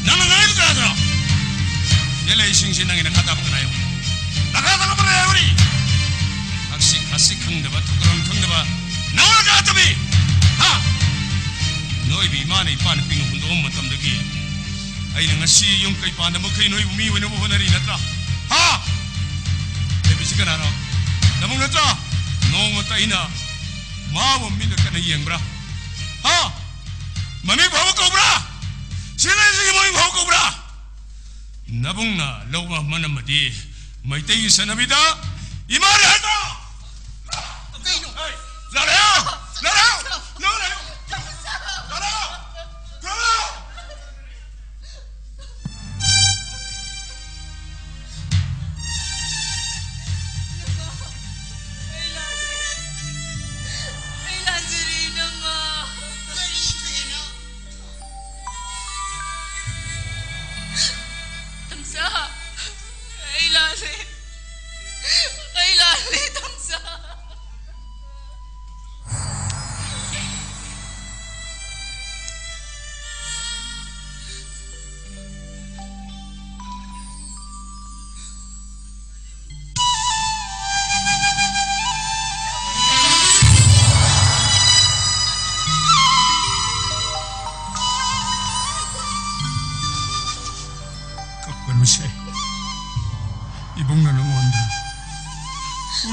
ꯅꯪꯅ ꯉꯥꯡꯉꯤꯗꯨ ꯀꯅꯥꯗꯅꯣ? ꯁꯤꯗ ꯂꯩꯔꯤꯁꯤꯡꯁꯤ ꯅꯪꯒꯤ ꯅꯈꯥ ꯇꯥꯕ ꯀꯅꯥ ꯌꯥꯎꯔꯤ? ꯅꯈꯥ ꯇꯥꯕ ꯀꯅꯥ ꯌꯥꯎꯔꯤ? ꯊꯛꯁꯤ ꯈꯥꯁꯤ ꯈꯪꯗꯕ, ꯊꯧꯒ꯭ꯔꯝ ꯈꯪꯗꯕ ꯅꯪꯅ ꯀꯅꯥ ꯇꯝꯃꯤ? ꯍꯥ? ꯅꯣꯏꯕꯨ ꯏꯃꯥꯅ ꯏꯄꯥꯅ ꯄꯤꯛꯅ ꯍꯨꯟꯗꯣꯛꯑꯝꯕ ꯃꯇꯝꯗꯒꯤ ꯑꯩꯅ ꯉꯁꯤ ꯌꯨꯝ ꯀꯩ ꯄꯥꯟꯗ ꯃꯈꯩ ꯅꯣꯏꯕꯨ ꯃꯤ ꯑꯣꯏꯅꯕ ꯍꯣꯠꯅꯔꯤ ꯅꯠꯇ꯭ꯔꯥ? ꯍꯥ? ꯂꯩꯕꯤꯁꯤ ꯀꯅꯥꯅꯣ? ꯅꯕꯨꯡ ꯅꯠꯇ꯭ꯔꯥ? ꯅꯣꯡꯃꯇ ꯑꯩꯅ ꯃꯥꯕꯨ ꯃꯤꯠꯅ ꯀꯟꯅ ꯌꯦꯡꯕ꯭ꯔꯥ? ꯍꯥ? ꯃꯃꯤꯡ ꯐꯥꯎꯕ ꯀꯧꯕ꯭ꯔꯥ? ꯁꯤ ꯂꯩꯔꯤꯁꯤꯒꯤ ꯃꯃꯤꯡ ꯐꯥꯎꯕ ꯀꯧꯕ꯭ꯔꯥ? ꯅꯕꯨꯡꯅ ꯂꯧꯕ ꯃꯅꯝ ꯑꯗꯤ ꯃꯩꯇꯩꯒꯤ ꯆꯠꯅꯕꯤꯗ ꯏꯃꯥꯅꯤ ꯍꯥꯏꯗ꯭ꯔꯣ? ꯀꯩꯅꯣ? ꯂꯥꯛꯂꯦ! ꯂꯥꯛꯂꯦ! ꯂꯥꯛꯂꯦ! ꯂꯥꯛꯂꯦ!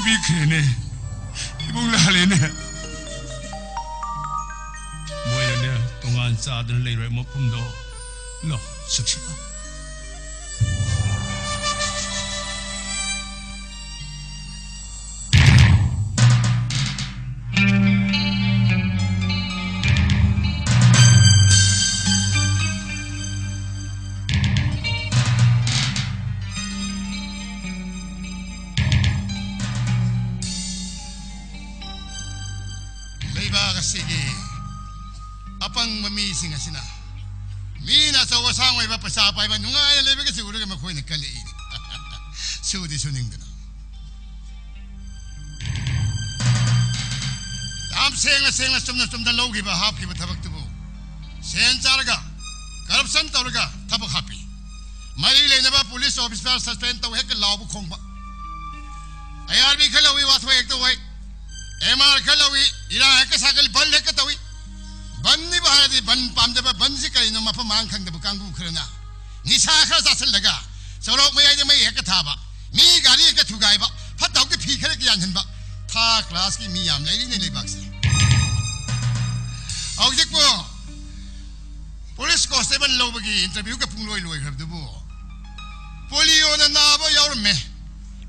ꯄꯤꯈ꯭ꯔꯦꯅꯦ꯫ ꯏꯕꯨꯡ ꯂꯥꯜꯂꯦꯅꯦ꯫ ꯃꯣꯏꯅꯅꯦ ꯇꯣꯉꯥꯟ ꯆꯥꯗꯅ ꯂꯩꯔꯣꯏ ꯃꯐꯝꯗꯣ꯫ ꯂꯣ, ꯆꯠꯁꯤ꯫ ꯂꯩꯕꯥꯛ ꯑꯁꯤꯒꯤ ꯑꯄꯪꯕ ꯃꯤꯁꯤꯡ ꯑꯁꯤꯅ ꯃꯤꯅ ꯑꯆꯧ ꯑꯁꯥꯡ ꯑꯣꯏꯕ, ꯄꯩꯁꯥ ꯄꯥꯏꯕ, ꯅꯨꯡꯉꯥꯏꯅ ꯂꯩꯕꯒꯁꯦ ꯎꯔꯒ ꯃꯈꯣꯏꯅ ꯀꯜꯂꯛꯏꯅꯤ꯫ ꯁꯨꯗꯤ ꯁꯨꯅꯤꯡꯗꯅ꯫ ꯌꯥꯝ ꯁꯦꯡꯅ ꯁꯦꯡꯅ, ꯆꯨꯝꯅ ꯆꯨꯝꯅ ꯂꯧꯈꯤꯕ, ꯍꯥꯞꯈꯤꯕ ꯊꯕꯛꯇꯨꯕꯨ ꯁꯦꯟ ꯆꯥꯔꯒ, corruption ꯇꯧꯔꯒ ꯊꯕꯛ ꯍꯥꯞꯄꯤ꯫ ꯃꯔꯤ ꯂꯩꯅꯕ police officer suspend ꯇꯧ ꯍꯦꯛꯇ ꯂꯥꯎꯕ ꯈꯣꯡꯕ꯫ ꯑꯥꯏ ꯑꯥꯔ ꯕꯤ ꯈꯔ ꯂꯧꯏ, ꯋꯥꯊꯣꯛ ꯍꯦꯛꯇ ꯑꯣꯏ꯫ ꯑꯦꯝ ꯑꯥꯔ ꯈꯔ ꯂꯧꯏ, ꯏꯔꯥꯡ ꯍꯦꯛꯇ ꯁꯥꯒꯠꯂꯤ, ꯕꯟ ꯍꯦꯛꯇ ꯇꯧꯏ꯫ ꯕꯟꯅꯤꯕꯨ ꯍꯥꯏꯔꯗꯤ ꯕꯟ ꯄꯥꯝꯗꯕ, ꯕꯟꯁꯤ ꯀꯔꯤꯅꯣ ꯃꯐꯝ ꯃꯔꯥꯡ ꯈꯪꯗꯕ ꯀꯥꯡꯕꯨ ꯈꯔꯅ ꯅꯤꯁꯥ ꯈꯔ ꯆꯥꯁꯤꯜꯂꯒ ꯁꯣꯔꯣꯛ ꯃꯌꯥꯏꯗ ꯃꯩ ꯍꯦꯛꯇ ꯊꯥꯕ, ꯃꯤ ꯒꯥꯔꯤ ꯍꯦꯛꯇ ꯊꯨꯒꯥꯏꯕ, ꯐꯠꯇ ꯍꯥꯎꯗꯤ ꯐꯤ ꯈꯔ ꯌꯥꯟꯍꯟꯕ, third class ꯀꯤ ꯃꯤ ꯌꯥꯝ ꯂꯩꯔꯤꯅꯦ ꯂꯩꯕꯥꯛꯁꯦ꯫ ꯍꯧꯖꯤꯛꯄꯨ police constable ꯂꯧꯕꯒꯤ interview ꯒ ꯄꯨꯡꯂꯣꯏ ꯂꯣꯏꯈ꯭ꯔꯕꯗꯨꯕꯨ, ꯄꯣꯂꯤꯑꯣꯅ ꯅꯥꯕ ꯌꯥꯎꯔꯝꯃꯦ,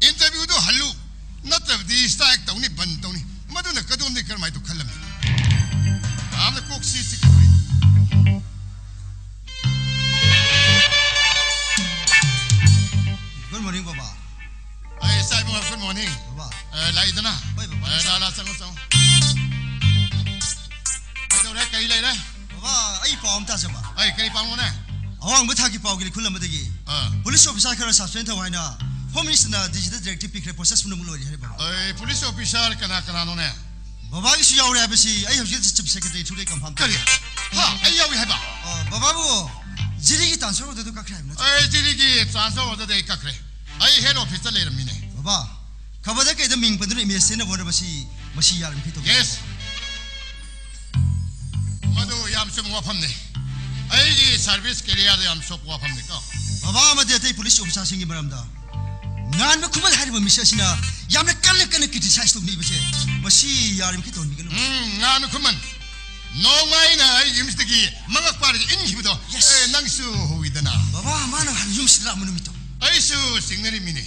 interview ꯗꯨ ꯍꯜꯂꯨ, ꯅꯠꯇ꯭ꯔꯕꯗꯤ strike ꯇꯧꯅꯤ, ꯕꯟ ꯇꯧꯅꯤ, ꯃꯗꯨꯅ ꯀꯗꯣꯝꯗꯒꯤ ꯀꯔꯝꯍꯥꯏꯅ ꯇꯧ ꯈꯜꯂꯝꯃꯤ? ꯌꯥꯝꯅ ꯀꯣꯛꯁꯤ ꯆꯤꯛꯄ ꯑꯣꯏ꯫ Good morning, ꯕꯕꯥ꯫ ꯑꯩ ꯏꯆꯥ ꯏꯕꯨꯡꯉꯣ, good morning꯫ ꯕꯕꯥ꯫ ꯑꯦ, ꯂꯥꯛꯏꯗꯅ? ꯍꯣꯏ, ꯕꯕꯥ꯫ ꯑꯦ, ꯂꯥ, ꯂꯥ, ꯆꯪꯉꯣ, ꯆꯪꯉꯣ꯫ ꯀꯩꯗꯧꯔꯦ? ꯀꯔꯤ ꯂꯩꯔꯦ? ꯕꯕꯥ, ꯑꯩ ꯄꯥꯎ ꯑꯃ ꯇꯥꯖꯕ꯫ ꯑꯩ ꯀꯔꯤ ꯄꯥꯎꯅꯣꯅꯦ? ꯑꯋꯥꯡꯕ ꯊꯥꯛꯀꯤ ꯄꯥꯎꯒꯤ ꯂꯤꯈꯨꯜ ꯑꯃꯗꯒꯤ ꯑꯥ꯫ Police officer ꯈꯔ suspend ꯇꯧ ꯍꯥꯏꯅ Home Minister ꯅ digital directive ꯄꯤꯈ꯭ꯔꯦ, process ꯄꯨꯝꯅꯃꯛ ꯂꯣꯏꯔꯦ ꯍꯥꯏꯔꯦ, ꯕꯕꯥ꯫ ꯑꯩ police officer ꯀꯅꯥ ꯀꯅꯥꯅꯣꯅꯦ? ꯕꯕꯥꯒꯤꯁꯨ ꯌꯥꯎꯔꯦ ꯍꯥꯏꯕꯁꯤ ꯑꯩ ꯍꯧꯖꯤꯛ Chief Secretary through ꯗ confirm ꯇꯧꯔꯦ꯫ ꯀꯔꯤ? ꯍꯥ? ꯑꯩ ꯌꯥꯎꯏ ꯍꯥꯏꯕ? ꯑ, ꯕꯕꯥꯕꯨ ꯖꯤꯔꯤꯒꯤ transfer order ꯗꯨ ꯀꯛꯈ꯭ꯔꯦ ꯍꯥꯏꯕ ꯅꯠꯇ꯭ꯔꯣ? ꯑꯩ ꯖꯤꯔꯤꯒꯤ transfer order ꯗꯤ ꯑꯩ ꯀꯛꯈ꯭ꯔꯦ꯫ ꯑꯩ head office ꯇ ꯂꯩꯔꯝꯃꯤꯅꯦ꯫ ꯕꯕꯥ, ꯈꯕꯔꯗ ꯀꯩꯗ ꯃꯤꯡ ꯄꯟꯗꯨꯅ image ꯁꯦꯟꯅꯕ ꯍꯣꯠꯅꯕꯁꯤ ꯃꯁꯤ ꯌꯥꯔꯤꯃꯈꯩ ꯇꯧꯕꯤꯌꯨ꯫ Yes꯫ ꯃꯗꯨ ꯌꯥꯝ ꯆꯨꯝꯕ ꯋꯥꯐꯝꯅꯤ꯫ ꯑꯩꯒꯤ service career ꯗ ꯌꯥꯝ ꯁꯣꯛꯄ ꯋꯥꯐꯝꯅꯤꯀꯣ꯫ ꯕꯕꯥ ꯑꯃꯗꯤ ꯑꯇꯩ police officer ꯁꯤꯡꯒꯤ ꯃꯔꯝꯗ ꯉꯥꯟꯕ ꯈꯨꯃꯟ ꯍꯥꯏꯔꯤꯕ ꯃꯤꯁꯛ ꯑꯁꯤꯅ ꯌꯥꯝꯅ ꯀꯟꯅ ꯀꯟꯅ criticize ꯇꯧꯅꯤꯡꯕꯁꯦ, ꯃꯁꯤ ꯌꯥꯔꯤꯃꯈꯩ ꯇꯧꯍꯟꯕꯤꯒꯅꯨ꯫ ꯎꯝ, ꯉꯥꯟꯕ ꯈꯨꯃꯟ, ꯅꯣꯡꯃ ꯑꯩꯅ ꯑꯩ ꯌꯨꯝꯁꯤꯗꯒꯤ ꯃꯉꯛ ꯄꯥꯏꯔꯒ ꯏꯟꯈꯤꯕꯗꯣ, Yes. ꯑꯦ, ꯅꯪꯁꯨ ꯎꯏꯗꯅ꯫ ꯕꯕꯥ, ꯃꯥꯅ ꯌꯨꯝꯁꯤꯗ ꯂꯥꯛꯄ ꯅꯨꯃꯤꯠꯇꯣ꯫ ꯑꯩꯁꯨ ꯆꯤꯡꯅꯔꯤꯃꯤꯅꯦ꯫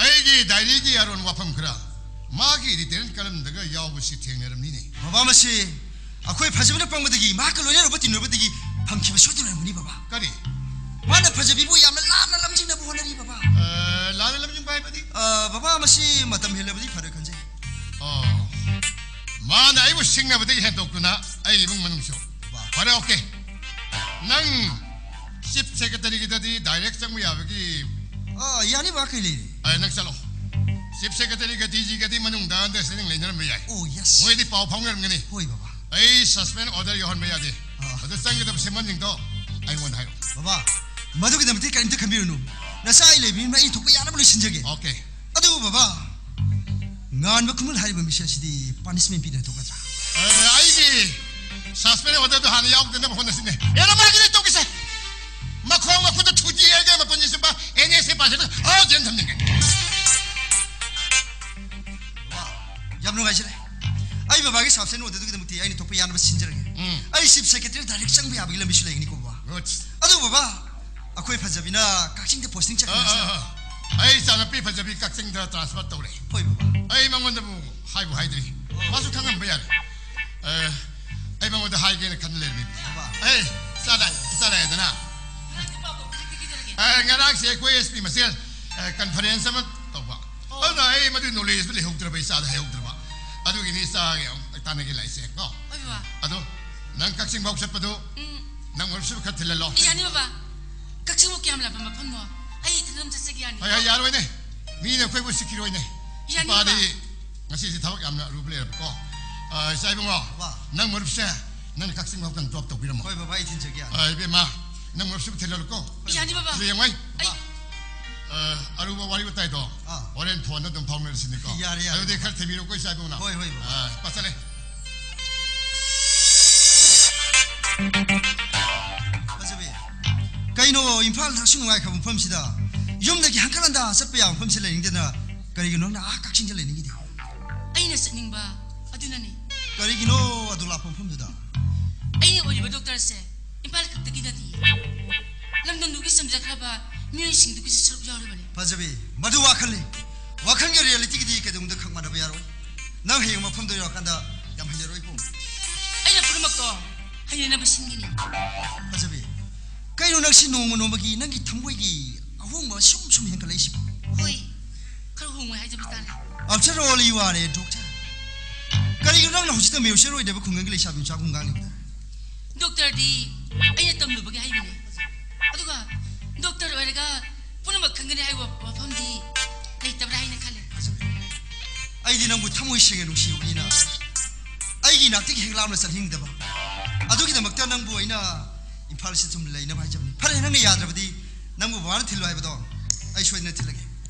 ꯑꯩꯒꯤ diaryꯒꯤ ꯑꯔꯣꯟ ꯋꯥꯐꯝ ꯈꯔ ꯃꯥꯒꯤ editorial columnꯗꯒ ꯌꯥꯎꯕꯁꯤ ꯊꯦꯡꯅꯔꯝꯃꯤꯅꯦ꯫ ꯕꯕꯥ, ꯃꯁꯤ ꯑꯩꯈꯣꯏ ꯐꯖꯕꯅ ꯄꯪꯕꯗꯒꯤ, ꯃꯍꯥꯛꯀ ꯂꯣꯏꯅꯔꯨꯕ ꯇꯤꯟꯅꯔꯨꯕꯗꯒꯤ ꯐꯪꯈꯤꯕ ꯁꯣꯏꯗꯅ ꯑꯣꯏꯔꯝꯒꯅꯤ, ꯕꯕꯥ꯫ ꯀꯔꯤ? ꯃꯥꯅ ꯐꯖꯕꯤꯕꯨ ꯌꯥꯝꯅ ꯂꯥꯞꯅ ꯂꯝꯖꯤꯡꯅꯕ ꯍꯣꯠꯅꯔꯤ, ꯕꯕꯥ꯫ ꯑ, ꯂꯥꯟꯅ ꯂꯝꯖꯤꯡꯕ ꯍꯥꯏꯕꯗꯤ? ꯑ, ꯕꯕꯥ, ꯃꯁꯤ ꯃꯇꯝ ꯍꯦꯜꯂꯕꯗꯤ ꯐꯔꯣꯏ ꯈꯟꯖꯩ꯫ ꯑꯣ꯫ ꯃꯥꯅ ꯑꯩꯕꯨ ꯁꯤꯡꯅꯕꯗꯒꯤ ꯍꯦꯟꯗꯣꯛꯇꯨꯅ ꯑꯩꯒꯤ ꯏꯃꯨꯡ ꯃꯅꯨꯡꯁꯨ꯫ ꯕꯕꯥ꯫ ꯐꯔꯦ, okay꯫ ꯅꯪ chief secretaryꯒꯤꯗꯗꯤ direct ꯆꯪꯕ ꯌꯥꯕꯒꯤ ꯑ, ꯌꯥꯅꯤ, ꯕꯕꯥ, ꯀꯩ ꯂꯩꯔꯦ? ꯑ, ꯅꯪ ꯆꯠꯂꯣ꯫ Chief secretaryꯒ DGꯒꯗꯤ ꯃꯅꯨꯡꯗ understanding ꯂꯩꯅꯔꯝꯕ ꯌꯥꯏ꯫ Oh, yes. ꯃꯣꯏꯗꯤ ꯄꯥꯎ ꯐꯥꯎꯅꯔꯝꯒꯅꯤ꯫ ꯍꯣꯏ, ꯕꯕꯥ꯫ ꯑꯩ suspend order ꯌꯧꯍꯟꯕ ꯌꯥꯗꯦ꯫ ꯑꯥ꯫ ꯑꯗꯨ ꯆꯪꯒꯗꯕ ꯁꯦꯝꯕꯜꯁꯤꯡꯗꯣ ꯑꯩꯉꯣꯟꯗ ꯍꯥꯏꯔꯣ꯫ ꯕꯕꯥ, ꯃꯗꯨꯒꯤꯗꯃꯛꯇꯤ ꯀꯔꯤꯝꯇ ꯈꯟꯕꯤꯔꯨꯅꯨ꯫ ꯅꯆꯥ ꯑꯩ ꯂꯩꯕꯅꯤꯅ ꯑꯩ ꯊꯣꯛꯄ ꯌꯥꯅꯕ ꯂꯣꯏꯁꯤꯟꯖꯒꯦ꯫ Okay꯫ ꯑꯗꯨꯕꯨ ꯕꯕꯥ, ꯉꯥꯟꯕ ꯈꯨꯃꯟ ꯍꯥꯏꯔꯤꯕ ꯃꯤꯁꯛ ꯑꯁꯤꯗꯤ punishment ꯄꯤꯗꯅ ꯊꯣꯛꯀꯗ꯭ꯔꯥ? ꯑ, ꯑꯩꯒꯤ suspend orderꯗꯣ ꯍꯥꯟꯅ ꯌꯥꯎꯗꯅꯕ ꯍꯣꯠꯅꯁꯤꯅꯦ꯫ ꯑꯦ, ꯅꯃꯥꯒꯤꯗꯤ ꯇꯧꯈꯤꯁꯦ꯫ ꯃꯈꯣꯡ ꯃꯈꯨꯠꯇ ꯊꯨꯗꯦꯛꯑꯒ ꯃꯄꯨꯟꯁꯤ ꯆꯨꯞꯄ NSA ꯄꯥꯁꯤꯗ ꯑꯥ ꯖꯦꯜ ꯊꯝꯅꯤꯡꯉꯦ꯫ ꯕꯕꯥ, ꯌꯥꯝ ꯅꯨꯡꯉꯥꯏꯖꯔꯦ꯫ ꯑꯩ ꯕꯕꯥꯒꯤ suspend orderꯗꯨꯒꯤꯗꯃꯛꯇꯤ ꯑꯩꯅ ꯊꯣꯛꯄ ꯌꯥꯅꯕ ꯁꯤꯟꯖꯔꯒꯦ꯫ ꯎꯝ꯫ ꯑꯩ chief secretary direct ꯆꯪꯕ ꯌꯥꯕꯒꯤ ꯂꯝꯕꯤꯁꯨ ꯂꯩꯒꯅꯤꯀꯣ, ꯕꯕꯥ꯫ Good꯫ ꯑꯗꯨ ꯕꯕꯥ, ꯑꯩꯈꯣꯏ ꯐꯖꯕꯤꯅ ꯀꯛꯆꯤꯡꯗ posting ꯑ, ꯆꯠꯈ꯭ꯔꯁꯤ꯫ ꯑ, ꯑ꯫ ꯑꯩ ꯏꯆꯥꯅꯨꯄꯤ ꯐꯖꯕꯤ ꯀꯛꯆꯤꯡꯗ transfer ꯇꯧꯔꯦ꯫ ꯍꯣꯏ, ꯕꯕꯥ꯫ ꯑꯩ ꯃꯉꯣꯟꯗꯕꯨ ꯍꯥꯏꯕꯨ ꯍꯥꯏꯗ꯭ꯔꯤ꯫ ꯑꯣ꯫ ꯃꯥꯁꯨ ꯈꯪꯉꯝꯕ ꯌꯥꯔꯦ꯫ ꯑ, ꯑꯩ ꯃꯉꯣꯟꯗ ꯍꯥꯏꯒꯦꯅ ꯈꯟ ꯂꯩꯔꯝꯃꯤ꯫ ꯕꯕꯥ꯫ ꯑꯦ, ꯆꯥ ꯂꯥꯛ-, ꯆꯥ ꯂꯥꯛꯑꯦꯗꯅ꯫ ꯑ, ꯉꯔꯥꯡꯁꯦ ꯑꯩꯈꯣꯏ SP ꯃꯁꯦꯜ, ꯑ, conference ꯑꯃ ꯇꯧꯕ꯫ ꯑꯣ꯫ ꯑꯗꯨꯅ ꯑꯩ ꯃꯗꯨꯒꯤ knowledgeꯗꯨ ꯂꯩꯍꯧꯗ꯭ꯔꯕ, ꯏꯆꯥꯗ ꯍꯥꯏꯍꯧꯗ꯭ꯔꯕ꯫ ꯑꯗꯨꯒꯤꯅꯤ ꯏꯆꯥꯒꯤ ꯑꯃꯨꯛ ꯇꯥꯟꯅꯒꯦ ꯂꯥꯛꯏꯁꯦ, ꯀꯣ꯫ ꯍꯣꯏ, ꯕꯕꯥ꯫ ꯑꯗꯣ ꯅꯪ ꯀꯛꯆꯤꯡ ꯐꯥꯎ ꯆꯠꯄꯗꯣ ꯎꯝ꯫ ꯅꯪ ꯃꯔꯨꯞꯁꯨ ꯈꯔ ꯊꯤꯜꯍꯜꯂꯣ꯫ ꯌꯥꯅꯤ, ꯕꯕꯥ꯫ ꯀꯛꯆꯤꯡꯕꯨ ꯀꯌꯥꯝ ꯂꯥꯞꯄ ꯃꯐꯝꯅꯣ? ꯑꯩ ꯏꯊꯟꯗ ꯑꯗꯨꯝ ꯆꯠꯆꯒꯦ, ꯌꯥꯅꯤ? ꯍꯣꯏ, ꯍꯣꯏ, ꯌꯥꯔꯣꯏꯅꯦ꯫ ꯃꯤꯅ ꯑꯩꯈꯣꯏꯕꯨ ꯎꯁꯤꯠꯈꯤꯔꯣꯏꯅꯦ꯫ ꯌꯥꯅꯤ, ꯏꯄꯥꯗꯤ ꯕꯕꯥ꯫ ꯉꯁꯤꯁꯦ ꯊꯕꯛ ꯌꯥꯝꯅ ꯑꯔꯨꯕ ꯂꯩꯔꯕꯀꯣ꯫ ꯑ, ꯏꯆꯥ ꯏꯕꯨꯡꯉꯣ, ꯕꯕꯥ꯫ ꯅꯪ ꯃꯔꯨꯞꯁꯦ ꯅꯪꯅ ꯀꯛꯆꯤꯡ ꯐꯥꯎꯇꯪ drop ꯇꯧꯕꯤꯔꯝꯃꯣ꯫ ꯍꯣꯏ, ꯕꯕꯥ, ꯑꯩ ꯊꯤꯟꯖꯒꯦ, ꯌꯥꯅꯤ? ꯑ, ꯏꯕꯦꯝꯃ, ꯅꯪ ꯃꯔꯨꯞꯁꯤꯕꯨ ꯊꯤꯜꯍꯜꯂꯨꯀꯣ꯫ ꯌꯥꯅꯤ, ꯕꯕꯥ꯫ ꯑꯗꯨ ꯌꯦꯡꯉꯣ ꯑꯩ꯫ ꯑꯩ ꯑ, ꯑꯔꯨꯕ ꯋꯥꯔꯤ ꯋꯥꯇꯥꯏꯗꯣ ꯑꯥ꯫ ꯍꯣꯔꯦꯟ phoneꯗ ꯑꯗꯨꯝ ꯐꯥꯎꯅꯔꯁꯤꯅꯦꯀꯣ꯫ ꯌꯥꯔꯦ, ꯌꯥꯔꯦ, ꯑꯗꯨꯗꯤ ꯕꯕꯥ꯫ ꯈꯔ ꯊꯤꯕꯤꯔꯣꯀꯣ, ꯏꯆꯥ ꯏꯕꯨꯡꯅ꯫ ꯍꯣꯏ, ꯍꯣꯏ, ꯕꯕꯥ꯫ ꯑ, ꯄꯥꯁꯜꯂꯦ꯫ ꯐꯖꯕꯤ, ꯀꯩꯅꯣ ꯏꯝꯐꯥꯜꯗ ꯑꯁꯨꯛ ꯅꯨꯡꯉꯥꯏꯈ꯭ꯔꯕ ꯃꯐꯝꯁꯤꯗ ꯌꯨꯝꯗꯒꯤ ꯍꯪꯀꯠ ꯍꯟꯗꯥ ꯆꯠꯄ ꯌꯥꯕ ꯃꯐꯝꯁꯤ ꯂꯩꯅꯤꯡꯗꯦꯅ ꯀꯔꯤꯒꯤꯅꯣ ꯅꯪꯅ ꯑꯥ ꯀꯛꯆꯤꯡꯗ ꯂꯩꯅꯤꯡꯉꯤꯗꯤ? ꯑꯩꯅ ꯆꯠꯅꯤꯡꯕ ꯑꯗꯨꯅꯅꯤ꯫ ꯀꯔꯤꯒꯤꯅꯣ ꯑꯗꯨ ꯂꯥꯞꯄ ꯃꯐꯝꯗꯨꯗ? ꯑꯩꯅ ꯑꯣꯏꯔꯤꯕ ꯗꯣꯛꯇꯔꯁꯦ ꯏꯝꯐꯥꯜ ꯈꯛꯇꯒꯤ ꯅꯠꯇꯦ, ꯂꯝꯗꯝꯗꯨꯒꯤ ꯆꯝꯖꯈ꯭ꯔꯕ ꯃꯤꯑꯣꯏꯁꯤꯡꯗꯨꯒꯤꯁꯨ ꯁꯔꯨꯛ ꯌꯥꯎꯔꯤꯕꯅꯤ꯫ ꯐꯖꯕꯤ, ꯃꯗꯨ ꯋꯥꯈꯜꯅꯤ꯫ ꯋꯥꯈꯜꯒ ꯔꯤꯌꯦꯂꯤꯇꯤꯒꯗꯤ ꯀꯩꯗꯧꯅꯨꯡꯗ ꯈꯛ ꯃꯥꯟꯅꯕ ꯌꯥꯔꯣꯏ꯫ ꯅꯪ ꯍꯌꯦꯡ ꯃꯐꯝꯗꯨ ꯌꯧꯔꯀꯥꯟꯗ ꯌꯥꯝ ꯍꯩꯅꯔꯣꯏ ꯏꯕꯨꯡ꯫ ꯑꯩꯅ ꯄꯨꯝꯅꯃꯛꯇꯣ ꯍꯩꯅꯅꯕ ꯁꯤꯟꯒꯅꯤ꯫ ꯐꯖꯕꯤ, ꯀꯩꯅꯣ ꯅꯪꯁꯤ ꯅꯣꯡꯃ ꯅꯣꯡꯃꯒꯤ ꯅꯪꯒꯤ ꯊꯃꯣꯏꯒꯤ ꯑꯍꯣꯡꯕ ꯁꯨꯝ ꯁꯨꯝ ꯍꯦꯟꯒꯠꯂꯛꯏꯁꯤꯕꯣ? ꯍꯣꯏ, ꯈꯔ ꯍꯣꯡꯉꯦ ꯍꯥꯏꯖꯕ ꯇꯥꯔꯦ꯫ After all, you are a doctor. ꯀꯔꯤꯒꯤꯅꯣ ꯅꯪꯅ ꯍꯧꯖꯤꯛꯇ ꯃꯤꯑꯣꯏꯁꯤꯡ ꯑꯣꯏꯗꯕ ꯈꯨꯡꯒꯪꯒꯤ ꯂꯩꯁꯥꯕꯤ ꯃꯆꯥꯒꯨꯝ ꯉꯥꯡꯂꯤꯕ? ꯗꯣꯛꯇꯔꯗꯤ ꯑꯩꯅ ꯇꯝꯂꯨꯕꯒꯤ ꯍꯩꯕꯅꯦ꯫ ꯑꯗꯨꯒ ꯗꯣꯛꯇꯔ ꯑꯣꯏꯔꯒ ꯄꯨꯝꯅꯃꯛ ꯈꯪꯒꯅꯤ ꯍꯥꯏꯕ ꯋꯥꯐꯝꯗꯤ ꯂꯩꯇꯕ꯭ꯔꯥ ꯍꯥꯏꯅ ꯈꯜꯂꯦ꯫ ꯑꯩꯗꯤ ꯅꯪꯕꯨ ꯊꯃꯣꯏ ꯁꯦꯡꯅ ꯅꯨꯡꯁꯤꯔꯨꯕꯅꯤꯅ ꯑꯩꯒꯤ ꯏꯅꯥꯛꯇꯒꯤ ꯍꯦꯛ ꯂꯥꯞꯅ ꯆꯠꯍꯟꯅꯤꯡꯗꯕ꯫ ꯑꯗꯨꯒꯤꯗꯃꯛꯇ ꯅꯪꯕꯨ ꯑꯩꯅ ꯏꯝꯐꯥꯜꯁꯤꯗ ꯁꯨꯝ ꯂꯩꯅꯕ ꯍꯥꯏꯖꯕꯅꯤ꯫ ꯐꯔꯦ, ꯅꯪꯅ ꯌꯥꯗ꯭ꯔꯕꯗꯤ ꯅꯪꯕꯨ ꯕꯕꯥꯅ ꯊꯤꯜꯂꯨ ꯍꯥꯏꯕꯗꯣ ꯑꯩ ꯁꯣꯏꯗꯅ ꯊꯤꯜꯂꯒꯦ꯫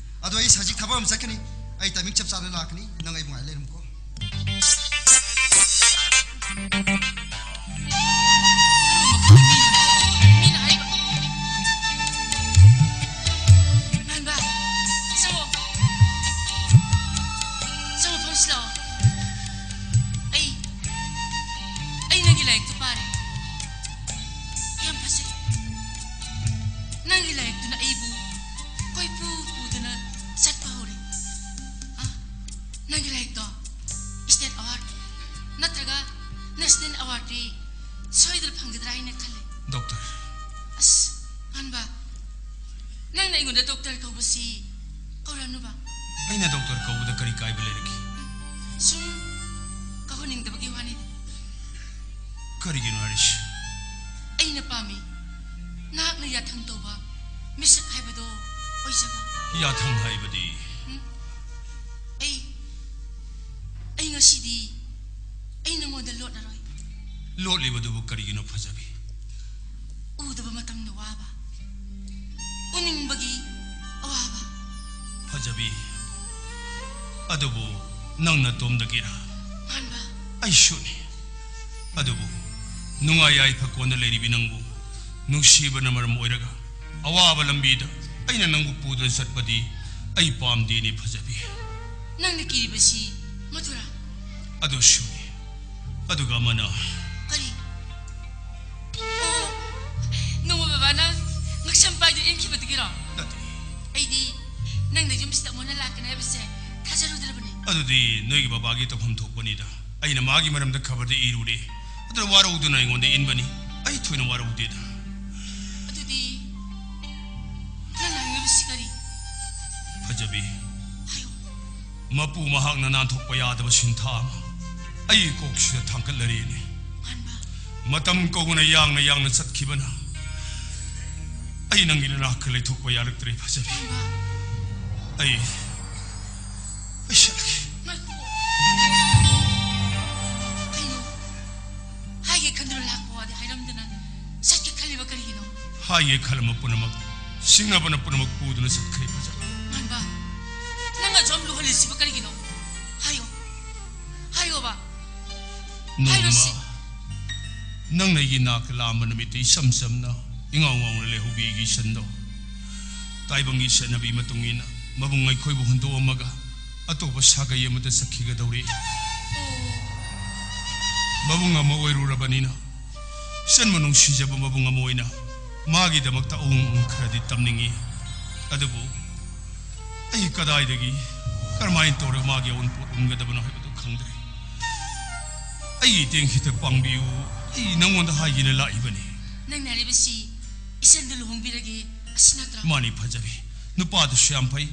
ꯑꯗꯣ ꯑꯩ ꯍꯧꯖꯤꯛ ꯊꯕꯛ ꯑꯃ ꯆꯠꯀꯅꯤ꯫ ꯑꯩ ꯇꯥꯏꯃꯤꯡ ꯆꯞ ꯆꯥꯅ ꯂꯥꯛꯀꯅꯤ꯫ ꯅꯪ ꯑꯩꯕꯨ ꯉꯥꯏ ꯂꯩꯔꯝꯃꯨꯀꯣ꯫ ꯃꯥꯟꯕ, ꯆꯪꯉꯣ꯫ ꯆꯪꯉꯣ, ꯐꯝꯁꯤ ꯂꯥꯛꯑꯣ꯫ ꯑꯩ, ꯑꯩ ꯅꯪꯒꯤ ꯂꯥꯏꯔꯤꯛꯇꯨ ꯄꯥꯔꯦ꯫ ꯌꯥꯝ ꯐꯖꯩ꯫ ꯅꯪꯒꯤ ꯂꯥꯏꯔꯤꯛꯇꯨꯅ ꯑꯩꯕꯨ ꯀꯣꯏꯄꯨ ꯄꯨꯗꯨꯅ ꯆꯠꯄ ꯍꯧꯔꯦ꯫ ꯑ, ꯅꯪꯒꯤ ꯂꯥꯏꯔꯤꯛꯇꯣ state award ꯅꯠꯇ꯭ꯔꯒ national awardꯗꯤ ꯁꯣꯏꯗꯅ ꯐꯪꯒꯗ꯭ꯔꯥ ꯍꯥꯏꯅ ꯈꯜꯂꯦ꯫ ꯗꯣꯛꯇꯔ꯫ ꯑꯁ, ꯃꯥꯟꯕ, ꯅꯪꯅ ꯑꯩꯉꯣꯟꯗ ꯗꯣꯛꯇꯔ ꯀꯧꯕꯁꯤ ꯀꯧꯔꯅꯨꯕ꯫ ꯑꯩꯅ ꯗꯣꯛꯇꯔ ꯀꯧꯕꯗ ꯀꯔꯤ ꯀꯥꯏꯕ ꯂꯩꯔꯒꯦ? ꯁꯨꯝ ꯀꯧꯍꯟꯅꯤꯡꯗꯕꯒꯤ ꯋꯥꯅꯤꯗ꯫ ꯀꯔꯤꯒꯤꯅꯣ ꯍꯥꯏꯔꯤꯁꯤ? ꯑꯩꯅ ꯄꯥꯝꯃꯤ, ꯅꯍꯥꯛꯅ ꯌꯥꯊꯪ ꯇꯧꯕ ꯃꯤꯁꯛ ꯍꯥꯏꯕꯗꯣ ꯑꯣꯏꯖꯕ꯫ ꯌꯥꯊꯪ ꯍꯥꯏꯕꯗꯤ? ꯎꯝ? ꯑꯩ, ꯑꯩ ꯉꯁꯤꯗꯤ ꯑꯩ ꯅꯉꯣꯟꯗ ꯂꯣꯠꯂꯔꯣꯏ꯫ ꯂꯣꯠꯂꯤꯕꯗꯨꯕꯨ ꯀꯔꯤꯒꯤꯅꯣ ꯐꯖꯕꯤ? ꯎꯗꯕ ꯃꯇꯝꯗ ꯋꯥꯕ, ꯎꯅꯤꯡꯕꯒꯤ ꯑꯋꯥꯕ꯫ ꯐꯖꯕꯤ, ꯑꯗꯨꯕꯨ ꯅꯪ ꯅꯇꯣꯝꯗꯒꯤꯔꯥ? ꯃꯥꯟꯕ꯫ ꯑꯩꯁꯨꯅꯤ꯫ ꯑꯗꯨꯕꯨ ꯅꯨꯡꯉꯥꯏ ꯌꯥꯏꯐ ꯀꯣꯟꯗ ꯂꯩꯔꯤꯕꯤ ꯅꯪꯕꯨ ꯅꯨꯡꯁꯤꯕꯅ ꯃꯔꯝ ꯑꯣꯏꯔꯒ ꯑꯋꯥꯕ ꯂꯝꯕꯤꯗ ꯑꯩꯅ ꯅꯪꯕꯨ ꯄꯨꯗꯨꯅ ꯆꯠꯄꯗꯤ ꯑꯩ ꯄꯥꯝꯗꯦꯅꯦ ꯐꯖꯕꯤ꯫ ꯅꯪꯅ ꯀꯤꯔꯤꯕꯁꯤ ꯃꯗꯨꯔꯥ? ꯑꯗꯨꯁꯨꯅꯤ꯫ ꯑꯗꯨꯒ ꯑꯃꯅ ꯀꯔꯤ? ꯑꯣ, ꯅꯣꯡꯃ ꯕꯕꯥꯅ ꯉꯛꯁꯝ ꯄꯥꯏꯗꯨꯅ ꯏꯟꯈꯤꯕꯗꯨꯒꯤꯔꯣ? ꯅꯠꯇꯦ꯫ ꯑꯩꯗꯤ ꯅꯪꯅ ꯌꯨꯝꯁꯤꯗ ꯑꯃꯨꯛ ꯍꯟꯅ ꯂꯥꯛꯀꯅꯤ ꯍꯥꯏꯕꯁꯦ ꯊꯥꯖꯔꯨꯗ꯭ꯔꯕꯅꯤ꯫ ꯑꯗꯨꯗꯤ ꯅꯣꯏꯒꯤ ꯕꯕꯥꯒꯤ ꯇꯧꯐꯝ ꯊꯣꯛꯄꯅꯤꯗ꯫ ꯑꯩꯅ ꯃꯥꯒꯤ ꯃꯔꯝꯗ ꯈꯕꯔꯗ ꯏꯔꯨꯔꯦ꯫ ꯑꯗꯨꯅ ꯋꯥꯔꯧꯗꯨꯅ ꯑꯩꯉꯣꯟꯗ ꯏꯟꯕꯅꯤ꯫ ꯑꯩ ꯊꯣꯏꯅ ꯋꯥꯔꯧꯗꯦꯗ꯫ ꯑꯗꯨꯗꯤ ꯅꯪꯅ ꯍꯥꯏꯅꯤꯡꯂꯤꯕꯁꯤ ꯀꯔꯤ? ꯐꯖꯕꯤ, ꯍꯥꯏꯌꯨ꯫ ꯃꯄꯨ ꯃꯍꯥꯛꯅ ꯅꯥꯟꯊꯣꯛꯄ ꯌꯥꯗꯕ ꯁꯤꯟꯊꯥ ꯑꯃ ꯑꯩꯒꯤ ꯀꯣꯛꯁꯤꯗ ꯊꯥꯡꯒꯠꯂꯔꯦꯅꯦ꯫ ꯃꯥꯟꯕ꯫ ꯃꯇꯝ ꯀꯧꯕꯅ ꯌꯥꯡꯅ ꯌꯥꯡꯅ ꯆꯠꯈꯤꯕꯅ ꯑꯩ ꯅꯪꯒꯤ ꯅꯅꯥꯛꯇ ꯂꯩꯊꯣꯛꯄ ꯌꯥꯔꯛꯇ꯭ꯔꯦ ꯐꯖꯕꯤ꯫ ꯃꯥꯟꯕ꯫ ꯑꯩ, ꯑꯩ ꯆꯠꯂꯒꯦ꯫ ꯉꯥꯏꯈꯣ꯫ ꯀꯩꯅꯣ? ꯍꯥꯏꯒꯦ ꯈꯟꯗꯨꯅ ꯂꯥꯛꯄ ꯋꯥꯗꯤ ꯍꯥꯏꯔꯝꯗꯅ ꯆꯠꯀꯦ ꯈꯜꯂꯤꯕ ꯀꯔꯤꯒꯤꯅꯣ? ꯍꯥꯏꯒꯦ ꯈꯜꯂꯝꯕ ꯄꯨꯝꯅꯃꯛ ꯁꯤꯡꯅꯕꯅ ꯄꯨꯝꯅꯃꯛ ꯄꯨꯗꯨꯅ ꯆꯠꯈ꯭ꯔꯦ ꯐꯖꯕꯤ꯫ ꯃꯥꯟꯕ, ꯅꯪ ꯑꯗꯨꯝ ꯂꯨꯍꯜꯂꯤꯁꯤꯕꯨ ꯀꯔꯤꯒꯤꯅꯣ? ꯍꯥꯏꯌꯣ, ꯍꯥꯏꯌꯣꯕ꯫ ꯅꯣꯡꯃ ꯍꯥꯏꯔꯣꯁꯤ꯫ ꯅꯪꯅ ꯑꯩꯒꯤ ꯅꯥꯛꯇ ꯂꯥꯛꯑꯝꯕ ꯅꯨꯃꯤꯠꯇ ꯏꯆꯝ ꯆꯝꯅ ꯏꯉꯥꯎ ꯉꯥꯎꯅ ꯂꯩꯍꯧꯕꯤ ꯑꯩꯒꯤ ꯏꯆꯟꯗꯣ ꯇꯥꯏꯕꯪꯒꯤ ꯆꯠꯅꯕꯤ ꯃꯇꯨꯡ ꯏꯟꯅ ꯃꯕꯨꯡ ꯑꯩꯈꯣꯏꯕꯨ ꯍꯨꯟꯗꯣꯛꯑꯝꯃꯒ ꯑꯇꯣꯞꯄ ꯁꯥꯒꯩ ꯑꯃꯗ ꯆꯠꯈꯤꯒꯗꯧꯔꯤ꯫ ꯑꯣ꯫ ꯃꯕꯨꯡ ꯑꯃ ꯑꯣꯏꯔꯨꯔꯕꯅꯤꯅ ꯏꯆꯟꯕꯨ ꯅꯨꯡꯁꯤꯖꯕ ꯃꯕꯨꯡ ꯑꯃ ꯑꯣꯏꯅ ꯃꯥꯒꯤꯗꯃꯛꯇ ꯑꯋꯨꯡ ꯈꯔꯗꯤ ꯇꯝꯅꯤꯡꯏ꯫ ꯑꯗꯨꯕꯨ ꯑꯩ ꯀꯗꯥꯏꯗꯒꯤ ꯀꯔꯝꯍꯥꯏꯅ ꯇꯧꯔꯒ ꯃꯥꯒꯤ ꯑꯋꯨꯟꯄꯣꯠ ꯎꯟꯒꯗꯕꯅꯣ ꯍꯥꯏꯕꯗꯨ ꯈꯪꯗ꯭ꯔꯦ꯫ ꯑꯩꯒꯤ ꯏꯇꯦꯡ ꯈꯤꯇ ꯄꯥꯡꯕꯤꯌꯨ꯫ ꯑꯩ ꯅꯪꯉꯣꯟꯗ ꯍꯥꯏꯒꯦꯅ ꯂꯥꯛꯏꯕꯅꯤ꯫ ꯅꯪꯅ ꯍꯥꯏꯔꯤꯕꯁꯤ ꯏꯆꯟꯗꯨ ꯂꯨꯍꯣꯡꯕꯤꯔꯒꯦ ꯑꯁꯤ ꯅꯠꯇ꯭ꯔꯣ? ꯃꯥꯅꯤ ꯐꯖꯕꯤ꯫ ꯅꯨꯄꯥꯗꯨꯁꯨ ꯌꯥꯝ ꯐꯩ꯫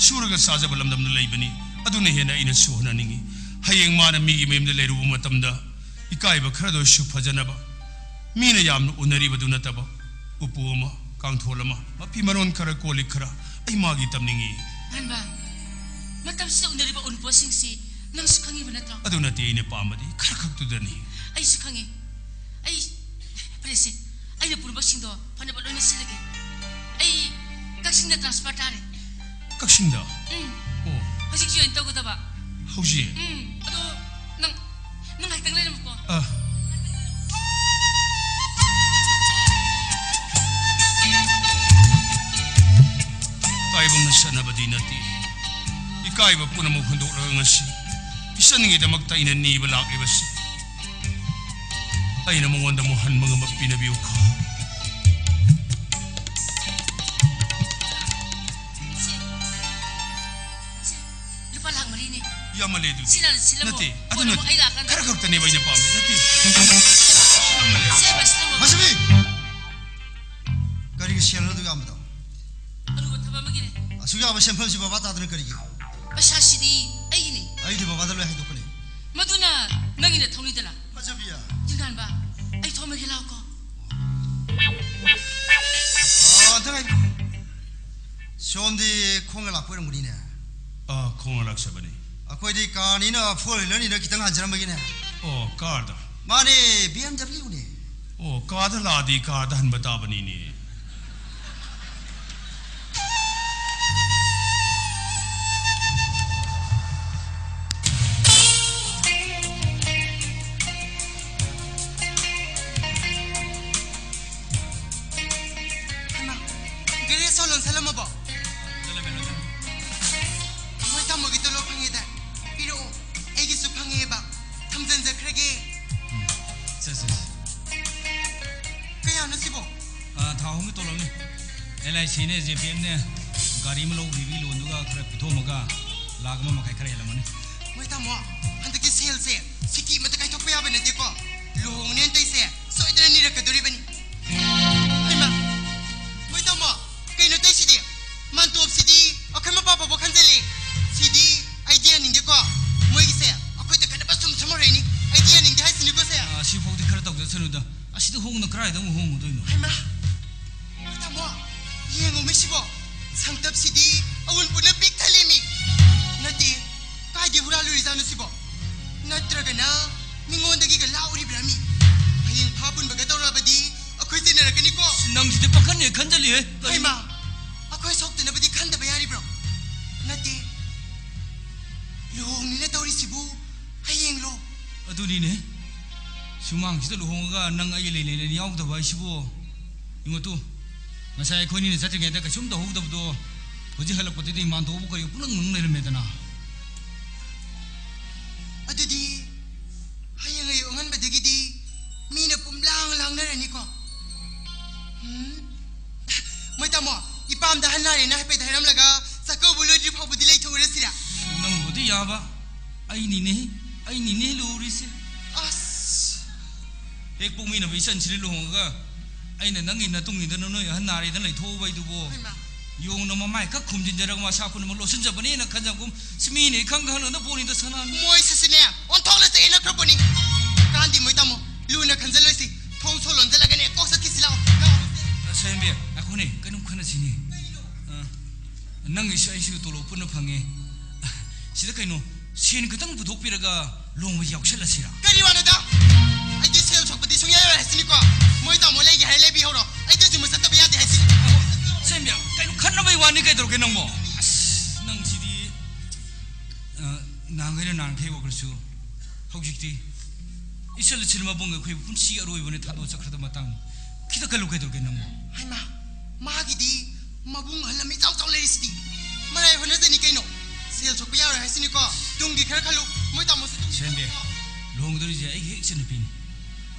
ꯁꯨꯔꯒ ꯆꯥꯖꯕ ꯂꯝꯗꯝꯗ ꯂꯩꯕꯅꯤ꯫ ꯑꯗꯨꯅ ꯍꯦꯟꯅ ꯑꯩꯅꯁꯨ ꯍꯣꯠꯅꯅꯤꯡꯏ꯫ ꯍꯌꯦꯡ ꯃꯥꯅ ꯃꯤꯒꯤ ꯃꯌꯨꯝꯗ ꯂꯩꯔꯨꯕ ꯃꯇꯝꯗ ꯏꯀꯥꯏꯕ ꯈꯔꯗ ꯑꯣꯏꯔꯁꯨ ꯐꯖꯅꯕ, ꯃꯤꯅ ꯌꯥꯝꯅ ꯎꯅꯔꯤꯕꯗꯨ ꯅꯠꯇꯕ, ꯎꯄꯨ ꯑꯃ, ꯀꯥꯡꯊꯣꯜ ꯑꯃ, ꯃꯐꯤ ꯃꯔꯣꯟ ꯈꯔ, ꯀꯣꯜ ꯂꯤꯛ ꯈꯔ ꯑꯩ ꯃꯥꯒꯤ ꯇꯝꯅꯤꯡꯏ꯫ ꯃꯥꯟꯕ, ꯃꯇꯝꯁꯤꯗ ꯎꯅꯔꯤꯕ ꯑꯎꯟꯄꯣꯠꯁꯤꯡꯁꯤ ꯅꯪꯁꯨ ꯈꯪꯉꯤꯕ ꯅꯠꯇ꯭ꯔꯣ? ꯑꯗꯨ ꯅꯠꯇꯦ ꯑꯩꯅ ꯄꯥꯝꯕꯗꯤ, ꯈꯔ ꯈꯛꯇꯨꯗꯅꯤ꯫ ꯑꯩꯁꯨ ꯈꯪꯉꯤ꯫ ꯑꯩ, ꯐꯔꯦꯁꯦ, ꯑꯩꯅ ꯄꯨꯝꯅꯃꯛꯁꯤꯡꯗꯣ ꯐꯅꯕ ꯂꯣꯏꯅ ꯁꯤꯜꯂꯒꯦ꯫ ꯑꯩ ꯀꯛꯆꯤꯡꯗ transfer ꯇꯥꯔꯦ꯫ ꯀꯛꯆꯤꯡꯗ? ꯎꯝ꯫ ꯑꯣ꯫ ꯍꯧꯖꯤꯛ join ꯇꯧꯒꯗꯕ꯫ ꯍꯧꯖꯤꯛ? ꯎꯝ꯫ ꯑꯗꯣ ꯅꯪ, ꯅꯪ ꯉꯥꯏꯍꯥꯛꯇꯪ ꯂꯩꯔꯝꯃꯨꯀꯣ꯫ ꯑ꯫ ꯆꯠꯅꯕꯗꯤ ꯅꯠꯇꯦ꯫ ꯏꯀꯥꯏꯕ ꯄꯨꯝꯅꯃꯛ ꯍꯨꯟꯗꯣꯛꯂꯒ ꯉꯁꯤ ꯏꯆꯟꯒꯤꯗꯃꯛꯇ ꯑꯩꯅ ꯅꯤꯕ ꯂꯥꯛꯂꯤꯕꯁꯤ꯫ ꯑꯩꯅ ꯃꯉꯣꯟꯗ ꯑꯃꯨꯛ ꯍꯟꯕ ꯉꯝꯕ ꯄꯤꯅꯕꯤꯌꯨꯀꯣ꯫ ꯁꯦ, ꯁꯦ, ꯂꯨꯄꯥ ꯂꯥꯛ ꯃꯔꯤꯅꯦ꯫ ꯌꯥꯝꯃꯜꯂꯦ ꯑꯗꯨꯗꯤ꯫ ꯁꯤꯅ ꯁꯤꯜꯂꯝꯃꯣ꯫ ꯅꯠꯇꯦ, ꯑꯗꯨ ꯀꯣꯟꯅ ꯅꯠꯇꯦ꯫ ꯑꯃꯨꯛ ꯑꯩ ꯂꯥꯛꯀꯥꯟꯗ꯫ ꯈꯔ ꯈꯛꯇꯅꯦꯕ ꯑꯩꯅ ꯄꯥꯝꯃꯤ꯫ ꯅꯠꯇꯦ꯫ ꯁꯦ, ꯁꯦ, ꯁꯦ꯫ ꯃꯁꯤꯕꯤ! ꯀꯔꯤꯒꯤ ꯁꯦꯜꯅꯣ ꯑꯗꯨꯛ ꯌꯥꯝꯕꯗꯣ? ꯑꯔꯨꯕ ꯊꯕꯛ ꯑꯃꯒꯤꯅꯦ꯫ ꯑꯁꯨꯛ ꯌꯥꯝꯕ ꯁꯦꯟꯐꯝꯁꯤ ꯕꯕꯥ ꯇꯥꯗꯅ ꯀꯔꯤꯒꯤ? ꯄꯩꯁꯥꯁꯤꯗꯤ ꯑꯩꯒꯤꯅꯦ꯫ ꯑꯩꯗꯤ ꯕꯕꯥꯗ ꯂꯣꯏ ꯍꯥꯏꯗꯣꯛꯄꯅꯦ꯫ ꯃꯗꯨꯅ ꯅꯪꯒꯤ ꯅꯊꯧꯅꯤꯗꯅ꯫ ꯐꯖꯕꯤ꯫ ꯆꯤꯡꯒꯥꯟꯕ, ꯑꯩ ꯊꯣꯛꯑꯝꯃꯒꯦ ꯂꯥꯛꯑꯣꯀꯣ꯫ ꯑꯣ, ꯑꯝꯇ ꯉꯥꯏꯈꯣ꯫ ꯁꯣꯝꯗꯤ ꯈꯣꯡꯅ ꯂꯥꯛꯄ ꯑꯣꯏꯔꯝꯒꯅꯤꯅꯦ꯫ ꯑꯥ, ꯈꯣꯡꯅ ꯂꯥꯛꯆꯕꯅꯤ꯫ ꯑꯩꯈꯣꯏꯗꯤ ꯀꯥꯔꯅꯤꯅ four wheelerꯅꯤꯅ ꯈꯤꯇꯪ ꯍꯟꯖꯔꯝꯃꯒꯦꯅꯦ꯫ ꯑꯣ, ꯀꯥꯔꯗ꯫ ꯃꯥꯅꯦ, B M W ꯅꯦ꯫ ꯑꯣ, ꯀꯥꯔꯗ ꯂꯥꯛꯑꯗꯤ ꯀꯥꯔꯗ ꯍꯟꯕ ꯇꯥꯕꯅꯤꯅꯦ꯫ ꯍꯩꯃꯥ, ꯒꯥꯔꯤ ꯑꯆꯧ ꯂꯣꯟꯁꯜꯂꯝꯃꯕꯣ? ꯂꯣꯟꯁꯜꯂꯝꯃꯦ, ꯂꯣꯟꯁꯜꯂꯝꯃꯦ꯫ ꯃꯣꯏ ꯇꯥꯃꯣꯒꯤ ꯇꯣꯂꯣꯞ ꯐꯪꯉꯦꯗꯥꯏ? ꯄꯤꯔꯛꯑꯣ, ꯑꯩꯒꯤꯁꯨ ꯐꯪꯉꯦꯕ꯫ ꯊꯝꯖꯟꯖꯈ꯭ꯔꯒꯦ꯫ ꯎꯝ, ꯁꯦ, ꯁꯦ, ꯁꯦ꯫ ꯀꯌꯥꯅꯣ ꯁꯤꯕꯣ? ꯑꯥ, ꯊꯥ ꯑꯍꯨꯝꯒꯤ ꯇꯣꯂꯣꯞꯅꯤ꯫ L I Cꯅꯦ, J P Fꯅꯦ, ꯒꯥꯔꯤ ꯑꯃ ꯂꯧꯈꯤꯕꯒꯤ ꯂꯣꯟꯗꯨꯒ ꯈꯔ ꯄꯤꯊꯣꯛꯑꯝꯃꯒ ꯂꯥꯛ ꯑꯃ ꯃꯈꯥꯏ ꯈꯔ ꯍꯦꯜꯂꯝꯃꯅꯤ꯫ ꯃꯣꯏ ꯇꯥꯃꯣ, ꯍꯟꯗꯛꯀꯤ ꯁꯦꯜꯁꯦ ꯁꯤꯀꯤ ꯑꯃꯠꯇ ꯀꯥꯏꯊꯣꯛꯄ ꯌꯥꯕ ꯅꯠꯇꯦꯀꯣ꯫ ꯂꯨꯍꯣꯡꯅꯦꯅ ꯇꯩꯁꯦ ꯁꯣꯏꯗꯅ ꯅꯤꯔꯛꯀꯗꯣꯔꯤꯕꯅꯤ꯫ ꯍꯩꯃꯥ, ꯃꯣꯏ ꯇꯥꯃꯣ, ꯀꯩꯅꯣ ꯇꯧꯏꯁꯤꯗꯤ? ꯃꯥꯟꯇꯣꯞꯁꯤꯗꯤ ꯑꯩꯈꯣꯏ ꯃꯄꯥ ꯐꯥꯎꯕ ꯈꯟꯖꯜꯂꯤ꯫ ꯁꯤꯗꯤ ꯑꯩꯗꯤ ꯌꯥꯅꯤꯡꯗꯦꯀꯣ꯫ ꯃꯣꯏꯒꯤꯁꯦ ꯑꯩꯈꯣꯏꯗ ꯈꯠꯅꯕ ꯁꯨꯝ ꯁꯨꯝ ꯍꯧꯔꯛꯏꯅꯤ꯫ ꯑꯩꯗꯤ ꯌꯥꯅꯤꯡꯗꯦ ꯍꯥꯏꯁꯤꯅꯤꯀꯣ ꯁꯦ꯫ ꯑꯥ, ꯁꯤꯐꯥꯎꯗꯤ ꯈꯔ ꯇꯧꯖꯁꯅꯨꯗ꯫ ꯑꯁꯤꯗ ꯍꯣꯡꯅ ꯀꯗꯥꯏꯗ ꯑꯃꯨꯛ ꯍꯣꯡꯉꯨꯗꯣꯏꯅꯣ? ꯍꯩꯃꯥ! ꯃꯣꯏ ꯇꯥꯃꯣ, ꯌꯦꯡꯉꯣ ꯃꯤꯁꯤꯕꯣ꯫ ꯁꯪꯇꯞꯁꯤꯗꯤ ꯑꯋꯨꯟꯄꯣꯠꯅ ꯄꯤꯛ ꯊꯜꯂꯦꯃꯤ꯫ ꯅꯠꯇꯦ, ꯀꯥꯏꯗꯩ ꯍꯨꯔꯥꯜꯂꯨꯔꯤꯖꯥꯠꯅꯣ ꯁꯤꯕꯣ? ꯅꯠꯇ꯭ꯔꯒꯅ ꯃꯤꯉꯣꯟꯗꯒꯤꯒ ꯂꯥꯎꯔꯤꯕ꯭ꯔꯥ ꯃꯤ? ꯍꯌꯦꯡ ꯐꯥ ꯄꯨꯟꯕꯒ ꯇꯧꯔꯛꯑꯕꯗꯤ ꯑꯩꯈꯣꯏ ꯆꯦꯟꯅꯔꯛꯀꯅꯤꯀꯣ꯫ ꯅꯪꯁꯤꯗꯤ ꯄꯥꯈꯠꯅꯦ ꯈꯟꯖꯜꯂꯤꯍꯦ꯫ ꯀꯔꯤ? ꯍꯩꯃꯥ! ꯑꯩꯈꯣꯏ ꯁꯣꯛꯇꯅꯕꯗꯤ ꯈꯟꯗꯕ ꯌꯥꯔꯤꯕ꯭ꯔꯣ? ꯅꯠꯇꯦ, ꯂꯨꯍꯣꯡꯅꯤꯅ ꯇꯧꯔꯤꯁꯤꯕꯨ ꯍꯌꯦꯡꯂꯣ? ꯑꯗꯨꯅꯤꯅꯦ, ꯁꯨꯃꯥꯡꯁꯤꯗ ꯂꯨꯍꯣꯡꯉꯒ ꯅꯪ ꯑꯩ ꯂꯩ ꯂꯩ ꯂꯩ ꯌꯥꯎꯗꯕ ꯍꯥꯏꯁꯤꯕꯨ꯫ ꯌꯦꯡꯉꯣ ꯇꯨ, ꯉꯁꯥꯏ ꯑꯩꯈꯣꯏꯅꯤꯅ ꯆꯠꯇ꯭ꯔꯤꯉꯩꯗ ꯀꯩꯁꯨꯝ ꯇꯧꯍꯧꯗꯕꯗꯣ, ꯍꯧꯖꯤꯛ ꯍꯜꯂꯛꯄꯗꯗꯤ ꯃꯥꯟꯗꯣꯞꯄꯨ ꯀꯔꯤ ꯄꯨꯡꯂꯪ ꯂꯪ ꯂꯩꯔꯝꯃꯦꯗꯅ꯫ ꯑꯗꯨꯗꯤ ꯍꯌꯦꯡ ꯑꯌꯨꯛ ꯑꯉꯟꯕꯗꯒꯤꯗꯤ ꯃꯤꯅ ꯄꯨꯝꯂꯥꯡ ꯂꯥꯡꯅꯔꯅꯤꯀꯣ꯫ ꯎꯝ? ꯃꯣꯏ ꯇꯥꯃꯣ, ꯏꯄꯥꯝꯗ ꯍꯟꯅꯔꯦꯅ ꯍꯥꯏꯐꯦꯠ ꯍꯥꯏꯔꯝꯂꯒ ꯆꯥꯛꯀꯧꯕ ꯂꯣꯏꯗ꯭ꯔꯤ ꯐꯥꯎꯕꯗꯤ ꯂꯩꯊꯣꯛꯎꯔꯁꯤꯔꯥ? ꯅꯪꯕꯨꯗꯤ ꯌꯥꯕ, ꯑꯩꯅꯤꯅꯦ, ꯑꯩꯅꯤꯅꯦ ꯂꯨꯔꯤꯁꯦ꯫ ꯑꯁ! ꯍꯦꯛ ꯄꯣꯛꯃꯤꯟꯅꯕ ꯏꯆꯟꯁꯤꯗ ꯂꯨꯍꯣꯡꯉꯒ ꯑꯩꯅ ꯅꯪꯒꯤ ꯅꯇꯨꯡ ꯏꯟꯗꯅ ꯅꯣꯏ ꯑꯍꯟ ꯅꯥꯔꯦꯗꯅ ꯂꯩꯊꯣꯛꯎꯕ ꯍꯥꯏꯗꯨꯕꯨ꯫ ꯍꯩꯃꯥ! ꯌꯣꯡꯅ ꯃꯃꯥꯏ ꯈꯛ ꯈꯨꯝꯖꯤꯟꯖꯔꯒ ꯃꯁꯥ ꯄꯨꯝꯅꯃꯛ ꯂꯣꯠꯁꯤꯟꯖꯕꯅꯦꯅ ꯈꯟꯖꯕꯒꯨꯝ ꯁꯤ ꯃꯤꯅ ꯏꯈꯪ ꯈꯪꯅꯅ ꯄꯣꯠꯅꯤꯗ ꯁꯅꯥꯅꯤ꯫ ꯃꯣꯏꯁꯤꯁꯨꯅꯦ, ꯑꯣꯟꯊꯣꯛꯅ ꯆꯌꯦꯠꯅꯈ꯭ꯔꯕꯅꯤ꯫ ꯀꯥꯟꯗꯤ ꯃꯣꯏ ꯇꯥꯃꯣ, ꯂꯨꯅ ꯈꯟꯖꯜꯂꯣꯏꯁꯤ, ꯊꯣꯡ ꯁꯣ ꯂꯣꯟꯖꯜꯂꯒꯅꯦ ꯀꯣꯛ ꯆꯠꯈꯤꯁꯤ ꯂꯥꯛꯑꯣ, ꯂꯥꯛꯑꯣ꯫ ꯁꯦꯝꯕꯤ, ꯉꯥꯏꯈꯣꯅꯦ, ꯀꯩꯅꯣꯝ ꯈꯟꯅꯁꯤꯅꯦ꯫ ꯑ, ꯅꯪꯒꯤꯁꯨ ꯑꯩꯁꯨ ꯇꯣꯂꯣꯞ ꯄꯨꯟꯅ ꯐꯪꯉꯦ꯫ ꯁꯤꯗ ꯀꯩꯅꯣ, ꯁꯦꯟ ꯈꯤꯇꯪ ꯄꯨꯊꯣꯛꯄꯤꯔꯒ ꯂꯨꯍꯣꯡꯕ ꯌꯥꯎꯁꯜꯂꯁꯤꯔꯥ? ꯀꯔꯤ ꯋꯥꯅꯣꯗ? ꯑꯩꯗꯤ ꯁꯦꯜ ꯁꯣꯛꯄꯗꯤ ꯁꯨꯡꯌꯥ ꯌꯥꯔꯣꯏ ꯍꯥꯏꯁꯤꯅꯤꯀꯣ꯫ ꯃꯣꯏ ꯇꯥꯃꯣ ꯂꯩꯒꯦ ꯍꯥꯏꯔ ꯂꯩꯕꯤꯍꯧꯔꯣ꯫ ꯑꯩꯗꯤ ꯍꯧꯖꯤꯛꯃꯛ ꯆꯠꯇꯕ ꯌꯥꯗꯦ ꯍꯥꯏꯁꯤꯅꯤ꯫ ꯁꯦꯝꯕꯤ, ꯀꯩꯅꯣ ꯈꯟꯅꯕꯩ ꯋꯥꯅꯤ ꯀꯩꯗꯧꯔꯒꯦ ꯅꯪꯕꯣ? ꯑꯁ, ꯅꯪꯁꯤꯗꯤ, ꯑ, ꯅꯍꯥꯟꯈꯩꯅ ꯅꯍꯥꯟꯈꯩ ꯑꯣꯏꯈ꯭ꯔꯁꯨ ꯍꯧꯖꯤꯛꯇꯤ ꯏꯆꯜ ꯏꯆꯜ ꯃꯕꯨꯡ ꯑꯩꯈꯣꯏ ꯄꯨꯟꯁꯤ ꯑꯔꯣꯏꯕꯅꯤ ꯊꯥꯗꯣꯛ ꯆꯠꯈ꯭ꯔꯗ ꯃꯇꯥꯡꯅꯤ꯫ ꯈꯤꯇ ꯈꯜꯂꯨ ꯀꯩꯗꯧꯔꯒꯦ ꯅꯪꯕꯣ? ꯍꯩꯃꯥ, ꯃꯥꯒꯤꯗꯤ ꯃꯕꯨꯡ ꯑꯍꯜ ꯑꯃ ꯏꯆꯥꯎ ꯆꯥꯎ ꯂꯩꯔꯤꯁꯤꯗꯤ꯫ ꯃꯔꯥꯏ ꯍꯣꯠꯅꯖꯅꯤ ꯀꯩꯅꯣ꯫ ꯁꯦꯜ ꯁꯣꯛꯄ ꯌꯥꯔꯣꯏ ꯍꯥꯏꯁꯤꯅꯤꯀꯣ꯫ ꯇꯨꯡꯒꯤ ꯈꯔ ꯈꯜꯂꯨ꯫ ꯃꯣꯏ ꯇꯥꯃꯣꯁꯨ ꯇꯨꯡꯒꯤ ꯁꯦꯝꯕꯤ, ꯈꯜꯂꯨꯀꯣ꯫ ꯂꯨꯍꯣꯡꯗꯣꯔꯤꯁꯦ ꯑꯩꯒꯤ ꯍꯦꯛ ꯏꯆꯟꯅꯨꯄꯤꯅꯤ꯫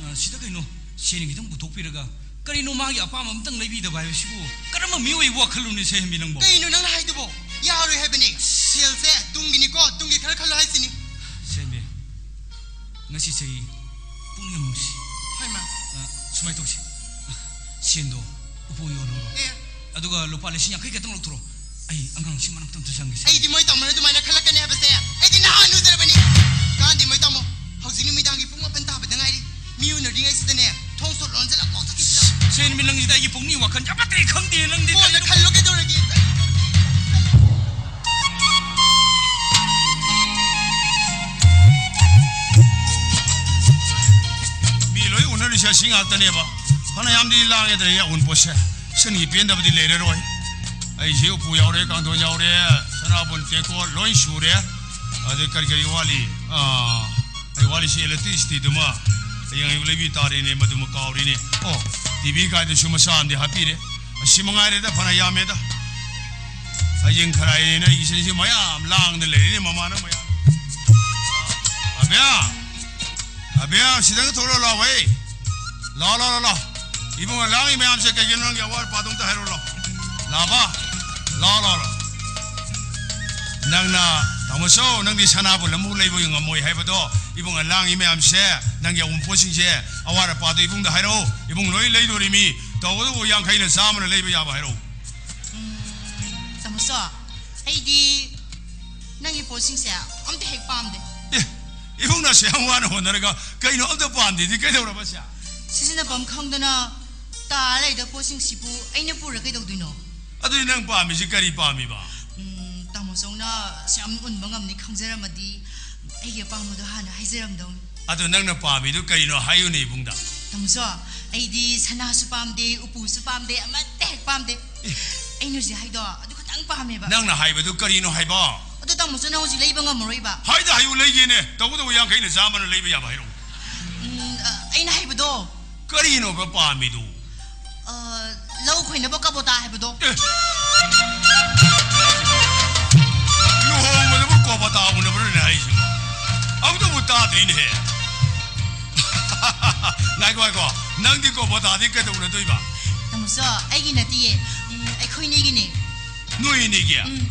ꯑ, ꯁꯤꯗ ꯀꯩꯅꯣ, ꯁꯦꯟ ꯈꯤꯇꯪ ꯄꯨꯊꯣꯛꯄꯤꯔꯒ ꯀꯔꯤꯅꯣ ꯃꯥꯒꯤ ꯑꯄꯥꯝꯕ ꯑꯝꯇꯪ ꯂꯩꯕꯤꯗꯕ ꯍꯥꯏꯕꯁꯤꯕꯨ ꯀꯔꯝꯕ ꯃꯤꯑꯣꯏꯕ ꯋꯥꯈꯜꯂꯣꯟꯅꯣ ꯁꯦꯝꯕꯤ ꯅꯪꯕꯣ? ꯀꯩꯅꯣ ꯅꯪꯅ ꯍꯥꯏꯗꯨꯕꯣ? ꯌꯥꯔꯣꯏ ꯍꯥꯏꯕꯅꯤ꯫ ꯁꯦꯜꯁꯦ ꯇꯨꯡꯒꯤꯅꯤꯀꯣ, ꯇꯨꯡꯒꯤ ꯈꯔ ꯈꯜꯂꯣ ꯍꯥꯏꯁꯤꯅꯤ꯫ ꯁꯦꯝꯕꯤ, ꯉꯁꯤ ꯆꯍꯤ ꯄꯨꯛꯅꯤꯡ ꯌꯥꯝ ꯅꯨꯡꯁꯤ꯫ ꯍꯣꯏ, ꯃꯥ꯫ ꯑ, ꯁꯨꯃꯥꯏꯅ ꯇꯧꯁꯤ꯫ ꯑ, ꯁꯦꯟꯗꯣ ꯎꯄꯨ ꯌꯣꯜꯂꯨꯔꯣ꯫ ꯑꯦ꯫ ꯑꯗꯨꯒ ꯂꯨꯄꯥ ꯂꯤꯁꯤꯡ ꯌꯥꯡꯈꯩ ꯈꯛꯇꯪ ꯂꯧꯊꯣꯔꯛꯑꯣ꯫ ꯑꯩ ꯑꯉꯥꯡꯁꯤ ꯃꯅꯥꯛꯇ ꯑꯝꯇ ꯆꯪꯒꯦꯁꯦ꯫ ꯑꯩꯗꯤ ꯃꯣꯏ ꯇꯧꯃꯅ ꯑꯗꯨꯃꯥꯏꯅ ꯈꯜꯂꯛꯀꯅꯤ ꯍꯥꯏꯕꯁꯦ ꯑꯩꯗꯤ ꯅꯍꯥꯟ ꯎꯖꯔꯕꯅꯤ꯫ ꯀꯥꯟꯗꯤ ꯃꯣꯏ ꯇꯥꯃꯣ, ꯍꯧꯖꯤꯛ ꯅꯨꯃꯤꯗꯥꯡꯒꯤ ꯄꯨꯡ ꯃꯥꯄꯟ ꯇꯥꯕꯗ ꯉꯥꯏꯔꯤ꯫ ꯃꯤ ꯎꯅꯔꯤꯉꯩꯁꯤꯗꯅꯦ, ꯊꯣꯡ ꯁꯣꯠ ꯂꯣꯟꯁꯤꯜꯂ ꯀꯣꯛ ꯆꯠꯈꯤꯁꯤ ꯂꯥꯎ꯫ ꯁꯦꯟꯕꯤ, ꯅꯪꯁꯤꯗ ꯑꯩꯒꯤ ꯄꯨꯛꯅꯤꯡ ꯋꯥꯈꯜ ꯑꯃꯠꯇ ꯍꯦꯛ ꯈꯪꯗꯦ ꯅꯪꯗꯤ꯫ ꯀꯣꯟꯅ ꯈꯜꯂꯣ ꯀꯩꯗꯧꯔꯒꯦ? ꯃꯤ ꯂꯣꯏ ꯎꯅꯔꯤꯁꯦ ꯑꯁꯤ ꯉꯥꯛꯇꯅꯦꯕ꯫ ꯐꯅꯌꯥꯝꯗꯤ ꯂꯥꯡꯉꯦꯗꯅ ꯑꯎꯟꯄꯣꯠꯁꯦ꯫ ꯁꯟꯒꯤ ꯄꯦꯟꯗꯕꯗꯤ ꯂꯩꯔꯔꯣꯏ꯫ ꯑꯩꯁꯦ ꯎꯄꯨ ꯌꯥꯎꯔꯦ, ꯀꯥꯡꯊꯣꯟ ꯌꯥꯎꯔꯦ, ꯁꯅꯥꯕꯨꯟ ꯇꯦꯡꯀꯣꯠ ꯂꯣꯏ ꯁꯨꯔꯦ꯫ ꯑꯗꯩ ꯀꯔꯤ ꯀꯔꯤ ꯋꯥꯠꯂꯤ? ꯑꯥ, ꯑꯩ ꯋꯥꯠꯂꯤꯁꯤ electricityꯗꯨꯃ ꯍꯌꯦꯡ ꯑꯌꯨꯛ ꯂꯩꯕꯤ ꯇꯥꯔꯦꯅꯦ, ꯃꯗꯨꯃ ꯀꯥꯎꯔꯤꯅꯦ꯫ ꯑꯣ, ꯇꯤ ꯚꯤ ꯀꯥꯏꯗꯁꯨ ꯃꯆꯥ ꯑꯃꯗꯤ ꯍꯥꯞꯄꯤꯔꯦ꯫ ꯑꯁꯤ ꯃꯉꯥꯏꯔꯦꯗ, ꯐꯅ ꯌꯥꯝꯃꯦꯗ꯫ ꯍꯌꯦꯡ ꯈꯔꯥꯏꯅ ꯑꯩꯒꯤ ꯏꯆꯟꯁꯤ ꯃꯌꯥꯝ ꯂꯥꯡꯗ ꯂꯩꯔꯤꯅꯦ, ꯃꯃꯥꯅ ꯃꯌꯥꯝ꯫ ꯑꯕꯦ! ꯑꯕꯦ, ꯁꯤꯗꯒ ꯊꯣꯛꯂꯛꯑꯣ, ꯂꯥꯎ, ꯍꯩ꯫ ꯂꯥꯎ, ꯂꯥꯎ, ꯂꯥꯎ, ꯂꯥꯎ꯫ ꯏꯕꯨꯡꯉꯣ, ꯂꯥꯡꯉꯤ ꯃꯌꯥꯝꯁꯦ ꯀꯩꯒꯤꯅꯣ? ꯅꯪꯒꯤ ꯑꯋꯥꯠ ꯑꯄꯥꯗꯣ ꯑꯝꯇ ꯍꯥꯏꯔꯛꯑꯣ, ꯂꯥꯎ꯫ ꯂꯥꯎꯕ? ꯂꯥꯎ, ꯂꯥꯎ, ꯂꯥꯎ꯫ ꯅꯪꯅ, ꯇꯥꯃꯣꯆꯧ, ꯅꯪꯗꯤ ꯁꯅꯥꯕꯨ ꯂꯝꯕꯨ ꯂꯩꯕ ꯉꯝꯃꯣꯏ ꯍꯥꯏꯕꯗꯣ, ꯏꯕꯨꯡꯉꯣ, ꯂꯥꯡꯉꯤ ꯃꯌꯥꯝꯁꯦ, ꯅꯪꯒꯤ ꯑꯋꯨꯟꯄꯣꯠꯁꯤꯡꯁꯦ, ꯑꯋꯥꯠ ꯑꯄꯥꯗꯣ ꯏꯕꯨꯡꯗ ꯍꯥꯏꯔꯛꯑꯣ꯫ ꯏꯕꯨꯡ ꯂꯣꯏ ꯂꯩꯗꯣꯔꯤꯃꯤ꯫ ꯇꯧꯕꯇꯕꯨ ꯌꯥꯡꯈꯩꯅ ꯆꯥꯝꯃꯅ ꯂꯩꯕ ꯌꯥꯕ ꯍꯥꯏꯔꯛꯑꯣ꯫ ꯎꯝ, ꯇꯥꯃꯣꯆꯧ, ꯑꯩꯗꯤ ꯅꯪꯒꯤ ꯄꯣꯠꯁꯤꯡꯁꯦ ꯑꯝꯇ ꯍꯦꯛ ꯄꯥꯝꯗꯦ꯫ ꯑꯦ, ꯏꯕꯨꯡꯅ ꯑꯁꯨꯛ ꯌꯥꯝ ꯋꯥꯅ ꯍꯣꯠꯅꯔꯒ ꯀꯩꯅꯣ ꯑꯝꯇ ꯄꯥꯝꯗꯦꯗꯤ ꯀꯩꯗꯧꯔꯕ ꯁꯦ? ꯁꯤꯖꯤꯟꯅꯐꯝ ꯈꯪꯗꯅ ꯇꯥ ꯂꯩꯗ ꯄꯣꯠꯁꯤꯡꯁꯤꯕꯨ ꯑꯩꯅ ꯄꯨꯔ ꯀꯩꯗꯧꯗꯣꯏꯅꯣ? ꯑꯗꯨꯗꯤ ꯅꯪ ꯄꯥꯝꯃꯤꯁꯤ ꯀꯔꯤ ꯄꯥꯝꯃꯤꯕ? ꯎꯝ, ꯇꯥꯃꯣꯆꯧꯅ ꯑꯁꯨꯛ ꯌꯥꯝ ꯎꯟꯕ ꯉꯝꯅꯤ ꯈꯪꯖꯔꯝꯃꯗꯤ ꯑꯩꯒꯤ ꯑꯄꯥꯝꯕꯗꯣ ꯍꯥꯟꯅ ꯍꯥꯏꯖꯔꯝꯗꯧꯅꯤ꯫ ꯑꯗꯣ ꯅꯪꯅ ꯄꯥꯝꯃꯤꯗꯣ ꯀꯩꯅꯣ ꯍꯥꯏꯌꯨꯅꯦ ꯏꯕꯨꯡꯗ꯫ ꯇꯥꯃꯣꯆꯧ, ꯑꯩꯗꯤ ꯁꯅꯥꯁꯨ ꯄꯥꯝꯗꯦ, ꯎꯄꯨꯁꯨ ꯄꯥꯝꯗꯦ, ꯑꯃꯠꯇ ꯍꯦꯛ ꯄꯥꯝꯗꯦ꯫ ꯑꯦ꯫ ꯑꯩꯅ ꯍꯧꯖꯤꯛ ꯍꯥꯏꯗꯣ ꯑꯗꯨ ꯈꯛꯇꯪ ꯄꯥꯝꯃꯦꯕ꯫ ꯅꯪꯅ ꯍꯥꯏꯕꯗꯨ ꯀꯔꯤꯅꯣ ꯍꯥꯏꯕ? ꯑꯗꯨ ꯇꯥꯃꯣꯆꯧꯅ ꯍꯧꯖꯤꯛ ꯂꯩꯕ ꯉꯝꯃꯔꯣꯏꯕ꯫ ꯍꯥꯏꯗ ꯍꯥꯏꯌꯨ, ꯂꯩꯒꯦꯅꯦ꯫ ꯇꯧꯕꯇꯕꯨ ꯌꯥꯡꯈꯩꯅ ꯆꯥꯝꯃꯅ ꯂꯩꯕ ꯌꯥꯕ ꯍꯥꯏꯔꯛꯎ꯫ ꯎꯝ, ꯑ, ꯑꯩꯅ ꯍꯥꯏꯕꯗꯣ꯫ ꯀꯔꯤꯅꯣꯕ ꯄꯥꯝꯃꯤꯗꯨ? ꯑ, ꯂꯧ ꯈꯣꯏꯅꯕ ꯀꯕꯣꯇꯥ ꯍꯥꯏꯕꯗꯣ꯫ ꯑꯦ! ꯂꯨꯍꯣꯡꯕꯗꯕꯨ ꯀꯣꯕꯣꯇꯥ ꯎꯅꯕ꯭ꯔꯅꯦ ꯍꯥꯏꯁꯤꯕꯣ? ꯑꯃꯨꯛꯇꯕꯨ ꯇꯥꯗ꯭ꯔꯤꯅꯦꯍꯦ꯫ ꯉꯥꯏꯈꯣ, ꯉꯥꯏꯈꯣ꯫ ꯅꯪꯗꯤ ꯀꯣꯕꯣꯇꯥꯗꯤ ꯀꯩꯗꯧꯅꯗꯣꯏꯕ? ꯇꯥꯃꯣꯆꯧ, ꯑꯩꯒꯤ ꯅꯠꯇꯤꯌꯦ꯫ ꯎꯝ, ꯑꯩꯈꯣꯏꯅꯤꯒꯤꯅꯦ꯫ ꯅꯣꯏ ꯑꯅꯤꯒꯤ? ꯎꯝ꯫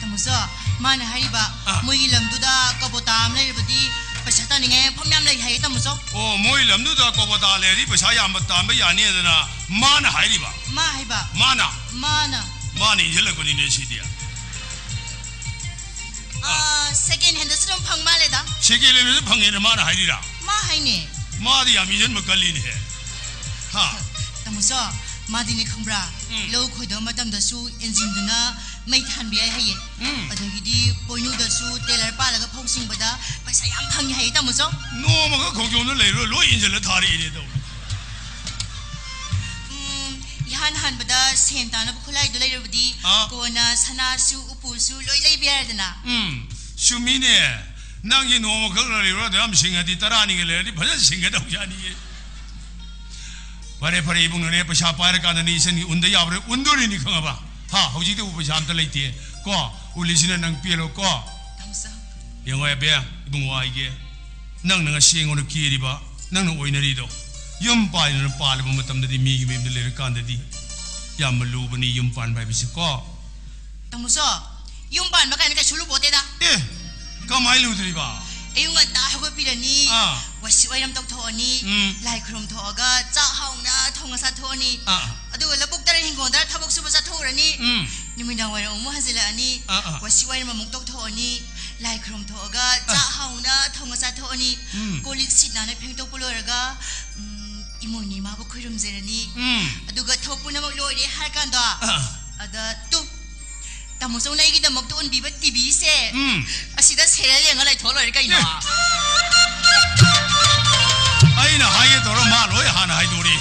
ꯇꯥꯃꯣꯆꯧ, ꯃꯥꯅ ꯍꯥꯏꯔꯤꯕ, ꯑꯥ꯫ ꯃꯣꯏꯒꯤ ꯂꯝꯗꯨꯗ ꯀꯕꯣꯇꯥ ꯑꯃ ꯂꯩꯔꯕꯗꯤ ꯄꯩꯁꯥ ꯇꯥꯅꯤꯡꯉꯥꯏ ꯃꯐꯝ ꯌꯥꯝ ꯂꯩ ꯍꯥꯏꯌꯦ, ꯇꯥꯃꯣꯆꯧ꯫ ꯑꯣ, ꯃꯣꯏ ꯂꯝꯗꯨꯗ ꯀꯕꯣꯇꯥ ꯂꯩꯔꯗꯤ ꯄꯩꯁꯥ ꯌꯥꯝꯅ ꯇꯥꯟꯕ ꯌꯥꯅꯤꯗꯅ ꯃꯥꯅ ꯍꯥꯏꯔꯤꯕ? ꯃꯥ ꯍꯥꯏꯕ꯫ ꯃꯥꯅ? ꯃꯥꯅ꯫ ꯃꯥꯅ ꯏꯟꯁꯤꯜꯂꯛꯄꯅꯤꯅꯦ ꯁꯤꯗꯤ꯫ ꯑꯥ, second handꯗꯁꯨ ꯑꯗꯨꯝ ꯐꯪ ꯃꯥꯜꯂꯦꯗ꯫ Second handꯗꯁꯨ ꯐꯪꯉꯦꯅ ꯃꯥꯅ ꯍꯥꯏꯔꯤꯔꯥ? ꯃꯥ ꯍꯥꯏꯅꯦ꯫ ꯃꯥꯗꯤ ꯌꯥꯝ ꯏꯟꯖꯟꯕ ꯀꯜꯂꯤꯅꯦꯍꯦ꯫ ꯍꯥ? ꯇꯥꯃꯣꯆꯧ, ꯃꯥꯗꯤꯅꯦ ꯈꯪꯕ꯭ꯔꯥ? ꯎꯝ꯫ ꯂꯧ ꯈꯣꯏꯗꯕ ꯃꯇꯝꯗꯁꯨ ꯏꯟꯖꯤꯟꯗꯨꯅ ꯃꯩ ꯊꯥꯟꯕ ꯌꯥꯏ ꯍꯥꯏꯌꯦ꯫ ꯎꯝ꯫ ꯑꯗꯒꯤꯗꯤ ꯄꯣꯏꯅꯨꯗꯁꯨ ꯇꯦꯂꯔ ꯄꯥꯜꯂꯒ ꯐꯧ ꯆꯤꯡꯕꯗ ꯄꯩꯁꯥ ꯌꯥꯝ ꯐꯪꯉꯦ ꯍꯥꯏꯌꯦ, ꯇꯥꯃꯣꯆꯧ꯫ ꯅꯣꯡꯃꯈꯛ ꯈꯣꯡꯖꯣꯝꯗ ꯂꯩꯔꯨꯔ ꯂꯣꯏ ꯏꯟꯖꯜꯂ ꯊꯥꯔꯛꯏꯅꯦ ꯇꯧꯔꯤ꯫ ꯎꯝ, ꯏꯍꯥꯟ ꯍꯥꯟꯕꯗ ꯁꯦꯟ ꯇꯥꯅꯕ ꯈꯨꯠꯂꯥꯏꯗꯣ ꯂꯩꯔꯕꯗꯤ ꯑꯥ꯫ ꯀꯣꯟꯅ ꯁꯅꯥꯁꯨ ꯎꯄꯨꯁꯨ ꯂꯣꯏ ꯂꯩꯕ ꯌꯥꯔꯦꯗꯅ꯫ ꯎꯝ, ꯆꯨꯝꯃꯤꯅꯦ꯫ ꯅꯪꯒꯤ ꯅꯣꯡꯃꯈꯛ ꯂꯩꯔꯨꯔ ꯑꯗꯨ ꯌꯥꯝ ꯁꯤꯡꯉꯗꯤ ꯇꯔꯥꯅꯤꯒ ꯂꯩꯔꯗꯤ ꯐꯖꯅ ꯁꯤꯡꯒꯗꯧꯖꯥꯠꯅꯤꯌꯦ꯫ ꯐꯔꯦ, ꯐꯔꯦ, ꯏꯕꯨꯡꯅꯅꯦ ꯄꯩꯁꯥ ꯄꯥꯏꯔꯀꯥꯟꯗꯅꯦ ꯏꯆꯟꯒꯤ ꯎꯟꯗ ꯌꯥꯕ꯭ꯔꯥ ꯎꯟꯗꯣꯔꯤꯅꯤ ꯈꯪꯉꯕ? ꯍꯥ, ꯍꯧꯖꯤꯛꯇꯤ ꯎ ꯄꯩꯁꯥ ꯑꯝꯇ ꯂꯩꯇꯦ꯫ ꯀꯣ, ꯎꯂꯤꯁꯤꯅ ꯅꯪ ꯄꯦꯜꯂꯣ ꯀꯣ꯫ ꯇꯥꯃꯣꯆꯧ꯫ ꯌꯦꯡꯉꯣ ꯑꯕꯦ, ꯏꯕꯨꯡꯉꯣ ꯍꯥꯏꯒꯦ, ꯅꯪꯅ ꯉꯁꯤ ꯑꯩꯉꯣꯟꯗ ꯀꯦꯔꯤꯕ, ꯅꯪꯅ ꯑꯣꯏꯅꯔꯤꯗꯣ, ꯌꯨꯝ ꯄꯥꯟꯗꯅ ꯄꯥꯜꯂꯕ ꯃꯇꯝꯗꯗꯤ, ꯃꯤꯒꯤ ꯃꯌꯨꯝꯗ ꯂꯩꯔꯀꯥꯟꯗꯗꯤ ꯌꯥꯝꯅ ꯂꯨꯕꯅꯤ ꯌꯨꯝ ꯄꯥꯟꯕ ꯍꯥꯏꯕꯁꯤ ꯀꯣ꯫ ꯇꯥꯃꯣꯆꯧ, ꯌꯨꯝ ꯄꯥꯟꯕ ꯀꯥꯏꯅ ꯀꯩꯁꯨ ꯂꯨꯄꯣꯠꯇꯦꯗ꯫ ꯑꯦ, ꯀꯃꯥꯏꯅ ꯂꯨꯗ꯭ꯔꯤꯕ? ꯑꯌꯨꯛ ꯉꯟꯇꯥ ꯍꯧꯒꯠꯄꯤꯔꯅꯤ, ꯑꯥ꯫ ꯋꯥꯏꯁꯤꯠ ꯋꯥꯏꯔꯝ ꯇꯧꯊꯣꯛꯑꯅꯤ, ꯎꯝ꯫ ꯂꯥꯏ ꯈꯨꯔꯨꯝ ꯊꯣꯛꯑꯒ ꯆꯥꯛ ꯍꯥꯎꯅ ꯊꯣꯡꯉ ꯆꯥꯊꯣꯛꯑꯅꯤ꯫ ꯑꯥ꯫ ꯑꯗꯨꯒ ꯂꯧꯕꯨꯛꯇꯔ ꯍꯤꯡꯒꯣꯜꯗꯔ ꯊꯕꯛ ꯁꯨꯕ ꯆꯠꯊꯣꯛꯎꯔꯅꯤ꯫ ꯎꯝ꯫ ꯅꯨꯃꯤꯗꯥꯡ ꯋꯥꯏꯔꯝ ꯑꯃꯨꯛ ꯍꯟꯖꯤꯜꯂꯛꯑꯅꯤ꯫ ꯑꯥ, ꯑꯥ꯫ ꯋꯥꯏꯁꯤꯠ ꯋꯥꯏꯔꯝ ꯑꯃꯨꯛ ꯇꯧꯊꯣꯛꯑꯅꯤ꯫ ꯂꯥꯏ ꯈꯨꯔꯨꯝ ꯊꯣꯛꯑꯒ ꯑꯥ꯫ ꯆꯥꯛ ꯍꯥꯎꯅ ꯊꯣꯡꯉ ꯆꯥꯊꯣꯛꯑꯅꯤ꯫ ꯎꯝ꯫ ꯀꯣꯜ ꯂꯤꯛ ꯁꯤꯠ ꯅꯥꯟꯅ ꯐꯦꯡꯗꯣꯛꯄ ꯂꯣꯏꯔꯒ, ꯎꯝ, ꯏꯃꯣꯏꯅꯨ ꯏꯃꯥꯕꯨ ꯈꯨꯔꯨꯝꯖꯔꯅꯤ꯫ ꯎꯝ꯫ ꯑꯗꯨꯒ ꯊꯕꯛ ꯄꯨꯝꯅꯃꯛ ꯂꯣꯏꯔꯦ ꯍꯥꯏꯔ ꯀꯥꯟꯗ, ꯑꯥ꯫ ꯑꯗ ꯇꯨ, ꯇꯥꯃꯣꯆꯧꯅ ꯑꯩꯒꯤꯗꯃꯛꯇ ꯎꯟꯕꯤꯕ ꯇꯤꯚꯤꯁꯦ, ꯎꯝ꯫ ꯑꯁꯤꯗ ꯁꯦꯔꯦꯜ ꯌꯦꯡꯉ ꯂꯩꯊꯣꯛ ꯂꯣꯏꯔꯦ ꯀꯩꯅꯣ꯫ ꯑꯦ꯫ ꯑꯩꯅ ꯍꯥꯏꯒꯦ ꯇꯧꯔ ꯃꯥ ꯂꯣꯏ ꯍꯥꯟꯅ ꯍꯥꯏꯗꯣꯔꯤ꯫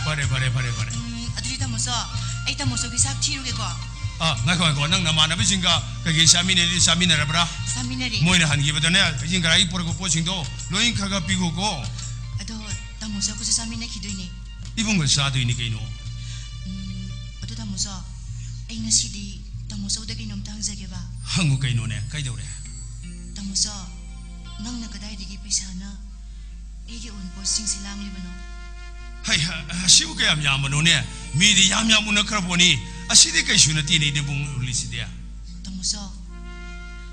ꯐꯔꯦ, ꯐꯔꯦ, ꯐꯔꯦ, ꯐꯔꯦ꯫ ꯎꯝ, ꯑꯗꯨꯗꯤ ꯇꯥꯃꯣꯆꯧ, ꯑꯩ ꯇꯥꯃꯣꯆꯧꯒꯤ ꯆꯥꯛ ꯊꯤꯔꯨꯒꯦꯀꯣ꯫ ꯑꯥ, ꯉꯥꯏꯈꯣ, ꯉꯥꯏꯈꯣ, ꯅꯪ ꯅꯃꯥꯟꯅꯕꯁꯤꯡꯒ ꯀꯩꯀꯩ ꯆꯥꯃꯤꯟꯅꯩꯗꯤ ꯆꯥꯃꯤꯟꯅꯔꯕ꯭ꯔꯥ? ꯆꯥꯃꯤꯟꯅꯔꯦ꯫ ꯃꯣꯏꯅ ꯍꯟꯈꯤꯕꯗꯅꯦ, ꯍꯩꯖꯤꯡ ꯈꯔꯥꯏꯒꯤ ꯄꯨꯔꯛꯄ ꯄꯣꯠꯁꯤꯡꯗꯣ ꯂꯣꯏ ꯈꯔ ꯈꯔ ꯄꯤꯈꯣꯀꯣ꯫ ꯑꯗꯣ ꯇꯥꯃꯣꯆꯧꯒꯁꯨ ꯆꯥꯃꯤꯟꯅꯈꯤꯗꯣꯏꯅꯦ꯫ ꯏꯕꯨꯡꯒ ꯆꯥꯗꯣꯏꯅꯤ ꯀꯩꯅꯣ꯫ ꯎꯝ, ꯑꯗꯨ ꯇꯥꯃꯣꯆꯧ, ꯑꯩ ꯉꯁꯤꯗꯤ ꯇꯥꯃꯣꯆꯧꯗ ꯀꯩꯅꯣꯝꯇ ꯍꯪꯖꯒꯦꯕ꯫ ꯍꯪꯉꯨ ꯀꯩꯅꯣꯅꯦ, ꯀꯩꯗꯧꯔꯦ? ꯇꯥꯃꯣꯆꯧ, ꯅꯪꯅ ꯀꯗꯥꯏꯗꯒꯤ ꯄꯩꯁꯥꯅ ꯑꯩꯒꯤ ꯑꯎꯟꯄꯣꯠꯁꯤꯡꯁꯦ ꯂꯥꯡꯂꯤꯕꯅꯣ? ꯍꯩ, ꯑꯁꯤꯕꯨ ꯀꯌꯥꯝ ꯌꯥꯝꯕꯅꯣꯅꯦ? ꯃꯤꯗꯤ ꯌꯥꯝ ꯌꯥꯝ ꯎꯅꯈ꯭ꯔꯕꯣꯅꯤ꯫ ꯑꯁꯤꯗꯤ ꯀꯩꯁꯨ ꯅꯠꯇꯦꯅꯦ, ꯏꯅꯦꯕꯨꯡ ꯎꯔꯤꯁꯤꯗꯤ꯫ ꯇꯥꯃꯣꯆꯧ,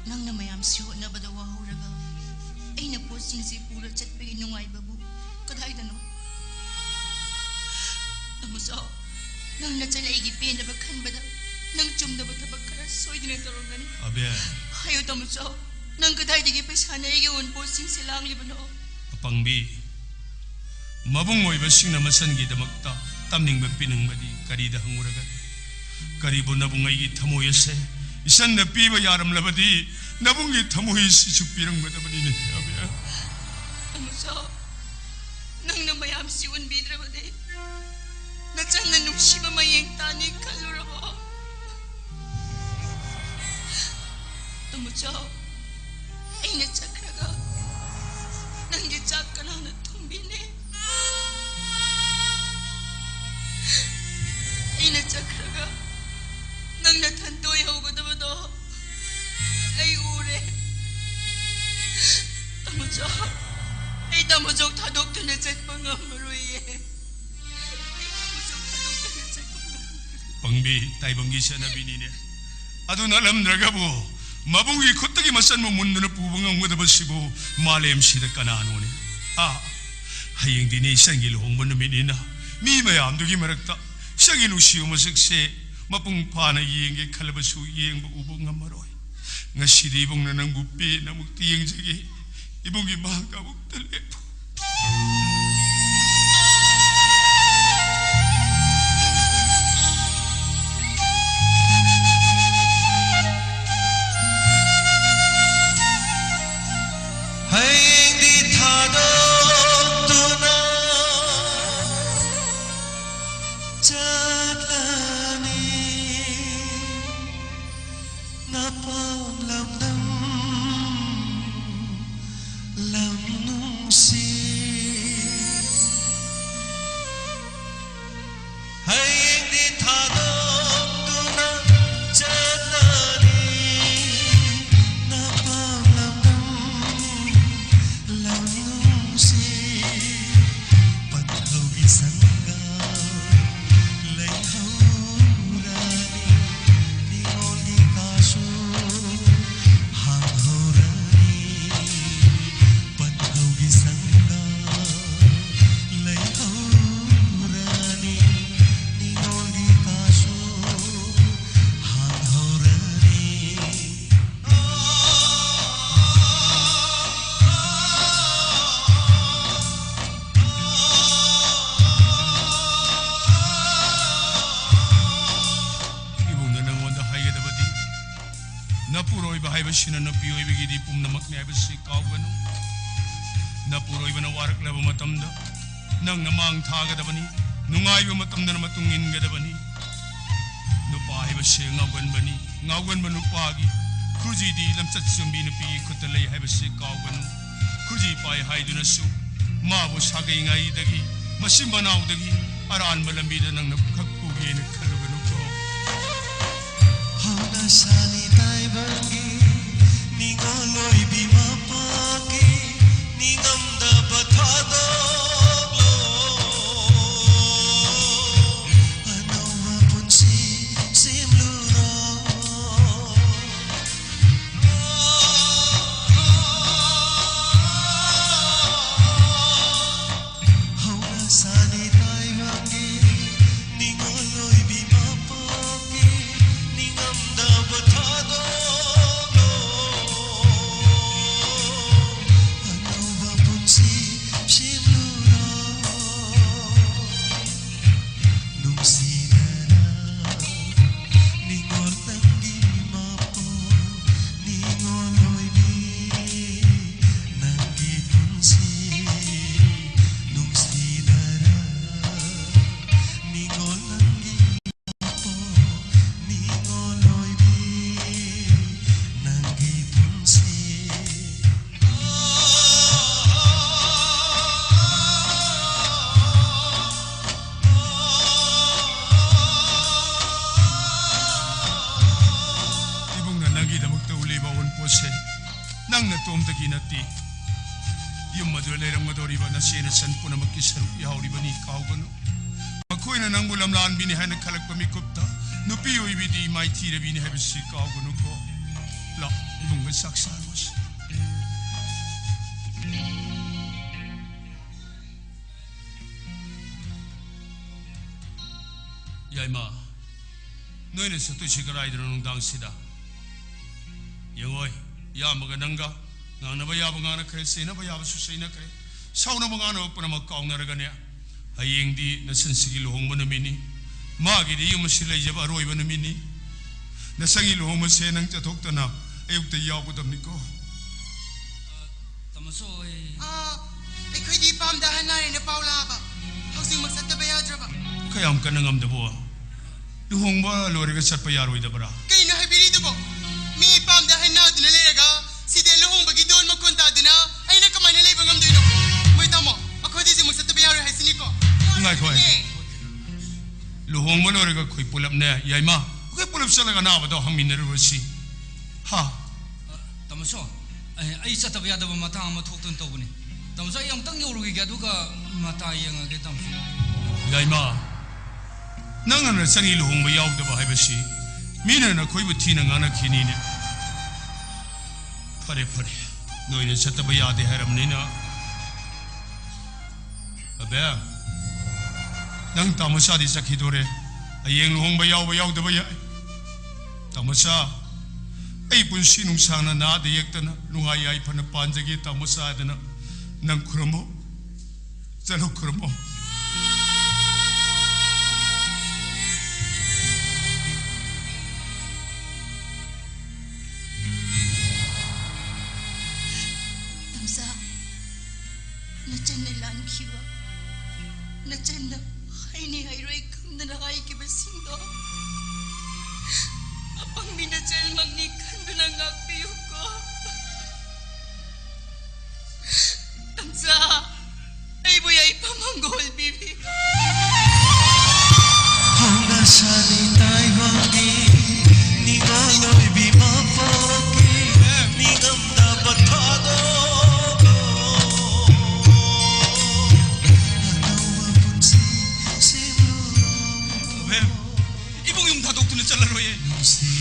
ꯅꯪꯅ ꯃꯌꯥꯝꯁꯤ ꯍꯣꯠꯅꯕꯗ ꯋꯥꯍꯧꯔꯒ ꯑꯩꯅ ꯄꯣꯠꯁꯤꯡꯁꯤ ꯄꯨꯔ ꯆꯠꯄꯒꯤ ꯅꯨꯡꯉꯥꯏꯕꯕꯨ ꯀꯗꯥꯏꯗꯅꯣ? ꯇꯥꯃꯣꯆꯧ, ꯅꯪ ꯅꯆꯟ ꯑꯩꯒꯤ ꯄꯦꯟꯅꯕ ꯈꯟꯕꯗ ꯅꯪ ꯆꯨꯝꯗꯕ ꯊꯕꯛ ꯈꯔ ꯁꯣꯏꯗꯅ ꯇꯧꯔꯝꯒꯅꯤ꯫ ꯑꯕꯦ꯫ ꯍꯥꯏꯌꯨ ꯇꯥꯃꯣꯆꯧ, ꯅꯪ ꯀꯗꯥꯏꯗꯒꯤ ꯄꯩꯁꯥꯅ ꯑꯩꯒꯤ ꯑꯎꯟꯄꯣꯠꯁꯤꯡꯁꯦ ꯂꯥꯡꯂꯤꯕꯅꯣ? ꯑꯄꯪꯕꯤ, ꯃꯕꯨꯡ ꯑꯣꯏꯕꯁꯤꯡꯅ ꯃꯆꯟꯒꯤꯗꯃꯛꯇ ꯇꯝꯅꯤꯡꯕ ꯄꯤꯅꯤꯡꯕꯗꯤ ꯀꯔꯤꯗ ꯍꯪꯉꯨꯔꯒꯅꯤ? ꯀꯔꯤꯕꯨ ꯅꯕꯨꯡ ꯑꯩꯒꯤ ꯊꯃꯣꯏ ꯑꯁꯦ ꯏꯆꯟꯅ ꯄꯤꯕ ꯌꯥꯔꯝꯂꯕꯗꯤ ꯅꯕꯨꯡꯒꯤ ꯊꯃꯣꯏ ꯑꯁꯤꯁꯨ ꯄꯤꯔꯝꯒꯗꯕꯅꯤꯅꯦ, ꯑꯕꯦ꯫ ꯇꯥꯃꯣꯆꯧ, ꯅꯪꯅ ꯃꯌꯥꯝꯁꯤ ꯎꯟꯕꯤꯗ꯭ꯔꯕꯗꯤ ꯅꯆꯟꯅ ꯅꯨꯡꯁꯤꯕ ꯃꯌꯦꯡ ꯇꯥꯅꯤ ꯈꯜꯂꯨꯔꯕꯣ? ꯇꯥꯃꯣꯆꯧ, ꯑꯩꯅ ꯆꯠꯈ꯭ꯔꯒ ꯅꯪꯒꯤ ꯆꯥꯛ ꯀꯅꯥꯅ ꯊꯣꯡꯕꯤꯅꯤ? ꯑꯩꯅ ꯆꯠꯈ꯭ꯔꯒ ꯊꯥꯗꯣꯛꯇꯨꯅ ꯆꯠꯄ ꯉꯝꯃꯔꯣꯏꯌꯦ꯫ ꯏꯕꯨꯡꯁꯨ ꯊꯥꯗꯣꯛꯇꯨꯅ ꯆꯠꯄ ꯉꯝꯃꯔꯣꯏ꯫ ꯄꯪꯕꯤ, ꯇꯥꯏꯕꯪꯒꯤ ꯆꯠꯅꯕꯤꯅꯤꯅꯦ꯫ ꯑꯗꯨ ꯅꯠꯂꯝꯗ꯭ꯔꯒꯕꯨ ꯃꯕꯨꯡꯒꯤ ꯈꯨꯠꯇꯒꯤ ꯃꯆꯟꯕꯨ ꯃꯨꯟꯗꯨꯅ ꯄꯨꯕ ꯉꯝꯒꯗꯕꯁꯤꯕꯨ ꯃꯥꯂꯦꯝꯁꯤꯗ ꯀꯅꯥꯅꯣꯅꯦ? ꯑꯥ, ꯍꯌꯦꯡꯗꯤꯅꯦ ꯏꯆꯟꯒꯤ ꯂꯨꯍꯣꯡꯕ ꯅꯨꯃꯤꯠꯅꯤꯅ ꯃꯤ ꯃꯌꯥꯝꯗꯨꯒꯤ ꯃꯔꯛꯇ ꯏꯆꯟꯒꯤ ꯅꯨꯡꯁꯤꯕ ꯃꯁꯛꯁꯦ ꯃꯄꯨꯡ ꯐꯥꯅ ꯌꯦꯡꯒꯦ ꯈꯜꯂꯕꯁꯨ ꯌꯦꯡꯕ ꯎꯕ ꯉꯝꯃꯔꯣꯏ꯫ ꯉꯁꯤꯗꯤ ꯏꯕꯨꯡꯅ ꯅꯪꯕꯨ ꯄꯦꯟꯅ ꯑꯃꯨꯛꯇ ꯌꯦꯡꯖꯒꯦ꯫ ꯏꯕꯨꯡꯒꯤ ꯃꯥꯡꯗ ꯑꯃꯨꯛꯇ ꯂꯦꯞꯄꯨ꯫ ꯍꯌꯦꯡꯗꯤ ꯊꯥꯗꯣꯛꯇꯨꯅ ꯆꯠꯂꯅꯤ꯫ ꯅꯄꯥꯝ ꯂꯝꯗꯝ ꯂꯝ ꯅꯨꯡꯁꯤ꯫ ꯍꯌꯦꯡꯗꯤ ꯊꯥꯗꯣꯛꯇꯨꯅ ꯆꯠꯂꯅꯤ꯫ ꯅꯄꯥꯝ ꯂꯝꯗꯝ ꯂꯝ ꯅꯨꯡꯁꯤ꯫ ꯄꯟꯊꯧꯒꯤ ꯁꯪꯒꯝ ꯂꯩꯍꯧꯔꯅꯤ꯫ ꯅꯤꯉꯣꯜꯒꯤ ꯀꯥꯁꯨ ꯍꯥꯡꯍꯧꯔꯅꯤ꯫ ꯄꯟꯊꯧꯒꯤ ꯁꯪꯒꯝ ꯂꯩꯍꯧꯔꯅꯤ꯫ ꯅꯤꯉꯣꯜꯒꯤ ꯀꯥꯁꯨ ꯍꯥꯡꯍꯧꯔꯅꯤ꯫ ꯏꯕꯨꯡꯅ ꯅꯪꯉꯣꯟꯗ ꯍꯥꯏꯒꯗꯕꯗꯤ, ꯅꯄꯨꯔꯣꯏꯕ ꯍꯥꯏꯕꯁꯤꯅ ꯅꯨꯄꯤ ꯑꯣꯏꯕꯒꯤꯗꯤ ꯄꯨꯝꯅꯃꯛꯅꯤ ꯍꯥꯏꯕꯁꯤ ꯀꯥꯎꯒꯅꯨ꯫ ꯅꯄꯨꯔꯣꯏꯕꯅ ꯋꯥꯔꯛꯂꯕ ꯃꯇꯝꯗ ꯅꯪꯅ ꯃꯥꯡ ꯊꯥꯒꯗꯕꯅꯤ, ꯅꯨꯡꯉꯥꯏꯕ ꯃꯇꯝꯗꯅ ꯃꯇꯨꯡ ꯏꯟꯒꯗꯕꯅꯤ꯫ ꯅꯨꯄꯥ ꯍꯥꯏꯕꯁꯦ ꯉꯥꯎꯒꯟꯕꯅꯤ, ꯉꯥꯎꯒꯟꯕ ꯅꯨꯄꯥꯒꯤ ꯈꯨꯖꯤꯗꯤ ꯂꯝꯆꯠ ꯆꯨꯝꯕꯤ ꯅꯨꯄꯤꯒꯤ ꯈꯨꯠꯇ ꯂꯩ ꯍꯥꯏꯕꯁꯤ ꯀꯥꯎꯒꯅꯨ꯫ ꯈꯨꯖꯤ ꯄꯥꯏ ꯍꯥꯏꯗꯨꯅꯁꯨ ꯃꯥꯕꯨ ꯁꯥꯒꯩꯉꯥꯏꯗꯒꯤ, ꯃꯆꯤꯟ ꯃꯅꯥꯎꯗꯒꯤ ꯑꯔꯥꯟꯕ ꯂꯝꯕꯤꯗ ꯅꯪꯅ ꯈꯛ ꯄꯨꯒꯦꯅ ꯈꯜꯂꯨꯒꯅꯨꯀꯣ꯫ ꯍꯧꯅꯁꯥꯅꯤ ꯇꯥꯏꯕꯪꯒꯤ ꯅꯤꯉꯣꯜ ꯑꯣꯏꯕꯤ ꯃꯄꯥꯒꯤ ꯉꯝꯗꯕ ꯊꯥꯗꯣꯛꯂꯣ, ꯑꯅꯧꯕ ꯄꯨꯟꯁꯤ ꯁꯦꯝꯂꯨꯔꯣ꯫ ꯍꯧꯅꯁꯥꯅꯤ ꯇꯥꯏꯕꯪꯒꯤ ꯅꯤꯡꯉꯣꯜ ꯑꯣꯏꯕꯤ ꯃꯄꯣꯛꯀꯤ ꯅꯤꯡꯉꯝꯗꯕ ꯊꯥꯗꯣꯛꯂꯣ꯫ ꯑꯅꯧꯕ ꯄꯨꯟꯁꯤ ꯁꯦꯝꯂꯨꯔꯣ꯫ ꯅꯨꯡꯁꯤꯅꯔ ꯅꯤꯡꯉꯣꯜ ꯅꯪꯒꯤ ꯃꯄꯣꯛ ꯅꯤꯡꯉꯣꯜ ꯑꯣꯏꯕꯤ ꯅꯪꯒꯤ ꯄꯨꯟꯁꯤ ꯅꯨꯡꯁꯤꯅꯔ ꯅꯤꯡꯉꯣꯜ ꯅꯪꯒꯤ ꯃꯄꯣꯛ ꯅꯤꯡꯉꯣꯜ ꯑꯣꯏꯕꯤ ꯅꯪꯒꯤ ꯄꯨꯟꯁꯤ꯫ ꯏꯕꯨꯡꯅ ꯅꯪꯒꯤꯗꯃꯛꯇ ꯎꯠꯂꯤꯕ ꯑꯋꯨꯟꯄꯣꯠꯁꯦ ꯅꯪ ꯅꯇꯣꯝꯇꯒꯤ ꯅꯠꯇꯦ꯫ ꯌꯨꯝ ꯑꯗꯨꯗ ꯂꯩꯔꯝꯒꯗꯧꯔꯤꯕ ꯅꯆꯦ ꯅꯆꯟ ꯄꯨꯝꯅꯃꯛꯀꯤ ꯁꯔꯨꯛ ꯌꯥꯎꯔꯤꯕꯅꯤ, ꯀꯥꯎꯒꯅꯨ꯫ ꯃꯈꯣꯏꯅ ꯅꯪꯕꯨ ꯂꯝꯂꯥꯟꯕꯤꯅꯤ ꯍꯥꯏꯅ ꯈꯜꯂꯛꯄ ꯃꯤꯀꯨꯞꯇ ꯅꯨꯄꯤ ꯑꯣꯏꯕꯤꯗꯤ ꯃꯥꯏꯊꯤꯔꯕꯤꯅꯤ ꯍꯥꯏꯕꯁꯤ ꯀꯥꯎꯒꯅꯨꯀꯣ꯫ ꯂꯥꯛ, ꯏꯕꯨꯡꯒ ꯆꯥꯛ ꯆꯥꯔꯨꯁꯤ꯫ ꯌꯥꯏꯃ, ꯅꯣꯏꯅ ꯆꯠꯇꯣꯏꯁꯤ ꯀꯗꯥꯏꯗꯅꯣ ꯅꯨꯡꯗꯥꯡꯁꯤꯗ? ꯌꯦꯡꯉꯣꯏ, ꯏꯌꯥꯝꯕꯒ ꯅꯪꯒ ꯉꯥꯡꯅꯕ ꯌꯥꯕ ꯉꯥꯡꯅꯈ꯭ꯔꯦ, ꯆꯩꯅꯕ ꯌꯥꯕꯁꯨ ꯆꯩꯅꯈ꯭ꯔꯦ꯫ ꯁꯥꯎꯅꯕ ꯉꯥꯡꯅꯕ ꯄꯨꯝꯅꯃꯛ ꯀꯥꯎꯅꯔꯒꯅꯦ, ꯍꯌꯦꯡꯗꯤ ꯅꯆꯟꯁꯤꯒꯤ ꯂꯨꯍꯣꯡꯕ ꯅꯨꯃꯤꯠꯅꯤ꯫ ꯃꯥꯒꯤꯗꯤ ꯌꯨꯝ ꯑꯁꯤ ꯂꯩꯖꯕ ꯑꯔꯣꯏꯕ ꯅꯨꯃꯤꯠꯅꯤ꯫ ꯅꯆꯟꯒꯤ ꯂꯨꯍꯣꯡꯕꯁꯦ ꯅꯪ ꯆꯠꯊꯣꯛꯇꯅ ꯑꯌꯨꯛꯇ ꯌꯥꯎꯒꯗꯕꯅꯤꯀꯣ꯫ ꯇꯥꯃꯣꯁꯣ ꯍꯣꯏ꯫ ꯑꯥ, ꯑꯩꯈꯣꯏꯗꯤ ꯏꯄꯥꯝꯗ ꯑꯍꯟ ꯅꯥꯔꯦꯅ ꯄꯥꯎ ꯂꯥꯛꯑꯕ꯫ ꯍꯧꯖꯤꯛꯃꯛ ꯆꯠꯇꯕ ꯌꯥꯗ꯭ꯔꯕ꯫ ꯀꯌꯥꯝ ꯀꯟꯅ ꯉꯝꯗꯕꯣ? ꯂꯨꯍꯣꯡꯕ ꯂꯣꯏꯔꯒ ꯆꯠꯄ ꯌꯥꯔꯣꯏꯗꯕ꯭ꯔꯥ? ꯀꯩꯅꯣ ꯍꯥꯏꯕꯤꯔꯤꯗꯨꯕꯣ? ꯃꯤ ꯏꯄꯥꯝꯗ ꯑꯍꯟ ꯅꯥꯗꯨꯅ ꯂꯩꯔꯒ ꯁꯤꯗ ꯂꯨꯍꯣꯡꯕꯒꯤ ꯗꯣꯟ ꯃꯈꯣꯟ ꯇꯥꯗꯨꯅ ꯑꯩꯅ ꯀꯃꯥꯏꯅ ꯂꯩꯕ ꯉꯝꯗꯣꯏꯅꯣ? ꯃꯣꯏ ꯇꯥꯃꯣ, ꯑꯩꯈꯣꯏꯗꯤ ꯍꯧꯖꯤꯛꯃꯛ ꯆꯠꯇꯕ ꯌꯥꯔꯣꯏ ꯍꯥꯏꯁꯤꯅꯤꯀꯣ꯫ ꯉꯥꯏꯈꯣ, ꯌꯥꯔꯣꯏꯅꯦ꯫ ꯂꯨꯍꯣꯡꯕ ꯂꯣꯏꯔꯒ ꯑꯩꯈꯣꯏ ꯄꯨꯂꯞꯅꯦ, ꯌꯥꯏꯃ, ꯑꯩꯈꯣꯏ ꯄꯨꯂꯞ ꯆꯠꯂꯒ ꯑꯅꯥꯕꯗꯣ ꯍꯪꯃꯤꯟꯅꯔꯨꯔꯁꯤ꯫ ꯍꯥ? ꯑ, ꯇꯥꯃꯣꯁꯣ, ꯑꯦ, ꯑꯩ ꯆꯠꯇꯕ ꯌꯥꯗꯕ ꯃꯇꯥꯡ ꯑꯃ ꯊꯣꯛꯇꯨꯅ ꯇꯧꯕꯅꯤ꯫ ꯇꯥꯃꯣꯆꯥ, ꯑꯩ ꯑꯃꯨꯛꯇꯪ ꯌꯧꯔꯨꯈꯤꯒꯦ, ꯑꯗꯨꯒ ꯃꯇꯥ ꯌꯦꯡꯉꯒꯦ, ꯇꯥꯃꯣꯆꯥ꯫ ꯌꯥꯏꯃ, ꯅꯪꯅ ꯅꯆꯟꯒꯤ ꯂꯨꯍꯣꯡꯕ ꯌꯥꯎꯗꯕ ꯍꯥꯏꯕꯁꯤ ꯃꯤꯅ ꯅꯈꯣꯏꯕꯨ ꯊꯤꯅ ꯉꯥꯡꯅꯈꯤꯅꯤꯅꯦ꯫ ꯐꯔꯦ, ꯐꯔꯦ, ꯅꯣꯏꯅ ꯆꯠꯇꯕ ꯌꯥꯗꯦ ꯍꯥꯏꯔꯕꯅꯤꯅ꯫ ꯑꯕꯦꯝ, ꯅꯪ ꯇꯥꯃꯣꯆꯥꯗꯤ ꯆꯠꯈꯤꯗꯣꯔꯦ꯫ ꯍꯌꯦꯡ ꯂꯨꯍꯣꯡꯕ ꯌꯥꯎꯕ ꯌꯥꯎꯗꯕ ꯌꯥꯏ꯫ ꯇꯥꯃꯣꯆꯥ, ꯑꯩ ꯄꯨꯟꯁꯤ ꯅꯨꯡꯁꯥꯡꯅ ꯅꯥꯗ ꯌꯦꯛꯇꯅ ꯅꯨꯡꯉꯥꯏ ꯌꯥꯏꯐꯅ ꯄꯥꯟꯖꯒꯦ ꯇꯥꯃꯣꯆꯥ ꯍꯥꯏꯗꯅ ꯅꯪ ꯈꯨꯔꯨꯝꯃꯣ꯫ ꯆꯠꯂꯣ, ꯈꯨꯔꯨꯝꯃꯣ꯫ ꯇꯥꯃꯣꯆꯥ, ꯅꯆꯟꯅ ꯂꯥꯟꯈꯤꯕ, ꯅꯆꯟꯅ ꯍꯩꯅꯤ ꯍꯩꯔꯣꯏ ꯈꯪꯗꯅ ꯍꯥꯏꯈꯤꯕꯁꯤꯡꯗꯣ ꯑꯄꯪꯕꯤ ꯅꯆꯟꯃꯛꯅꯤ ꯈꯟꯗꯨꯅ ꯉꯥꯛꯄꯤꯌꯨꯀꯣ꯫ ꯇꯥꯃꯣꯆꯥ, ꯑꯩꯕꯨ ꯌꯥꯏꯐ ꯃꯪꯒꯣꯜ ꯄꯤꯕꯤꯌꯨ꯫ ꯍꯧꯅꯁꯥꯅꯤ ꯇꯥꯏꯕꯪꯒꯤ ꯅꯤꯡꯉꯣꯜ ꯑꯣꯏꯕꯤ ꯃꯄꯣꯛꯀꯤ ꯅꯤꯡꯉꯝꯗꯕ ꯊꯥꯗꯣꯛꯑꯣ꯫ ꯑꯅꯧꯕ ꯄꯨꯟꯁꯤ ꯁꯦꯝꯂꯨꯔꯣ꯫ ꯑꯕꯦꯝ, ꯏꯕꯨꯡ ꯌꯨꯝ ꯊꯥꯗꯣꯛꯇꯨꯅ ꯆꯠꯂꯔꯣꯏꯌꯦ꯫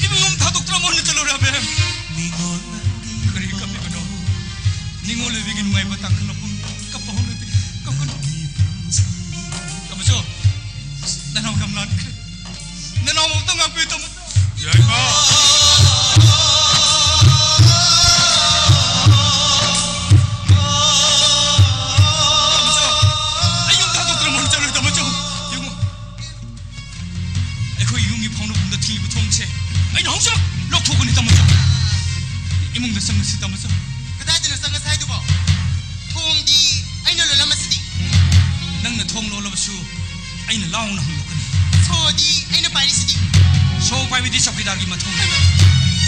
ꯏꯕꯨꯡ ꯌꯨꯝ ꯊꯥꯗꯣꯛꯇꯨꯅ ꯑꯃꯨꯛ ꯍꯟꯅ ꯆꯠꯂꯔꯣꯏ, ꯑꯕꯦꯝ꯫ ꯀꯔꯤ ꯀꯞꯄꯤꯕꯅꯣ? ꯅꯤꯡꯉꯣꯜ ꯑꯣꯏꯕꯤꯒꯤ ꯅꯨꯡꯉꯥꯏꯕ ꯇꯥꯡꯀꯛ ꯂꯧꯐꯝ ꯀꯞꯄ ꯍꯧꯅꯗꯦ꯫ ꯀꯞꯀꯅꯨ꯫ ꯇꯥꯃꯣꯆꯧ, ꯅꯅꯥꯎ ꯌꯥꯝ ꯂꯥꯟꯈ꯭ꯔꯦ꯫ ꯅꯅꯥꯎ ꯑꯃꯨꯛꯇ ꯉꯥꯛꯄꯤꯌꯨ, ꯇꯥꯃꯣꯆꯧ꯫ ꯌꯥꯏꯃ! ꯇꯥꯃꯣꯆꯧ, ꯑꯩ ꯌꯨꯝ ꯊꯥꯗꯣꯛꯇꯨꯅ ꯃꯍꯨꯠ ꯆꯠꯂꯣꯏ, ꯇꯥꯃꯣꯆꯧ꯫ ꯌꯦꯡꯉꯨ, ꯑꯩꯈꯣꯏ ꯌꯨꯝꯒꯤ ꯐꯥꯎꯅꯐꯝꯗ ꯊꯤꯡꯉꯤꯕ ꯊꯣꯡꯁꯦ ꯑꯩꯅ ꯍꯧꯖꯤꯛꯃꯛ ꯂꯧꯊꯣꯛꯀꯅꯤ, ꯇꯥꯃꯣꯆꯧ꯫ ꯏꯃꯨꯡꯗ ꯆꯪꯉꯁꯤ, ꯇꯥꯃꯣꯆꯧ꯫ ꯀꯗꯥꯏꯗꯅꯣ ꯆꯪꯉꯁꯤ ꯍꯥꯏꯗꯨꯕꯣ? ꯊꯣꯡꯗꯤ ꯑꯩꯅ ꯂꯣꯜꯂꯝꯃꯁꯤꯗꯤ꯫ ꯅꯪꯅ ꯊꯣꯡ ꯂꯣꯜꯂꯕꯁꯨ ꯑꯩꯅ ꯂꯥꯎꯅ ꯍꯥꯡꯗꯣꯛꯀꯅꯤ꯫ ꯁꯣꯗꯤ ꯑꯩꯅ ꯄꯥꯏꯔꯤꯁꯤꯗꯤ꯫ ꯁꯣ ꯄꯥꯏꯕꯗꯤ ꯆꯧꯀꯤꯗꯥꯔꯒꯤ ꯃꯊꯧꯅꯤ꯫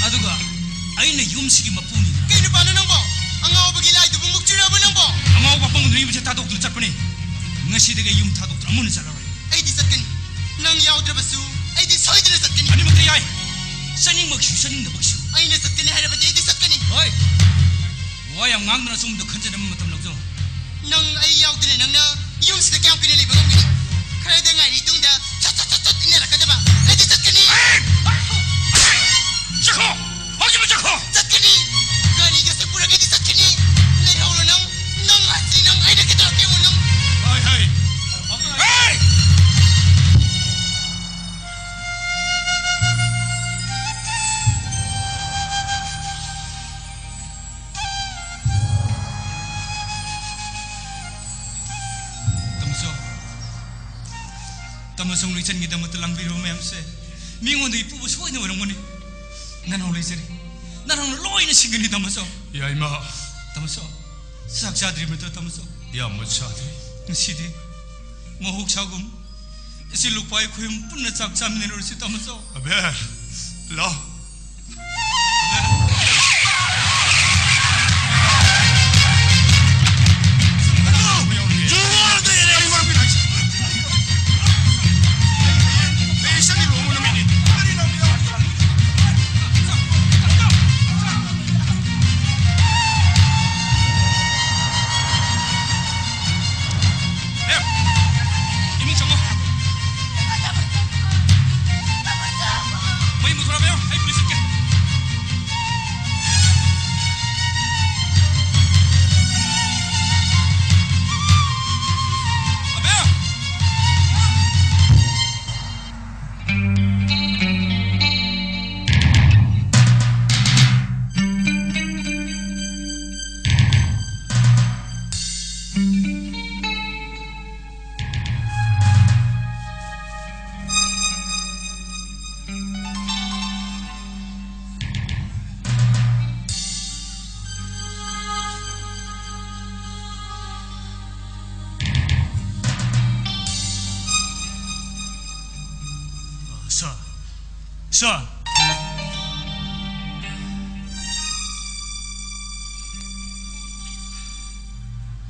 ꯑꯗꯨꯒ ꯑꯩꯅ ꯌꯨꯝꯁꯤꯒꯤ ꯃꯄꯨꯅꯤ꯫ ꯀꯩ ꯅꯨꯄꯥꯅꯣ ꯅꯪꯕꯣ? ꯑꯉꯥꯎꯕꯒꯤ ꯂꯥꯏꯗꯨꯕꯨ ꯃꯨꯛꯆꯨꯔꯕꯣ ꯅꯪꯕꯣ? ꯑꯉꯥꯎꯕ ꯑꯄꯪꯕꯗꯨꯅ ꯌꯨꯝꯁꯦ ꯊꯥꯗꯣꯛꯇꯨꯅ ꯆꯠꯄꯅꯤ꯫ ꯉꯁꯤꯗꯒꯤ ꯑꯩ ꯌꯨꯝ ꯊꯥꯗꯣꯛꯇꯨꯅ ꯑꯃꯨꯛ ꯍꯟꯅ ꯆꯠꯂꯔꯣꯏ꯫ ꯑꯩꯗꯤ ꯆꯠꯀꯅꯤ꯫ ꯅꯪ ꯌꯥꯎꯗ꯭ꯔꯕꯁꯨ ꯑꯩꯗꯤ ꯁꯣꯏꯗꯅ ꯆꯠꯀꯅꯤ꯫ ꯑꯅꯤꯃꯛꯇ ꯌꯥꯏ꯫ ꯆꯠꯅꯤꯡꯕꯒꯤꯁꯨ ꯆꯠꯅꯤꯡꯗꯕꯒꯤꯁꯨ꯫ ꯑꯩꯅ ꯆꯠꯀꯅꯤ ꯍꯥꯏꯔꯕꯗꯤ ꯑꯩꯗꯤ ꯆꯠꯀꯅꯤ꯫ ꯍꯣꯏ꯫ ꯋꯥ ꯌꯥꯝ ꯉꯥꯡꯗꯅ ꯑꯆꯨꯝꯕꯗꯣ ꯈꯟꯖꯅꯕ ꯃꯇꯝ ꯂꯧꯖꯧ꯫ ꯅꯪ ꯑꯩ ꯌꯥꯎꯗꯅ ꯅꯪꯅ ꯌꯨꯝꯁꯤꯗ ꯀꯌꯥꯝ ꯀꯨꯏꯅ ꯂꯩꯕ ꯉꯝꯒꯅꯤ? ꯈꯔꯗ ꯉꯥꯏꯔꯤ ꯇꯨꯡꯗ ꯁꯠ ꯁꯠ ꯁꯠ ꯁꯠ ꯏꯟꯅꯔꯛꯀꯗꯕ꯫ ꯑꯩꯗꯤ ꯆꯠꯀꯅꯤ꯫ ꯆꯠꯈꯣ! ꯍꯧꯖꯤꯛꯃꯛ ꯆꯠꯈꯣ! ꯆꯠꯀꯅꯤ꯫ ꯒꯥꯔꯤꯒꯁꯦ ꯄꯨꯔꯒ ꯑꯩꯗꯤ ꯆꯠꯀꯅꯤ꯫ ꯂꯩꯍꯧꯔꯣ ꯅꯪ꯫ ꯅꯪ ꯍꯥꯏꯁꯤ ꯅꯪ ꯑꯩꯅ ꯀꯩꯗꯧꯔꯛꯀꯦ ꯌꯦꯡꯉꯣ ꯅꯪ꯫ ꯍꯣꯏ, ꯍꯣꯏ꯫ ꯍꯣꯏ! ꯇꯥꯃꯣꯆꯧ, ꯇꯥꯃꯣꯆꯧ ꯅꯣꯏ ꯏꯆꯟꯒꯤꯗꯃꯛꯇ ꯂꯥꯡꯕꯤꯔꯕ ꯃꯌꯥꯝꯁꯦ ꯃꯤꯉꯣꯟꯗ ꯏꯄꯨꯕ ꯁꯣꯏꯅ ꯑꯣꯏꯔꯝꯒꯅꯤ꯫ ꯅꯅꯥꯎ ꯂꯩꯖꯔꯤ, ꯅꯅꯥꯎꯅ ꯂꯣꯏꯅ ꯁꯤꯡꯒꯅꯤ ꯇꯥꯃꯣꯆꯧ꯫ ꯌꯥꯏꯃ꯫ ꯇꯥꯃꯣꯆꯧ, ꯆꯥꯛ ꯆꯥꯗ꯭ꯔꯤꯕ ꯅꯠꯇ꯭ꯔꯣ ꯇꯥꯃꯣꯆꯧ? ꯌꯥꯝꯕ ꯆꯥꯗ꯭ꯔꯤ꯫ ꯉꯁꯤꯗꯤ ꯃꯍꯧꯁꯥꯒꯨꯝ ꯏꯆꯦ ꯂꯨꯄꯥ ꯑꯩꯈꯣꯏ ꯑꯍꯨꯝ ꯄꯨꯟꯅ ꯆꯥꯛ ꯆꯥꯃꯤꯟꯅꯔꯨꯔꯁꯤ ꯇꯥꯃꯣꯆꯧ꯫ ꯑꯕꯦ, ꯂꯥꯎ꯫ ꯃꯩ ꯃꯨꯊꯣꯔꯛꯑꯕ ꯌꯦꯡꯉꯣ, ꯑꯩ ꯄꯨꯂꯤꯁ ꯆꯠꯀꯦ꯫ ꯑꯕꯦ! ꯁꯥꯔ, ꯁꯥꯔ꯫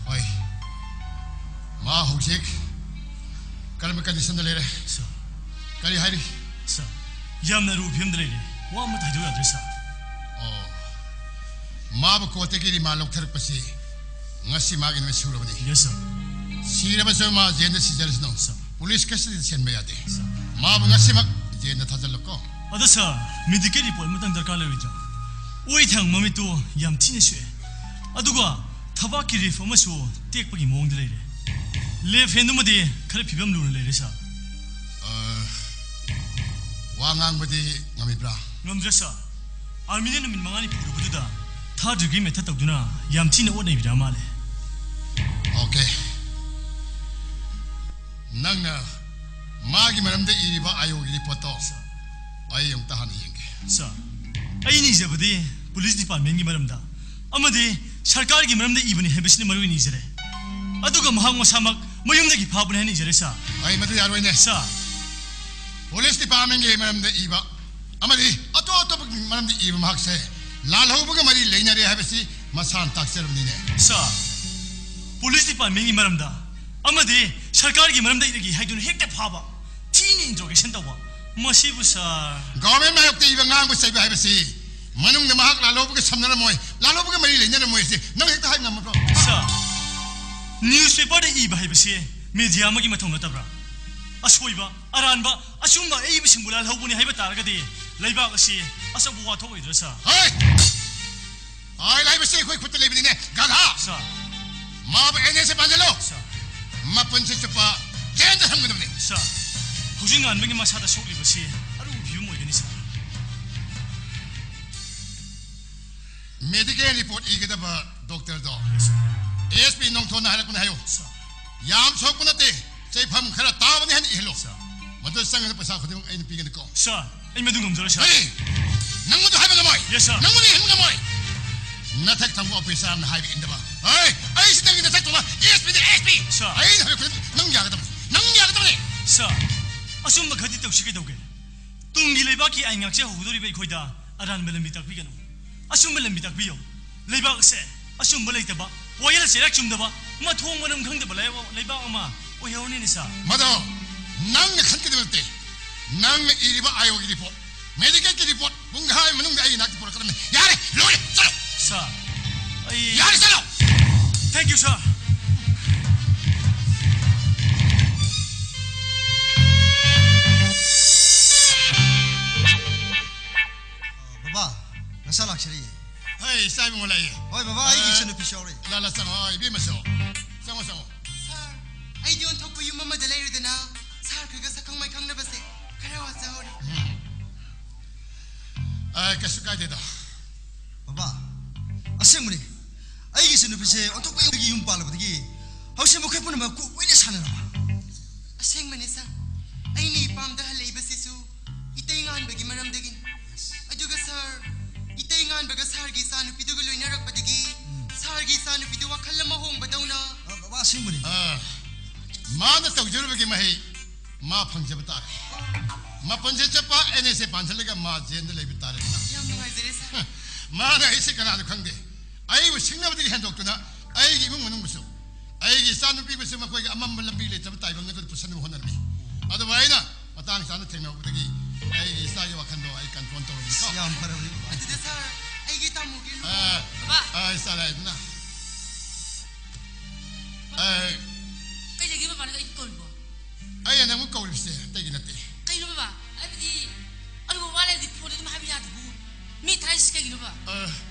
ꯍꯣꯏ꯫ ꯃꯥ ꯍꯧꯖꯤꯛ ꯀꯔꯝꯕ ꯀꯟꯗꯤꯁꯟꯗ ꯂꯩꯔꯦ? ꯁꯥꯔ꯫ ꯀꯔꯤ ꯍꯥꯏꯔꯤ? ꯁꯥꯔ, ꯌꯥꯝꯅ ꯑꯔꯨꯕ ꯐꯤꯕꯝꯗ ꯂꯩꯔꯦ꯫ ꯋꯥ ꯑꯃꯠꯇ ꯍꯥꯏꯗꯣꯛ ꯌꯥꯗ꯭ꯔꯦ, ꯁꯥꯔ꯫ ꯑꯣ꯫ ꯃꯥꯕꯨ ꯀꯣꯔꯠꯇꯒꯤ ꯔꯤꯃꯥꯟ ꯂꯧꯊꯔꯛꯄꯁꯤ ꯉꯁꯤ ꯃꯥꯒꯤ ꯅꯨꯃꯤꯠ ꯁꯨꯔꯕꯅꯤ꯫ Yes, sir. ꯁꯤꯔꯕꯁꯨ ꯃꯥ ꯖꯦꯜꯗ ꯁꯤꯖꯔꯁꯅꯨ꯫ Sir. ꯄꯨꯂꯤꯁ ꯀꯁꯇꯗꯤꯗ ꯁꯤꯍꯟꯕ ꯌꯥꯗꯦ꯫ Sir. ꯃꯥꯕꯨ ꯉꯁꯤꯃꯛ ꯖꯦꯜꯗ ꯊꯥꯖꯤꯜꯂꯨꯀꯣ꯫ ꯑꯗꯣ sir, medical report ꯑꯃꯇꯪ ꯗꯔꯀꯥꯔ ꯂꯩꯔꯣꯏꯗ꯭ꯔꯥ? ꯑꯣꯏ ꯊꯪ ꯃꯃꯤꯠꯇꯨ ꯌꯥꯝ ꯊꯤꯅ ꯁꯣꯛꯑꯦ, ꯑꯗꯨꯒ ꯊꯕꯥꯛꯀꯤ rib ꯑꯃꯁꯨ ꯇꯦꯛꯄꯒꯤ ꯃꯑꯣꯡꯗ ꯂꯩꯔꯦ꯫ Left handꯗꯨꯃꯗꯤ ꯈꯔ ꯐꯤꯕꯝ ꯂꯨꯅ ꯂꯩꯔꯦ sir꯫ ꯑ, ꯋꯥ ꯉꯥꯡꯕꯗꯤ ꯉꯝꯃꯤꯕ꯭ꯔꯥ? ꯉꯝꯗ꯭ꯔꯦ sir꯫ Armyꯅ ꯅꯨꯃꯤꯠ ꯃꯉꯥꯅꯤ ꯄꯨꯔꯨꯕꯗꯨꯗ third degree murder ꯇꯧꯗꯨꯅ ꯌꯥꯝ ꯊꯤꯅ ꯑꯣꯠ ꯅꯩꯕꯤꯔ ꯃꯥꯜꯂꯦ꯫ Okay꯫ ꯅꯪꯅ ꯃꯥꯒꯤ ꯃꯔꯝꯗ ꯏꯔꯤꯕ ꯑꯥꯏꯑꯣꯒꯤ ꯔꯤꯄꯣꯔꯠꯇꯣ ꯑꯩ ꯑꯃꯨꯛꯇ ꯍꯥꯟꯅ ꯌꯦꯡꯒꯦ꯫ Sir, ꯑꯩꯅ ꯏꯖꯕꯗꯤ police departmentꯀꯤ ꯃꯔꯝꯗ ꯑꯃꯗꯤ ꯁꯔꯀꯥꯔꯒꯤ ꯃꯔꯝꯗ ꯏꯕꯅꯤ ꯍꯥꯏꯕꯁꯤꯅ ꯃꯔꯨ ꯑꯣꯏꯅ ꯏꯖꯔꯦ꯫ ꯑꯗꯨꯒ ꯃꯍꯥꯛ ꯃꯁꯥꯃꯛ ꯃꯌꯨꯝꯗꯒꯤ ꯐꯥꯕꯅꯤ ꯍꯥꯏꯅ ꯏꯖꯔꯦ sir꯫ ꯑꯩ ꯃꯗꯨ ꯌꯥꯔꯣꯏꯅꯦ꯫ Sir, Police departmentꯀꯤ ꯃꯔꯝꯗ ꯏꯕ ꯑꯃꯗꯤ ꯑꯇꯣꯞ ꯑꯇꯣꯞꯄꯒꯤ ꯃꯔꯝꯗ ꯏꯕ ꯃꯍꯥꯛꯁꯦ ꯂꯥꯜꯍꯧꯕꯒ ꯃꯔꯤ ꯂꯩꯅꯔꯦ ꯍꯥꯏꯕꯁꯤ ꯃꯁꯥꯅ ꯇꯥꯛꯆꯔꯕꯅꯤꯅꯦ꯫ Sir, police departmentꯀꯤ ꯃꯔꯝꯗ ꯑꯃꯗꯤ ꯁꯔꯀꯥꯔꯒꯤ ꯃꯔꯝꯗ ꯏꯔꯒꯦ ꯍꯥꯏꯗꯨꯅ ꯍꯦꯛꯇ ꯐꯥꯕ, ꯊꯤꯅ interrogation ꯇꯧꯕ, ꯃꯁꯤꯕꯨ sir꯫ Government ꯃꯥꯌꯣꯛꯇ ꯏꯕ ꯉꯥꯡꯕ ꯆꯩꯕ ꯍꯥꯏꯕꯁꯤ ꯃꯅꯨꯡꯗ ꯃꯍꯥꯛ ꯂꯥꯜꯍꯧꯕꯒ ꯁꯝꯅꯔꯝꯃꯣꯏ, ꯂꯥꯜꯍꯧꯕꯒ ꯃꯔꯤ ꯂꯩꯅꯔꯝꯃꯣꯏ ꯍꯥꯏꯁꯤ ꯅꯪ ꯍꯦꯛꯇ ꯍꯥꯏꯕ ꯉꯝꯃꯕ꯭ꯔꯣ? Sir, newspaperꯗ ꯏꯕ ꯍꯥꯏꯕꯁꯤ media ꯑꯃꯒꯤ ꯃꯊꯧ ꯅꯠꯇꯕ꯭ꯔꯥ? ꯑꯁꯣꯏꯕ, ꯑꯔꯥꯟꯕ, ꯑꯆꯨꯝꯕ ꯑꯏꯕꯁꯤꯡꯕꯨ ꯂꯥꯜꯍꯧꯕꯅꯤ ꯍꯥꯏꯕ ꯇꯥꯔꯒꯗꯤ ꯂꯩꯕꯥꯛ ꯑꯁꯤ ꯑꯆꯧꯕ ꯋꯥꯊꯣꯛ ꯑꯣꯏꯗ꯭ꯔꯥ sir? ꯍꯩ! ꯐꯥꯏꯜ ꯍꯥꯏꯕꯁꯤ ꯑꯩꯈꯣꯏ ꯈꯨꯠꯇ ꯂꯩꯕꯅꯤꯅꯦ, ꯒꯙꯥ! Sir, ꯃꯥꯕꯨ NSA ꯄꯥꯟꯁꯤꯜꯂꯣ! Sir, ꯃꯄꯨꯟꯁꯤ ꯆꯨꯞꯄ ꯖꯦꯜꯗ ꯊꯝꯒꯗꯕꯅꯤ! Sir, ꯍꯧꯖꯤꯛ ꯉꯥꯟꯕꯒꯤ ꯃꯁꯥꯗ ꯁꯣꯛꯂꯤꯕꯁꯤ ꯑꯔꯨꯕ ꯐꯤꯕꯝ ꯑꯣꯏꯒꯅꯤ sir꯫ Medical report ꯏꯒꯗꯕ doctorꯗꯣ Yes, sir. ASP ꯅꯣꯡꯊꯣꯟꯅ ꯍꯥꯏꯔꯛꯄꯅꯦ ꯍꯥꯏꯌꯨ꯫ Sir. ꯌꯥꯝ ꯁꯣꯛꯄ ꯅꯠꯇꯦ, ꯆꯩꯐꯝ ꯈꯔ ꯇꯥꯕꯅꯤ ꯍꯥꯏꯅ ꯏꯍꯜꯂꯣ꯫ Sir. ꯃꯗꯨ ꯆꯪꯒꯗꯕ ꯄꯩꯁꯥ ꯈꯨꯗꯤꯡꯃꯛ ꯑꯩꯅ ꯄꯤꯒꯅꯤꯀꯣ꯫ Sir, ꯑꯩ ꯃꯗꯨ ꯉꯝꯖꯔꯣꯏ sir꯫ ꯀꯔꯤ? ꯅꯪ ꯃꯗꯨ ꯍꯥꯏꯕ ꯉꯝꯃꯣꯏ? Yes, sir. ꯅꯪ ꯃꯗꯨ ꯏꯍꯟꯕ ꯉꯝꯃꯣꯏ? ꯅꯊꯛ ꯊꯪꯕ officer ꯑꯃꯅ ꯍꯥꯏꯕ ꯏꯟꯗꯕ꯫ ꯍꯣꯏ, ꯑꯩꯁꯤ ꯅꯪꯒꯤ ꯅꯊꯛ ꯊꯪꯕ ASPꯅꯤ, ASP꯫ Sir. ꯑꯩꯅ ꯍꯥꯏꯕ ꯈꯨꯗꯤꯡꯃꯛ ꯅꯪ ꯌꯥꯒꯗꯕꯅꯤ, ꯅꯪ ꯌꯥꯒꯗꯕꯅꯤ꯫ Sir, ꯑꯆꯨꯝꯕ ꯈꯔꯗꯤ ꯇꯧꯁꯤ ꯀꯩꯗꯧꯒꯦ? ꯇꯨꯡꯒꯤ ꯂꯩꯕꯥꯛꯀꯤ ꯑꯥꯏꯟ ꯉꯥꯛꯆꯍꯧꯒꯗꯧꯔꯤꯕ ꯑꯩꯈꯣꯏꯗ ꯑꯔꯥꯟꯕ ꯂꯝꯕꯤ ꯇꯥꯛꯄꯤꯒꯅꯨ꯫ ꯑꯆꯨꯝꯕ ꯂꯝꯕꯤ ꯇꯥꯛꯄꯤꯌꯨ꯫ ꯂꯩꯕꯥꯛ ꯑꯁꯦ ꯑꯆꯨꯝꯕ ꯂꯩꯇꯕ, ꯋꯥꯌꯦꯜ ꯆꯩꯔꯥꯛ ꯆꯨꯝꯗꯕ, ꯃꯊꯣꯡ ꯃꯔꯝ ꯈꯪꯗꯕ ꯂꯩꯕꯥꯛ, ꯂꯩꯕꯥꯛ ꯑꯃ ꯑꯣꯏꯍꯧꯔꯅꯤꯅꯦ sir꯫ ꯃꯗꯣ ꯅꯪꯅ ꯈꯟꯒꯗꯕ ꯅꯠꯇꯦ꯫ ꯅꯪꯅ ꯏꯔꯤꯕ ꯑꯥꯏꯑꯣꯒꯤ report, medicalꯒꯤ report ꯄꯨꯡꯈꯥꯏ ꯃꯅꯨꯡꯗ ꯑꯩꯒꯤ ꯅꯥꯛꯇ ꯄꯨꯔꯛꯀꯗꯕꯅꯤ꯫ ꯌꯥꯔꯦ, ꯂꯣꯏꯔꯦ, ꯆꯠꯂꯣ꯫ ꯁꯥꯔ, ꯑꯩ ꯌꯥꯔꯦ, ꯆꯠꯂꯣ! Thank you, ꯁꯥꯔ꯫ ꯕꯕꯥ, ꯅꯆꯥ ꯂꯥꯛꯆꯔꯤꯌꯦ꯫ ꯍꯩ, ꯏꯆꯥ ꯏꯕꯨꯡꯉꯣ ꯂꯥꯛꯏ꯫ ꯍꯣꯏ ꯕꯕꯥ, ꯑꯩꯒꯤ ꯏꯆꯟꯅꯨꯄꯤꯁꯨ ꯌꯥꯎꯔꯛꯏ꯫ ꯂꯥ, ꯂꯥ, ꯆꯪꯉꯣ, ꯏꯕꯦꯝꯃꯁꯨ꯫ ꯆꯪꯉꯣ, ꯆꯪꯉꯣ꯫ ꯁꯥꯔ, ꯑꯩꯗꯤ ꯑꯣꯟꯊꯣꯛꯄ ꯌꯨꯝ ꯑꯃꯗ ꯂꯩꯔꯨꯗꯅ ꯁꯥꯔ ꯈꯣꯏꯒ ꯁꯛꯈꯪ ꯃꯥꯏꯈꯪꯅꯕꯁꯦ ꯈꯔ ꯋꯥꯖꯍꯧꯔꯦ꯫ ꯑ, ꯀꯩꯁꯨ ꯀꯥꯏꯗꯦꯗ꯫ ꯕꯕꯥ, ꯑꯁꯦꯡꯕꯅꯤ꯫ ꯑꯩꯒꯤ ꯏꯆꯟꯅꯨꯄꯤꯁꯦ ꯑꯣꯟꯊꯣꯛꯄ ꯌꯨꯝꯗꯒꯤ ꯌꯨꯝ ꯄꯥꯜꯂꯕꯗꯒꯤ ꯍꯧꯖꯤꯛ ꯃꯈꯣꯏ ꯄꯨꯝꯅꯃꯛ ꯀꯣꯛ ꯂꯣꯏꯅ ꯁꯥꯟꯅꯔꯕ꯫ ꯑꯁꯦꯡꯕꯅꯤ ꯁꯥꯔ, ꯑꯩꯅ ꯏꯄꯥꯝꯗ ꯍꯜꯂꯛꯏꯕꯁꯤꯁꯨ ꯏꯇꯩ ꯉꯥꯟꯕꯒꯤ ꯃꯔꯝꯗꯒꯤꯅꯤ꯫ ꯑꯗꯨꯒ ꯁꯥꯔ, ꯏꯇꯩ ꯉꯥꯟꯕꯒ ꯁꯥꯔꯒꯤ ꯏꯆꯥꯅꯨꯄꯤꯗꯨꯒ ꯂꯣꯏꯅꯔꯛꯄꯗꯒꯤ ꯁꯥꯔꯒꯤ ꯏꯆꯥꯅꯨꯄꯤꯗꯨ ꯋꯥꯈꯜ ꯑꯃ ꯍꯣꯡꯕꯗꯧꯅ꯫ ꯑ, ꯕꯕꯥ, ꯑꯁꯦꯡꯕꯅꯤ꯫ ꯑ, ꯃꯥꯅ ꯇꯧꯖꯔꯨꯕꯒꯤ ꯃꯍꯩ ꯃꯥ ꯐꯪꯖꯕ ꯇꯥꯔꯦ꯫ ꯃꯄꯨꯟꯁꯤ ꯆꯨꯞꯄ ꯑꯦꯟ ꯑꯦꯁ ꯑꯦ ꯄꯥꯟꯁꯤꯜꯂꯒ ꯃꯥ ꯖꯦꯜꯗ ꯂꯩꯕ ꯇꯥꯔꯦ꯫ ꯌꯥꯝ ꯅꯨꯡꯉꯥꯏꯖꯔꯦ ꯁꯥꯔ꯫ ꯃꯥꯅ ꯑꯩꯁꯦ ꯀꯅꯥꯅꯣ ꯈꯪꯗꯦ, ꯑꯩꯕꯨ ꯁꯤꯡꯅꯕꯗꯒꯤ ꯍꯦꯟꯗꯣꯛꯇꯨꯅ ꯑꯩꯒꯤ ꯏꯃꯨꯡ ꯃꯅꯨꯡꯕꯨꯁꯨ, ꯑꯩꯒꯤ ꯏꯆꯥꯅꯨꯄꯤꯕꯨꯁꯨ ꯃꯈꯣꯏꯒꯤ ꯑꯃꯝꯕ ꯂꯝꯕꯤ ꯂꯩꯇꯕ ꯇꯥꯏꯕꯪꯗ ꯄꯨꯁꯟꯅꯕ ꯍꯣꯠꯅꯔꯝꯃꯤ꯫ ꯑꯗꯨꯕꯨ ꯑꯩꯅ ꯃꯇꯥꯡ ꯆꯥꯅ ꯊꯦꯡꯅꯍꯧꯕꯗꯒꯤ ꯑꯩꯒꯤ ꯏꯆꯥꯒꯤ ꯋꯥꯈꯜꯗꯣ ꯑꯩ ꯀꯟꯇ꯭ꯔꯣꯜ ꯇꯧꯔꯝꯃꯤꯀꯣ꯫ ꯌꯥꯝ ꯐꯔꯕꯅꯤ ꯕꯕꯥ꯫ ꯑꯗꯨꯗ ꯁꯥꯔ, ꯑꯩꯒꯤ ꯇꯥꯃꯣꯒꯤ ꯑ, ꯂꯨꯍꯣꯡꯕ꯫ ꯕꯕꯥ! ꯑ, ꯏꯆꯥ ꯂꯥꯛꯑꯦꯗꯅ꯫ ꯑ, ꯀꯩ ꯂꯩꯒꯦ ꯕꯕꯥꯅ ꯑꯩ ꯀꯧꯔꯤꯕꯣ? ꯑꯩꯅ ꯅꯪꯕꯨ ꯀꯧꯔꯤꯕꯁꯦ ꯑꯇꯩꯒꯤ ꯅꯠꯇꯦ꯫ ꯀꯩꯅꯣ ꯕꯕꯥ? ꯍꯥꯏꯕꯗꯤ ꯑꯔꯨꯕ ꯋꯥ ꯂꯩꯔꯗꯤ ꯐꯣꯟꯗ ꯑꯗꯨꯝ ꯍꯥꯏꯕ ꯌꯥꯗꯕꯨ? ꯃꯤ ꯊꯥꯏꯁꯤ ꯀꯩꯒꯤꯅꯣꯕ? ꯑ,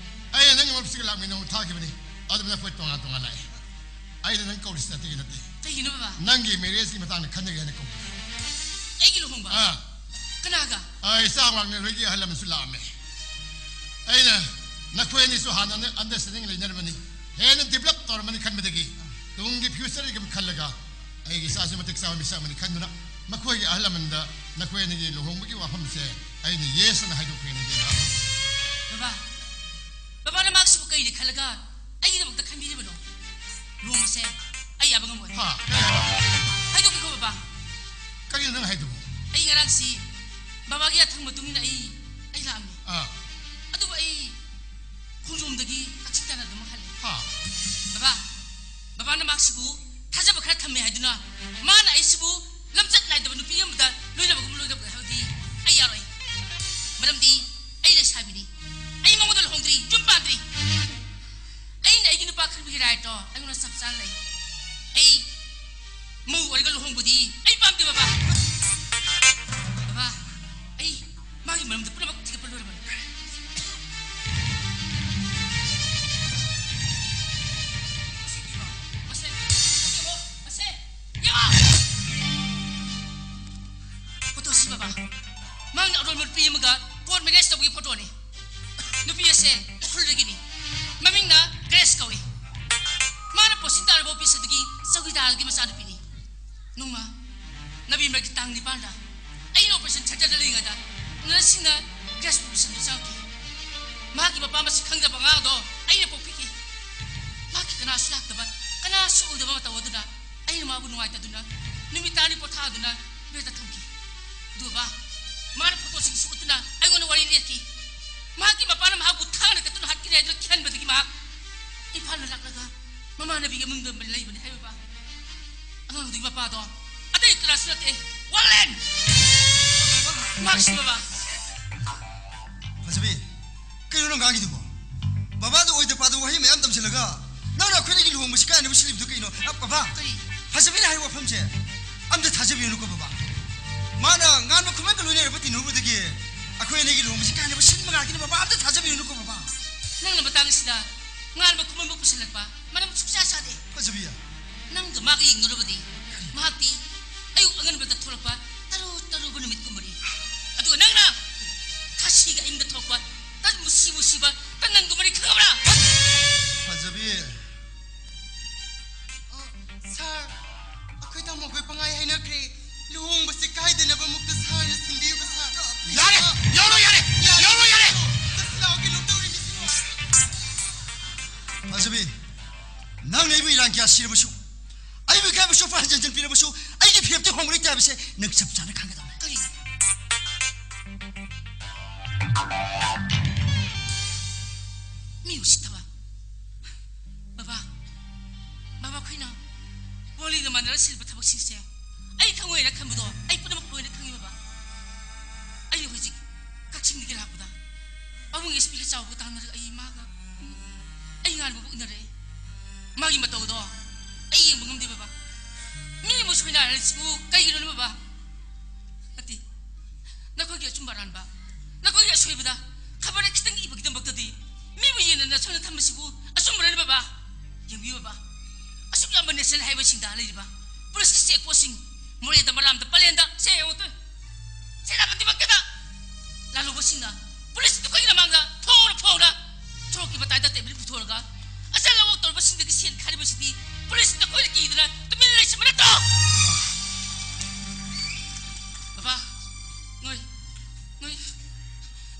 ꯑꯩꯅ ꯅꯪꯒꯤ ꯃꯔꯨꯞꯁꯤꯒ ꯂꯥꯛꯃꯤꯟꯅꯧ ꯊꯥꯈꯤꯕꯅꯤ꯫ ꯑꯗꯨꯕꯨ ꯅꯈꯣꯏ ꯇꯣꯉꯥꯟ ꯇꯣꯉꯥꯟ ꯂꯥꯛꯑꯦ꯫ ꯑꯩꯅ ꯅꯪ ꯀꯧꯔꯤꯁꯤ ꯑꯇꯩꯒꯤ ꯅꯠꯇꯦ꯫ ꯀꯩꯒꯤꯅꯣ ꯕꯕꯥ? ꯅꯪꯒꯤ ꯃꯦꯔꯦꯖꯀꯤ ꯃꯇꯥꯡꯗ ꯈꯟꯅꯒꯦ ꯍꯥꯏꯅ ꯀꯧꯕ꯫ ꯑꯩꯒꯤ ꯂꯨꯍꯣꯡꯕ? ꯑꯥ꯫ ꯀꯅꯥꯒ? ꯑ, ꯏꯆꯥ ꯋꯥꯡꯅ ꯅꯣꯏꯒꯤ ꯑꯍꯜ ꯂꯃꯟꯁꯨ ꯂꯥꯛꯑꯝꯃꯦ꯫ ꯑꯩꯅ ꯅꯈꯣꯏ ꯑꯅꯤꯁꯨ ꯍꯥꯟꯅ ꯑꯟꯗꯔꯁ꯭ꯇꯦꯟꯗꯤꯡ ꯂꯩꯅꯔꯝꯕꯅꯤ, ꯍꯦꯟꯅ ꯗꯤꯕꯂꯞ ꯇꯧꯔꯝꯃꯅꯤ ꯈꯟꯕꯗꯒꯤ ꯇꯨꯡꯒꯤ ꯐ꯭ꯌꯨꯆꯔꯒꯤ ꯈꯜꯂꯒ ꯑꯩꯒꯤ ꯏꯆꯥꯁꯨ ꯃꯇꯤꯛ ꯆꯥꯕ ꯃꯤꯁꯛ ꯑꯃꯅꯤ ꯈꯟꯗꯨꯅ ꯃꯈꯣꯏꯒꯤ ꯑꯍꯜ ꯂꯃꯟꯗ ꯅꯈꯣꯏ ꯑꯅꯤꯒꯤ ꯂꯨꯍꯣꯡꯕꯒꯤ ꯋꯥꯐꯝꯁꯦ ꯑꯩꯅ ꯌꯦꯁ ꯑꯅ ꯍꯥꯏꯗꯣꯛꯈ꯭ꯔꯦꯅꯦ ꯏꯕꯦꯝꯃ꯫ ꯕꯕꯥ, ꯕꯕꯥꯅ ꯃꯍꯥꯛꯁꯤꯕꯨ ꯀꯩꯅ ꯈꯜꯂꯒ ꯑꯩꯒꯤꯗꯃꯛꯇ ꯈꯟꯕꯤꯔꯤꯕꯅꯣ? ꯂꯨꯍꯣꯡꯕꯁꯦ ꯑꯩ ꯌꯥꯕ ꯉꯝꯃꯣꯏ꯫ ꯍꯥ? ꯀꯩ ꯍꯥꯏꯕ? ꯍꯥꯏꯗꯣꯛꯀꯦꯀꯣ ꯕꯕꯥ꯫ ꯀꯔꯤꯅꯣ ꯅꯪ ꯍꯥꯏꯗꯨꯕꯨ? ꯑꯩ ꯉꯔꯥꯡꯁꯤ ꯕꯕꯥꯒꯤ ꯑꯊꯪ ꯃꯇꯨꯡ ꯏꯟꯅ ꯑꯩ, ꯑꯩ ꯂꯥꯛꯑꯝꯃꯤ꯫ ꯑꯥ꯫ ꯑꯗꯨꯕꯨ ꯑꯩ ꯈꯣꯡꯖꯣꯝꯗꯒꯤ ꯀꯛꯆꯤꯡ ꯇꯥꯟꯅ ꯑꯗꯨꯝ ꯍꯜꯂꯦ꯫ ꯍꯥ? ꯕꯕꯥ, ꯕꯕꯥꯅ ꯃꯍꯥꯛꯁꯤꯕꯨ ꯊꯥꯖꯕ ꯈꯔ ꯊꯝꯃꯦ ꯍꯥꯏꯗꯨꯅ ꯃꯥꯅ ꯑꯩꯁꯤꯕꯨ ꯂꯝꯆꯠ ꯅꯥꯏꯗꯕ ꯅꯨꯄꯤ ꯑꯃꯗ ꯂꯣꯏꯅꯕꯒꯨꯝ ꯂꯣꯏꯅꯕ ꯍꯥꯏꯕꯗꯤ ꯑꯩ ꯌꯥꯔꯣꯏ꯫ ꯃꯔꯝꯗꯤ ꯑꯩ ꯂꯩꯁꯥꯕꯤꯅꯤ꯫ ꯑꯩ ꯃꯉꯣꯟꯗ ꯂꯨꯍꯣꯡꯗ꯭ꯔꯤ, ꯌꯨꯝ ꯄꯥꯟꯗ꯭ꯔꯤ꯫ ꯗꯣ ꯑꯩꯉꯣꯟꯗ ꯆꯞ ꯆꯥꯅ ꯂꯩ꯫ ꯑꯩ ꯃꯧ ꯑꯣꯏꯔꯒ ꯂꯨꯍꯣꯡꯕꯗꯤ ꯑꯩ ꯄꯥꯝꯗꯦ, ꯕꯕꯥ꯫ ꯕꯕꯥ, ꯑꯩ ꯃꯥꯒꯤ ꯃꯔꯝꯗ ꯄꯨꯝꯅꯃꯛ ꯊꯤꯒꯠꯄ ꯂꯣꯏꯔꯕꯅꯤ꯫ ꯃꯁꯦ, ꯌꯦꯡꯉꯣ, ꯃꯁꯦ, ꯌꯦꯡꯉꯣ! ꯐꯣꯇꯣꯁꯤ, ꯕꯕꯥ, ꯃꯍꯥꯛꯅ ꯑꯔꯣꯟꯕ ꯅꯨꯄꯤ ꯑꯃꯒ ꯀꯣꯔꯠ ꯃꯦꯔꯦꯖ ꯇꯧꯕꯒꯤ ꯐꯣꯇꯣꯅꯤ꯫ ꯅꯨꯄꯤ ꯑꯁꯦ ꯎꯈ꯭ꯔꯨꯜꯗꯒꯤꯅꯤ꯫ ꯃꯃꯤꯡꯅ ꯒ꯭ꯔꯦꯁ ꯀꯧꯏ꯫ ꯃꯥꯅ ꯄꯣꯁꯇꯤꯡ ꯇꯥꯔꯕ ꯑꯣꯐꯤꯁ ꯑꯗꯨꯒꯤ ꯆꯧꯀꯤꯗꯥꯔꯒꯤ ꯃꯆꯥꯅꯨꯄꯤꯅꯤ꯫ ꯅꯣꯡꯃ ꯅꯕꯦꯝꯕꯔꯒꯤ ꯇꯥꯡ ꯅꯤꯄꯥꯟꯗ ꯑꯩꯅ ꯑꯣꯄꯔꯦꯁꯟ ꯊꯤꯌꯦꯇꯔꯗ ꯂꯩꯔꯤꯉꯩꯗ ꯅꯔꯁꯁꯤꯡꯅ ꯒ꯭ꯔꯦꯁꯄꯨ ꯄꯦꯁꯦꯟꯗꯨ ꯆꯪꯉꯛꯈꯤ꯫ ꯃꯍꯥꯛꯀꯤ ꯃꯄꯥ ꯃꯁꯛ ꯈꯪꯗꯕ ꯑꯉꯥꯡꯗꯣ ꯑꯩꯅ ꯄꯣꯛꯄꯤꯈꯤ꯫ ꯃꯍꯥꯛꯀꯤ ꯀꯅꯥꯁꯨ ꯂꯥꯛꯇꯕ, ꯀꯅꯥꯁꯨ ꯎꯗꯕ ꯃꯇꯧ ꯑꯗꯨꯗ ꯑꯩꯅ ꯃꯥꯕꯨ ꯅꯨꯡꯉꯥꯏꯇꯗꯨꯅ ꯅꯨꯃꯤꯠ ꯇꯔꯥꯅꯤ ꯄꯣꯊꯥꯗꯨꯅ ꯕꯦꯗꯇ ꯊꯝꯈꯤ꯫ ꯑꯗꯨꯒ ꯃꯥꯅ ꯐꯣꯇꯣꯁꯤꯡꯁꯨ ꯎꯠꯇꯨꯅ ꯑꯩꯉꯣꯟꯗ ꯋꯥꯔꯤ ꯂꯤꯔꯛꯈꯤ꯫ ꯃꯍꯥꯛꯀꯤ ꯃꯄꯥꯅ ꯃꯍꯥꯛꯄꯨ ꯊꯥꯡꯅ ꯀꯠꯇꯨꯅ ꯍꯥꯠꯈꯤꯔꯦ ꯍꯥꯏꯗꯨꯅ ꯀꯤꯍꯟꯕꯗꯒꯤ ꯃꯍꯥꯛ ꯏꯝꯐꯥꯜꯗ ꯂꯥꯛꯂꯒ ꯃꯃꯥꯟꯅꯕꯤꯒꯤ ꯏꯃꯨꯡꯗ ꯂꯩꯕꯅꯤ ꯍꯥꯏꯕ꯫ ꯑꯉꯥꯡꯗꯨꯒꯤ ꯃꯄꯥꯗꯣ ꯑꯇꯩ ꯀꯅꯥꯁꯨ ꯅꯠꯇꯦ, ꯋꯥꯡꯂꯦꯟ! ꯃꯍꯥꯛꯁꯤ, ꯕꯕꯥ꯫ ꯐꯖꯕꯤ, ꯀꯩꯅꯣ ꯅꯪ ꯉꯥꯡꯉꯤꯗꯨꯕꯣ? ꯕꯕꯥꯗ ꯑꯣꯏꯗ ꯄꯥꯗ ꯋꯥꯍꯩ ꯃꯌꯥꯝ ꯇꯝꯁꯤꯜꯂꯒ ꯅꯪꯅ ꯑꯩꯈꯣꯏ ꯑꯅꯤꯒꯤ ꯂꯨꯍꯣꯡꯕꯁꯤ ꯀꯥꯏꯅꯕ ꯁꯤꯜꯂꯤꯕꯗꯨ ꯀꯩꯅꯣ? ꯑ, ꯕꯕꯥ, ꯀꯔꯤ? ꯐꯖꯕꯤꯅ ꯍꯥꯏꯕ ꯋꯥꯐꯝꯁꯦ ꯑꯝꯇ ꯊꯥꯖꯕꯤꯔꯨꯅꯨꯀꯣ, ꯕꯕꯥ꯫ ꯃꯥꯅ ꯉꯥꯟꯕ ꯈꯨꯃꯟꯒ ꯂꯣꯏꯅꯔꯕ ꯇꯤꯟꯅꯔꯨꯕꯗꯒꯤ ꯑꯩꯈꯣꯏ ꯑꯅꯤꯒꯤ ꯂꯨꯍꯣꯡꯕꯁꯤ ꯀꯥꯏꯅꯕ ꯁꯤꯟꯕ ꯉꯥꯛꯇꯅꯤ, ꯕꯕꯥ꯫ ꯑꯝꯇ ꯊꯥꯖꯕꯤꯔꯨꯅꯨꯀꯣ, ꯕꯕꯥ꯫ ꯅꯪꯅ ꯃꯇꯥꯡ ꯑꯁꯤꯗ ꯉꯥꯟꯕ ꯈꯨꯃꯟꯕꯨ ꯄꯨꯁꯤꯜꯂꯛꯄ ꯃꯔꯝ ꯁꯨꯛꯆꯥ ꯆꯥꯗꯦ꯫ ꯐꯖꯕꯤ꯫ ꯅꯪꯒ ꯃꯥꯒ ꯌꯦꯡꯅꯔꯨꯕꯗꯤ ꯃꯍꯥꯛꯇꯤ ꯑꯌꯨꯛ ꯑꯉꯟꯕꯗ ꯊꯣꯛꯂꯛꯄ ꯇꯔꯨ ꯇꯔꯨꯕ ꯅꯨꯃꯤꯠꯀꯨꯝꯕꯅꯤ꯫ ꯑꯗꯨꯒ ꯅꯪꯅ ꯊꯥꯁꯤꯒ ꯑꯌꯨꯛꯇ ꯊꯣꯛꯂꯛꯄ ꯇꯟ ꯃꯨꯁꯤ ꯃꯨꯁꯤꯕ ꯇꯟꯅꯟꯒꯨꯝꯕꯅꯤ, ꯈꯪꯉꯕ꯭ꯔꯥ? ꯐꯖꯕꯤ꯫ ꯑ, ꯁꯥꯔ, ꯑꯩꯈꯣꯏ ꯇꯥꯃꯣꯈꯣꯏ ꯄꯪꯍꯥꯏ ꯍꯥꯏꯅꯈ꯭ꯔꯦ꯫ ꯂꯨꯍꯣꯡꯕꯁꯦ ꯀꯥꯏꯗꯅꯕ ꯑꯃꯨꯛꯇ ꯁꯥꯔꯅ ꯁꯤꯟꯕꯤꯌꯨꯕ, ꯁꯥꯔ꯫ ꯌꯥꯔꯦ! ꯌꯥꯔꯣ, ꯌꯥꯔꯦ! ꯌꯥꯔꯣ, ꯌꯥꯔꯦ! ꯆꯠꯁꯤ ꯂꯥꯛꯑꯣ, ꯀꯩꯅꯣꯝ ꯇꯧꯔꯦ ꯃꯤꯁꯤꯕꯣ꯫ ꯐꯖꯕꯤ, ꯅꯪꯅ ꯑꯩꯕꯨ ꯏꯔꯥꯡ ꯀꯌꯥ ꯁꯤꯔꯕꯁꯨ, ꯑꯩꯕꯨ ꯏꯀꯥꯏꯕ ꯁꯣꯛꯄ ꯍꯟꯖꯤꯟ ꯍꯟꯖꯤꯟ ꯄꯤꯔꯕꯁꯨ, ꯑꯩꯒꯤ ꯐꯤꯔꯦꯞꯇꯤ ꯍꯣꯡꯕ ꯂꯩꯇꯦ ꯍꯥꯏꯕꯁꯦ ꯅꯪ ꯆꯞ ꯆꯥꯅ ꯈꯪꯒꯗꯕꯅꯤ꯫ ꯀꯔꯤ? ꯃꯤ ꯎꯁꯤꯠꯇꯕ꯫ ꯕꯕꯥ, ꯕꯕꯥ, ꯑꯩꯈꯣꯏꯅ ꯋꯥꯔꯤꯒ ꯃꯥꯟꯅꯔ ꯁꯤꯜꯂꯤꯕ ꯊꯕꯛꯁꯤꯡꯁꯦ ꯑꯩ ꯈꯪꯉꯣꯏꯅ ꯈꯟꯕꯗꯣ ꯑꯩ ꯄꯨꯝꯅꯃꯛ ꯂꯣꯏꯅ ꯈꯪꯉꯤ, ꯕꯕꯥ꯫ ꯑꯩ ꯍꯧꯖꯤꯛ ꯀꯛꯆꯤꯡꯗꯒꯤ ꯂꯥꯛꯄꯗ ꯄꯥꯕꯨꯡ ꯑꯦꯁ ꯄꯤꯒ ꯆꯥꯎꯕꯒ ꯇꯥꯟꯅꯔꯒ ꯑꯩ ꯃꯥꯒ, ꯑꯩ ꯉꯥꯟꯕꯒ ꯎꯅꯔꯦ꯫ ꯃꯥꯒꯤ ꯃꯇꯧꯗꯣ ꯑꯩ ꯌꯦꯡꯕ ꯉꯝꯗꯦ ꯕꯕꯥ꯫ ꯃꯤ ꯑꯃ ꯁꯣꯏꯅꯥꯏꯔꯤꯁꯤꯕꯨ ꯀꯩꯒꯤꯅꯣꯅꯦ ꯕꯕꯥ? ꯅꯠꯇꯦ, ꯅꯈꯣꯏꯒꯤ ꯑꯆꯨꯝꯕ ꯑꯔꯥꯟꯕ, ꯅꯈꯣꯏꯒꯤ ꯑꯁꯣꯏꯕꯗ ꯈꯕꯔꯗ ꯈꯤꯇꯪ ꯏꯕꯒꯤꯗꯃꯛꯇꯗꯤ ꯃꯤꯕꯨ ꯌꯦꯟꯅꯅ ꯁꯣꯏꯅ ꯊꯝꯕꯁꯤꯕꯨ ꯑꯆꯨꯝꯕꯔꯅꯦ ꯕꯕꯥ? ꯌꯦꯡꯕꯤꯌꯨ ꯕꯕꯥ, ꯑꯁꯨꯛ ꯌꯥꯝꯕ ꯅꯦꯁꯅꯦꯜ ꯍꯥꯏꯋꯦꯁꯤꯡꯗ ꯂꯩꯔꯤꯕ ꯄꯨꯂꯤꯁꯀꯤ ꯆꯦꯛ ꯄꯣꯁꯁꯤꯡ, ꯃꯣꯔꯦꯗ, ꯃꯔꯥꯝꯗ, ꯄꯂꯦꯟꯗ, ꯁꯦ ꯌꯦꯡꯉꯨ ꯇꯨ꯫ ꯁꯦꯅꯥꯄꯇꯤꯃꯛꯇꯗ ꯂꯥꯜꯂꯨꯕꯁꯤꯡꯅ ꯄꯨꯂꯤꯁ ꯇꯨꯈꯣꯏꯒꯤ ꯃꯃꯥꯡꯗ ꯐꯣꯡꯅ ꯐꯣꯡꯅ ꯁꯣꯔꯣꯛꯀꯤ ꯃꯇꯥꯏꯗ ꯇꯦꯕꯜ ꯄꯨꯊꯣꯛꯂꯒ ꯑꯆꯪ ꯑꯋꯥꯡ ꯇꯧꯔꯕꯁꯤꯡꯗꯒꯤ ꯁꯦꯜ ꯈꯥꯏꯔꯤꯕꯁꯤꯗꯤ ꯄꯨꯂꯤꯁ ꯅꯈꯣꯏꯅ ꯀꯤꯗꯅ ꯇꯨꯃꯤꯟꯅ ꯂꯩꯁꯤꯟꯕ ꯅꯠꯇ꯭ꯔꯣ? ꯕꯕꯥ, ꯅꯣꯏ, ꯅꯣꯏ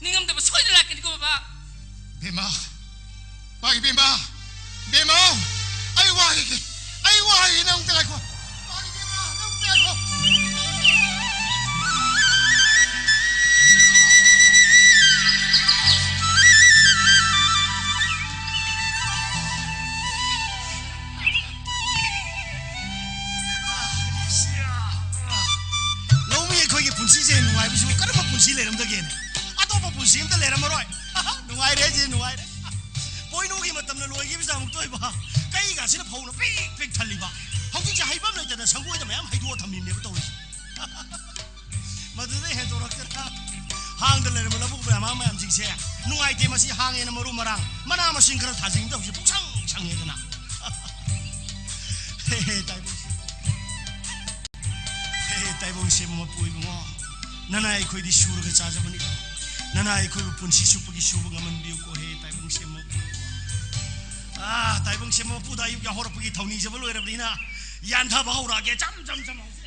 ꯅꯤꯡꯉꯝꯗꯕ ꯁꯣꯏꯗꯅ ꯂꯥꯛꯀꯅꯤꯀꯣ ꯕꯕꯥ꯫ ꯕꯦꯝꯃ, ꯄꯥ ꯏꯕꯦꯝꯃ, ꯕꯦꯝꯃ, ꯑꯩ ꯋꯥ ꯍꯥꯏꯒꯦ, ꯑꯩ ꯋꯥ ꯍꯥꯏꯒꯦ, ꯅꯪ ꯑꯝꯇ ꯉꯥꯏꯈꯣ꯫ ꯄꯥ ꯏꯕꯦꯝꯃ, ꯅꯪ ꯑꯝꯇ ꯉꯥꯏꯈꯣ꯫ ꯂꯧꯃꯤ ꯑꯩꯈꯣꯏꯒꯤ ꯄꯨꯟꯁꯤꯁꯦ ꯅꯨꯡꯉꯥꯏꯕꯁꯤꯕꯨ ꯀꯔꯝꯕ ꯄꯨꯟꯁꯤ ꯂꯩꯔꯝꯗꯒꯦꯅꯦ? ꯑꯇꯣꯞꯄ ꯄꯨꯟꯁꯤ ꯑꯝꯇ ꯂꯩꯔꯝꯃꯔꯣꯏ꯫ ꯅꯨꯡꯉꯥꯏꯔꯦ ꯁꯤ, ꯅꯨꯡꯉꯥꯏꯔꯦ꯫ ꯄꯣꯏꯅꯨꯒꯤ ꯃꯇꯝꯅ ꯂꯣꯏꯈꯤꯕꯁꯦ ꯑꯃꯨꯛꯇ ꯑꯣꯏꯕ, ꯀꯩꯒꯁꯤꯅ ꯐꯧꯅ ꯄꯤꯛ ꯄꯤꯛ ꯊꯜꯂꯤꯕ꯫ ꯍꯧꯖꯤꯛꯁꯦ ꯍꯩꯐꯝ ꯂꯩꯇꯅ ꯁꯪꯒꯣꯏꯗ ꯃꯌꯥꯝ ꯍꯩꯗꯣꯛꯑ ꯊꯝꯃꯤꯕꯅꯦꯕ ꯇꯧꯔꯤꯁꯦ꯫ ꯃꯗꯨꯗ ꯍꯦꯟꯗꯣꯔꯛꯇꯅ ꯍꯥꯡꯗ ꯂꯩꯔꯝꯕ ꯂꯧꯕꯨꯛ ꯃꯌꯥꯝ ꯃꯌꯥꯝꯁꯤꯡꯁꯦ ꯅꯨꯡꯉꯥꯏꯇꯦ꯫ ꯃꯁꯤ ꯍꯥꯡꯉꯦꯅ ꯃꯔꯨ ꯃꯔꯥꯡ, ꯃꯅꯥ ꯃꯁꯤꯡ ꯈꯔ ꯊꯥꯖꯤꯟꯗ ꯍꯧꯖꯤꯛ ꯄꯨꯡꯁꯪ ꯁꯪꯉꯦꯗꯅ꯫ ꯍꯦ ꯍꯦ, ꯇꯥꯏꯕꯪ꯫ ꯍꯦ ꯍꯦ, ꯇꯥꯏꯕꯪ ꯁꯦꯝꯕ ꯃꯄꯨ ꯏꯕꯨꯡꯉꯣ, ꯅꯅꯥꯏ ꯑꯩꯈꯣꯏꯗꯤ ꯁꯨꯔꯒ ꯆꯥꯖꯕꯅꯤꯗꯣ꯫ ꯅꯅꯥꯏ ꯑꯩꯈꯣꯏꯕꯨ ꯄꯨꯟꯁꯤ ꯆꯨꯞꯄꯒꯤ ꯁꯨꯕ ꯉꯝꯍꯟꯕꯤꯌꯨꯀꯣ, ꯍꯦ ꯇꯥꯏꯕꯪ ꯁꯦꯝꯕ ꯃꯄꯨ ꯏꯕꯨꯡꯉꯣ꯫ ꯑꯥ, ꯇꯥꯏꯕꯪ ꯁꯦꯝꯕ ꯃꯄꯨꯗ ꯑꯌꯨꯛ ꯌꯥꯍꯧꯔꯛꯄꯒꯤ ꯊꯧꯅꯤꯖꯕ ꯂꯣꯏꯔꯕꯅꯤꯅ ꯌꯥꯟꯊꯕ ꯍꯧꯔꯛꯑꯒꯦ꯫ ꯆꯝ, ꯆꯝ, ꯆꯝ ꯍꯧꯖꯤꯛ꯫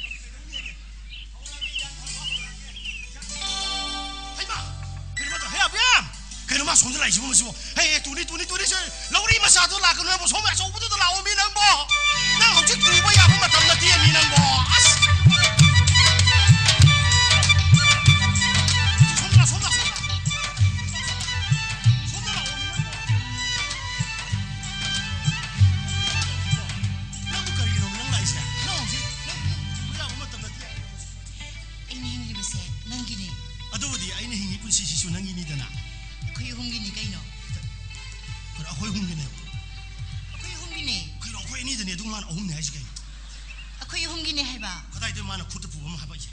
ꯍꯩꯃꯥ! ꯀꯩꯅꯣ ꯃꯥ ꯇꯧ-, ꯍꯦ, ꯑꯕꯦꯝ! ꯀꯩꯅꯣ ꯃꯥ ꯁꯣꯝꯗ ꯂꯥꯛꯏꯁꯤꯕꯣ ꯃꯁꯤꯕꯣ? ꯍꯦ, ꯍꯦ, ꯇꯨꯅꯤ, ꯇꯨꯅꯤ, ꯇꯨꯅꯤ, ꯁꯦ, ꯂꯧꯔꯤ ꯃꯆꯥꯗꯣ ꯂꯥꯛꯀꯅꯨ ꯍꯥꯏꯕ, ꯁꯣꯝ ꯑꯆꯧꯕꯗꯨꯗ ꯂꯥꯛꯑꯣ ꯃꯤ ꯅꯪꯕꯣ! ꯅꯪ ꯍꯧꯖꯤꯛ ꯇꯨꯕ ꯌꯥꯕ ꯃꯇꯝ ꯅꯠꯇꯦ ꯃꯤ ꯅꯪꯕꯣ! ꯑꯁ! ꯁꯣꯝꯗ ꯂꯥꯛ, ꯁꯣꯝꯗ ꯂꯥꯛ, ꯁꯣꯝꯗ ꯂꯥꯛ꯫ ꯁꯣꯝꯗ ꯂꯥꯛꯑꯣ ꯃꯤ ꯅꯪꯕꯣ! ꯅꯪꯕꯨ ꯀꯔꯤꯒꯤꯅꯣ ꯅꯪ ꯂꯥꯛꯏꯁꯦ? ꯅꯪ ꯍꯧꯖꯤꯛ, ꯅꯪ, ꯅꯪ ꯇꯨꯕ ꯌꯥꯕ ꯃꯇꯝ ꯅꯠꯇꯦ꯫ ꯑꯩꯅ ꯍꯤꯡꯂꯤꯕꯁꯦ ꯅꯪꯒꯤꯅꯦ꯫ ꯑꯗꯨꯕꯨꯗꯤ ꯑꯩꯅ ꯍꯤꯡꯉꯤ ꯄꯨꯟꯁꯤꯁꯤꯁꯨ ꯅꯪꯒꯤꯅꯤꯗꯅ꯫ ꯑꯩꯈꯣꯏ ꯑꯍꯨꯝꯒꯤꯅꯤ ꯀꯩꯅꯣ꯫ ꯀꯩꯅꯣ ꯑꯩꯈꯣꯏ ꯑꯍꯨꯝꯒꯤꯅꯦ? ꯑꯩꯈꯣꯏ ꯑꯍꯨꯝꯒꯤꯅꯦ꯫ ꯃꯥꯅ ꯑꯍꯨꯝꯅꯤ ꯍꯥꯏꯁꯤ ꯀꯩꯅꯣ? ꯑꯩꯈꯣꯏ ꯑꯍꯨꯝꯒꯤꯅꯦ ꯍꯥꯏꯕ꯫ ꯀꯗꯥꯏꯗꯩ ꯃꯥꯅ ꯈꯨꯠꯇ ꯄꯨꯕ ꯑꯃ ꯍꯥꯏꯕ ꯍꯥꯏꯁꯦ?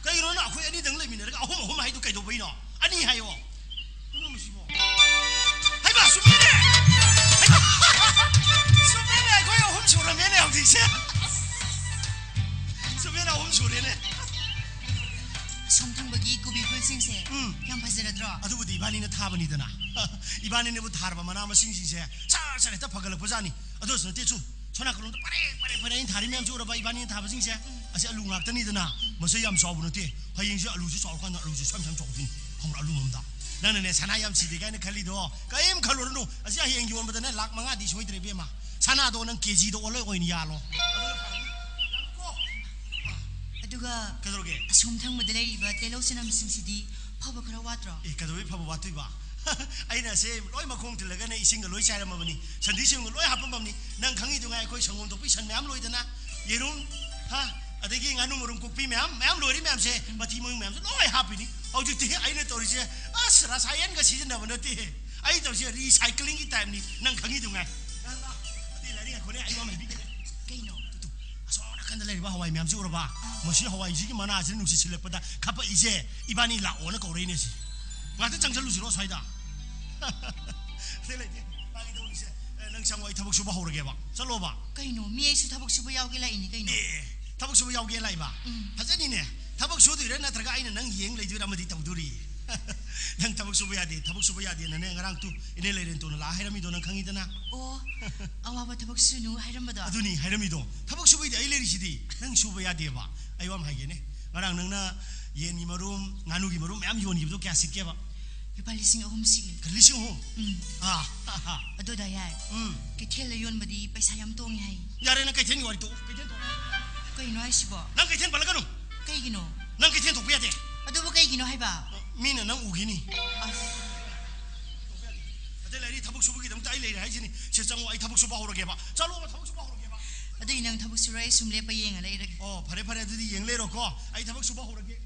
ꯀꯩꯒꯤꯅꯣ ꯅꯪ ꯑꯩꯈꯣꯏ ꯑꯅꯤꯗꯪ ꯂꯩꯃꯤꯟꯅꯔꯒ ꯑꯍꯨꯝ ꯑꯍꯨꯝ ꯍꯥꯏꯗꯨ ꯀꯩꯗꯧꯕꯩꯅꯣ? ꯑꯅꯤ ꯍꯥꯏꯌꯣ꯫ ꯀꯩꯅꯣ ꯃꯁꯤꯕꯣ? ꯍꯩꯃꯥ, ꯆꯨꯝꯃꯤꯅꯦ! ꯍꯩꯃꯥ! ꯆꯨꯝꯃꯤꯅꯦ, ꯑꯩꯈꯣꯏ ꯑꯍꯨꯝ ꯁꯨꯔꯝꯃꯦꯅꯦ ꯍꯧꯖꯤꯛꯁꯦ꯫ ꯆꯨꯝꯃꯤꯅꯦ, ꯑꯍꯨꯝ ꯁꯨꯔꯦꯅꯦ꯫ ꯑꯁꯣꯝ ꯊꯪꯕꯒꯤ ꯀꯣꯕꯤ ꯐꯨꯜꯁꯤꯡꯁꯦ ꯎꯝ꯫ ꯌꯥꯝ ꯐꯖꯔꯗ꯭ꯔꯣ? ꯑꯗꯨꯕꯨꯗꯤ ꯏꯕꯥꯅꯤꯅ ꯊꯥꯕꯅꯤꯗꯅ꯫ ꯏꯕꯥꯅꯤꯅꯕꯨ ꯊꯥꯔꯕ ꯃꯅꯥ ꯃꯁꯤꯡꯁꯤꯡꯁꯦ ꯁꯥ ꯁꯥ ꯍꯦꯛꯇ ꯐꯒꯠꯂꯛꯄꯖꯥꯠꯅꯤ꯫ ꯑꯗꯨꯁꯨ ꯅꯠꯇꯦ, ꯁꯨ ꯁꯣꯝ ꯅꯥꯀꯜꯂꯣꯝꯗ ꯄꯔꯦꯡ ꯄꯔꯦꯡ ꯄꯔꯦꯡ ꯊꯥꯔꯤ ꯃꯌꯥꯝꯁꯤ ꯎꯔꯕ? ꯏꯕꯥꯅꯤꯅ ꯊꯥꯕꯁꯤꯡꯁꯦ ꯑꯁꯤ ꯑꯂꯨ ꯉꯥꯛꯇꯅꯤꯗꯅ꯫ ꯃꯁꯤ ꯌꯥꯝ ꯆꯥꯎꯕ ꯅꯠꯇꯦ꯫ ꯍꯌꯦꯡꯁꯦ ꯑꯂꯨꯁꯦ ꯆꯥꯎꯔꯀꯥꯟꯗ ꯑꯂꯨꯁꯦ ꯁ꯭ꯋꯥꯏ ꯁ꯭ꯋꯥꯏ ꯆꯥꯎꯗꯣꯏꯅꯤ꯫ ꯈꯪꯕ꯭ꯔꯥ? ꯑꯂꯨ ꯑꯃꯗ ꯅꯪꯅꯅꯦ ꯁꯅꯥ ꯌꯥꯝ ꯁꯤꯗꯦ ꯀꯥꯏꯅ ꯈꯜꯂꯤꯗꯣ ꯀꯔꯤꯝ ꯈꯜꯂꯨꯔꯅꯨ꯫ ꯑꯁꯤ ꯍꯌꯦꯡ ꯌꯣꯟꯕꯗꯅꯦ ꯂꯥꯛ ꯃꯉꯥꯗꯤ ꯁꯣꯏꯗ꯭ꯔꯦ ꯏꯕꯦꯝꯃ꯫ ꯁꯅꯥꯗꯣ ꯅꯪ ꯀꯦꯖꯤꯗ ꯑꯣꯜꯂ ꯑꯣꯏꯅ ꯌꯥꯜꯂꯣ꯫ ꯑꯗꯨꯅ ꯐꯔꯅꯤ꯫ ꯌꯥꯜꯂꯨꯀꯣ꯫ ꯑꯗꯨꯒ ꯀꯩꯗꯧꯔꯒꯦ? ꯑꯁꯣꯝ ꯊꯪꯕꯗ ꯂꯩꯔꯤꯕ ꯇꯤꯜꯍꯧ ꯆꯅꯝꯁꯤꯡꯁꯤꯗꯤ ꯐꯕ ꯈꯔ ꯋꯥꯠꯇ꯭ꯔꯣ? ꯑꯦ, ꯀꯩꯗꯧꯕꯩ ꯐꯕ ꯋꯥꯠꯇꯣꯏꯕ? ꯑꯩꯅ ꯑꯁꯦ ꯂꯣꯏ ꯃꯈꯣꯡ ꯊꯤꯜꯂꯒꯅꯦ ꯏꯁꯤꯡꯒ ꯂꯣꯏ ꯆꯥꯏꯔꯝꯃꯕꯅꯤ꯫ ꯁꯟꯊꯤ ꯁꯟꯌꯨꯡꯒ ꯂꯣꯏ ꯍꯥꯞꯄꯝꯃꯕꯅꯤ꯫ ꯅꯪ ꯈꯪꯉꯤꯗꯨꯉꯥꯏ ꯑꯩꯈꯣꯏ ꯁꯪꯒꯣꯝ ꯊꯣꯛꯄꯤ ꯁꯟ ꯃꯌꯥꯝ ꯂꯣꯏꯗꯅ, ꯌꯦꯔꯨꯝ, ꯍꯥ, ꯑꯗꯒꯤ ꯉꯥꯅꯨ ꯃꯔꯨꯝ ꯀꯣꯛꯄꯤ ꯃꯌꯥꯝ ꯃꯌꯥꯝ ꯂꯣꯏꯔꯤ ꯃꯌꯥꯝꯁꯦ, ꯃꯊꯤ ꯃꯌꯨꯡ ꯃꯌꯥꯝꯁꯦ ꯂꯣꯏ ꯍꯥꯞꯄꯤꯅꯤ꯫ ꯍꯧꯖꯤꯛꯇꯤ ꯑꯩꯅ ꯇꯧꯔꯤꯁꯦ ꯑꯁ ꯔꯁꯥꯌꯟꯒ ꯁꯤꯖꯤꯟꯅꯕ ꯅꯠꯇꯦ꯫ ꯑꯩ ꯇꯧꯔꯤꯁꯦ ꯔꯤꯁꯥꯏꯀ꯭ꯂꯤꯡꯒꯤ ꯇꯥꯏꯞꯅꯤ꯫ ꯅꯪ ꯈꯪꯉꯤꯗꯨꯉꯥꯏ꯫ ꯑꯇꯩ ꯂꯥꯏꯔꯤꯛ ꯉꯥꯏꯈꯣꯅꯦ, ꯑꯩ ꯋꯥ ꯑꯃ ꯍꯥꯏꯕꯤꯒꯦ꯫ ꯀꯩꯅꯣ? ꯑꯁꯣꯝ ꯅꯥꯀꯟꯗ ꯂꯩꯔꯤꯕ ꯍꯋꯥꯏ ꯃꯌꯥꯝꯁꯤ ꯎꯔꯕ? ꯃꯁꯤ ꯍꯋꯥꯏꯁꯤꯒꯤ ꯃꯅꯥꯁꯤꯅ ꯅꯨꯡꯁꯤꯠ ꯁꯤꯜꯂꯛꯄꯗ ꯈꯞꯄꯛꯏꯁꯦ ꯏꯕꯥꯅꯤ ꯂꯥꯛꯑꯣꯅ ꯀꯧꯔꯛꯏꯅꯦ ꯁꯤ꯫ ꯉꯥꯛꯇ ꯆꯪꯁꯜꯂꯨꯁꯤꯔꯣ ꯁ꯭ꯋꯥꯏꯗ? ꯑꯇꯩ ꯂꯩꯇꯦ꯫ ꯃꯥꯒꯤ ꯇꯧꯔꯤꯁꯦ꯫ ꯑꯦ, ꯅꯪ ꯆꯪꯉꯣ, ꯑꯩ ꯊꯕꯛ ꯁꯨꯕ ꯍꯧꯔꯒꯦꯕ꯫ ꯆꯠꯂꯣꯕ꯫ ꯀꯩꯅꯣ? ꯃꯤ ꯑꯩꯁꯨ ꯊꯕꯛ ꯁꯨꯕ ꯌꯥꯎꯒꯦ ꯂꯥꯛꯏꯅꯤ ꯀꯩꯅꯣ? ꯑꯦ, ꯊꯕꯛ ꯁꯨꯕ ꯌꯥꯎꯒꯦ ꯂꯥꯛꯏꯕ? ꯎꯝ꯫ ꯐꯖꯅꯤꯅꯦ꯫ ꯊꯕꯛ ꯁꯨꯗꯣꯏꯔꯥ ꯅꯠꯇ꯭ꯔꯒ ꯑꯩꯅ ꯅꯪ ꯌꯦꯡ ꯂꯩꯗꯣꯏꯔꯥ ꯑꯃꯗꯤ ꯇꯧꯗꯣꯔꯤ꯫ ꯅꯪ ꯊꯕꯛ ꯁꯨꯕ ꯌꯥꯗꯦ, ꯊꯕꯛ ꯁꯨꯕ ꯌꯥꯗꯦꯅꯅꯦ ꯉꯔꯥꯡ ꯇꯨ ꯏꯅꯦ ꯂꯩꯔꯦꯟꯇꯣꯅ ꯂꯥꯛꯑ ꯍꯥꯏꯔꯝꯃꯤꯗꯣ ꯅꯪ ꯈꯪꯉꯤꯗꯅ? ꯑꯣ, ꯑꯋꯥꯕ ꯊꯕꯛ ꯁꯨꯅꯨ ꯍꯥꯏꯔꯝꯕꯗꯣ? ꯑꯗꯨꯅꯤ ꯍꯥꯏꯔꯝꯃꯤꯗꯣ꯫ ꯊꯕꯛ ꯁꯨꯕꯩꯗꯤ ꯑꯩ ꯂꯩꯔꯤꯁꯤꯗꯤ꯫ ꯅꯪ ꯁꯨꯕ ꯌꯥꯗꯦꯕ꯫ ꯑꯩ ꯋꯥ ꯑꯃ ꯍꯥꯏꯒꯦꯅꯦ꯫ ꯉꯔꯥꯡ ꯅꯪꯅ ꯌꯦꯟꯒꯤ ꯃꯔꯨꯝ, ꯉꯥꯅꯨꯒꯤ ꯃꯔꯨꯝ ꯃꯌꯥꯝ ꯌꯣꯟꯈꯤꯕꯗꯣ ꯀꯌꯥ ꯁꯤꯠꯀꯦꯕ? ꯂꯨꯄꯥ ꯂꯤꯁꯤꯡ ꯑꯍꯨꯝ ꯁꯤꯠꯂꯦ꯫ ꯂꯤꯁꯤꯡ ꯑꯍꯨꯝ? ꯎꯝ꯫ ꯑꯥ, ꯍꯥ, ꯍꯥ꯫ ꯑꯗꯣ ꯗꯥ ꯌꯥꯏ, ꯎꯝ꯫ ꯀꯩꯊꯦꯜꯗ ꯌꯣꯟꯕꯗꯤ ꯄꯩꯁꯥ ꯌꯥꯝ ꯇꯣꯡꯉꯦ ꯍꯥꯏ꯫ ꯌꯥꯔꯦ, ꯅꯪ ꯀꯩꯊꯦꯜꯒꯤ ꯋꯥꯔꯤ ꯇꯣꯛꯑꯣ꯫ ꯀꯩꯊꯦꯜ ꯇꯣꯛꯑꯣ꯫ ꯀꯩꯅꯣ ꯍꯥꯏꯁꯤꯕꯣ? ꯅꯪ ꯀꯩꯊꯦꯜ ꯄꯜꯂꯛꯀꯅꯨ꯫ ꯀꯩꯒꯤꯅꯣ? ꯅꯪ ꯀꯩꯊꯦꯜ ꯊꯣꯛꯄ ꯌꯥꯗꯦ꯫ ꯑꯗꯨꯕꯨ ꯀꯩꯒꯤꯅꯣ ꯍꯥꯏꯕ? ꯃꯤꯅ ꯅꯪ ꯎꯈꯤꯅꯤ꯫ ꯑꯁ, ꯑꯇꯩ ꯂꯩꯔꯤ, ꯊꯕꯛ ꯁꯨꯕꯒꯤꯗꯃꯛꯇ ꯑꯩ ꯂꯩꯔꯦ ꯍꯥꯏꯁꯤꯅꯤ꯫ ꯁꯤ ꯆꯪꯉꯣ, ꯑꯩ ꯊꯕꯛ ꯁꯨꯕ ꯍꯧꯔꯒꯦꯕ꯫ ꯆꯠꯂꯣꯕ, ꯊꯕꯛ ꯁꯨꯕ ꯍꯧꯔꯒꯦꯕ꯫ ꯑꯗꯨꯗꯤ ꯅꯪ ꯊꯕꯛ ꯁꯨꯔꯣ, ꯑꯩ ꯁꯨꯝ ꯂꯦꯞꯄ ꯌꯦꯡꯉ ꯂꯩꯔꯒꯦ꯫ ꯑꯣ, ꯐꯔꯦ, ꯐꯔꯦ, ꯑꯗꯨꯗꯤ ꯌꯦꯡ ꯂꯩꯔꯣꯀꯣ꯫ ꯑꯩ ꯊꯕꯛ ꯁꯨꯕ ꯍꯧꯔꯒꯦ꯫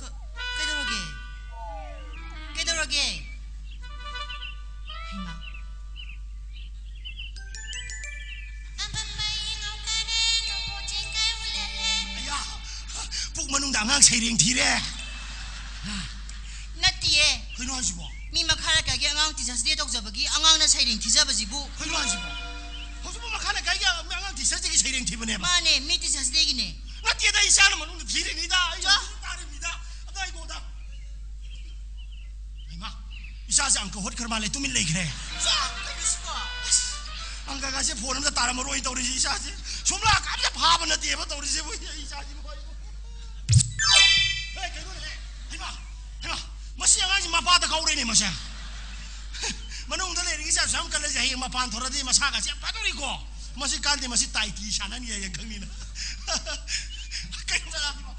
ꯀ-, ꯀꯩꯗꯧꯔꯒꯦ? ꯀꯩꯗꯧꯔꯒꯦ? ꯍꯩꯃꯥ꯫ ꯃꯅꯨꯡꯗ ꯑꯉꯥꯡ ꯁꯩꯔꯦꯡ ꯊꯤꯔꯦ꯫ ꯅꯠꯇꯤꯌꯦ꯫ ꯀꯩꯅꯣ ꯍꯥꯏꯁꯤꯕꯣ? ꯃꯤ ꯃꯈꯥ ꯂꯩꯀꯥꯏꯒꯤ ꯑꯉꯥꯡ ꯇꯤꯆꯔꯁ ꯗꯦ ꯇꯧꯖꯕꯒꯤ ꯑꯉꯥꯡꯅ ꯁꯩꯔꯦꯡ ꯊꯤꯖꯕꯁꯤꯕꯨ꯫ ꯀꯩꯅꯣ ꯍꯥꯏꯁꯤꯕꯣ? ꯍꯧꯖꯤꯛꯄꯨ ꯃꯈꯥ ꯂꯩꯀꯥꯏꯒꯤ ꯑꯉꯥꯡ ꯇꯤꯆꯔꯁ ꯗꯦꯒꯤ ꯁꯩꯔꯦꯡ ꯊꯤꯕꯅꯦꯕ? ꯃꯥꯅꯦ, ꯃꯤ ꯇꯤꯆꯔꯁ ꯗꯦꯒꯤꯅꯦ꯫ ꯅꯠꯇꯦꯗ, ꯏꯆꯥꯅ ꯃꯅꯨꯡꯗ ꯊꯤꯔꯤꯅꯤꯗ꯫ ꯑꯩ ꯆꯣ꯫ ꯍꯧꯖꯤꯛ ꯇꯥꯔꯤꯕꯅꯤꯗ꯫ ꯑꯗꯣ ꯑꯩꯉꯣꯟꯗ ꯍꯩꯃꯥ, ꯏꯆꯥꯁꯦ ꯑꯪꯀ ꯍꯣꯠꯈ꯭ꯔ ꯃꯥꯜꯂꯦ, ꯇꯨꯃꯤꯟ ꯂꯩꯈ꯭ꯔꯦ꯫ ꯆꯣ, ꯀꯩꯅꯣꯁꯤꯕꯣ? ꯑꯪꯀꯒꯁꯦ ꯐꯣꯟ ꯑꯝꯇ ꯇꯥꯔꯝꯃꯔꯣꯏ ꯇꯧꯔꯤꯁꯦ ꯏꯆꯥꯁꯦ꯫ ꯁꯨꯝꯂꯥꯛ ꯑꯝꯇ ꯐꯥꯕ ꯅꯠꯇꯦꯕ ꯇꯧꯔꯤꯁꯤꯕꯨ ꯏꯆꯥꯁꯤꯕꯨ꯫ ꯑꯦ, ꯀꯩꯅꯣꯅꯦꯍꯦ? ꯍꯩꯃꯥ, ꯍꯩꯃꯥ, ꯃꯁꯤ ꯑꯉꯥꯡꯁꯤ ꯃꯄꯥꯗ ꯀꯧꯔꯦꯅꯦ ꯃꯁꯦ꯫ ꯃꯅꯨꯡꯗ ꯂꯩꯔꯤꯉꯩꯁꯦ ꯑꯁꯨꯛ ꯌꯥꯝ ꯀꯜꯂꯁꯦ, ꯍꯌꯦꯡ ꯃꯄꯥꯟ ꯊꯣꯔꯗꯤ ꯃꯁꯥꯒꯁꯦ ꯌꯥꯝ ꯐꯗꯧꯔꯤꯀꯣ꯫ ꯃꯁꯤ ꯀꯥꯟꯗꯦ, ꯃꯁꯤ ꯇꯥꯏꯇꯤ ꯁꯥꯟꯅꯅꯤ ꯍꯌꯦꯡ ꯈꯪꯅꯤꯅ꯫ ꯀꯩꯅꯣ ꯆꯠꯂꯛꯑꯗꯤꯕꯣ?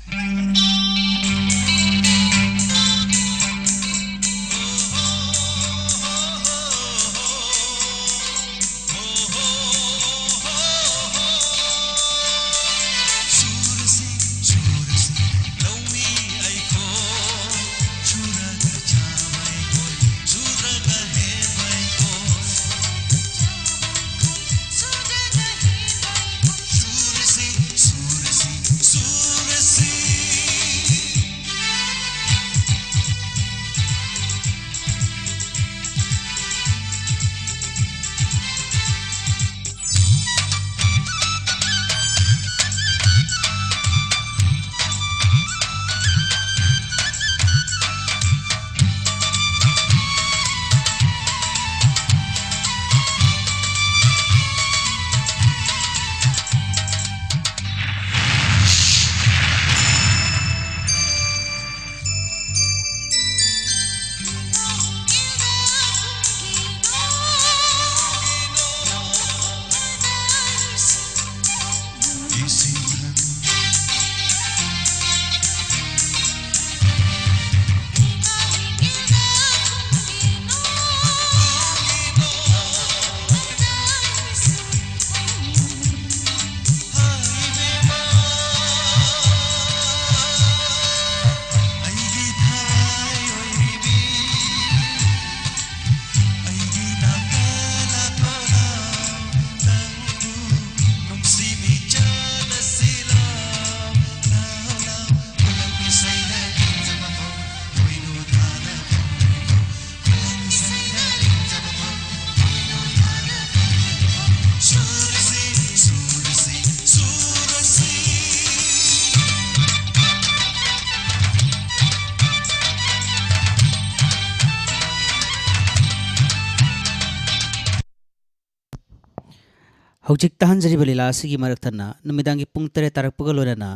ꯍꯧꯖꯤꯛ ꯇꯥꯍꯟꯖꯔꯤꯕ ꯂꯤꯂꯥ ꯑꯁꯤꯒꯤ ꯃꯔꯛ ꯊꯠꯅ ꯅꯨꯃꯤꯗꯥꯡꯒꯤ ꯄꯨꯡ ꯇꯔꯦꯠ ꯇꯥꯔꯛꯄꯒ ꯂꯣꯏꯅꯅ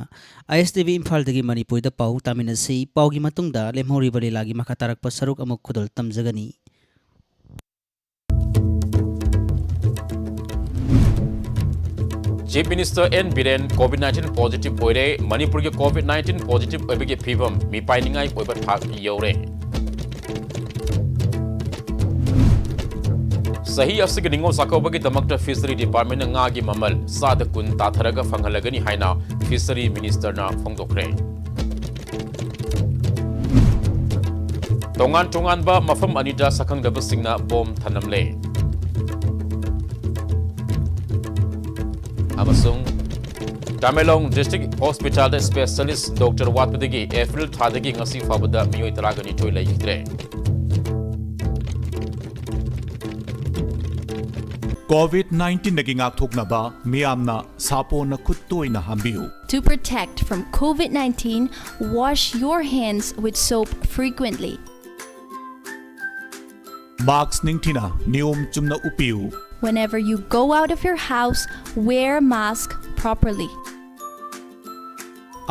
ꯑꯥꯏ ꯑꯦꯁ ꯇꯤ ꯚꯤ ꯏꯝꯐꯥꯜꯗꯒꯤ ꯃꯅꯤꯄꯨꯔꯤꯗ ꯄꯥꯎ ꯇꯥꯃꯤꯟꯅꯁꯤ꯫ ꯄꯥꯎꯒꯤ ꯃꯇꯨꯡꯗ ꯂꯦꯝꯍꯧꯔꯤꯕ ꯂꯤꯂꯥꯒꯤ ꯃꯈꯥ ꯇꯥꯔꯛꯄ ꯁꯔꯨꯛ ꯑꯃꯨꯛ ꯈꯨꯗꯣꯜ ꯇꯝꯖꯒꯅꯤ꯫ Chief Minister N Biren COVID nineteen positive ꯑꯣꯏꯔꯦ꯫ ꯃꯅꯤꯄꯨꯔꯒꯤ COVID nineteen positive ꯑꯣꯏꯕꯒꯤ ꯐꯤꯕꯝ ꯃꯤꯄꯥꯏꯅꯤꯡꯉꯥꯏ ꯑꯣꯏꯕ ꯊꯥꯛ ꯌꯧꯔꯦ꯫ ꯆꯍꯤ ꯑꯁꯤꯒꯤ ꯅꯤꯉꯣꯜ ꯆꯥꯛꯀꯧꯕꯒꯤꯗꯃꯛꯇ Fishery Departmentꯅ ꯉꯥꯒꯤ ꯃꯃꯜ ꯆꯥꯗ ꯀꯨꯟ ꯇꯥꯊꯔꯒ ꯐꯪꯍꯜꯂꯒꯅꯤ ꯍꯥꯏꯅ Fishery Ministerꯅ ꯐꯣꯡꯗꯣꯛꯈ꯭ꯔꯦ꯫ ꯇꯣꯉꯥꯟ ꯇꯣꯉꯥꯟꯕ ꯃꯐꯝ ꯑꯅꯤꯗ ꯁꯛꯈꯪꯗꯕꯁꯤꯡꯅ ꯕꯣꯝ ꯊꯅꯝꯂꯦ꯫ ꯑꯃꯁꯨꯡ Tamenglong District Hospitalꯗ specialist doctor ꯋꯥꯠꯄꯗꯒꯤ April ꯊꯥꯗꯒꯤ ꯉꯁꯤ ꯐꯥꯎꯕꯗ ꯃꯤꯑꯣꯏ ꯇꯔꯥꯒ ꯅꯤꯊꯣꯏ ꯂꯩꯈꯤꯗ꯭ꯔꯦ꯫ COVID nineteenꯗꯒꯤ ꯉꯥꯛꯊꯣꯛꯅꯕ ꯃꯤꯌꯥꯝꯅ ꯁꯥꯄꯣꯟꯅ ꯈꯨꯠ ꯇꯣꯏꯅ ꯍꯥꯝꯕꯤꯌꯨ꯫ To protect from COVID nineteen, wash your hands with soap frequently. Mask ꯅꯤꯡꯊꯤꯅ ꯅꯤꯌꯣꯝ ꯆꯨꯝꯅ ꯎꯞꯄꯤꯌꯨ꯫ Whenever you go out of your house, wear mask properly.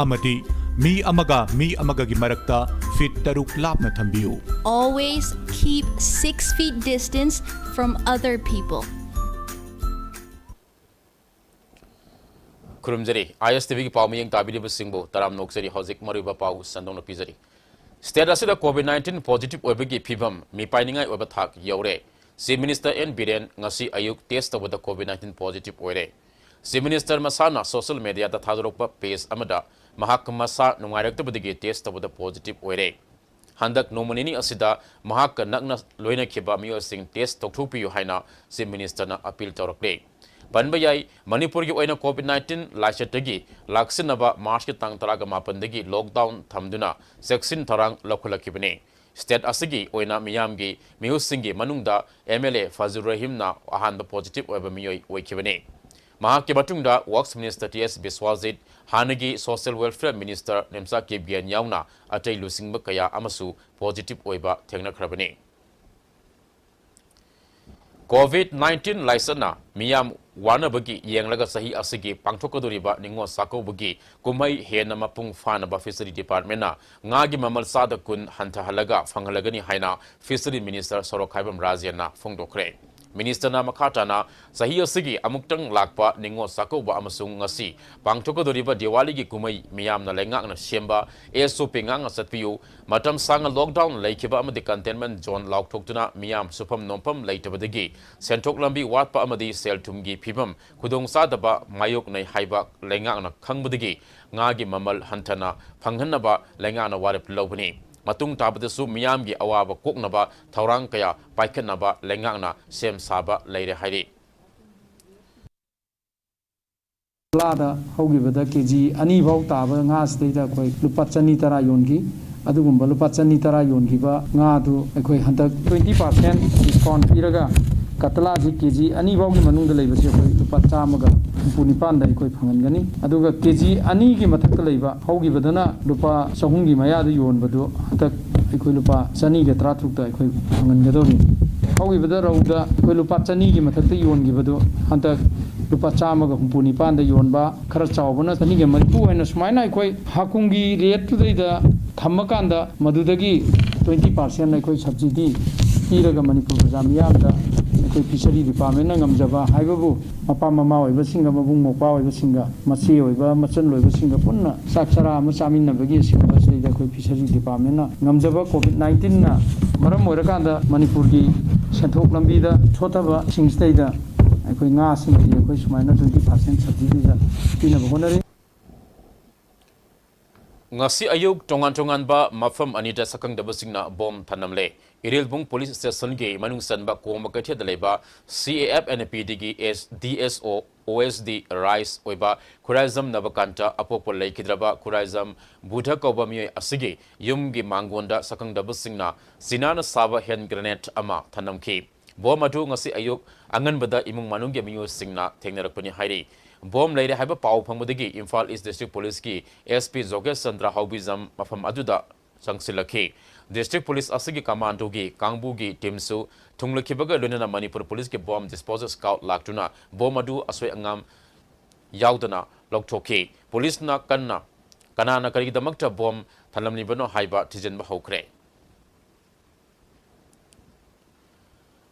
ꯑꯃꯗꯤ ꯃꯤ ꯑꯃꯒ ꯃꯤ ꯑꯃꯒꯒꯤ ꯃꯔꯛꯇ feet ꯇꯔꯨꯛ ꯂꯥꯞꯅ ꯊꯝꯕꯤꯌꯨ꯫ Always keep six feet distance from other people. ꯈꯨꯔꯨꯝꯖꯔꯤ꯫ ꯑꯥꯏ ꯑꯦꯁ ꯇꯤ ꯚꯤꯒꯤ ꯄꯥꯎ ꯃꯤꯠꯌꯦꯡ ꯇꯥꯕꯤꯔꯤꯕꯁꯤꯡꯕꯨ ꯇꯔꯥꯝꯅ ꯑꯣꯛꯆꯔꯤ꯫ ꯍꯧꯖꯤꯛ ꯃꯔꯨꯑꯣꯏꯕ ꯄꯥꯎ ꯁꯟꯗꯣꯛꯅ ꯄꯤꯖꯔꯤ꯫ State ꯑꯁꯤꯗ COVID nineteen positive ꯑꯣꯏꯕꯒꯤ ꯐꯤꯕꯝ ꯃꯤꯄꯥꯏꯅꯤꯡꯉꯥꯏ ꯑꯣꯏꯕ ꯊꯥꯛ ꯌꯧꯔꯦ꯫ Chief Minister N Biren ꯉꯁꯤ ꯑꯌꯨꯛ test ꯇꯧꯕꯗ COVID nineteen positive ꯑꯣꯏꯔꯦ꯫ Chief Minister ꯃꯁꯥꯅ social mediaꯗ ꯊꯥꯗꯣꯔꯛꯄ page ꯑꯃꯗ ꯃꯍꯥꯛ ꯃꯁꯥ ꯅꯨꯡꯉꯥꯏꯔꯛꯇꯕꯗꯒꯤ test ꯇꯧꯕꯗ positive ꯑꯣꯏꯔꯦ꯫ ꯍꯟꯗꯛ ꯅꯣꯡꯃ ꯅꯤꯅꯤ ꯑꯁꯤꯗ ꯃꯍꯥꯛꯀ ꯅꯛꯅ ꯂꯣꯏꯅꯈꯤꯕ ꯃꯤꯑꯣꯏꯁꯤꯡ test ꯇꯧꯊꯣꯛꯄꯤꯌꯨ ꯍꯥꯏꯅ Chief Ministerꯅ appeal ꯇꯧꯔꯛꯂꯦ꯫ ꯄꯟꯕ ꯌꯥꯏ, ꯃꯅꯤꯄꯨꯔꯒꯤ ꯑꯣꯏꯅ COVID nineteen ꯂꯥꯏꯆꯠꯇꯒꯤ ꯂꯥꯛꯁꯤꯟꯅꯕ Marchꯀꯤ ꯇꯥꯡ ꯇꯔꯥꯒ ꯃꯥꯄꯟꯗꯒꯤ lockdown ꯊꯝꯗꯨꯅ ꯆꯦꯛꯁꯤꯟ ꯊꯧꯔꯥꯡ ꯂꯧꯈꯠꯂꯛꯈꯤꯕꯅꯤ꯫ State ꯑꯁꯤꯒꯤ ꯑꯣꯏꯅ ꯃꯤꯌꯥꯝꯒꯤ ꯃꯤꯍꯨꯠꯁꯤꯡꯒꯤ ꯃꯅꯨꯡꯗ M L A ꯐꯖꯨꯔ ꯔꯍꯤꯝꯅ ꯑꯍꯥꯟꯕ positive ꯑꯣꯏꯕ ꯃꯤꯑꯣꯏ ꯑꯣꯏꯈꯤꯕꯅꯤ꯫ ꯃꯍꯥꯛꯀꯤ ꯃꯇꯨꯡꯗ Works Minister T S ꯕꯤꯁ꯭ꯋꯥꯖꯤꯠ, ꯍꯥꯟꯅꯒꯤ Social Welfare Minister ꯅꯦꯝꯆꯥ ꯀꯦ ꯕꯤꯔꯦꯟ ꯌꯥꯎꯅ ꯑꯇꯩ ꯂꯨꯆꯤꯡꯕ ꯀꯌꯥ ꯑꯃꯁꯨ positive ꯑꯣꯏꯕ ꯊꯦꯡꯅꯈ꯭ꯔꯕꯅꯤ꯫ COVID nineteen ꯂꯥꯏꯆꯠꯅ ꯃꯤꯌꯥꯝ ꯋꯥꯅꯕꯒꯤ ꯌꯦꯡꯂꯒ ꯆꯍꯤ ꯑꯁꯤꯒꯤ ꯄꯥꯡꯊꯣꯛꯀꯗꯧꯔꯤꯕ ꯅꯤꯉꯣꯜ ꯆꯥꯛꯀꯧꯕꯒꯤ ꯀꯨꯝꯍꯩ ꯍꯦꯟꯅ ꯃꯄꯨꯡ ꯐꯥꯅꯕ Fishery Departmentꯅ ꯉꯥꯒꯤ ꯃꯃꯜ ꯆꯥꯗ ꯀꯨꯟ ꯍꯟꯊꯍꯜꯂꯒ ꯐꯪꯍꯜꯂꯒꯅꯤ ꯍꯥꯏꯅ Fishery Minister ꯁꯣꯔꯣꯛꯈꯥꯏꯕꯝ ꯔꯥꯖꯦꯟꯅ ꯐꯣꯡꯗꯣꯛꯈ꯭ꯔꯦ꯫ Ministerꯅ ꯃꯈꯥ ꯇꯥꯅ ꯆꯍꯤ ꯑꯁꯤꯒꯤ ꯑꯃꯨꯛꯇꯪ ꯂꯥꯛꯄ ꯅꯤꯉꯣꯜ ꯆꯥꯛꯀꯧꯕ ꯑꯃꯁꯨꯡ ꯉꯁꯤ ꯄꯥꯡꯊꯣꯛꯀꯗꯧꯔꯤꯕ ꯗꯤꯋꯥꯂꯤꯒꯤ ꯀꯨꯝꯍꯩ ꯃꯤꯌꯥꯝꯅ ꯂꯩꯉꯥꯛꯅ ꯁꯦꯝꯕ S O P ꯉꯥꯛꯅ ꯆꯠꯄꯤꯌꯨ, ꯃꯇꯝ ꯁꯥꯡꯅ lockdown ꯂꯩꯈꯤꯕ ꯑꯃꯗꯤ containment zone ꯂꯥꯎꯊꯣꯛꯇꯨꯅ ꯃꯤꯌꯥꯝ ꯁꯨꯐꯝ ꯅꯣꯝꯐꯝ ꯂꯩꯇꯕꯗꯒꯤ ꯁꯦꯟꯊꯣꯛ ꯂꯝꯕꯤ ꯋꯥꯠꯄ ꯑꯃꯗꯤ ꯁꯦꯜ ꯊꯨꯝꯒꯤ ꯐꯤꯕꯝ ꯈꯨꯗꯣꯡꯆꯥꯗꯕ ꯃꯥꯌꯣꯛꯅꯩ ꯍꯥꯏꯕ ꯂꯩꯉꯥꯛꯅ ꯈꯪꯕꯗꯒꯤ ꯉꯥꯒꯤ ꯃꯃꯜ ꯍꯟꯊꯅ ꯐꯪꯍꯟꯅꯕ ꯂꯩꯉꯥꯛꯅ ꯋꯥꯔꯦꯞ ꯂꯧꯕꯅꯤ꯫ ꯃꯇꯨꯡ ꯇꯥꯕꯗꯁꯨ ꯃꯤꯌꯥꯝꯒꯤ ꯑꯋꯥꯕ ꯀꯣꯛꯅꯕ ꯊꯧꯔꯥꯡ ꯀꯌꯥ ꯄꯥꯏꯈꯠꯅꯕ ꯂꯩꯉꯥꯛꯅ ꯁꯦꯝ ꯁꯥꯕ ꯂꯩꯔꯦ ꯍꯥꯏꯔꯤ꯫ ꯂꯥꯗ ꯍꯧꯈꯤꯕꯗ ꯀꯦ ꯖꯤ ꯑꯅꯤ ꯐꯥꯎ ꯇꯥꯕ ꯉꯥꯁꯤꯗꯩꯗ ꯑꯩꯈꯣꯏ ꯂꯨꯄꯥ ꯆꯅꯤ ꯇꯔꯥ ꯌꯣꯟꯈꯤ꯫ ꯑꯗꯨꯒꯨꯝꯕ ꯂꯨꯄꯥ ꯆꯅꯤ ꯇꯔꯥ ꯌꯣꯟꯈꯤꯕ ꯉꯥꯗꯨ ꯑꯩꯈꯣꯏ ꯍꯟꯗꯛ twenty percent discount ꯄꯤꯔꯒ ꯀꯇꯂꯥꯁꯤ ꯀꯦ ꯖꯤ ꯑꯅꯤ ꯐꯥꯎꯒꯤ ꯃꯅꯨꯡꯗ ꯂꯩꯕꯁꯤ ꯑꯩꯈꯣꯏ ꯂꯨꯄꯥ ꯆꯥꯝꯃꯒ ꯍꯨꯝꯐꯨ ꯅꯤꯄꯥꯟꯗ ꯑꯩꯈꯣꯏ ꯐꯪꯍꯟꯒꯅꯤ꯫ ꯑꯗꯨꯒ ꯀꯦ ꯖꯤ ꯑꯅꯤꯒꯤ ꯃꯊꯛꯇ ꯂꯩꯕ ꯍꯧꯈꯤꯕꯗꯅ ꯂꯨꯄꯥ ꯆꯍꯨꯝꯒꯤ ꯃꯌꯥꯗ ꯌꯣꯟꯕꯗꯨ ꯍꯟꯗꯛ ꯑꯩꯈꯣꯏ ꯂꯨꯄꯥ ꯆꯅꯤꯒ ꯇꯔꯥꯇꯔꯨꯛꯇ ꯑꯩꯈꯣꯏ ꯐꯪꯍꯟꯒꯗꯧꯔꯤ꯫ ꯍꯧꯈꯤꯕꯗ ꯔꯧꯗ ꯑꯩꯈꯣꯏ ꯂꯨꯄꯥ ꯆꯅꯤꯒꯤ ꯃꯊꯛꯇ ꯌꯣꯟꯈꯤꯕꯗꯨ ꯍꯟꯗꯛ ꯂꯨꯄꯥ ꯆꯥꯝꯃꯒ ꯍꯨꯝꯐꯨ ꯅꯤꯄꯥꯟꯗ ꯌꯣꯟꯕ, ꯈꯔ ꯆꯥꯎꯕꯅ ꯆꯅꯤꯒ ꯃꯔꯤꯐꯨ ꯍꯥꯏꯅ ꯁꯨꯃꯥꯏꯅ ꯑꯩꯈꯣꯏ ꯍꯥꯀꯨꯝꯒꯤ rate ꯇꯨꯗꯩꯗ ꯊꯝꯃꯀꯥꯟꯗ ꯃꯗꯨꯗꯒꯤ twenty percent ꯑꯩꯈꯣꯏ subsidy ꯄꯤꯔꯒ ꯃꯅꯤꯄꯨꯔ ꯄ꯭ꯔꯖꯥ ꯃꯤꯌꯥꯝꯗ ꯑꯩꯈꯣꯏ Fishery Departmentꯅ ꯉꯝꯖꯕ ꯍꯥꯏꯕꯕꯨ ꯃꯄꯥ ꯃꯃꯥ ꯑꯣꯏꯕꯁꯤꯡꯒ ꯃꯕꯨꯡ ꯃꯧꯄ꯭ꯋꯥ ꯑꯣꯏꯕꯁꯤꯡꯒ ꯃꯆꯦ ꯑꯣꯏꯕ ꯃꯆꯟ ꯑꯣꯏꯕꯁꯤꯡꯒ ꯄꯨꯟꯅ ꯆꯥꯛ ꯆꯔꯥ ꯑꯃ ꯆꯥꯃꯤꯟꯅꯕꯒꯤ ꯑꯁꯤꯒꯨꯝꯕꯁꯤꯗꯩꯗ ꯑꯩꯈꯣꯏ Fishery Departmentꯅ ꯉꯝꯖꯕ COVID nineteenꯅ ꯃꯔꯝ ꯑꯣꯏꯔꯀꯥꯟꯗ ꯃꯅꯤꯄꯨꯔꯒꯤ ꯁꯦꯟꯊꯣꯛ ꯂꯝꯕꯤꯗ ꯁꯣꯠꯊꯕꯁꯤꯡꯁꯤꯗꯩꯗ ꯑꯩꯈꯣꯏ ꯉꯥꯁꯤꯡꯁꯤ ꯑꯩꯈꯣꯏ ꯁꯨꯃꯥꯏꯅ twenty percent subsidyꯗ ꯄꯤꯅꯕ ꯍꯣꯠꯅꯔꯤ꯫ ꯉꯁꯤ ꯑꯌꯨꯛ ꯇꯣꯉꯥꯟ ꯇꯣꯉꯥꯟꯕ ꯃꯐꯝ ꯑꯅꯤꯗ ꯁꯛꯈꯪꯗꯕꯁꯤꯡꯅ ꯕꯣꯝ ꯊꯅꯝꯂꯦ꯫ ꯏꯔꯤꯜꯕꯨꯡ ꯄꯨꯂꯤꯁ ꯁ꯭ꯇꯦꯁꯟꯒꯤ ꯃꯅꯨꯡ ꯆꯟꯕ ꯀꯣꯝꯕ ꯀꯩꯊꯦꯜꯗ ꯂꯩꯕ C A F N P Dꯒꯤ D S O O S D rice ꯑꯣꯏꯕ ꯈꯨꯔꯥꯏꯖꯝ ꯅꯕꯀꯥꯟꯇ ꯑꯄꯣꯛꯄ ꯂꯩꯈꯤꯗ꯭ꯔꯕ ꯈꯨꯔꯥꯏꯖꯝ ꯕꯨꯙ ꯀꯧꯕ ꯃꯤꯑꯣꯏ ꯑꯁꯤꯒꯤ ꯌꯨꯝꯒꯤ ꯃꯥꯡꯒꯣꯟꯗ ꯁꯛꯈꯪꯗꯕꯁꯤꯡꯅ ꯆꯤꯅꯥꯅ ꯁꯥꯕ hand grenade ꯑꯃ ꯊꯅꯝꯈꯤ꯫ ꯕꯣꯝ ꯑꯗꯨ ꯉꯁꯤ ꯑꯌꯨꯛ ꯑꯉꯟꯕꯗ ꯏꯃꯨꯡ ꯃꯅꯨꯡꯒꯤ ꯃꯤꯑꯣꯏꯁꯤꯡꯅ ꯊꯦꯡꯅꯔꯛꯄꯅꯤ ꯍꯥꯏꯔꯤ꯫ ꯕꯣꯝ ꯂꯩꯔꯦ ꯍꯥꯏꯕ ꯄꯥꯎ ꯐꯪꯕꯗꯒꯤ ꯏꯝꯐꯥꯜ ꯏꯁ ꯗꯤꯁꯇ꯭ꯔꯤꯛ ꯄꯨꯂꯤꯁꯀꯤ S P ꯖꯣꯒꯦꯁ ꯆꯟꯗ꯭ꯔ ꯍꯥꯎꯕꯤꯖꯝ ꯃꯐꯝ ꯑꯗꯨꯗ ꯆꯪꯁꯤꯜꯂꯛꯈꯤ꯫ District Police ꯑꯁꯤꯒꯤ commandoꯒꯤ ꯀꯥꯡꯕꯨꯒꯤ teamꯁꯨ ꯊꯨꯡꯂꯈꯤꯕꯒ ꯂꯣꯏꯅꯅ ꯃꯅꯤꯄꯨꯔ Policeꯀꯤ bomb disposal squad ꯂꯥꯛꯇꯨꯅ bomb ꯑꯗꯨ ꯑꯁꯣꯏ ꯑꯉꯥꯝ ꯌꯥꯎꯗꯅ ꯂꯧꯊꯣꯛꯈꯤ꯫ Policeꯅ ꯀꯟꯅ ꯀꯅꯥꯅ ꯀꯔꯤꯒꯤꯗꯃꯛꯇ bomb ꯊꯝꯂꯝꯂꯤꯕꯅꯣ ꯍꯥꯏꯕ ꯊꯤꯖꯤꯟꯕ ꯍꯧꯈ꯭ꯔꯦ꯫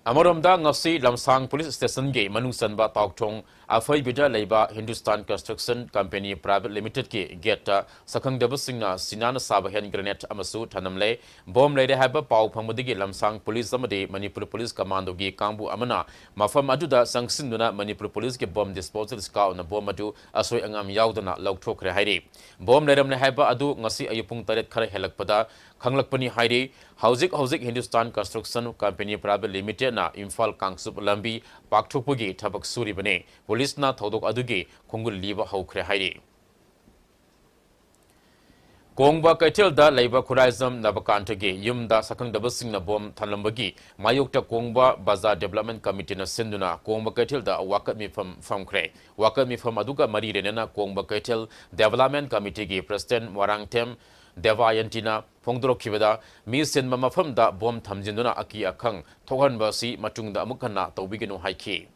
ꯑꯃꯔꯣꯝꯗ, ꯉꯁꯤ ꯂꯝꯁꯥꯡ Police Stationꯒꯤ ꯃꯅꯨꯡ ꯆꯟꯕ ꯇꯥꯎꯊꯣꯡ ꯑꯐꯩꯕꯤꯗ ꯂꯩꯕ Hindustan Construction Company Private Limitedꯀꯤ gateꯇ ꯁꯛꯈꯪꯗꯕꯁꯤꯡꯅ ꯁꯤꯅꯥꯅ ꯁꯥꯕ hand grenade ꯑꯃꯁꯨ ꯊꯅꯝꯂꯦ꯫ Bomb ꯂꯩꯔꯦ ꯍꯥꯏꯕ ꯄꯥꯎ ꯐꯪꯕꯗꯒꯤ ꯂꯝꯁꯥꯡ Police ꯑꯃꯗꯤ ꯃꯅꯤꯄꯨꯔ Police Commandoꯒꯤ ꯀꯥꯡꯕꯨ ꯑꯃꯅ ꯃꯐꯝ ꯑꯗꯨꯗ ꯆꯪꯁꯤꯟꯗꯨꯅ ꯃꯅꯤꯄꯨꯔ Policeꯀꯤ bomb disposal squadꯅ bomb ꯑꯗꯨ ꯑꯁꯣꯏ ꯑꯉꯥꯝ ꯌꯥꯎꯗꯅ ꯂꯧꯊꯣꯛꯈ꯭ꯔꯦ ꯍꯥꯏꯔꯤ꯫ Bomb ꯂꯩꯔꯝꯂꯦ ꯍꯥꯏꯕ ꯑꯗꯨ ꯉꯁꯤ ꯑꯌꯨꯛ ꯄꯨꯡ ꯇꯔꯦꯠ ꯈꯔ ꯍꯦꯜꯂꯛꯄꯗ ꯈꯪꯂꯛꯄꯅꯤ ꯍꯥꯏꯔꯤ꯫ ꯍꯧꯖꯤꯛ ꯍꯧꯖꯤꯛ Hindustan Construction Company Private Limitedꯅ Imphal Kangchup ꯂꯝꯕꯤ ꯄꯥꯛꯊꯣꯛꯄꯒꯤ ꯊꯕꯛ ꯁꯨꯔꯤꯕꯅꯤ꯫ Policeꯅ ꯊꯧꯗꯣꯛ ꯑꯗꯨꯒꯤ ꯈꯣꯡꯒꯨꯜ ꯂꯤꯕ ꯍꯧꯈ꯭ꯔꯦ ꯍꯥꯏꯔꯤ꯫ ꯀꯣꯡꯕ ꯀꯩꯊꯦꯜꯗ ꯂꯩꯕ ꯈꯨꯔꯥꯏꯖꯝ ꯅꯕꯀꯥꯟꯇꯒꯤ ꯌꯨꯝꯗ ꯁꯛꯈꯪꯗꯕꯁꯤꯡꯅ bomb ꯊꯝꯂꯝꯕꯒꯤ ꯃꯥꯌꯣꯛꯇ ꯀꯣꯡꯕ ꯕꯖꯥꯔ Development Committeeꯅ ꯁꯤꯟꯗꯨꯅ ꯀꯣꯡꯕ ꯀꯩꯊꯦꯜꯗ ꯑꯋꯥꯀꯠ ꯃꯤꯐꯝ ꯐꯝꯈ꯭ꯔꯦ꯫ ꯋꯥꯀꯠ ꯃꯤꯐꯝ ꯑꯗꯨꯒ ꯃꯔꯤ ꯂꯩꯅꯅ ꯀꯣꯡꯕ ꯀꯩꯊꯦꯜ Development Committeeꯒꯤ President ꯃꯣꯏꯔꯥꯡꯊꯦꯝ ꯗꯦꯕꯥꯌꯟꯇꯤꯅ ꯐꯣꯡꯗꯣꯔꯛꯈꯤꯕꯗ, ꯃꯤ ꯁꯤꯟꯕ ꯃꯐꯝꯗ bomb ꯊꯝꯖꯤꯟꯗꯨꯅ ꯑꯀꯤ ꯑꯈꯪ ꯊꯣꯛꯍꯟꯕ ꯑꯁꯤ ꯃꯇꯨꯡꯗ ꯑꯃꯨꯛ ꯍꯟꯅ ꯇꯧꯕꯤꯒꯅꯨ ꯍꯥꯏꯈꯤ꯫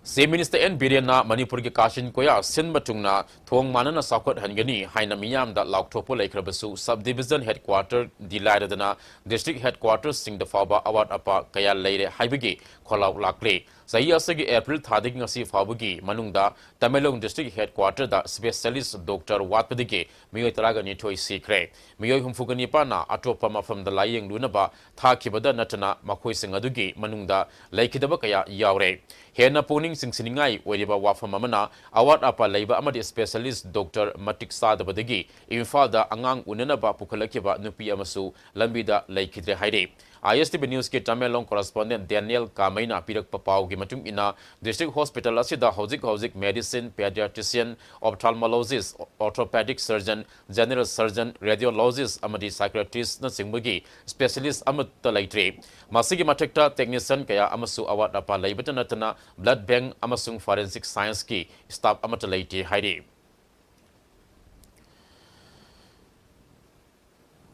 Chief Minister N ꯕꯤꯔꯦꯟꯅ ꯃꯅꯤꯄꯨꯔꯒꯤ ꯀꯥꯆꯤꯟ ꯀꯣꯌꯥ ꯁꯤꯟꯕ ꯊꯨꯡꯅ ꯊꯣꯡ ꯃꯥꯟꯅꯅ ꯆꯥꯎꯈꯠꯍꯟꯒꯅꯤ ꯍꯥꯏꯅ ꯃꯤꯌꯥꯝꯗ ꯂꯥꯎꯊꯣꯛꯄ ꯂꯩꯈ꯭ꯔꯕꯁꯨ, sub division headquarterꯗꯤ ꯂꯥꯏꯔꯗꯅ district headquarterꯁꯤꯡꯗ ꯐꯥꯎꯕ ꯑꯋꯥꯠ ꯑꯄꯥ ꯀꯌꯥ ꯂꯩꯔꯦ ꯍꯥꯏꯕꯒꯤ ꯈꯣꯜꯂꯥꯎ ꯂꯥꯛꯂꯤ꯫ ꯆꯍꯤ ꯑꯁꯤꯒꯤ April ꯊꯥꯗꯒꯤ ꯉꯁꯤ ꯐꯥꯎꯕꯒꯤ ꯃꯅꯨꯡꯗ ꯇꯃꯦꯡꯂꯣꯡ district headquarterꯗ specialist doctor ꯋꯥꯠꯄꯗꯒꯤ ꯃꯤꯑꯣꯏ ꯇꯔꯥꯒ ꯅꯤꯊꯣꯏ ꯁꯤꯈ꯭ꯔꯦ꯫ ꯃꯤꯑꯣꯏ ꯍꯨꯝꯐꯨꯒ ꯅꯤꯄꯥꯟꯅ ꯑꯇꯣꯞꯄ ꯃꯐꯝꯗ ꯂꯥꯌꯦꯡꯂꯨꯅꯕ ꯊꯥꯈꯤꯕꯗ ꯅꯠꯇꯅ ꯃꯈꯣꯏꯁꯤꯡ ꯑꯗꯨꯒꯤ ꯃꯅꯨꯡꯗ ꯂꯩꯈꯤꯗꯕ ꯀꯌꯥ ꯌꯥꯎꯔꯦ꯫ ꯍꯦꯟꯅ ꯄꯨꯛꯅꯤꯡ ꯆꯤꯡꯁꯤꯟꯅꯤꯡꯉꯥꯏ ꯑꯣꯏꯔꯤꯕ ꯋꯥꯐꯝ ꯑꯃꯅ, ꯑꯋꯥꯠ ꯑꯄꯥ ꯂꯩꯕ ꯑꯃꯗꯤ specialist doctor ꯃꯇꯤꯛ ꯆꯥꯗꯕꯗꯒꯤ ꯏꯝꯐꯥꯜꯗ ꯑꯉꯥꯡ ꯎꯅꯅꯕ ꯄꯨꯈꯠꯂꯛꯈꯤꯕ ꯅꯨꯄꯤ ꯑꯃꯁꯨ ꯂꯝꯕꯤꯗ ꯂꯩꯈꯤꯗ꯭ꯔꯦ ꯍꯥꯏꯔꯤ꯫ ISTV Newsꯀꯤ ꯇꯃꯦꯡꯂꯣꯡ correspondent Daniel ꯀꯥꯃꯩꯅ ꯄꯤꯔꯛꯄ ꯄꯥꯎꯒꯤ ꯃꯇꯨꯡ ꯏꯟꯅ, district hospital ꯑꯁꯤꯗ ꯍꯧꯖꯤꯛ ꯍꯧꯖꯤꯛ medicine, pediatrician, ophthalmologist, orthopedic surgeon, general surgeon, radiologist ꯑꯃꯗꯤ psychiatristꯅꯆꯤꯡꯕꯒꯤ specialist ꯑꯃꯠꯇ ꯂꯩꯇ꯭ꯔꯤ꯫ ꯃꯁꯤꯒꯤ ꯃꯊꯛꯇ technician ꯀꯌꯥ ꯑꯃꯁꯨ ꯑꯋꯥꯠ ꯑꯄꯥ ꯂꯩꯕꯇ ꯅꯠꯇꯅ blood bank ꯑꯃꯁꯨꯡ forensic scienceꯀꯤ staff ꯑꯃꯠꯇ ꯂꯩꯇꯦ ꯍꯥꯏꯔꯤ꯫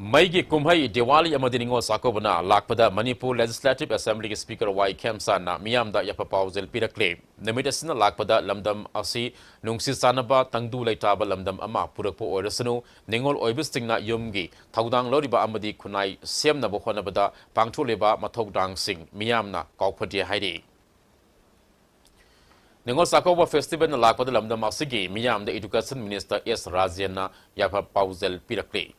ꯃꯩꯒꯤ ꯀꯨꯝꯍꯩ ꯗꯤꯋꯥꯂꯤ ꯑꯃꯗꯤ ꯅꯤꯉꯣꯜ ꯆꯥꯛꯀꯧꯕꯅ ꯂꯥꯛꯄꯗ ꯃꯅꯤꯄꯨꯔ Legislative Assemblyꯒꯤ Speaker ꯋꯥꯏ ꯈꯦꯝꯆꯥꯟꯅ ꯃꯤꯌꯥꯝꯗ ꯌꯥꯏꯐ ꯄꯥꯎꯖꯦꯜ ꯄꯤꯔꯛꯂꯦ꯫ ꯅꯨꯃꯤꯠ ꯑꯁꯤꯅ ꯂꯥꯛꯄꯗ ꯂꯝꯗꯝ ꯑꯁꯤ ꯅꯨꯡꯁꯤ ꯆꯥꯟꯅꯕ, ꯇꯪꯗꯨ ꯂꯩꯇꯥꯕ ꯂꯝꯗꯝ ꯑꯃ ꯄꯨꯔꯛꯄ ꯑꯣꯏꯔꯁꯅꯨ, ꯅꯤꯉꯣꯜ ꯑꯣꯏꯕꯁꯤꯡꯅ ꯌꯨꯝꯒꯤ ꯊꯧꯗꯥꯡ ꯂꯧꯔꯤꯕ ꯑꯃꯗꯤ ꯈꯨꯟꯅꯥꯏ ꯁꯦꯝꯅꯕ ꯍꯣꯠꯅꯕꯗ ꯄꯥꯡꯊꯣꯛꯂꯤꯕ ꯃꯊꯧꯗꯥꯡꯁꯤꯡ ꯃꯤꯌꯥꯝꯅ ꯀꯥꯎꯐꯗꯦ ꯍꯥꯏꯔꯤ꯫ ꯅꯤꯉꯣꯜ ꯆꯥꯛꯀꯧꯕ festivalꯅ ꯂꯥꯛꯄꯗ ꯂꯝꯗꯝ ꯑꯁꯤꯒꯤ ꯃꯤꯌꯥꯝꯗ Education Minister ꯑꯦꯁ ꯔꯥꯖꯦꯟꯅ ꯌꯥꯏꯐ ꯄꯥꯎꯖꯦꯜ ꯄꯤꯔꯛꯂꯤ꯫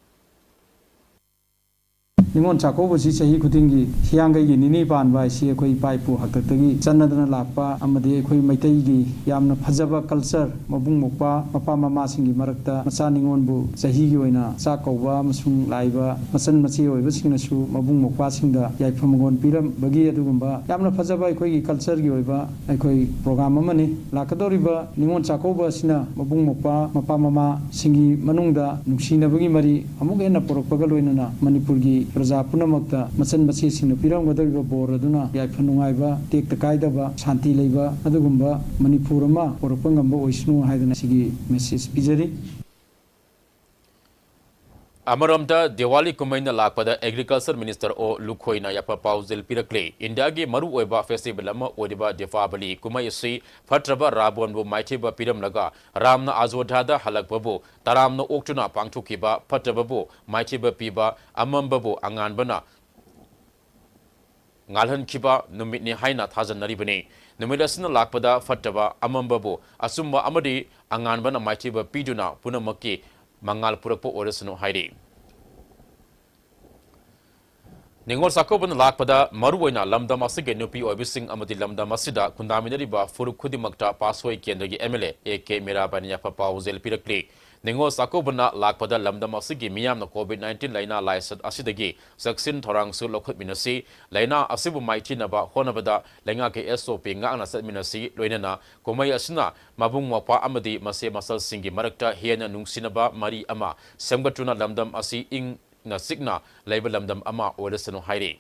ꯅꯤꯉꯣꯜ ꯆꯥꯛꯀꯧꯕꯁꯤ ꯆꯍꯤ ꯈꯨꯗꯤꯡꯒꯤ ꯍꯤꯌꯥꯡꯒꯩꯒꯤ ꯅꯤꯅꯤ ꯄꯥꯟꯕ ꯍꯥꯏꯁꯤ ꯑꯩꯈꯣꯏ ꯏꯄꯥ ꯏꯄꯨ ꯍꯥꯛꯇꯛꯇꯒꯤ ꯆꯠꯅꯗꯨꯅ ꯂꯥꯛꯄ ꯑꯃꯗꯤ ꯑꯩꯈꯣꯏ ꯃꯩꯇꯩꯒꯤ ꯌꯥꯝꯅ ꯐꯖꯕ culture, ꯃꯕꯨꯡ ꯃꯧꯄ꯭ꯋꯥ, ꯃꯄꯥ ꯃꯃꯥꯁꯤꯡꯒꯤ ꯃꯔꯛꯇ ꯃꯆꯥ ꯅꯤꯉꯣꯜꯕꯨ ꯆꯍꯤꯒꯤ ꯑꯣꯏꯅ ꯆꯥꯛ ꯀꯧꯕ ꯑꯃꯁꯨꯡ ꯂꯥꯛꯏꯕ ꯃꯆꯟ ꯃꯆꯦ ꯑꯣꯏꯕꯁꯤꯡꯅꯁꯨ ꯃꯕꯨꯡ ꯃꯧꯄ꯭ꯋꯥꯁꯤꯡꯗ ꯌꯥꯏꯐ ꯃꯪꯒꯣꯜ ꯄꯤꯔꯝꯕꯒꯤ ꯑꯗꯨꯒꯨꯝꯕ ꯌꯥꯝꯅ ꯐꯖꯕ ꯑꯩꯈꯣꯏꯒꯤ cultureꯒꯤ ꯑꯣꯏꯕ ꯑꯩꯈꯣꯏ program ꯑꯃꯅꯤ꯫ ꯂꯥꯛꯀꯗꯧꯔꯤꯕ ꯅꯤꯉꯣꯜ ꯆꯥꯛꯀꯧꯕ ꯑꯁꯤꯅ ꯃꯕꯨꯡ ꯃꯧꯄ꯭ꯋꯥ, ꯃꯄꯥ ꯃꯃꯥꯁꯤꯡꯒꯤ ꯃꯅꯨꯡꯗ ꯅꯨꯡꯁꯤꯅꯕꯒꯤ ꯃꯔꯤ ꯑꯃꯨꯛ ꯍꯦꯟꯅ ꯄꯨꯔꯛꯄꯒ ꯂꯣꯏꯅꯅ ꯃꯅꯤꯄꯨꯔꯒꯤ ꯄ꯭ꯔꯖꯥ ꯄꯨꯝꯅꯃꯛꯇ ꯃꯆꯟ ꯃꯆꯦꯁꯤꯡꯅ ꯄꯤꯔꯝꯒꯗꯧꯔꯤꯕ ꯕꯣꯔ ꯑꯗꯨꯅ ꯌꯥꯏꯐ ꯅꯨꯡꯉꯥꯏꯕ, ꯇꯦꯛꯇ ꯀꯥꯏꯗꯕ ꯑꯗꯨꯒꯨꯝꯕ ꯃꯅꯤꯄꯨꯔ ꯑꯃ ꯄꯨꯔꯛꯄ ꯉꯝꯕ ꯑꯣꯏꯁꯅꯨ ꯍꯥꯏꯗꯅ ꯁꯤꯒꯤ message ꯄꯤꯖꯔꯤ꯫ ꯑꯃꯔꯣꯝꯗ ꯗꯤꯋꯥꯂꯤ ꯀꯨꯝꯍꯩꯅ ꯂꯥꯛꯄꯗ Agriculture Minister ꯑꯣ ꯂꯨꯈꯣꯏꯅ ꯌꯥꯏꯐ ꯄꯥꯎꯖꯦꯜ ꯄꯤꯔꯛꯂꯤ꯫ ꯏꯟꯗꯤꯌꯥꯒꯤ ꯃꯔꯨꯑꯣꯏꯕ festival ꯑꯃ ꯑꯣꯏꯔꯤꯕ ꯗꯤꯄꯥꯕꯂꯤ ꯀꯨꯝꯍꯩ ꯑꯁꯤ ꯐꯠꯇ꯭ꯔꯕ ꯔꯥꯕꯣꯟꯕꯨ ꯃꯥꯏꯊꯤꯕ ꯄꯤꯔꯝꯂꯒ ꯔꯥꯝꯅ ꯑꯌꯣꯙ꯭ꯌꯥꯗ ꯍꯜꯂꯛꯄꯕꯨ ꯇꯔꯥꯝꯅ ꯑꯣꯛꯇꯨꯅ ꯄꯥꯡꯊꯣꯛꯈꯤꯕ ꯐꯠꯇꯕꯕꯨ ꯃꯥꯏꯊꯤꯕ ꯄꯤꯕ, ꯑꯃꯝꯕꯕꯨ ꯑꯉꯥꯟꯕꯅ ꯉꯥꯜꯍꯟꯈꯤꯕ ꯅꯨꯃꯤꯠꯅꯤ ꯍꯥꯏꯅ ꯊꯥꯖꯅꯔꯤꯕꯅꯤ꯫ ꯅꯨꯃꯤꯠ ꯑꯁꯤꯅ ꯂꯥꯛꯄꯗ ꯐꯠꯇꯕ, ꯑꯃꯝꯕꯕꯨ ꯑꯆꯨꯝꯕ ꯑꯃꯗꯤ ꯑꯉꯥꯟꯕꯅ ꯃꯥꯏꯊꯤꯕ ꯄꯤꯗꯨꯅ ꯄꯨꯝꯅꯃꯛꯀꯤ ꯃꯉꯥꯜ ꯄꯨꯔꯛꯄ ꯑꯣꯏꯔꯁꯅꯨ ꯍꯥꯏꯔꯤ꯫ ꯅꯤꯉꯣꯜ ꯆꯥꯛꯀꯧꯕꯅ ꯂꯥꯛꯄꯗ ꯃꯔꯨꯑꯣꯏꯅ ꯂꯝꯗꯝ ꯑꯁꯤꯒꯤ ꯅꯨꯄꯤ ꯑꯣꯏꯕꯤꯁꯤꯡ ꯑꯃꯗꯤ ꯂꯝꯗꯝ ꯑꯁꯤꯗ ꯈꯨꯟꯗꯥꯃꯤꯟꯅꯔꯤꯕ ꯐꯨꯔꯨꯞ ꯈꯨꯗꯤꯡꯃꯛꯇ ꯄꯥꯠꯁꯣꯏ ꯀꯦꯟꯗ꯭ꯔꯒꯤ MLA ꯑꯦ ꯀꯦ ꯃꯤꯔꯥꯕꯥꯏꯅ ꯌꯥꯏꯐ ꯄꯥꯎꯖꯦꯜ ꯄꯤꯔꯛꯂꯤ꯫ ꯅꯤꯉꯣꯜ ꯆꯥꯛꯀꯧꯕꯅ ꯂꯥꯛꯄꯗ ꯂꯝꯗꯝ ꯑꯁꯤꯒꯤ ꯃꯤꯌꯥꯝꯅ COVID nineteen ꯂꯥꯏꯅꯥ ꯂꯥꯏꯆꯠ ꯑꯁꯤꯗꯒꯤ ꯆꯦꯛꯁꯤꯟ ꯊꯧꯔꯥꯡꯁꯨ ꯂꯧꯈꯠꯃꯤꯟꯅꯁꯤ꯫ ꯂꯥꯏꯅꯥ ꯑꯁꯤꯕꯨ ꯃꯥꯏꯊꯤꯅꯕ ꯍꯣꯠꯅꯕꯗ ꯂꯩꯉꯥꯛꯀꯤ SOP ꯉꯥꯛꯅ ꯆꯠꯃꯤꯟꯅꯁꯤ꯫ ꯂꯣꯏꯅꯅ ꯀꯨꯝꯍꯩ ꯑꯁꯤꯅ ꯃꯕꯨꯡ ꯃꯧꯄ꯭ꯋꯥ ꯑꯃꯗꯤ ꯃꯆꯦ ꯃꯆꯜꯁꯤꯡꯒꯤ ꯃꯔꯛꯇ ꯍꯦꯟꯅ ꯅꯨꯡꯁꯤꯅꯕ ꯃꯔꯤ ꯑꯃ ꯁꯦꯝꯒꯠꯇꯨꯅ ꯂꯝꯗꯝ ꯑꯁꯤ ꯏꯪꯅ ꯆꯤꯛꯅ ꯂꯩꯕ ꯂꯝꯗꯝ ꯑꯃ ꯑꯣꯏꯔꯁꯅꯨ ꯍꯥꯏꯔꯤ꯫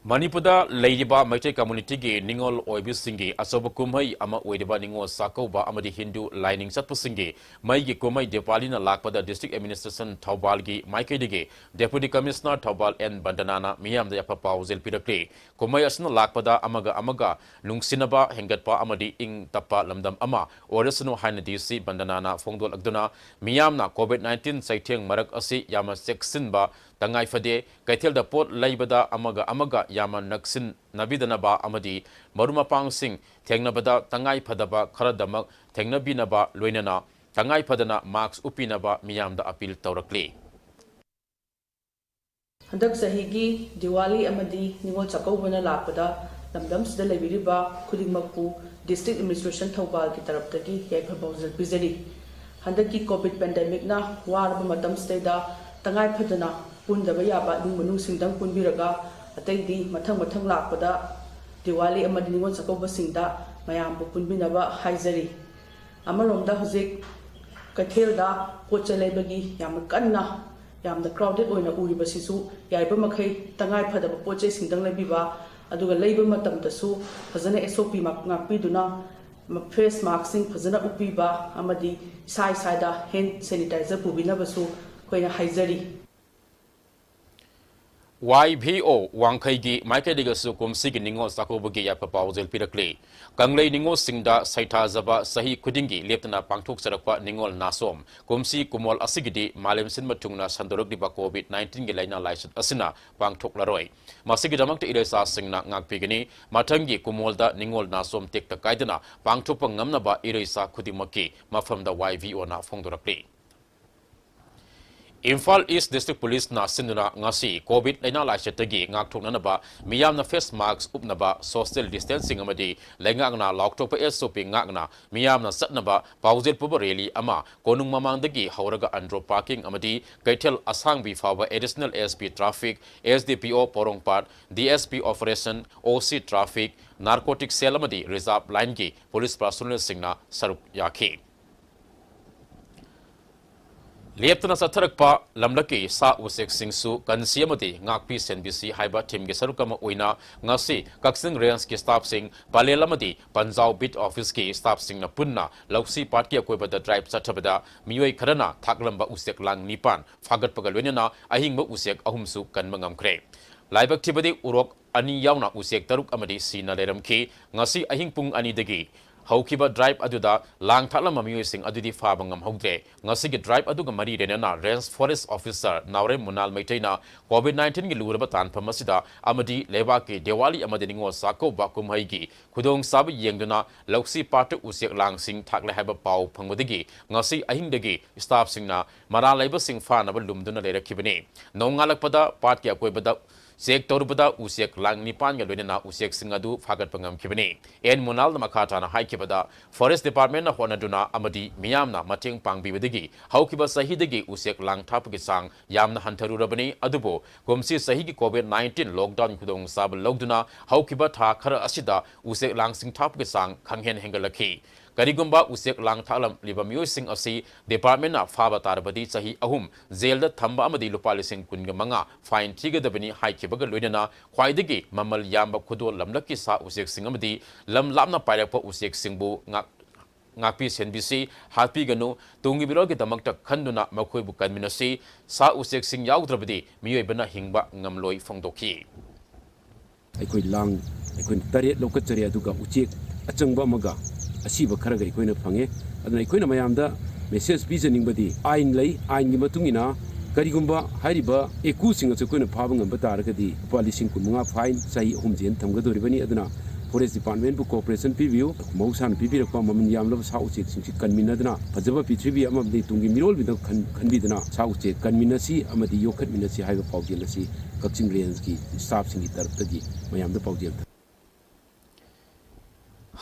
ꯃꯅꯤꯄꯨꯔꯗ ꯂꯩꯔꯤꯕ ꯃꯩꯇꯩ community ꯒꯤ ꯅꯤꯉꯣꯜ ꯑꯣꯏꯕꯤꯁꯤꯡꯒꯤ ꯑꯆꯧꯕ ꯀꯨꯝꯍꯩ ꯑꯃ ꯑꯣꯏꯔꯤꯕ ꯅꯤꯉꯣꯜ ꯆꯥꯛꯀꯧꯕ ꯑꯃꯗꯤ ꯍꯤꯟꯗꯨ ꯂꯥꯏꯅꯤꯡ ꯆꯠꯄꯁꯤꯡꯒꯤ ꯃꯩꯒꯤ ꯀꯨꯝꯍꯩ ꯗꯤꯋꯥꯂꯤꯅ ꯂꯥꯛꯄꯗ District Administration ꯊꯧꯕꯥꯜꯒꯤ ꯃꯥꯏꯀꯩꯗꯒꯤ Deputy Commissioner ꯊꯧꯕꯥꯜ ꯑꯦꯟ ꯕꯟꯗꯅꯥꯅ ꯃꯤꯌꯥꯝꯗ ꯌꯥꯏꯐ ꯄꯥꯎꯖꯦꯜ ꯄꯤꯔꯛꯂꯤ꯫ ꯀꯨꯝꯍꯩ ꯑꯁꯤꯅ ꯂꯥꯛꯄꯗ ꯑꯃꯒ ꯑꯃꯒ ꯅꯨꯡꯁꯤꯅꯕ ꯍꯦꯟꯒꯠꯄ ꯑꯃꯗꯤ ꯏꯪ ꯇꯞꯄ ꯂꯝꯗꯝ ꯑꯃ ꯑꯣꯏꯔꯁꯅꯨ ꯍꯥꯏꯅ ꯗꯤ ꯁꯤ ꯕꯟꯗꯅꯥꯅ ꯐꯣꯡꯗꯣꯛꯂꯗꯨꯅ, ꯃꯤꯌꯥꯝꯅ COVID nineteen ꯆꯩꯊꯦꯡ ꯃꯔꯛ ꯑꯁꯤ ꯌꯥꯝꯅ ꯆꯦꯛꯁꯤꯟꯕ ꯇꯉꯥꯏ ꯐꯗꯦ꯫ ꯀꯩꯊꯦꯜꯗ ꯄꯣꯠ ꯂꯩꯕꯗ ꯑꯃꯒ ꯑꯃꯒ ꯌꯥꯝꯅ ꯅꯛꯁꯤꯟꯅꯕꯤꯗꯅꯕ ꯑꯃꯗꯤ ꯃꯔꯨꯞ ꯃꯄꯥꯡꯁꯤꯡ ꯊꯦꯡꯅꯕꯗ ꯇꯉꯥꯏ ꯐꯗꯕ ꯈꯔꯗꯃꯛ ꯊꯦꯡꯅꯕꯤꯅꯕ, ꯂꯣꯏꯅꯅ ꯇꯉꯥꯏ ꯐꯗꯅ mask ꯎꯞꯄꯤꯅꯕ ꯃꯤꯌꯥꯝꯗ appeal ꯇꯧꯔꯛꯂꯤ꯫ ꯍꯟꯗꯛ ꯆꯍꯤꯒꯤ ꯗꯤꯋꯥꯂꯤ ꯑꯃꯗꯤ ꯅꯤꯉꯣꯜ ꯆꯥꯛꯀꯧꯕꯅ ꯂꯥꯛꯄꯗ ꯂꯝꯗꯝꯁꯤꯗ ꯂꯩꯕꯤꯔꯤꯕ ꯈꯨꯗꯤꯡꯃꯛꯄꯨ District Administration ꯊꯧꯕꯥꯜꯒꯤ ꯇꯔꯞꯇꯒꯤ ꯌꯥꯏꯐ ꯄꯥꯎꯖꯦꯜ ꯄꯤꯖꯔꯤ꯫ ꯍꯟꯗꯛꯀꯤ COVID pandemic ꯅ ꯋꯥꯔꯕ ꯃꯇꯝꯁꯤꯗꯩꯗ ꯇꯉꯥꯏ ꯐꯗꯅ ꯄꯨꯟꯗꯕ ꯌꯥꯕ ꯏꯃꯨꯡ ꯃꯅꯨꯡꯁꯤꯡꯗꯪ ꯄꯨꯟꯕꯤꯔꯒ, ꯑꯇꯩꯗꯤ ꯃꯊꯪ ꯃꯊꯪ ꯂꯥꯛꯄꯗ ꯗꯤꯋꯥꯂꯤ ꯑꯃꯗꯤ ꯅꯤꯉꯣꯜ ꯆꯥꯛꯀꯧꯕꯁꯤꯡꯗ ꯃꯌꯥꯝꯕꯨ ꯄꯨꯟꯕꯤꯅꯕ ꯍꯥꯏꯖꯔꯤ꯫ ꯑꯃꯔꯣꯝꯗ ꯍꯧꯖꯤꯛ ꯀꯩꯊꯦꯜꯗ ꯄꯣꯠ ꯆꯩ ꯂꯩꯕꯒꯤ ꯌꯥꯝꯅ ꯀꯟꯅ, ꯌꯥꯝꯅ crowded ꯑꯣꯏꯅ ꯎꯔꯤꯕꯁꯤꯁꯨ ꯌꯥꯔꯤꯕ ꯃꯈꯩ ꯇꯉꯥꯏ ꯐꯗꯕ ꯄꯣꯠ ꯆꯩꯁꯤꯡꯗꯪ ꯂꯩꯕꯤꯕ, ꯑꯗꯨꯒ ꯂꯩꯕ ꯃꯇꯝꯗꯁꯨ ꯐꯖꯅ S O P ꯉꯥꯛ-, ꯉꯥꯛꯄꯤꯗꯨꯅ, ꯃ-, face mask ꯁꯤꯡ ꯐꯖꯅ ꯎꯞꯄꯤꯕ ꯑꯃꯗꯤ ꯏꯁꯥ ꯏꯁꯥꯗ hand sanitizer ꯄꯨꯕꯤꯅꯕꯁꯨ ꯑꯩꯈꯣꯏꯅ ꯍꯥꯏꯖꯔꯤ꯫ Y V O ꯋꯥꯡꯈꯩꯒꯤ ꯃꯥꯏꯀꯩꯗꯒꯤꯁꯨ ꯀꯨꯝꯁꯤꯒꯤ ꯅꯤꯉꯣꯜ ꯆꯥꯛꯀꯧꯕꯒꯤ ꯌꯥꯏꯐ ꯄꯥꯎꯖꯦꯜ ꯄꯤꯔꯛꯂꯤ꯫ ꯀꯪꯂꯩ ꯅꯤꯉꯣꯜꯁꯤꯡꯗ ꯁꯩꯊꯥꯖꯕ ꯆꯍꯤ ꯈꯨꯗꯤꯡꯒꯤ ꯂꯦꯞꯇꯅ ꯄꯥꯡꯊꯣꯛꯆꯔꯛꯄ ꯅꯤꯉꯣꯜ ꯅꯥꯆꯣꯝ ꯀꯨꯝꯁꯤ ꯀꯨꯃꯣꯜ ꯑꯁꯤꯒꯤꯗꯤ ꯃꯥꯂꯦꯝ ꯁꯤꯟꯕ ꯊꯨꯡꯅ ꯁꯟꯗꯣꯔꯛꯂꯤꯕ COVID nineteen ꯒꯤ ꯂꯥꯏꯅꯥ ꯂꯥꯏꯆꯠ ꯑꯁꯤꯅ ꯄꯥꯡꯊꯣꯛꯂꯔꯣꯏ꯫ ꯃꯁꯤꯒꯤꯗꯃꯛꯇ ꯏꯔꯩꯆꯥꯁꯤꯡꯅ ꯉꯥꯛꯄꯤꯒꯅꯤ꯫ ꯃꯊꯪꯒꯤ ꯀꯨꯃꯣꯜꯗ ꯅꯤꯉꯣꯜ ꯅꯥꯆꯣꯝ ꯇꯦꯛꯇ ꯀꯥꯏꯗꯅ ꯄꯥꯡꯊꯣꯛꯄ ꯉꯝꯅꯕ ꯏꯔꯩꯆꯥ ꯈꯨꯗꯤꯡꯃꯛꯀꯤ ꯃꯐꯝꯗ Y V O ꯅ ꯐꯣꯡꯗꯣꯔꯛꯂꯤ꯫ ꯏꯝꯐꯥꯜ East District Police ꯅ ꯁꯤꯟꯗꯨꯅ ꯉꯁꯤ COVID ꯂꯥꯏꯅꯥ ꯂꯥꯏꯆꯠꯇꯒꯤ ꯉꯥꯛꯊꯣꯛꯅꯅꯕ ꯃꯤꯌꯥꯝꯅ face mask ꯎꯞꯅꯕ, social distancing ꯑꯃꯗꯤ ꯂꯩꯉꯥꯛꯅ ꯂꯥꯎꯊꯣꯛꯄ S O P ꯉꯥꯛꯅ ꯃꯤꯌꯥꯝꯅ ꯆꯠꯅꯕ ꯄꯥꯎꯖꯦꯜ ꯄꯨꯕ rally ꯑꯃ ꯀꯣꯅꯨꯡ ꯃꯃꯥꯡꯗꯒꯤ ꯍꯧꯔꯒ Andro Parking ꯑꯃꯗꯤ ꯀꯩꯊꯦꯜ ꯑꯁꯥꯡꯕꯤ ꯐꯥꯎꯕ Additional S P Traffic, S D P O ꯄꯣꯔꯣꯝꯄꯥꯠ, D S P Operation, O C Traffic, Narcotic Cell ꯑꯃꯗꯤ Reserve Line ꯒꯤ police personnel ꯁꯤꯡꯅ ꯁꯔꯨꯛ ꯌꯥꯈꯤ꯫ ꯂꯦꯞꯇꯅ ꯆꯠꯊꯔꯛꯄ ꯂꯝꯂꯛꯀꯤ ꯁꯥ ꯎꯆꯦꯛꯁꯤꯡꯁꯨ ꯀꯟꯁꯤ ꯑꯃꯗꯤ ꯉꯥꯛꯄꯤ ꯁꯦꯟꯕꯤꯁꯤ ꯍꯥꯏꯕ theme ꯒꯤ ꯁꯔꯨꯛ ꯑꯃ ꯑꯣꯏꯅ ꯉꯁꯤ ꯀꯛꯆꯤꯡ range ꯀꯤ staff ꯁꯤꯡ ꯄꯂꯦꯜ ꯑꯃꯗꯤ ꯄꯟꯖꯥꯎ beat office ꯀꯤ staff ꯁꯤꯡꯅ ꯄꯨꯟꯅ ꯂꯧꯁꯤ ꯄꯥꯠꯀꯤ ꯑꯀꯣꯏꯕꯗ drive ꯆꯠꯊꯕꯗ ꯃꯤꯑꯣꯏ ꯈꯔꯅ ꯊꯥꯛꯂꯝꯕ ꯎꯆꯦꯛ ꯂꯥꯡ ꯅꯤꯄꯥꯟ ꯐꯥꯒꯠꯄꯒ ꯂꯣꯏꯅꯅ ꯑꯍꯤꯡꯕ ꯎꯆꯦꯛ ꯑꯍꯨꯝꯁꯨ ꯀꯟꯕ ꯉꯝꯈ꯭ꯔꯦ꯫ ꯂꯥꯏꯕꯛ ꯊꯤꯕꯗꯤ ꯎꯔꯣꯛ ꯑꯅꯤ ꯌꯥꯎꯅ ꯎꯆꯦꯛ ꯇꯔꯨꯛ ꯑꯃꯗꯤ ꯁꯤꯅ ꯂꯩꯔꯝꯈꯤ꯫ ꯉꯁꯤ ꯑꯍꯤꯡ ꯄꯨꯡ ꯑꯅꯤꯗꯒꯤ ꯍꯧꯈꯤꯕ drive ꯑꯗꯨꯗ ꯂꯥꯡ ꯊꯥꯛꯂꯝꯕ ꯃꯤꯑꯣꯏꯁꯤꯡ ꯑꯗꯨꯗꯤ ꯐꯥꯕ ꯉꯝꯍꯧꯗ꯭ꯔꯦ꯫ ꯉꯁꯤꯒꯤ drive ꯑꯗꯨꯒ ꯃꯔꯤ ꯂꯩꯅꯅ range forest officer ꯅꯥꯎꯔꯦꯝ ꯃꯨꯅꯥꯜ ꯃꯩꯇꯩꯅ COVID nineteen ꯒꯤ ꯂꯨꯔꯕ ꯇꯥꯟꯐꯝ ꯑꯁꯤꯗ ꯑꯃꯗꯤ ꯂꯩꯕꯥꯛꯀꯤ ꯗꯤꯋꯥꯂꯤ ꯑꯃꯗꯤ ꯅꯤꯉꯣꯜ ꯆꯥꯛꯀꯧꯕ ꯀꯨꯝꯍꯩꯒꯤ ꯈꯨꯗꯣꯡꯆꯥꯕ ꯌꯦꯡꯗꯨꯅ ꯂꯧꯁꯤ ꯄꯥꯠꯇ ꯎꯆꯦꯛ ꯂꯥꯡꯁꯤꯡ ꯊꯥꯛꯂꯦ ꯍꯥꯏꯕ ꯄꯥꯎ ꯐꯪꯕꯗꯒꯤ ꯉꯁꯤ ꯑꯍꯤꯡꯗꯒꯤ staff ꯁꯤꯡꯅ ꯃꯔꯥꯜ ꯂꯩꯕꯁꯤꯡ ꯐꯥꯅꯕ ꯂꯨꯝꯗꯨꯅ ꯂꯩꯔꯛꯈꯤꯕꯅꯤ꯫ ꯅꯣꯡꯉꯥꯜꯂꯛꯄꯗ ꯄꯥꯠꯀꯤ ꯑꯀꯣꯏꯕꯗ check ꯇꯧꯔꯨꯕꯗ ꯎꯆꯦꯛ ꯂꯥꯡ ꯅꯤꯄꯥꯟꯒ ꯂꯣꯏꯅꯅ ꯎꯆꯦꯛꯁꯤꯡ ꯑꯗꯨ ꯐꯥꯒꯠꯄ ꯉꯝꯈꯤꯕꯅꯤ꯫ ꯑꯦꯟ ꯃꯨꯅꯥꯜꯅ ꯃꯈꯥ ꯇꯥꯅ ꯍꯥꯏꯈꯤꯕꯗ, forest department ꯅ ꯍꯣꯠꯅꯗꯨꯅ ꯑꯃꯗꯤ ꯃꯤꯌꯥꯝꯅ ꯃꯇꯦꯡ ꯄꯥꯡꯕꯤꯕꯗꯒꯤ ꯍꯧꯈꯤꯕ ꯆꯍꯤꯗꯒꯤ ꯎꯆꯦꯛ ꯂꯥꯡ ꯊꯥꯛꯄꯒꯤ ꯆꯥꯡ ꯌꯥꯝꯅ ꯍꯟꯊꯔꯨꯔꯕꯅꯤ꯫ ꯑꯗꯨꯕꯨ ꯀꯨꯝꯁꯤ ꯆꯍꯤꯒꯤ COVID nineteen lockdown ꯈꯨꯗꯣꯡꯆꯥꯕ ꯂꯧꯗꯨꯅ ꯍꯧꯈꯤꯕ ꯊꯥ ꯈꯔ ꯑꯁꯤꯗ ꯎꯆꯦꯛ ꯂꯥꯡꯁꯤꯡ ꯊꯥꯛꯄꯒꯤ ꯆꯥꯡ ꯈꯪꯍꯦꯟ ꯍꯦꯟꯒꯠꯂꯛꯈꯤ꯫ ꯀꯔꯤꯒꯨꯝꯕ ꯎꯆꯦꯛ ꯂꯥꯡ ꯊꯥꯛꯂꯝꯂꯤꯕ ꯃꯤꯑꯣꯏꯁꯤꯡ ꯑꯁꯤ department ꯅ ꯐꯥꯕ ꯇꯥꯔꯕꯗꯤ ꯆꯍꯤ ꯑꯍꯨꯝ ꯖꯦꯜꯗ ꯊꯝꯕ ꯑꯃꯗꯤ ꯂꯨꯄꯥ ꯂꯤꯁꯤꯡ ꯀꯨꯟꯒ ꯃꯉꯥ fine ꯊꯤꯒꯗꯕꯅꯤ ꯍꯥꯏꯈꯤꯕꯒ ꯂꯣꯏꯅꯅ ꯈ꯭ꯋꯥꯏꯗꯒꯤ ꯃꯃꯜ ꯌꯥꯝꯕ ꯈꯨꯗꯣꯜ ꯂꯝꯂꯛꯀꯤ ꯁꯥ ꯎꯆꯦꯛꯁꯤꯡ ꯑꯃꯗꯤ ꯂꯝ ꯂꯥꯞꯅ ꯄꯥꯏꯔꯛꯄ ꯎꯆꯦꯛꯁꯤꯡꯕꯨ ꯉꯥꯛ-, ꯉꯥꯛꯄꯤ ꯁꯦꯟꯕꯤꯁꯤ, ꯍꯥꯠꯄꯤꯒꯅꯨ, ꯇꯨꯡꯒꯤ ꯃꯤꯔꯣꯜꯒꯤꯗꯃꯛꯇ ꯈꯟꯗꯨꯅ ꯃꯈꯣꯏꯕꯨ ꯀꯟꯃꯤꯟꯅꯁꯤ꯫ ꯁꯥ ꯎꯆꯦꯛꯁꯤꯡ ꯌꯥꯎꯗ꯭ꯔꯕꯗꯤ ꯃꯤꯑꯣꯏꯕꯅ ꯍꯤꯡꯕ ꯉꯝꯂꯣꯏ ꯐꯣꯡꯗꯣꯛꯈꯤ꯫ ꯑꯩꯈꯣꯏ ꯂꯥꯡ, ꯑꯩꯈꯣꯏꯅ ꯇꯔꯦꯠ ꯂꯧꯈꯠꯆꯔꯦ, ꯑꯗꯨꯒ ꯎꯆꯦꯛ ꯑꯆꯪꯕ ꯑꯃꯒ ꯑꯁꯤꯕ ꯈꯔꯒ ꯑꯩꯈꯣꯏꯅ ꯐꯪꯉꯦ꯫ ꯑꯗꯨꯅ ꯑꯩꯈꯣꯏꯅ ꯃꯌꯥꯝꯗ message ꯄꯤꯖꯅꯤꯡꯕꯗꯤ, ꯑꯥꯏꯟ ꯂꯩ, ꯑꯥꯏꯟꯒꯤ ꯃꯇꯨꯡ ꯏꯟꯅ ꯀꯔꯤꯒꯨꯝꯕ ꯍꯥꯏꯔꯤꯕ ꯏꯀꯨꯁꯤꯡ ꯑꯁꯤ ꯑꯩꯈꯣꯏꯅ ꯐꯥꯕ ꯉꯝꯕ ꯇꯥꯔꯒꯗꯤ ꯂꯨꯄꯥ ꯂꯤꯁꯤꯡ ꯀꯨꯟꯃꯉꯥ fine, ꯆꯍꯤ ꯑꯍꯨꯝ ꯖꯦꯜ ꯊꯝꯒꯗꯧꯔꯤꯕꯅꯤ꯫ ꯑꯗꯨꯅ forest department ꯕꯨ cooperation ꯄꯤꯕꯤꯌꯨ꯫ ꯃꯍꯧꯁꯥꯅ ꯄꯤꯕꯤꯔꯛꯄ ꯃꯃꯜ ꯌꯥꯝꯂꯕ ꯁꯥ ꯎꯆꯦꯛꯁꯤꯡꯁꯤ ꯀꯟꯃꯤꯟꯅꯗꯨꯅ ꯐꯖꯕ ꯄ꯭ꯔꯤꯊꯤꯕꯤ ꯑꯃꯗꯤ ꯇꯨꯡꯒꯤ ꯃꯤꯔꯣꯜꯒꯤꯗꯃꯛ ꯈꯟ-, ꯈꯟꯕꯤꯗꯨꯅ ꯁꯥ ꯎꯆꯦꯛ ꯀꯟꯃꯤꯟꯅꯁꯤ ꯑꯃꯗꯤ ꯌꯣꯛꯈꯠꯃꯤꯟꯅꯁꯤ ꯍꯥꯏꯕ ꯄꯥꯎꯖꯦꯜ ꯑꯁꯤ ꯀꯛꯆꯤꯡ range ꯀꯤ staff ꯁꯤꯡꯒꯤ ꯇꯔꯞꯇꯒꯤ ꯃꯌꯥꯝꯗ ꯄꯥꯎꯖꯦꯜ ꯊꯝ-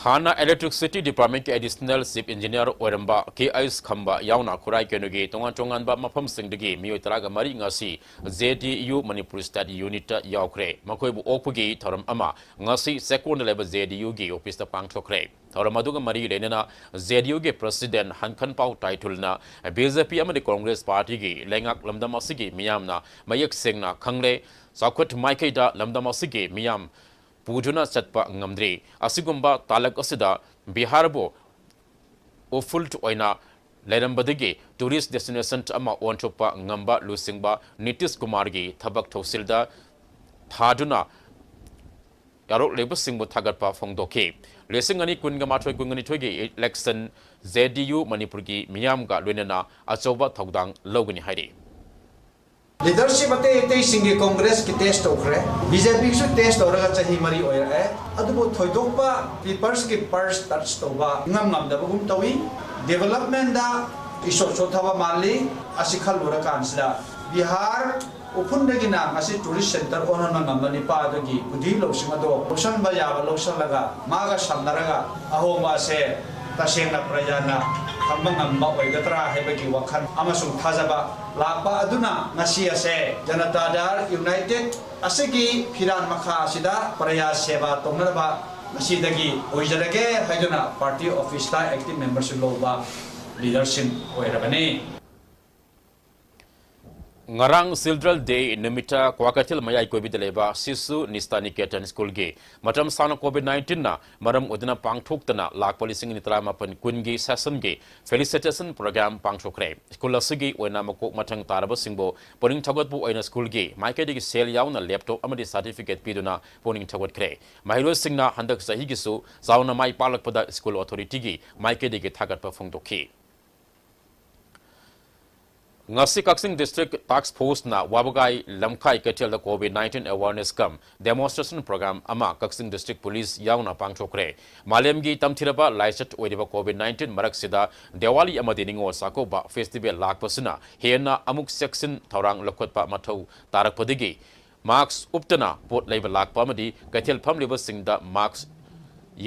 ꯍꯥꯟꯅ Electricity Department ꯀꯤ Additional Chief Engineer ꯑꯣꯏꯔꯝꯕ ꯀꯦ ꯑꯩꯆ ꯈꯝꯕ ꯌꯥꯎꯅ ꯈꯨꯔꯥꯏ ꯀꯦꯅꯨꯒꯤ ꯇꯣꯉꯥꯟ ꯇꯣꯉꯥꯟꯕ ꯃꯐꯝꯁꯤꯡꯗꯒꯤ ꯃꯤꯑꯣꯏ ꯇꯔꯥꯒ ꯃꯔꯤ ꯉꯁꯤ J D U Manipur State Unit ꯇ ꯌꯥꯎꯈ꯭ꯔꯦ꯫ ꯃꯈꯣꯏꯕꯨ ꯑꯣꯛꯄꯒꯤ ꯊꯧꯔꯝ ꯑꯃ ꯉꯁꯤ ꯆꯦꯛꯀꯣꯟꯗ ꯂꯩꯕ J D U ꯒꯤ ꯑꯣꯐꯤꯁꯇ ꯄꯥꯡꯊꯣꯛꯈ꯭ꯔꯦ꯫ ꯊꯧꯔꯝ ꯑꯗꯨꯒ ꯃꯔꯤ ꯂꯩꯅꯅ J D U ꯒꯤ President ꯍꯟꯈꯟꯄꯥꯎ ꯇꯥꯏꯊꯨꯜꯅ B J P ꯑꯃꯗꯤ Congress Party ꯒꯤ ꯂꯩꯉꯥꯛ ꯂꯝꯗꯝ ꯑꯁꯤꯒꯤ ꯃꯤꯌꯥꯝꯅ ꯃꯌꯦꯛ ꯁꯦꯡꯅ ꯈꯪꯂꯦ, ꯆꯥꯎꯈꯠ ꯃꯥꯏꯀꯩꯗ ꯂꯝꯗꯝ ꯑꯁꯤꯒꯤ ꯃꯤꯌꯥꯝ ꯄꯨꯗꯨꯅ ꯆꯠꯄ ꯉꯝꯗ꯭ꯔꯤ꯫ ꯑꯁꯤꯒꯨꯝꯕ ꯇꯥꯂꯛ ꯑꯁꯤꯗ ꯕꯤꯍꯥꯔꯕꯨ ꯎꯐꯨꯜ ꯑꯣꯏꯅ ꯂꯩꯔꯝꯕꯗꯒꯤ tourist destination ꯑꯃ ꯑꯣꯟꯊꯣꯛꯄ ꯉꯝꯕ ꯂꯨꯆꯤꯡꯕ ꯅꯤꯇꯤꯁ ꯀꯨꯃꯥꯔꯒꯤ ꯊꯕꯛ ꯊꯧꯁꯤꯜꯗ ꯊꯥꯗꯨꯅ ꯌꯥꯔꯣꯛꯂꯤꯕꯁꯤꯡꯕꯨ ꯊꯥꯒꯠꯄ ꯐꯣꯡꯗꯣꯛꯈꯤ꯫ ꯂꯤꯁꯤꯡ ꯑꯅꯤ ꯀꯨꯟꯒ ꯃꯥꯊꯣꯏ ꯀꯨꯟꯅꯤꯊꯣꯏꯒꯤ election J D U ꯃꯅꯤꯄꯨꯔꯒꯤ ꯃꯤꯌꯥꯝꯒ ꯂꯣꯏꯅꯅ ꯑꯆꯧꯕ ꯊꯧꯗꯥꯡ ꯂꯧꯒꯅꯤ ꯍꯥꯏꯔꯤ꯫ Leadership ꯑꯇꯩ ꯑꯇꯩꯁꯤꯡꯒꯤ Congress ꯀꯤ test ꯇꯧꯈ꯭ꯔꯦ, B J P ꯒꯤꯁꯨ test ꯇꯧꯔꯒ ꯆꯍꯤ ꯃꯔꯤ ꯑꯣꯏꯔꯛꯑꯦ꯫ ꯑꯗꯨꯕꯨ ꯊꯣꯏꯗꯣꯛꯄ people's ꯀꯤ purse touch ꯇꯧꯕ ꯏꯉꯝ ꯉꯝꯗꯕꯒꯨꯝ ꯇꯧꯏ꯫ Development ꯗ ꯏꯁꯣꯠ ꯁꯣꯠꯊꯕ ꯃꯥꯜꯂꯤ꯫ ꯑꯁꯤ ꯈꯜꯂꯨꯔꯀꯥꯟꯁꯤꯗ ꯕꯤꯍꯥꯔ ꯎꯐꯨꯟꯗꯒꯤꯅ ꯉꯁꯤ tourist centre ꯑꯣꯟꯍꯟꯕ ꯉꯝꯕ ꯅꯤꯄꯥ ꯑꯗꯨꯒꯤ ꯈꯨꯗꯤ ꯂꯧꯁꯤꯡ ꯑꯗꯣ ꯂꯧꯁꯤꯟꯕ ꯌꯥꯕ ꯂꯧꯁꯤꯜꯂꯒ ꯃꯥꯒ ꯁꯝꯅꯔꯒ ꯑꯍꯣꯡꯕ ꯑꯁꯦ ꯇꯁꯦꯡꯅ ꯄ꯭ꯔꯖꯥꯅ ꯐꯪꯕ ꯉꯝꯕ ꯑꯣꯏꯒꯗ꯭ꯔꯥ ꯍꯥꯏꯕꯒꯤ ꯋꯥꯈꯜ ꯑꯃꯁꯨꯡ ꯊꯥꯖꯕ ꯂꯥꯛꯄ ꯑꯗꯨꯅ ꯉꯁꯤ ꯑꯁꯦ ꯖꯅꯇꯥ ꯗꯜ United ꯑꯁꯤꯒꯤ ꯐꯤꯔꯥꯟ ꯃꯈꯥ ꯑꯁꯤꯗ ꯄ꯭ꯔꯖꯥ ꯁꯦꯕꯥ ꯇꯧꯅꯅꯕ ꯉꯁꯤꯗꯒꯤ ꯑꯣꯏꯖꯔꯒꯦ ꯍꯥꯏꯗꯨꯅ party office ꯇ active membership ꯂꯧꯕ leader ꯁꯤꯡ ꯑꯣꯏꯔꯕꯅꯤ꯫ ꯉꯔꯥꯡ Children Day ꯅꯨꯃꯤꯠꯇ ꯀ꯭ꯋꯥꯀꯩꯊꯦꯜ ꯃꯌꯥꯏ ꯀꯣꯏꯕꯤꯗ ꯂꯩꯕ ꯁꯤꯁꯨ ꯅꯤꯁꯇꯥ ꯅꯤꯀꯦꯇꯟ ꯁ꯭ꯀꯨꯜꯒꯤ ꯃꯇꯝ ꯁꯥꯡꯅ COVID nineteen ꯅ ꯃꯔꯝ ꯑꯣꯏꯗꯨꯅ ꯄꯥꯡꯊꯣꯛꯇꯅ ꯂꯥꯛꯄ ꯂꯤꯁꯤꯡ ꯑꯅꯤ ꯇꯔꯥꯃꯥꯄꯟ ꯀꯨꯟꯒꯤ session ꯒꯤ felicitation program ꯄꯥꯡꯊꯣꯛꯈ꯭ꯔꯦ꯫ ꯁ꯭ꯀꯨꯜ ꯑꯁꯤꯒꯤ ꯑꯣꯏꯅ ꯃꯀꯣꯛ ꯃꯊꯪ ꯇꯥꯔꯕꯁꯤꯡꯕꯨ ꯄꯨꯛꯅꯤꯡ ꯊꯧꯒꯠꯄ ꯑꯣꯏꯅ ꯁ꯭ꯀꯨꯜꯒꯤ ꯃꯥꯏꯀꯩꯗꯒꯤ ꯁꯦꯜ ꯌꯥꯎꯅ laptop ꯑꯃꯗꯤ certificate ꯄꯤꯗꯨꯅ ꯄꯨꯛꯅꯤꯡ ꯊꯧꯒꯠꯈ꯭ꯔꯦ꯫ ꯃꯍꯩꯔꯣꯏꯁꯤꯡꯅ ꯍꯟꯗꯛ ꯆꯍꯤꯒꯤꯁꯨ ꯆꯥꯎꯅ ꯃꯥꯏ ꯄꯥꯛꯂꯛꯄꯗ ꯁ꯭ꯀꯨꯜ authority ꯒꯤ ꯃꯥꯏꯀꯩꯗꯒꯤ ꯊꯥꯒꯠꯄ ꯐꯣꯡꯗꯣꯛꯈꯤ꯫ ꯉꯁꯤ ꯀꯛꯆꯤꯡ District Task Force ꯅ ꯋꯥꯕꯒꯥꯏ ꯂꯝꯈꯥꯏ ꯀꯩꯊꯦꯜꯗ COVID nineteen awareness cum demonstration program ꯑꯃ ꯀꯛꯆꯤꯡ District Police ꯌꯥꯎꯅ ꯄꯥꯡꯊꯣꯛꯈ꯭ꯔꯦ꯫ ꯃꯥꯂꯦꯝꯒꯤ ꯇꯝꯊꯤꯔꯕ ꯂꯥꯏꯆꯠ ꯑꯣꯏꯔꯤꯕ COVID nineteen ꯃꯔꯛꯁꯤꯗ ꯗꯤꯋꯥꯂꯤ ꯑꯃꯗꯤ ꯅꯤꯉꯣꯜ ꯆꯥꯛꯀꯧꯕ festival ꯂꯥꯛꯄꯁꯤꯅ ꯍꯦꯟꯅ ꯑꯃꯨꯛ ꯆꯦꯛꯁꯤꯟ ꯊꯧꯔꯥꯡ ꯂꯧꯈꯠꯄ ꯃꯊꯧ ꯇꯥꯔꯛꯄꯗꯒꯤ mask ꯎꯞꯇꯅ ꯄꯣꯠ ꯂꯩꯕ ꯂꯥꯛꯄ ꯑꯃꯗꯤ ꯀꯩꯊꯦꯜ ꯐꯝꯂꯤꯕꯁꯤꯡꯗ mask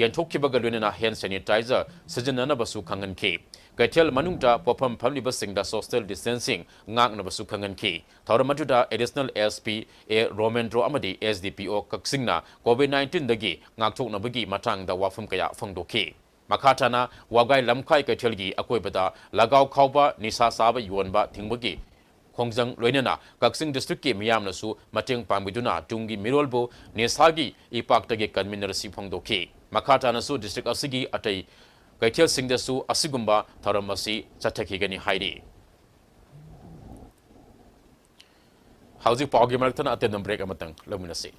ꯌꯦꯟꯊꯣꯛꯈꯤꯕꯒ ꯂꯣꯏꯅꯅ hand sanitizer ꯁꯤꯖꯤꯟꯅꯅꯕꯁꯨ ꯈꯪꯍꯟꯈꯤ꯫ ꯀꯩꯊꯦꯜ ꯃꯅꯨꯡꯗ ꯄꯣꯠꯐꯝ ꯐꯝꯂꯤꯕꯁꯤꯡꯗ social distancing ꯉꯥꯛꯅꯕꯁꯨ ꯈꯪꯍꯟꯈꯤ꯫ ꯊꯧꯔꯝ ꯑꯗꯨꯗ Additional S P A ꯔꯣꯃꯦꯟꯗ꯭ꯔꯣ ꯑꯃꯗꯤ S D P O ꯀꯛꯆꯤꯡꯅ COVID nineteen ꯗꯒꯤ ꯉꯥꯛꯊꯣꯛꯅꯕꯒꯤ ꯃꯇꯥꯡꯗ ꯋꯥꯐꯝ ꯀꯌꯥ ꯐꯣꯡꯗꯣꯛꯈꯤ꯫ ꯃꯈꯥ ꯇꯥꯅ ꯋꯥꯕꯒꯥꯏ ꯂꯝꯈꯥꯏ ꯀꯩꯊꯦꯜꯒꯤ ꯑꯀꯣꯏꯕꯗ ꯂꯒꯥꯎ ꯈꯥꯎꯕ, ꯅꯤꯁꯥ ꯆꯥꯕ ꯌꯣꯟꯕ ꯊꯤꯡꯕꯒꯤ ꯈꯣꯡꯖꯪ ꯂꯣꯏꯅꯅ ꯀꯛꯆꯤꯡ district ꯀꯤ ꯃꯤꯌꯥꯝꯅꯁꯨ ꯃꯇꯦꯡ ꯄꯥꯡꯕꯤꯗꯨꯅ ꯇꯨꯡꯒꯤ ꯃꯤꯔꯣꯜꯕꯨ ꯅꯤꯁꯥꯒꯤ ꯏꯄꯥꯛꯇꯒꯤ ꯀꯟꯃꯤꯟꯅꯔꯁꯤ ꯐꯣꯡꯗꯣꯛꯈꯤ꯫ ꯃꯈꯥ ꯇꯥꯅꯁꯨ district ꯑꯁꯤꯒꯤ ꯑꯇꯩ ꯀꯩꯊꯦꯜꯁꯤꯡꯗꯁꯨ ꯑꯁꯤꯒꯨꯝꯕ ꯊꯧꯔꯝ ꯑꯁꯤ ꯆꯠꯊꯈꯤꯒꯅꯤ ꯍꯥꯏꯔꯤ꯫ ꯍꯧꯖꯤꯛ ꯄꯥꯎꯒꯤ ꯃꯔꯛꯇꯅ ꯑꯇꯦꯟꯕ break ꯑꯃꯇꯪ ꯂꯧꯃꯤꯟꯅꯁꯤ꯫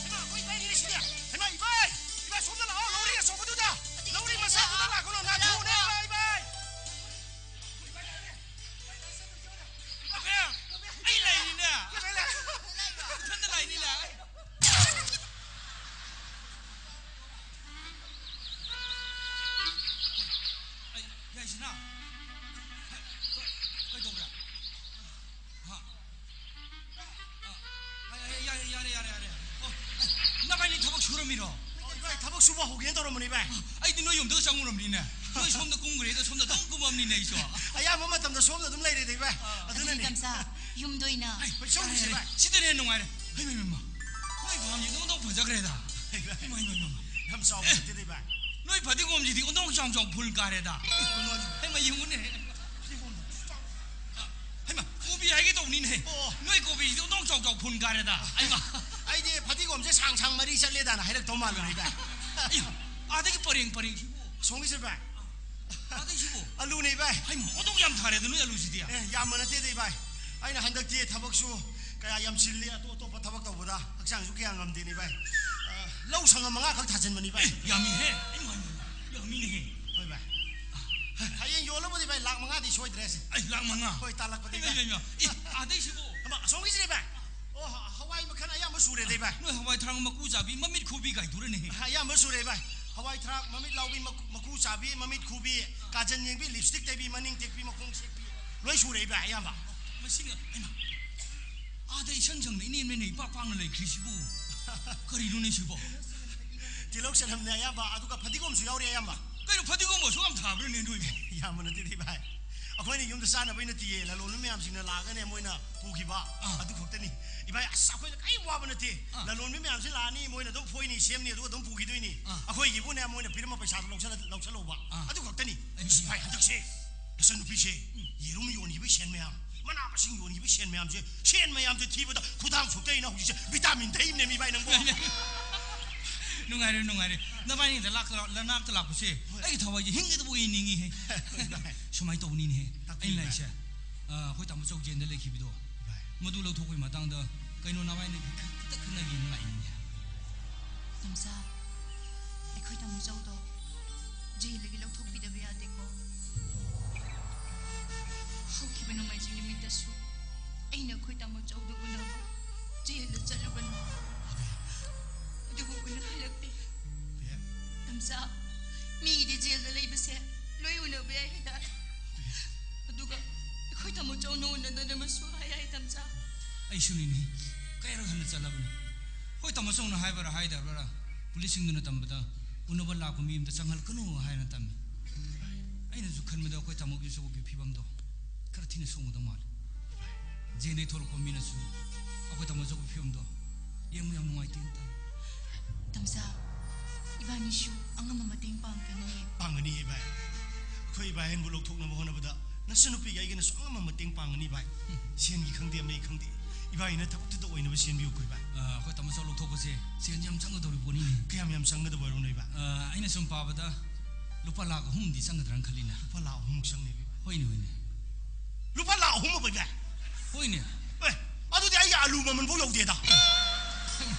ꯍꯩꯃꯥ, ꯃꯣꯏ ꯏꯕꯥꯏꯅꯤꯅꯦ ꯁꯤꯗꯤ꯫ ꯍꯩꯃꯥ, ꯏꯕꯥꯏ! ꯏꯕꯥꯏ, ꯁꯣꯝꯗ ꯂꯥꯛꯑꯣ, ꯂꯧꯔꯤ ꯑꯆꯧꯕꯗꯨꯗ! ꯂꯧꯔꯤ ꯃꯆꯥꯗꯨꯗ ꯂꯥꯛꯀꯅꯨ, ꯅꯥꯊꯨꯅꯦ, ꯏꯕꯥꯏ, ꯏꯕꯥꯏ! ꯏꯕꯥꯏ, ꯑꯩ ꯂꯩꯔꯤꯅꯦ! ꯏꯕꯥꯏ, ꯂꯩ꯫ ꯏꯊꯟꯗ ꯂꯩꯔꯤꯅꯦ! ꯑꯩ, ꯌꯥꯏꯁꯅꯥ! ꯀꯩꯗꯧꯔꯦ? ꯍꯥ? ꯑ, ꯌꯥꯔꯦ, ꯌꯥꯔꯦ, ꯌꯥꯔꯦ, ꯌꯥꯔꯦ꯫ ꯑꯣ, ꯅꯕꯥꯏꯅꯤ ꯊꯕꯛ ꯁꯨꯔꯝꯃꯤꯔꯣ? ꯏꯕꯥꯏ, ꯊꯕꯛ ꯁꯨꯕ ꯍꯧꯒꯦꯅ ꯇꯧꯔꯝꯕꯅꯤ, ꯏꯕꯥꯏ꯫ ꯑꯩꯗꯤ ꯅꯣꯏ ꯌꯨꯝꯗꯒ ꯆꯪꯉꯨꯔꯕꯅꯤꯅꯦ꯫ ꯅꯣꯏ ꯁꯣꯝꯗ ꯀꯨꯝꯈ꯭ꯔꯦꯗ ꯁꯣꯝꯗ ꯑꯗꯨꯝ ꯀꯨꯝꯃꯝꯅꯤꯅꯦ ꯑꯩꯁꯨ꯫ ꯑꯩ ꯑꯌꯥꯝꯕ ꯃꯇꯝꯗ ꯁꯣꯝꯗ ꯑꯗꯨꯝ ꯂꯩꯔꯦꯗ, ꯏꯕꯥꯏ꯫ ꯑꯥ꯫ ꯑꯗꯨꯅꯅꯦ꯫ ꯑꯗꯨꯗꯤ ꯇꯝꯆꯥ, ꯌꯨꯝꯗ ꯑꯣꯏꯅ꯫ ꯑꯩ, ꯍꯣꯏ, ꯁꯣꯝꯒꯤꯁꯦ, ꯏꯕꯥꯏ꯫ ꯁꯤꯗꯅ ꯍꯦꯟꯅ ꯅꯨꯡꯉꯥꯏꯔꯦ꯫ ꯍꯩꯃ, ꯍꯩꯃ, ꯍꯩꯃ꯫ ꯅꯣꯏ ꯐꯥꯝꯁꯤ ꯏꯅꯧ ꯅꯧ ꯐꯖꯈ꯭ꯔꯦꯗ꯫ ꯏꯕꯥꯏ꯫ ꯏꯃꯥ, ꯏꯃꯥ, ꯏꯃꯥ꯫ ꯌꯥꯝ ꯆꯥꯎꯕ ꯑꯦ, ꯅꯠꯇꯦꯗ, ꯏꯕꯥꯏ꯫ ꯅꯣꯏ ꯐꯗꯤꯒꯣꯝꯁꯤꯗꯤ ꯑꯣꯟꯊꯣꯛ ꯆꯥꯎ ꯆꯥꯎ ꯐꯨꯜ ꯀꯥꯔꯦꯗ꯫ ꯀꯩꯅꯣ ꯍꯥꯏꯁꯦ꯫ ꯍꯩꯃ, ꯌꯦꯡꯉꯨꯅꯦ꯫ ꯐꯗꯤꯒꯣꯝ꯫ ꯍꯩꯃ, ꯀꯣꯕꯤ ꯍꯥꯏꯒꯦ ꯇꯧꯕꯅꯤꯅꯦ꯫ ꯑꯣ꯫ ꯅꯣꯏ ꯀꯣꯕꯤꯁꯤꯗꯤ ꯑꯣꯟꯊꯣꯛ ꯆꯥꯎ ꯆꯥꯎ ꯐꯨꯜ ꯀꯥꯔꯦꯗ꯫ ꯍꯩꯃ꯫ ꯑꯩꯗꯤ ꯐꯗꯤꯒꯣꯝꯁꯦ ꯁꯥꯡ ꯁꯥꯡ ꯃꯔꯤ ꯆꯠꯂꯦꯗꯅ ꯍꯥꯏꯔꯛꯇꯧ ꯃꯥꯜꯂꯨꯔꯦ, ꯏꯕꯥꯏ꯫ ꯑꯩ, ꯑꯥꯗꯒꯤ ꯄꯔꯦꯡ ꯄꯔꯦꯡꯁꯤꯕꯨ꯫ ꯁꯣꯝꯒꯤꯁꯦ, ꯏꯕꯥꯏ꯫ ꯑꯥꯗꯩꯁꯤꯕꯨ꯫ ꯑꯂꯨꯅꯦ, ꯏꯕꯥꯏ꯫ ꯍꯩꯃ, ꯑꯣꯟꯊꯣꯛ ꯌꯥꯝ ꯊꯥꯔꯦꯗ ꯅꯣꯏ ꯑꯂꯨꯁꯤꯗꯤ꯫ ꯑꯦ, ꯌꯥꯝꯕ ꯅꯠꯇꯦꯗ, ꯏꯕꯥꯏ꯫ ꯑꯩꯅ ꯍꯟꯗꯛꯇꯤ ꯊꯕꯛꯁꯨ ꯀꯌꯥ ꯌꯥꯝ ꯆꯤꯜꯂꯤ, ꯑꯇꯣꯞ ꯑꯇꯣꯞꯄ ꯊꯕꯛ ꯇꯧꯕꯗ ꯍꯛꯆꯥꯡꯁꯨ ꯀꯌꯥ ꯉꯝꯗꯦꯅꯦ, ꯏꯕꯥꯏ꯫ ꯑ, ꯂꯧ ꯁꯪꯉꯝ ꯃꯉꯥ ꯈꯛ ꯊꯥꯖꯤꯟꯕꯅꯤ, ꯏꯕꯥꯏ꯫ ꯑꯦ, ꯌꯥꯝꯃꯤꯍꯦ꯫ ꯏꯃꯥ, ꯏꯃꯥ, ꯏꯃꯥ, ꯌꯥꯝꯃꯤꯅꯦꯍꯦ꯫ ꯍꯣꯏ, ꯏꯕꯥꯏ꯫ ꯍꯌꯦꯡ ꯌꯣꯜꯂꯕꯨꯗꯤ, ꯏꯕꯥꯏ, ꯂꯥꯛ ꯃꯉꯥꯗꯤ ꯁꯣꯏꯗ꯭ꯔꯦ ꯁꯦ꯫ ꯑꯩ, ꯂꯥꯛ ꯃꯉꯥ? ꯍꯣꯏ, ꯇꯥꯜꯂꯛꯄꯗꯤ, ꯏꯃꯥ, ꯏꯕꯥꯏ꯫ ꯏꯃꯥ, ꯏꯃꯥ꯫ ꯑꯦ, ꯑꯥꯗꯩꯁꯤꯕꯨ? ꯑꯃ, ꯑꯁꯣꯝꯒꯤꯁꯤꯅꯦ, ꯏꯕꯥꯏ꯫ ꯑꯣ, ꯍ-, ꯍꯋꯥꯏ ꯃꯈꯜ ꯑꯌꯥꯝꯕ ꯁꯨꯔꯦꯗ, ꯏꯕꯥꯏ꯫ ꯅꯣꯏ ꯍꯋꯥꯏ ꯊ꯭ꯔꯥꯛ ꯃꯀꯨ ꯆꯥꯕꯤ, ꯃꯃꯤꯠ ꯈꯨꯕꯤ ꯀꯥꯏꯗꯨꯔꯅꯦꯍꯦ꯫ ꯑꯌꯥꯝꯕ ꯁꯨꯔꯦ, ꯏꯕꯥꯏ꯫ ꯍꯋꯥꯏ ꯊ꯭ꯔꯥꯛ, ꯃꯃꯤꯠ ꯂꯥꯎꯕꯤ, ꯃꯀꯨ, ꯃꯀꯨ ꯆꯥꯕꯤ, ꯃꯃꯤꯠ ꯈꯨꯕꯤ, ꯀꯥꯖꯟ ꯌꯦꯡꯕꯤ, ꯂꯤꯞꯁꯇꯤꯛ ꯇꯩꯕꯤ, ꯃꯅꯤꯡ ꯇꯦꯛꯄꯤ, ꯃꯈꯣꯡ ꯁꯦꯛꯄꯤ, ꯂꯣꯏ ꯁꯨꯔꯦ, ꯏꯕꯥꯏ, ꯑꯌꯥꯝꯕ꯫ ꯃꯁꯤꯅ, ꯍꯩꯃꯥ, ꯑꯥꯗ ꯏꯁꯪ ꯁꯪꯅ ꯏꯅꯦꯝ ꯅꯦꯝꯅ ꯏꯄꯥꯛ ꯄꯥꯛꯅ ꯂꯩꯈ꯭ꯔꯤꯁꯤꯕꯨ ꯀꯔꯤꯅꯣꯅꯦ ꯁꯤꯕꯣ? ꯇꯤꯜꯍꯧ ꯆꯅꯝꯅꯦ ꯑꯌꯥꯝꯕ, ꯑꯗꯨꯒ ꯐꯗꯤꯒꯣꯝꯁꯨ ꯌꯥꯎꯔꯤ ꯑꯌꯥꯝꯕ꯫ ꯀꯩꯅꯣ, ꯐꯗꯤꯒꯣꯝꯕꯨ ꯑꯁꯨꯛ ꯌꯥꯝ ꯊꯥꯕ꯭ꯔꯅꯦ ꯅꯣꯏꯕꯣ? ꯌꯥꯝꯕ ꯅꯠꯇꯦꯗ, ꯏꯕꯥꯏ꯫ ꯑꯩꯈꯣꯏꯅ ꯌꯨꯝꯗ ꯆꯥꯅꯕꯩ ꯅꯠꯇꯤꯌꯦ, ꯂꯂꯣꯟꯕ ꯃꯌꯥꯝꯁꯤꯡꯅ ꯂꯥꯛꯑꯒꯅꯦ, ꯃꯣꯏꯅ ꯄꯨꯈꯤꯕ, ꯑꯥ꯫ ꯑꯗꯨ ꯈꯛꯇꯅꯤ꯫ ꯏꯕꯥꯏ, ꯑꯁ, ꯑꯩꯈꯣꯏꯅ ꯀꯔꯤꯝ ꯋꯥꯕ ꯅꯠꯇꯦ꯫ ꯑꯥ꯫ ꯂꯂꯣꯟꯕꯤ ꯃꯌꯥꯝꯁꯤ ꯂꯥꯛꯑꯅꯤ, ꯃꯣꯏꯅ ꯑꯗꯨꯝ ꯐꯣꯏꯅꯤ, ꯁꯦꯝꯅꯤ, ꯑꯗꯨꯒ ꯑꯗꯨꯝ ꯄꯨꯈꯤꯗꯣꯏꯅꯤ꯫ ꯑꯥ꯫ ꯑꯩꯈꯣꯏꯒꯤꯕꯨꯅꯦ, ꯃꯣꯏꯅ ꯄꯤꯔꯝꯕ ꯄꯩꯁꯥꯗꯣ ꯂꯧꯁꯜꯂ-, ꯂꯧꯁꯜꯍꯧꯕ꯫ ꯑꯥ꯫ ꯑꯗꯨ ꯈꯛꯇꯅꯤ꯫ ꯑꯩ ꯑꯁ, ꯏꯕꯥꯏ, ꯍꯟꯗꯛꯁꯦ ꯏꯆꯟꯅꯨꯄꯤꯁꯦ ꯌꯦꯔꯨꯝ ꯌꯣꯟꯈꯤꯕꯒꯤ ꯁꯦꯟ ꯃꯌꯥꯝ, ꯃꯅꯥ ꯃꯁꯤꯡ ꯌꯣꯟꯈꯤꯕꯒꯤ ꯁꯦꯟ ꯃꯌꯥꯝꯁꯦ, ꯁꯦꯟ ꯃꯌꯥꯝꯁꯦ ꯊꯤꯕꯗ ꯈꯨꯗꯥꯡ ꯐꯨꯛꯇꯩꯅ ꯍꯧꯖꯤꯛꯁꯦ ꯚꯤꯇꯥꯃꯤꯟ ꯊꯛꯏꯕꯅꯦ, ꯏꯕꯥꯏ, ꯅꯪꯕꯣ꯫ ꯅꯨꯡꯉꯥꯏꯔꯦ, ꯅꯨꯡꯉꯥꯏꯔꯦ꯫ ꯅꯕꯥꯅꯤꯗ ꯂꯥꯛꯇ-, ꯂꯅꯥꯛꯇ ꯂꯥꯛꯄꯁꯦ ꯍꯣꯏ꯫ ꯑꯩꯒꯤ ꯊꯋꯥꯏꯁꯦ ꯍꯤꯡꯒꯗꯕ ꯑꯣꯏꯅ ꯅꯤꯡꯉꯤꯍꯦ꯫ ꯍꯣꯏ, ꯏꯕꯥꯏ꯫ ꯁꯨꯃꯥꯏꯅ ꯇꯧꯕꯅꯤꯅꯦꯍꯦ꯫ ꯇꯥꯛꯄꯤꯌꯨ, ꯑꯩꯅ ꯏꯕꯥꯏ꯫ ꯂꯥꯛꯏꯁꯦ, ꯑ, ꯑꯩꯈꯣꯏ ꯇꯥꯃꯣ ꯆꯧ ꯖꯦꯜꯗ ꯂꯩꯈꯤꯕꯗꯣ, ꯏꯕꯥꯏ꯫ ꯃꯗꯨ ꯂꯧꯊꯣꯛꯄꯒꯤ ꯃꯇꯥꯡꯗ ꯀꯩꯅꯣ ꯅꯕꯥꯅꯤ ꯈꯤꯇ ꯈꯟꯅꯒꯦꯅ ꯂꯥꯛꯏꯅꯤꯅꯦ꯫ ꯇꯝꯆꯥ, ꯑꯩꯈꯣꯏ ꯇꯥꯃꯣ ꯆꯧꯗꯣ ꯖꯦꯜꯗꯒꯤ ꯂꯧꯊꯣꯛꯄꯤꯗꯕ ꯌꯥꯗꯦꯀꯣ꯫ ꯍꯧꯈꯤꯕ ꯅꯣꯡꯃꯥꯏꯖꯤꯡ ꯅꯨꯃꯤꯠꯇꯁꯨ ꯑꯩꯅ ꯑꯩꯈꯣꯏ ꯇꯥꯃꯣ ꯆꯧꯗꯣ ꯎꯅꯕ ꯖꯦꯜꯗ ꯆꯠꯂꯨꯕꯅꯤ꯫ ꯑꯗꯨꯕꯨ ꯎꯅꯍꯜꯂꯛꯇꯦ꯫ ꯇꯝꯆꯥ, ꯃꯤꯒꯤꯗꯤ ꯖꯦꯜꯗ ꯂꯩꯕꯁꯦ ꯂꯣꯏ ꯎꯅꯕ ꯌꯥꯏ ꯍꯥꯏꯗꯥꯏ? ꯑꯗꯨꯒ ꯑꯩꯈꯣꯏ ꯇꯥꯃꯣ ꯆꯧꯅ ꯎꯅꯗꯅꯕꯁꯨ ꯍꯥꯏ ꯍꯥꯏ, ꯇꯝꯆꯥ꯫ ꯑꯩꯁꯨꯅꯤꯅꯦ꯫ ꯀꯌꯥꯔꯛ ꯍꯟꯅ ꯆꯠꯂꯕꯅꯤ꯫ ꯍꯣꯏ, ꯇꯥꯃꯣ ꯆꯧꯅ ꯍꯥꯏꯕ꯭ꯔꯥ ꯍꯥꯏꯗꯕ꯭ꯔꯥ, ꯄꯨꯂꯤꯁꯁꯤꯡꯗꯨꯅ ꯇꯝꯕꯗ ꯎꯅꯕ ꯂꯥꯛꯄ ꯃꯤ ꯑꯃꯗ ꯆꯪꯍꯜꯂꯛꯀꯅꯨ ꯍꯥꯏꯅ ꯇꯝꯃꯤ꯫ ꯑꯩꯅꯁꯨ ꯈꯟꯕꯗ ꯑꯩꯈꯣꯏ ꯇꯥꯃꯣꯒꯤ ꯆꯧꯒꯤ ꯐꯤꯕꯝꯗꯣ ꯈꯔ ꯊꯤꯅ ꯁꯣꯛꯎꯗꯧ ꯃꯥꯜꯂꯦ꯫ ꯖꯦꯟꯗꯩ ꯊꯣꯛꯂꯛꯄ ꯃꯤꯅꯁꯨ ꯑꯩꯈꯣꯏ ꯇꯥꯃꯣ ꯆꯧꯒꯤ ꯐꯤꯕꯝꯗꯣ ꯌꯦꯡꯕ ꯌꯥꯝ ꯅꯨꯡꯉꯥꯏꯇꯦ ꯇꯥꯏ꯫ ꯇꯝꯆꯥ, ꯏꯕꯥꯅꯤꯁꯨ ꯑꯉꯝꯕ ꯃꯇꯦꯡ ꯄꯥꯡꯒꯅꯤꯌꯦ꯫ ꯄꯥꯡꯒꯅꯤꯌꯦ ꯚꯥꯏ꯫ ꯑꯩꯈꯣꯏ ꯏꯕꯥꯏ ꯍꯦꯟꯕꯨ ꯂꯧꯊꯣꯛꯅꯕ ꯍꯣꯠꯅꯕꯗ ꯅꯆꯟꯅꯨꯄꯤꯒ ꯑꯩꯒꯅꯁꯨ ꯑꯉꯝꯕ ꯃꯇꯦꯡ ꯄꯥꯡꯒꯅꯤ ꯚꯥꯏ꯫ ꯁꯦꯟꯒꯤ ꯈꯪꯗꯦ, ꯑꯃꯒꯤ ꯈꯪꯗꯦ, ꯏꯕꯥꯏꯅ ꯊꯕꯛꯇꯨꯗ ꯑꯣꯏꯅꯕ ꯁꯦꯝꯕꯤꯌꯨ ꯑꯩꯈꯣꯏ ꯚꯥꯏ꯫ ꯑ, ꯑꯩꯈꯣꯏ ꯇꯥꯃꯣ ꯆꯧ ꯂꯧꯊꯣꯛꯄꯁꯦ ꯁꯦꯟꯁꯦ ꯌꯥꯝ ꯆꯪꯒꯗꯧꯔꯤꯕ ꯄꯣꯠꯅꯤꯅꯦ꯫ ꯀꯌꯥꯝ ꯌꯥꯝ ꯆꯪꯒꯗꯕ ꯑꯣꯏꯔꯝꯅꯣ ꯏꯕꯥꯏ? ꯑ, ꯑꯩꯅ ꯁꯨꯝ ꯄꯥꯕꯗ ꯂꯨꯄꯥ ꯂꯥꯈ ꯑꯍꯨꯝꯗꯤ ꯆꯪꯒꯗ꯭ꯔꯥꯅ ꯈꯜꯂꯤꯅꯦ꯫ ꯂꯨꯄꯥ ꯂꯥꯈ ꯑꯍꯨꯝꯃꯨꯛ ꯆꯪꯅꯦꯕ ꯏꯕꯥꯏ꯫ ꯍꯣꯏꯅꯦ, ꯍꯣꯏꯅꯦ꯫ ꯂꯨꯄꯥ ꯂꯥꯈ ꯑꯍꯨꯝ ꯑꯃ ꯏꯕꯥꯏ? ꯍꯣꯏꯅꯦ꯫ ꯑꯦ, ꯑꯗꯨꯗꯤ ꯑꯩꯒꯤ ꯑꯂꯨ ꯃꯃꯜꯐꯥꯎ ꯌꯧꯗꯦꯗ꯫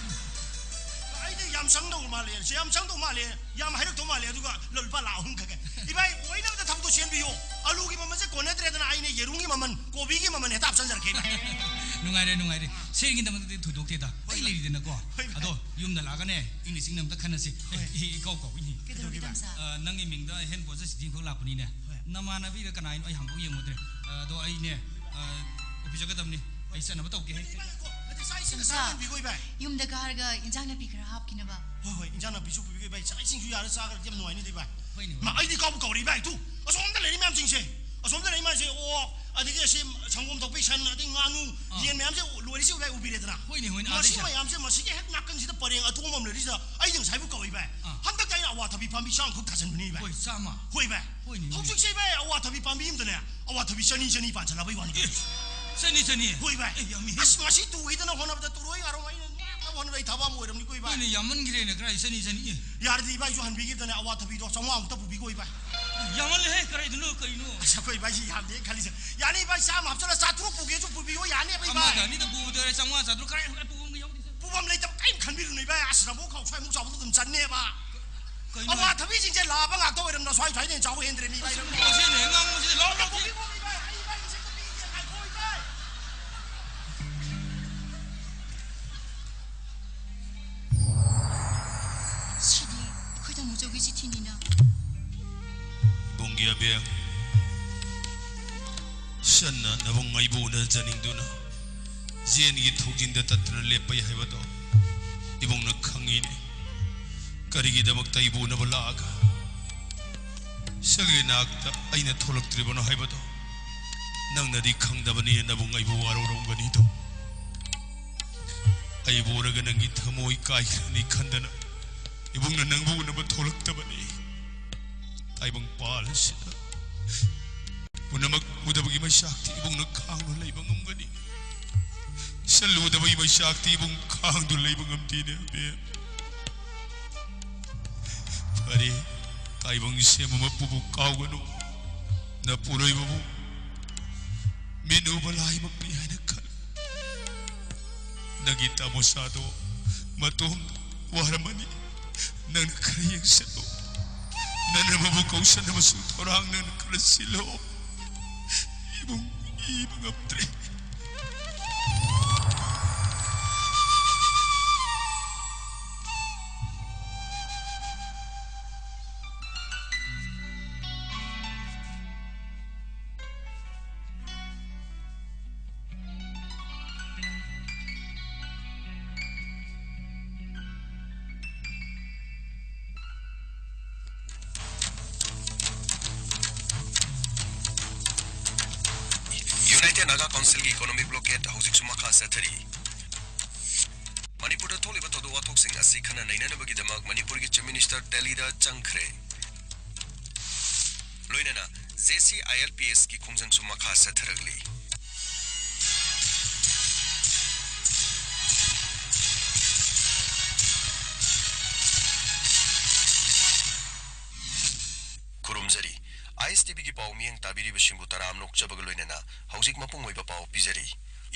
ꯑꯩꯗꯤ ꯌꯥꯝ ꯆꯪꯗꯧ ꯃꯥꯜꯂꯦ, ꯁꯤ ꯌꯥꯝ ꯆꯪꯗꯧ ꯃꯥꯜꯂꯦ, ꯌꯥꯝ ꯍꯥꯏꯔꯛꯇꯧ ꯃꯥꯜꯂꯦ, ꯑꯗꯨꯒ ꯂꯨꯄꯥ ꯂꯥꯈ ꯑꯍꯨꯝ ꯈꯛꯀ꯫ ꯏꯕꯥꯏ, ꯑꯣꯏꯅꯕꯗ ꯊꯕꯛꯇꯣ ꯁꯦꯝꯕꯤꯌꯣ꯫ ꯑꯂꯨꯒꯤ ꯃꯃꯜꯁꯦ ꯀꯣꯟꯅꯗ꯭ꯔꯦꯗꯅ, ꯑꯩꯅ ꯌꯦꯔꯨꯝꯒꯤ ꯃꯃꯜ, ꯀꯣꯕꯤꯒꯤ ꯃꯃꯜ ꯍꯦꯛꯇ ꯍꯥꯞꯆꯟꯖꯔꯛꯀꯦ ꯏꯕꯥꯏ꯫ ꯅꯨꯡꯉꯥꯏꯔꯦ, ꯅꯨꯡꯉꯥꯏꯔꯦ꯫ ꯁꯦꯟꯒꯤꯗꯃꯛꯇꯗꯤ ꯊꯣꯏꯗꯣꯛꯇꯦꯗ꯫ ꯍꯣꯏ ꯑꯩ ꯚꯥꯏ꯫ ꯂꯩꯔꯤꯗꯅꯀꯣ꯫ ꯍꯣꯏ ꯚꯥꯏ꯫ ꯑꯗꯣ ꯌꯨꯝꯗ ꯂꯥꯛꯑꯒꯅꯦ, ꯏꯪꯅ ꯆꯤꯛꯅ ꯑꯝꯇ ꯈꯟꯅꯁꯤ꯫ ꯍꯣꯏ꯫ ꯑꯦ, ꯏꯀꯥꯎ ꯀꯥꯎꯏꯅꯦ꯫ ꯀꯩꯗꯧꯔꯒꯦ ꯀꯩꯗꯧꯔꯒꯦ ꯚꯥꯏ? ꯇꯝꯆꯥ? ꯑ, ꯅꯪꯒꯤ ꯃꯤꯡꯗ ꯍꯦꯟ ꯄꯣꯠꯁꯦ ꯁꯤꯗꯤ ꯑꯃꯈꯛ ꯂꯥꯛꯄꯅꯤꯅꯦ꯫ ꯍꯣꯏ꯫ ꯅꯃꯥꯟꯅꯕꯤꯔ ꯀꯅꯥ ꯍꯥꯏꯅꯣ ꯑꯩ ꯍꯥꯡꯗꯣꯛ ꯌꯦꯡꯉꯨꯗ꯭ꯔꯦ꯫ ꯑ, ꯑꯗꯣ ꯑꯩꯅꯦ, ꯑ, ꯑꯣꯐꯤꯁ ꯆꯠꯀꯗꯕꯅꯤ꯫ ꯑꯩ ꯆꯠꯅꯕ ꯇꯧꯒꯦ꯫ ꯅꯠꯇꯦ, ꯏꯕꯥꯏ, ꯉꯥꯏꯈꯣ꯫ ꯅꯠꯇꯦ, ꯆꯥꯛ ꯏꯁꯤꯡ ꯇꯝꯆꯥ, ꯆꯥꯍꯟꯕꯤꯈꯣ, ꯏꯕꯥꯏ꯫ ꯌꯨꯝꯗ ꯀꯥꯔꯒ ꯏꯟꯖꯥꯡ ꯅꯥꯄꯤ ꯈꯔ ꯍꯥꯞꯈꯤꯅꯕ꯫ ꯍꯣꯏ, ꯍꯣꯏ, ꯏꯟꯖꯥꯡ ꯅꯥꯄꯤꯁꯨ ꯄꯨꯕꯤꯈꯣ, ꯏꯕꯥꯏ꯫ ꯆꯥꯛ ꯏꯁꯤꯡꯁꯨ ꯌꯥꯔ ꯆꯥꯈ꯭ꯔꯗꯤ ꯌꯥꯝ ꯅꯨꯡꯉꯥꯏꯅꯤꯗ, ꯏꯕꯥꯏ꯫ ꯍꯣꯏꯅꯦ, ꯃꯥ, ꯍꯣꯏꯅꯦ꯫ ꯑꯩꯗꯤ ꯀꯥꯎꯕꯨ ꯀꯥꯎꯔꯦ, ꯏꯕꯥꯏ꯫ ꯇꯨ, ꯑꯁꯣꯝꯗ ꯂꯩꯔꯤ ꯃꯌꯥꯝꯁꯤꯡꯁꯦ꯫ ꯑꯁꯣꯝꯗ ꯂꯩꯔꯤ ꯃꯌꯥꯝꯁꯦ, ꯑꯣꯛ, ꯑꯗꯒꯤ ꯑꯁꯤ ꯁꯪꯒꯣꯝ ꯊꯣꯛꯄꯤ ꯁꯟ, ꯑꯗꯩ ꯉꯥꯅꯨ, ꯑꯥ꯫ ꯌꯦꯟ ꯃꯌꯥꯝꯁꯦ ꯂꯣꯏꯔꯤꯁꯦ, ꯏꯕꯥꯏ, ꯎꯕꯤꯔꯦꯗꯅ? ꯍꯣꯏꯅꯦ, ꯍꯣꯏꯅꯦ, ꯃꯁꯤ ꯑꯥꯗꯩꯁꯦ꯫ ꯃꯌꯥꯝꯁꯦ, ꯃꯁꯤꯒꯤ ꯍꯦꯛ ꯅꯥꯀꯟꯁꯤꯗ ꯄꯔꯦꯡ ꯑꯇꯣꯡꯕ ꯑꯃ ꯂꯩꯔꯤꯁꯤꯗ ꯑꯩꯗꯤ ꯉꯁꯥꯏꯕꯨ ꯀꯧꯏ, ꯏꯕꯥꯏ꯫ ꯑꯥ꯫ ꯍꯟꯗꯛꯇ ꯑꯩꯅ ꯑꯋꯥꯊꯕꯤ ꯄꯥꯝꯕꯤ ꯆꯥꯝꯃꯈꯛ ꯊꯥꯖꯤꯟꯕꯅꯤ, ꯏꯕꯥꯏ꯫ ꯍꯣꯏ, ꯆꯥꯝꯃ? ꯍꯣꯏ, ꯏꯕꯥꯏ꯫ ꯍꯣꯏꯅꯦ, ꯍꯣꯏꯅꯦ꯫ ꯍꯧꯖꯤꯛꯁꯦ, ꯏꯕꯥꯏ, ꯑꯋꯥꯊꯕꯤ ꯄꯥꯝꯕꯤ ꯑꯃꯗꯅꯦ, ꯑꯋꯥꯊꯕꯤ ꯆꯅꯤ, ꯆꯅꯤ ꯄꯥꯟꯁꯤꯜꯂꯕꯩ ꯋꯥꯅꯤ꯫ ꯑꯦ, ꯆꯅꯤ, ꯆꯅꯤ? ꯍꯣꯏ, ꯏꯕꯥꯏ꯫ ꯑꯦ, ꯌꯥꯝꯃꯤꯍꯦ꯫ ꯑꯁ, ꯃꯁꯤ ꯇꯨꯈꯤꯗꯅ ꯍꯣꯠꯅꯕꯗ, ꯇꯨꯔꯣꯏ ꯉꯥꯔꯣꯏ ꯑꯩꯅ ꯉꯥꯛꯅꯕ ꯍꯣꯠꯅꯕꯗ ꯑꯩ ꯊꯕꯛ ꯑꯃ ꯑꯣꯏꯔꯝꯅꯤꯀꯣ, ꯏꯕꯥꯏ꯫ ꯍꯣꯏꯅꯦ, ꯌꯥꯝꯃꯟꯈ꯭ꯔꯦꯅꯦ, ꯀꯗꯥꯏ ꯆꯅꯤ, ꯆꯅꯤ? ꯑꯦ꯫ ꯌꯥꯔꯗꯤ, ꯏꯕꯥꯏꯁꯨ ꯍꯟꯕꯤꯈꯤꯕꯗꯅꯦ, ꯑꯋꯥꯊꯕꯤꯗꯣ ꯆꯥꯝꯃꯉꯥꯃꯨꯛꯇ ꯄꯨꯕꯤꯈꯣ, ꯏꯕꯥꯏ꯫ ꯌꯥꯝꯃꯜꯂꯦꯍꯦ, ꯀꯔꯥꯏꯗꯅꯣ, ꯀꯩꯅꯣ? ꯑꯁ, ꯑꯩꯈꯣꯏ ꯏꯕꯥꯏꯁꯤ ꯌꯥꯝꯗꯦ ꯈꯜꯂꯤꯁꯦ꯫ ꯌꯥꯅꯤ, ꯏꯕꯥꯏ, ꯆꯥꯝꯃ ꯍꯥꯞꯆꯜꯂ ꯆꯥꯇ꯭ꯔꯨꯛ ꯄꯨꯒꯦꯁꯨ ꯄꯨꯕꯤꯌꯣ, ꯌꯥꯅꯦꯕ, ꯏꯕꯥꯏ꯫ ꯑꯃꯒ ꯑꯅꯤꯗ ꯄꯨꯕꯗ ꯆꯥꯝꯃꯉꯥ, ꯆꯥꯇ꯭ꯔꯨꯛ, ꯀꯔꯥꯏ ꯄꯨꯕꯝꯒ ꯌꯥꯎꯗꯦ꯫ ꯄꯨꯐꯝ ꯂꯩꯇꯕ ꯀꯔꯤꯝ ꯈꯟꯕꯤꯔꯨꯅꯨ, ꯏꯕꯥꯏ꯫ ꯑꯁ, ꯔꯝꯕꯣ ꯈꯥꯎ ꯁ꯭ꯋꯥꯏꯃꯨꯛ ꯆꯥꯎꯕꯗꯣ ꯑꯗꯨꯝ ꯆꯟꯅꯦꯕ꯫ ꯀꯩꯅꯣ? ꯑꯋꯥꯊꯕꯤꯁꯤꯡꯁꯦ ꯂꯥꯕ ꯉꯥꯛꯇ ꯑꯣꯏꯔꯝꯗ ꯁ꯭ꯋꯥꯏ ꯁ꯭ꯋꯥꯏꯗꯩ ꯍꯦꯟꯅ ꯆꯥꯎꯕ ꯍꯦꯟꯗ꯭ꯔꯦ ꯃꯤ, ꯏꯕꯥꯏ꯫ ꯃꯁꯤꯅꯦ, ꯉꯥꯡꯕꯁꯤꯗꯤ ꯂꯥꯎ, ꯂꯥꯎ, ꯄꯨꯕꯤꯈꯣ, ꯏꯕꯥꯏ꯫ ꯑꯩ ꯏꯕꯥꯏꯒꯤꯁꯦ ꯑꯝꯇ ꯄꯤꯒꯦ, ꯉꯥꯏꯈꯣ, ꯏꯕꯥꯏ꯫ ꯁꯤꯗꯤ ꯑꯩꯈꯣꯏ ꯇꯥꯃꯣ ꯆꯧꯒꯤ ꯆꯤꯊꯤꯅꯤꯅ꯫ ꯏꯕꯨꯡꯒꯤ ꯑꯕꯦꯡ, ꯁꯟꯅ ꯅꯕꯨꯡ ꯑꯩꯕꯨ ꯎꯅꯖꯅꯤꯡꯗꯨꯅ ꯖꯦꯟꯒꯤ ꯊꯧꯖꯤꯟꯗ ꯇꯠꯇꯅ ꯂꯦꯞꯄꯩ ꯍꯥꯏꯕꯗꯣ ꯏꯕꯨꯡꯅ ꯈꯪꯉꯤꯅꯦ꯫ ꯀꯔꯤꯒꯤꯗꯃꯛꯇ ꯑꯩꯕꯨ ꯎꯅꯕ ꯂꯥꯛꯑꯒ ꯏꯆꯜꯒꯤ ꯅꯥꯛꯇ ꯑꯩꯅ ꯊꯣꯛꯂꯛꯇ꯭ꯔꯤꯕꯅꯣ ꯍꯥꯏꯕꯗꯣ ꯅꯪꯅꯗꯤ ꯈꯪꯗꯕꯅꯤ꯫ ꯅꯕꯨꯡ ꯑꯩꯕꯨ ꯋꯥꯔꯧꯔꯝꯒꯅꯤꯗꯣ꯫ ꯑꯩꯕꯨ ꯎꯔꯒ ꯅꯪꯒꯤ ꯊꯃꯣꯏ ꯀꯥꯏꯈ꯭ꯔꯅꯤ ꯈꯟꯗꯅ ꯏꯕꯨꯡꯅ ꯅꯪꯕꯨ ꯎꯅꯕ ꯊꯣꯛꯂꯛꯇꯕꯅꯤ꯫ ꯇꯥꯏꯕꯪ ꯄꯥꯜ ꯑꯁꯤꯗ ꯄꯨꯝꯅꯃꯛ ꯎꯗꯕꯒꯤ ꯃꯩꯆꯥꯛꯇꯤ ꯏꯕꯨꯡꯅ ꯈꯥꯡꯗꯨ ꯂꯩꯕ ꯉꯝꯒꯅꯤ꯫ ꯏꯆꯜ ꯎꯗꯕꯒꯤ ꯃꯩꯆꯥꯛꯇꯤ ꯏꯕꯨꯡ ꯈꯥꯡꯗꯨ ꯂꯩꯕ ꯉꯝꯗꯦꯅꯦ ꯑꯕꯦꯝ꯫ ꯐꯔꯦ, ꯇꯥꯏꯕꯪ ꯁꯦꯝꯕ ꯃꯄꯨꯕꯨ ꯀꯥꯎꯒꯅꯨ꯫ ꯅꯄꯨꯔꯣꯏꯕꯕꯨ ꯃꯤꯠ ꯎꯕ ꯂꯥꯏꯃꯛꯅꯤ ꯍꯥꯏꯅ ꯈꯜꯂꯨ꯫ ꯅꯪꯒꯤ ꯇꯥꯃꯣꯆꯥꯗꯣ ꯃꯇꯣꯝ ꯋꯥꯔꯝꯃꯅꯤ꯫ ꯅꯪꯅ ꯈꯔ ꯌꯦꯡꯁꯤꯜꯂꯨ꯫ ꯅꯪꯅ ꯃꯕꯨ ꯀꯧꯁꯟꯅꯕꯁꯨ ꯊꯧꯔꯥꯡ ꯅꯪꯅ ꯈꯔ ꯁꯤꯜꯂꯣ꯫ ꯏꯕꯨꯡ ꯏꯕ ꯉꯝꯗ꯭ꯔꯦ꯫ United Naga Councilꯒꯤ economic blockade ꯍꯧꯖꯤꯛꯁꯨ ꯃꯈꯥ ꯆꯠꯊꯔꯤ꯫ ꯃꯅꯤꯄꯨꯔꯗ ꯊꯣꯛꯂꯤꯕ ꯊꯧꯗꯣꯛ ꯋꯥꯊꯣꯛꯁꯤꯡ ꯑꯁꯤ ꯈꯟꯅ ꯅꯩꯅꯅꯕꯒꯤꯗꯃꯛ ꯃꯅꯤꯄꯨꯔꯒꯤ Chief Minister ꯗꯦꯜꯂꯤꯗ ꯆꯪꯈ꯭ꯔꯦ꯫ ꯂꯣꯏꯅꯅ JCILPSꯀꯤ ꯈꯣꯡꯖꯪꯁꯨ ꯃꯈꯥ ꯆꯠꯊꯔꯛꯂꯤ꯫ ꯈꯨꯔꯨꯝꯖꯔꯤ꯫ ISTVꯒꯤ ꯄꯥꯎ ꯃꯤꯠꯌꯦꯡ ꯇꯥꯕꯤꯔꯤꯕꯁꯤꯡꯕꯨ ꯇꯔꯥꯝꯅ ꯑꯣꯛꯆꯕꯒ ꯂꯣꯏꯅꯅ ꯍꯧꯖꯤꯛ ꯃꯄꯨꯡ ꯑꯣꯏꯕ ꯄꯥꯎ ꯄꯤꯖꯔꯤ꯫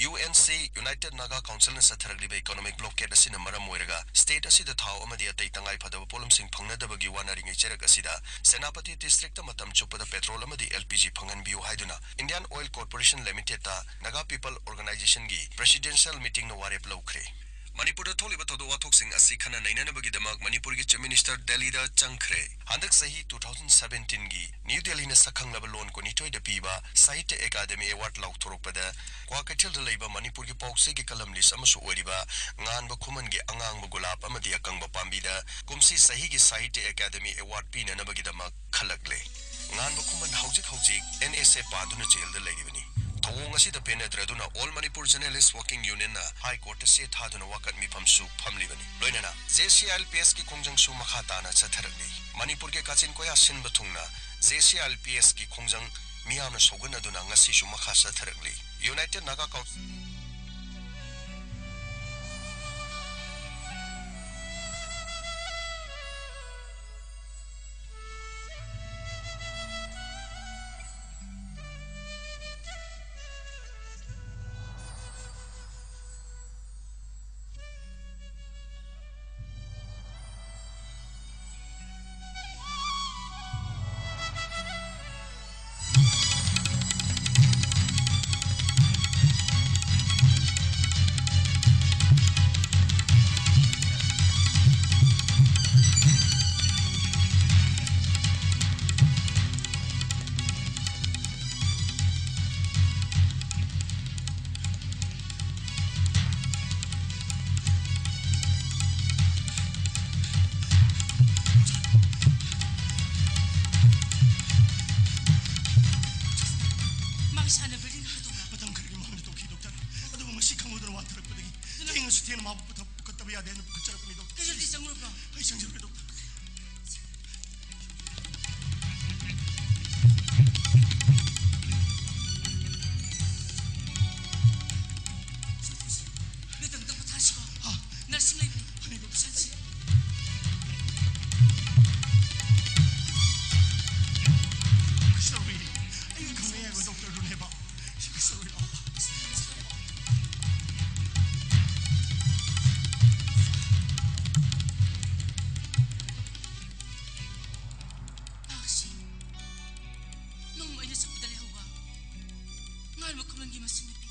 UNC, United Naga Councilꯅ ꯆꯠꯊꯔꯛꯂꯤꯕ economic blockade ꯑꯁꯤꯅ ꯃꯔꯝ ꯑꯣꯏꯔꯒ state ꯑꯁꯤꯗ ꯊꯥꯎ ꯑꯃꯗꯤ ꯑꯇꯩ ꯇꯉꯥꯏ ꯐꯗꯕ ꯄꯣꯠꯂꯝꯁꯤꯡ ꯐꯪꯅꯗꯕꯒꯤ ꯋꯥꯅꯔꯤꯉꯩ ꯆꯩꯔꯛ ꯑꯁꯤꯗ ꯁꯦꯅꯥꯄꯇꯤ districtꯇ ꯃꯇꯝ ꯆꯨꯞꯄꯗ petrol ꯑꯃꯗꯤ LPG ꯐꯪꯍꯟꯕꯤꯌꯨ ꯍꯥꯏꯗꯨꯅ Indian Oil Corporation Limitedꯇ Naga People Organizationꯒꯤ presidential meetingꯅ ꯋꯥꯔꯦꯞ ꯂꯧꯈ꯭ꯔꯦ꯫ ꯃꯅꯤꯄꯨꯔꯗ ꯊꯣꯛꯂꯤꯕ ꯊꯧꯗꯣꯛ ꯋꯥꯊꯣꯛꯁꯤꯡ ꯑꯁꯤ ꯈꯟꯅ ꯅꯩꯅꯅꯕꯒꯤꯗꯃꯛ ꯃꯅꯤꯄꯨꯔꯒꯤ Chief Minister ꯗꯦꯜꯂꯤꯗ ꯆꯪꯈ꯭ꯔꯦ꯫ ꯍꯟꯗꯛ ꯆꯍꯤ two thousand seventeen ꯒꯤ ꯅ꯭ꯌꯨ ꯗꯦꯜꯂꯤꯅ ꯁꯛꯈꯪꯂꯕ ꯂꯣꯟ ꯀꯨꯟꯅꯤꯊꯣꯏꯗ ꯄꯤꯕ ꯁꯥꯍꯤꯇ꯭ꯌ ꯑꯦꯀꯥꯗꯃꯤ ꯑꯦꯋꯥꯔꯗ ꯂꯥꯎꯊꯣꯔꯛꯄꯗ ꯀ꯭ꯋꯥꯀꯩꯊꯦꯜꯗ ꯂꯩꯕ ꯃꯅꯤꯄꯨꯔꯒꯤ ꯄꯥꯎꯆꯦꯒꯤ ꯀꯂꯝ ꯂꯤꯁ ꯑꯃꯁꯨ ꯑꯣꯏꯔꯤꯕ ꯉꯥꯟꯕ ꯈꯨꯃꯟꯒꯤ ꯑꯉꯥꯡꯕ ꯒꯨꯂꯥꯞ ꯑꯃꯗꯤ ꯑꯀꯪꯕ ꯄꯥꯝꯕꯤꯗ ꯀꯨꯝꯁꯤ ꯆꯍꯤꯒꯤ ꯁꯥꯍꯤꯇ꯭ꯌ ꯑꯦꯀꯥꯗꯃꯤ ꯑꯦꯋꯥꯔꯗ ꯄꯤꯅꯅꯕꯒꯤꯗꯃꯛ ꯈꯜꯂꯛꯂꯦ꯫ ꯉꯥꯟꯕ ꯈꯨꯃꯟ ꯍꯧꯖꯤꯛ ꯍꯧꯖꯤꯛ NSA ꯄꯥꯗꯨꯅ ꯖꯦꯜꯗ ꯂꯩꯔꯤꯕꯅꯤ꯫ ꯊꯧꯑꯣꯡ ꯑꯁꯤꯗ ꯄꯦꯟꯅꯗ꯭ꯔꯗꯨꯅ All Manipur Journalist Working Union ꯅ High Court ꯇ ꯆꯦ ꯊꯥꯗꯨꯅ ꯋꯥꯀꯠ ꯃꯤꯐꯝꯁꯨ ꯐꯝꯂꯤꯕꯅꯤ꯫ ꯂꯣꯏꯅꯅ JCILPS ꯀꯤ ꯈꯣꯡꯖꯪꯁꯨ ꯃꯈꯥ ꯇꯥꯅ ꯆꯠꯊꯔꯛꯂꯤ꯫ ꯃꯅꯤꯄꯨꯔꯒꯤ ꯀꯥꯆꯤꯟ ꯀꯣꯌꯥ ꯁꯤꯟꯕ ꯊꯨꯡꯅ JCILPS ꯀꯤ ꯈꯣꯡꯖꯪ ꯃꯤꯌꯥꯝꯅ ꯁꯧꯒꯠꯅꯗꯨꯅ ꯉꯁꯤꯁꯨ ꯃꯈꯥ ꯆꯠꯊꯔꯛꯂꯤ꯫ United Naga Council ꯃꯥꯒꯤ ꯁꯥꯟꯅꯕ ꯔꯤꯡ ꯍꯥꯠꯇꯣꯛꯄ꯭ꯔꯥ? ꯃꯇꯝ ꯈꯔꯒꯤ ꯃꯃꯥꯡꯗ ꯇꯣꯛꯈꯤ, ꯗꯣꯛꯇꯔ꯫ ꯑꯗꯨꯕꯨ ꯉꯁꯤ ꯈꯪꯍꯧꯗꯅ ꯋꯥꯟꯊꯔꯛꯄꯗꯒꯤ ꯑꯗꯨꯅ ꯊꯦꯡꯉꯁꯨ ꯊꯦꯡꯅ ꯃꯥꯕꯨ ꯄꯨꯊ-, ꯄꯨꯈꯠꯇꯕ ꯌꯥꯗꯦ ꯍꯥꯏꯅ ꯄꯨꯈꯠꯆꯔꯛꯄꯅꯤ, ꯗꯣꯛꯇꯔ꯫ ꯀꯩꯅꯣꯗꯤ ꯆꯪꯉꯨꯔꯕ꯭ꯔꯣ? ꯑꯩ ꯆꯪꯖꯔꯨꯔꯦ, ꯗꯣꯛꯇꯔ꯫ ꯅꯇꯪꯗ ꯄꯣꯊꯥꯁꯤꯀꯣ꯫ ꯍꯥ? ꯅꯔꯁꯤꯡ ꯂꯩꯕꯅꯤ꯫ ꯐꯅꯤ, ꯗꯣꯛꯇꯔ꯫ ꯆꯠꯁꯤ꯫ ꯁꯣꯔꯤ, ꯑꯩꯒ ꯈꯪꯅꯩ ꯍꯥꯏꯕ ꯗꯣꯛꯇꯔꯗꯨꯅꯦꯕ꯫ ꯁꯣꯔꯤ, ꯂꯥꯛꯑꯣ꯫ ꯅꯪꯁꯤ ꯅꯣꯡꯃ ꯑꯩꯅ ꯆꯠꯄꯗ ꯂꯩꯍꯧꯕ ꯉꯥꯟꯕ ꯈꯨꯃꯟꯒꯤ ꯃꯁꯨ ꯅꯨꯄꯤ꯫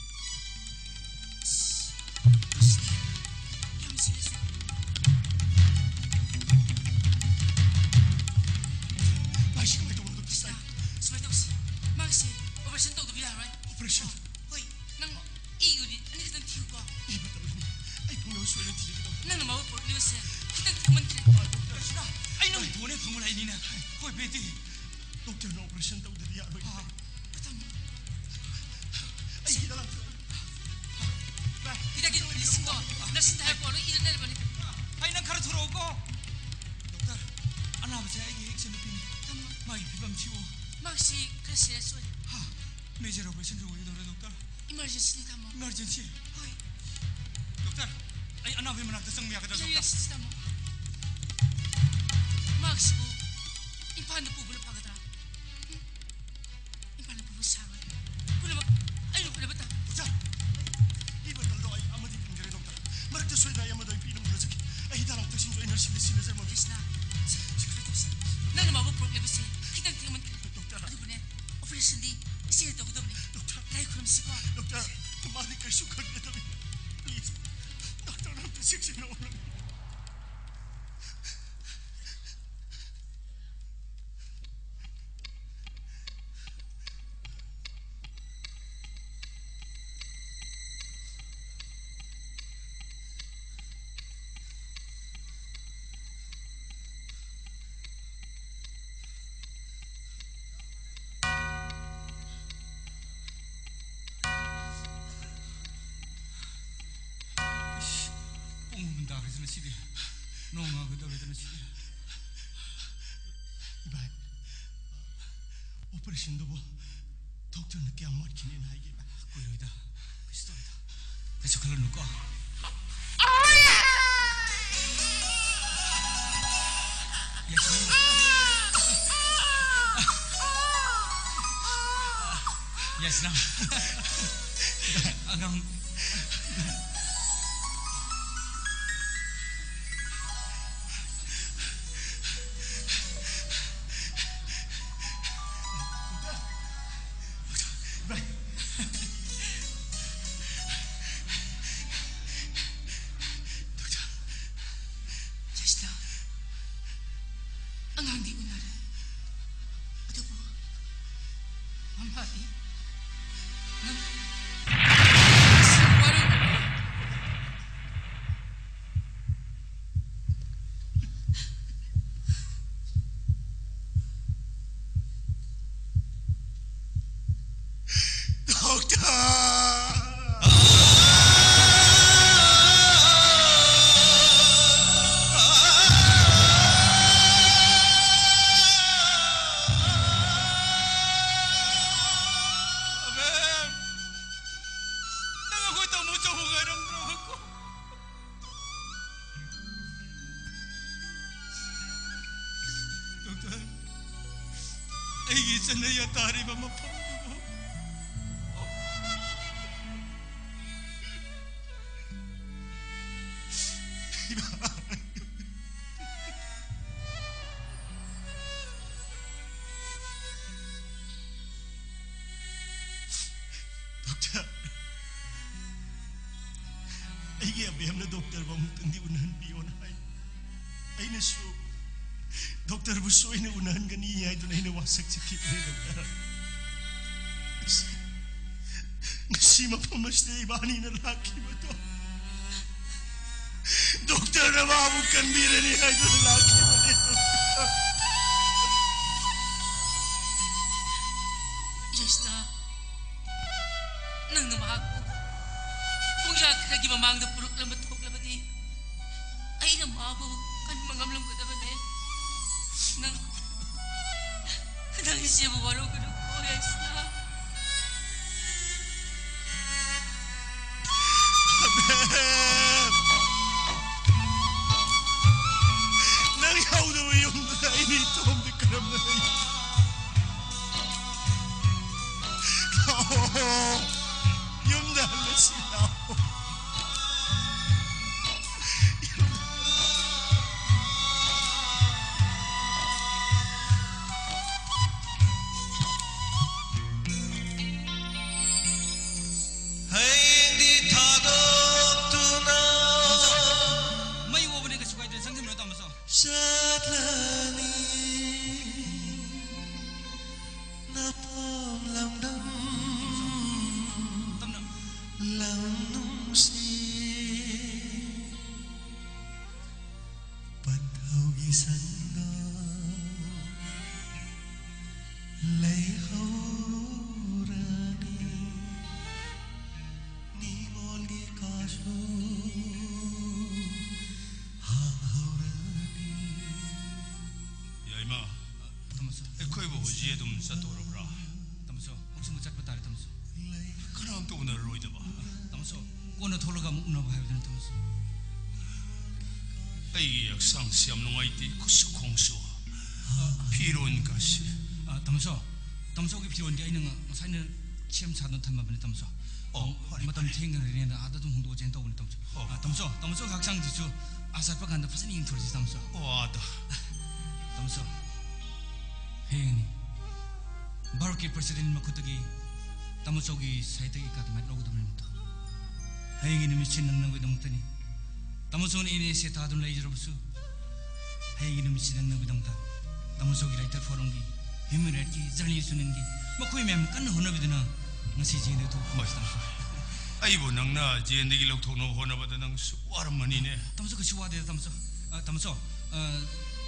ꯑꯣꯄꯔꯦꯁꯟ ꯇꯧꯗꯕ ꯌꯥꯔꯣꯏ꯫ ꯑꯣꯄꯔꯦꯁꯟ? ꯍꯣꯏ, ꯅꯪ ꯏ ꯌꯨꯅꯤꯠ ꯑꯅꯤ ꯈꯛꯇꯪ ꯊꯤꯌꯨꯀꯣ꯫ ꯏ ꯃꯇꯝ ꯂꯩꯅꯤ꯫ ꯑꯩ ꯄꯨꯡꯅꯧ ꯁꯣꯏꯗꯅ ꯊꯤꯖꯒꯦ, ꯗꯣꯛꯇꯔ꯫ ꯅꯪꯅ ꯃꯥꯕꯨ ꯄꯨꯔꯛꯂꯤꯕꯁꯦ ꯈꯤꯇꯪ ꯊꯦꯡꯃꯟꯈ꯭ꯔꯦ꯫ ꯑꯥ, ꯗꯣꯛꯇꯔ꯫ ꯔꯆꯤꯇꯥ, ꯑꯩ ꯅꯪ ꯕꯣꯟ ꯍꯦꯛ ꯐꯪꯕ ꯂꯥꯛꯏꯅꯤꯅꯦ꯫ ꯍꯣꯏ, ꯕꯦꯇꯤ꯫ ꯗꯣꯛꯇꯔꯅ ꯑꯣꯄꯔꯦꯁꯟ ꯇꯧꯗꯗꯤ ꯌꯥꯔꯣꯏ꯫ ꯑꯥ, ꯃꯇꯝ꯫ ꯑꯩ ꯍꯤꯗꯥꯛ ꯂꯥꯡꯊꯛ-, ꯚꯥꯏ, ꯍꯤꯗꯥꯛꯀꯤ ꯂꯤꯁꯤꯡꯗꯣ ꯅꯔꯁꯤꯡꯗ ꯍꯥꯏꯔꯛꯑꯣ, ꯂꯣꯏ ꯏꯔ ꯂꯩꯔꯕꯅꯤ꯫ ꯑꯩ ꯅꯪ ꯈꯔ ꯊꯨꯔꯛꯎꯀꯣ꯫ ꯗꯣꯛꯇꯔ, ꯑꯅꯥꯕꯁꯦ ꯑꯩꯒꯤ ꯍꯦꯛ ꯏꯆꯟꯅꯨꯄꯤꯅꯤ꯫ ꯇꯥꯃꯣ꯫ ꯃꯥꯒꯤ ꯐꯤꯕꯝꯁꯤꯕꯨ? ꯃꯥꯁꯤ ꯈꯔ ꯁꯤꯔꯤꯌꯁ ꯑꯣꯏ꯫ ꯍꯥ? Major ꯑꯣꯄꯔꯦꯁꯟꯁꯨ ꯑꯣꯏꯒꯗꯧꯔꯦ, doctor. ꯏꯃꯥꯔꯖꯦꯟꯁꯤꯅꯤ, ꯇꯥꯃꯣ꯫ ꯏꯃꯥꯔꯖꯦꯟꯁꯤ? ꯍꯣꯏ꯫ ꯗꯣꯛꯇꯔ, ꯑꯩ ꯑꯅꯥꯕꯒꯤ ꯃꯅꯥꯛꯇ ꯆꯪꯕ ꯌꯥꯒꯗ꯭ꯔꯥ, ꯗꯣꯛꯇꯔ? ꯌꯥꯏ, ꯌꯥꯏ, ꯇꯥꯃꯣ꯫ ꯃꯥꯒꯤꯁꯤꯕꯨ ꯏꯝꯐꯥꯜꯗ ꯄꯨꯕꯅ ꯐꯒꯗ꯭ꯔꯥ? ꯎꯝ? ꯏꯝꯐꯥꯜꯗ ꯄꯨꯕ ꯁꯥꯔꯣꯏ꯫ ꯄꯨꯝꯅꯃꯛ ꯑꯩꯅ ꯍꯣꯠꯅꯕ ꯇꯥꯕꯅꯤ꯫ ꯗꯣꯛꯇꯔ, ꯄꯤꯕ ꯃꯇꯝꯗꯣ ꯑꯩ ꯑꯃꯗꯤ ꯐꯪꯖꯔꯦ, ꯗꯣꯛꯇꯔ꯫ ꯃꯔꯛꯇ ꯁꯣꯏꯗꯅ ꯑꯩ ꯑꯃꯗꯣ ꯑꯩ ꯄꯤꯅꯕ ꯍꯣꯠꯅꯖꯒꯦ꯫ ꯑꯩ ꯍꯤꯗꯥꯛ ꯂꯥꯡꯊꯛꯁꯤꯡꯁꯨ ꯑꯩ ꯅꯔꯁꯤꯡꯗ ꯁꯤꯟꯅꯖꯔꯝꯃꯒꯦ꯫ ꯀ꯭ꯔꯤꯁꯅ, ꯁꯤ, ꯁꯤ ꯈꯔ ꯇꯧꯁꯤ꯫ ꯅꯪꯅ ꯃꯥꯕꯨ ꯄꯨꯔꯛꯂꯤꯕꯁꯤ ꯈꯤꯇꯪ ꯊꯦꯡꯃꯟꯈ꯭ꯔꯦ꯫ ꯗꯣꯛꯇꯔ꯫ ꯑꯗꯨꯕꯨꯅꯦ, ꯑꯣꯄꯔꯦꯁꯟꯗꯤ ꯏꯆꯦꯅ ꯇꯧꯒꯗꯕꯅꯤ꯫ ꯗꯣꯛꯇꯔ꯫ ꯂꯥꯏ ꯈꯨꯔꯨꯝꯁꯤꯀꯣ꯫ ꯗꯣꯛꯇꯔ, ꯃꯥꯗꯤ ꯀꯩꯁꯨ ꯈꯟꯒꯗꯕꯅꯤ꯫ ꯄ꯭ꯂꯤꯖ, ꯗꯣꯛꯇꯔꯅ ꯑꯝꯇ ꯆꯦꯛꯁꯤꯟꯅꯧ꯫ ꯏꯁ, ꯄꯨꯡ ꯑꯍꯨꯝ ꯇꯥꯈ꯭ꯔꯦꯗꯅ ꯁꯤꯗꯤ꯫ ꯅꯣꯡ ꯉꯥꯟꯒꯗꯧꯔꯦꯗꯅ ꯁꯤꯗꯤ꯫ ꯚꯥꯏ, ꯑꯣꯄꯔꯦꯁꯟꯗꯨꯕꯨ ꯗꯣꯛꯇꯔꯅ ꯀꯌꯥꯝ ꯋꯥꯠꯈꯤꯅꯦꯅ ꯍꯥꯏꯒꯦ? ꯀꯨꯏꯔꯣꯏꯗ, ꯀꯩꯁꯨ ꯇꯧꯔꯣꯏꯗ꯫ ꯀꯩꯁꯨ ꯈꯜꯂꯨꯅꯨꯀꯣ꯫ ꯌꯥꯏꯁꯅꯥ꯫ ꯌꯥꯏꯁꯅꯥ꯫ ꯑꯉꯥꯡ꯫ ꯚꯥꯏ꯫ ꯌꯥꯏꯁꯅꯥ, ꯑꯉꯥꯡꯗꯤ ꯎꯅꯔꯦ, ꯑꯗꯨꯕꯨ ꯃꯃꯥꯗꯤ Doctor! ꯑꯕꯦꯝ! ꯅꯪ ꯑꯩꯈꯣꯏ ꯇꯥꯃꯣ ꯆꯥꯎꯕ ꯉꯥꯏꯔꯝꯗ꯭ꯔꯕꯀꯣ? ꯗꯣꯛꯇꯔ, ꯑꯩꯒꯤ ꯏꯆꯟꯅ ꯌꯥꯇꯥꯔꯤꯕ ꯃꯐꯝꯗꯨꯕꯨ꯫ ꯗꯣꯛꯇꯔ, ꯑꯩꯒꯤ ꯑꯕꯦꯝꯅ ꯗꯣꯛꯇꯔꯕꯨ ꯑꯃꯨꯛꯇꯪꯗꯤ ꯎꯅꯍꯟꯕꯤꯌꯣꯅ ꯍꯥꯏ꯫ ꯑꯩꯅꯁꯨ ꯗꯣꯛꯇꯔꯕꯨ ꯁꯣꯏꯅ ꯎꯅꯍꯟꯒꯅꯤ ꯍꯥꯏꯗꯨꯅ ꯑꯩꯅ ꯋꯥꯁꯛ ꯆꯠꯈꯤꯕꯅꯤ, ꯗꯣꯛꯇꯔ꯫ ꯉꯁꯤ, ꯉꯁꯤ ꯃꯐꯝ ꯑꯁꯤꯗ ꯏꯕꯥꯅꯤꯅ ꯂꯥꯛꯈꯤꯕꯗꯣ, ꯗꯣꯛꯇꯔꯅ ꯃꯥꯕꯨ ꯀꯟꯕꯤꯔꯅꯤ ꯍꯥꯏꯗꯨꯅ ꯂꯥꯛꯈꯤꯕꯅꯤ, ꯗꯣꯛꯇꯔ꯫ ꯌꯥꯏꯁꯅꯥ, ꯅꯪꯅ ꯃꯍꯥꯛꯄꯨ ꯄꯨꯡꯌꯥ ꯈꯔꯒꯤ ꯃꯃꯥꯡꯗ ꯄꯨꯔꯛꯂꯝꯕ ꯊꯣꯛꯂꯕꯗꯤ, ꯑꯩꯅ ꯃꯥꯕꯨ ꯀꯟꯕ ꯉꯝꯂꯝꯒꯗꯕꯅꯦ꯫ ꯅꯪ, ꯅꯪ ꯏꯆꯦꯕꯨ ꯋꯥꯔꯧꯒꯅꯨꯀꯣ, ꯌꯥꯏꯁꯅꯥ꯫ ꯑꯕꯦꯝ! ꯅꯪ ꯌꯥꯎꯗꯕ ꯌꯨꯝꯗꯨꯗ ꯑꯩꯅ ꯏꯇꯣꯝꯗ ꯀꯔꯝꯅ ꯂꯩ? ꯂꯥꯛꯑꯣ, ꯌꯨꯝꯗ ꯍꯜꯂꯁꯤ, ꯂꯥꯛꯑꯣ꯫ ꯍꯌꯦꯡꯗꯤ ꯊꯥꯗꯣꯛꯇꯨꯅ꯫ ꯃꯩ ꯑꯣꯕꯅꯦ, ꯀꯩꯁꯨ ꯀꯥꯏꯗꯦ, ꯆꯪꯁꯤꯟꯕꯤꯔꯣ, ꯇꯥꯃꯣ, ꯆꯪꯉꯣ꯫ ꯆꯠꯂꯅꯤ ꯅꯄꯣꯝ ꯂꯝꯗꯝ꯫ ꯍꯧꯖꯤꯛ ꯑꯗꯨꯝ ꯆꯠꯇꯣꯔꯕ꯭ꯔꯥ? ꯇꯥꯃꯣꯆꯧ, ꯍꯧꯖꯤꯛꯃꯛ ꯆꯠꯄ ꯇꯥꯔꯦ, ꯇꯥꯃꯣꯆꯧ꯫ ꯀꯅꯥꯝꯇ ꯎꯅꯔꯔꯣꯏꯗꯕ? ꯇꯥꯃꯣꯆꯧ, ꯀꯣꯟꯅ ꯊꯣꯛꯂꯒ ꯑꯃꯨꯛ ꯎꯅꯕ ꯍꯥꯏꯕꯗꯨꯅꯤ, ꯇꯥꯃꯣꯆꯧ꯫ ꯑꯩꯒꯤ ꯍꯛꯆꯥꯡꯁꯤ ꯌꯥꯝ ꯅꯨꯡꯉꯥꯏꯇꯦ, ꯈꯨꯠꯁꯨ ꯈꯣꯡꯁꯨ꯫ ꯐꯤꯔꯣꯟꯒꯁꯤ꯫ ꯑ, ꯇꯥꯃꯣꯆꯧ, ꯇꯥꯃꯣꯆꯧꯒꯤ ꯐꯤꯔꯣꯟꯗꯤ ꯑꯩꯅ ꯉ-, ꯉꯁꯥꯏꯅ ꯁꯦꯝ ꯁꯥꯗꯨꯅ ꯊꯝꯃꯕꯅꯤ, ꯇꯥꯃꯣꯆꯧ꯫ ꯑꯣ, ꯐꯔꯦ, ꯃꯇꯝ ꯐꯔꯦ꯫ ꯊꯦꯡꯈ꯭ꯔꯦꯅ ꯑꯥꯗ ꯑꯗꯨꯝ ꯍꯣꯡꯗꯣꯛꯑꯁꯦꯅ ꯇꯧꯕꯅꯤ, ꯇꯥꯃꯣꯆꯧ꯫ ꯑꯣ꯫ ꯑ, ꯇꯥꯃꯣꯆꯧ, ꯇꯥꯃꯣꯆꯧꯒꯤ ꯍꯛꯆꯥꯡꯗꯨꯁꯨ ꯑꯥ ꯆꯠꯄ ꯀꯥꯟꯗ ꯐꯖꯅ ꯌꯦꯡꯊꯣꯔꯁꯤ, ꯇꯥꯃꯣꯆꯧ꯫ ꯑꯣ, ꯑꯥꯗ꯫ ꯇꯥꯃꯣꯆꯧ, ꯍꯌꯦꯡꯅꯤ ꯚꯥꯔꯠꯀꯤ ꯄ꯭ꯔꯁꯤꯗꯦꯟ ꯃꯈꯨꯠꯇꯒꯤ ꯇꯥꯃꯣꯆꯧꯒꯤ ꯁꯥꯍꯤꯇ꯭ꯌꯒꯤ ꯑꯦꯀꯥꯗꯃꯤ ꯂꯧꯒꯗꯕ ꯅꯨꯃꯤꯠꯇꯣ꯫ ꯍꯌꯦꯡꯒꯤ ꯅꯨꯃꯤꯠꯁꯤ ꯅꯪꯅꯕꯒꯤꯗꯃꯛꯇꯅꯤ꯫ ꯇꯥꯃꯣꯆꯧꯅ ꯑꯦꯟ ꯑꯦꯁ ꯑꯦ ꯊꯥꯗꯨꯅ ꯂꯩꯖꯔꯕꯁꯨ, ꯍꯌꯦꯡꯒꯤ ꯅꯨꯃꯤꯠꯁꯤ ꯅꯪꯅꯕꯒꯤꯗꯃꯛꯇ ꯇꯥꯃꯣꯆꯧꯒꯤ ꯔꯥꯏꯇꯔ ꯐꯣꯔꯝꯒꯤ, ꯍ꯭ꯌꯨꯃꯦꯟ ꯔꯥꯏꯠꯀꯤ, ꯖꯔꯅꯦꯂꯤꯁ ꯌꯨꯅꯤꯌꯟꯒꯤ ꯃꯈꯣꯏ ꯃꯌꯥꯝ ꯀꯟꯅ ꯍꯣꯠꯅꯕꯤꯗꯨꯅ ꯉꯁꯤ ꯖꯦꯜꯗ ꯊꯣꯛꯄ ꯍꯣꯏ, ꯇꯥꯃꯣꯆꯧ꯫ ꯑꯩꯕꯨ ꯅꯪꯅ ꯖꯦꯜꯗꯒꯤ ꯂꯧꯊꯣꯛꯅꯕ ꯍꯣꯠꯅꯕꯗ ꯅꯪꯁꯨ ꯋꯥꯔꯝꯃꯅꯤꯅꯦ꯫ ꯇꯥꯃꯣꯆꯧ, ꯀꯩꯁꯨ ꯋꯥꯗꯦꯗ, ꯇꯥꯃꯣꯆꯧ꯫ ꯑ, ꯇꯥꯃꯣꯆꯧ, ꯑ,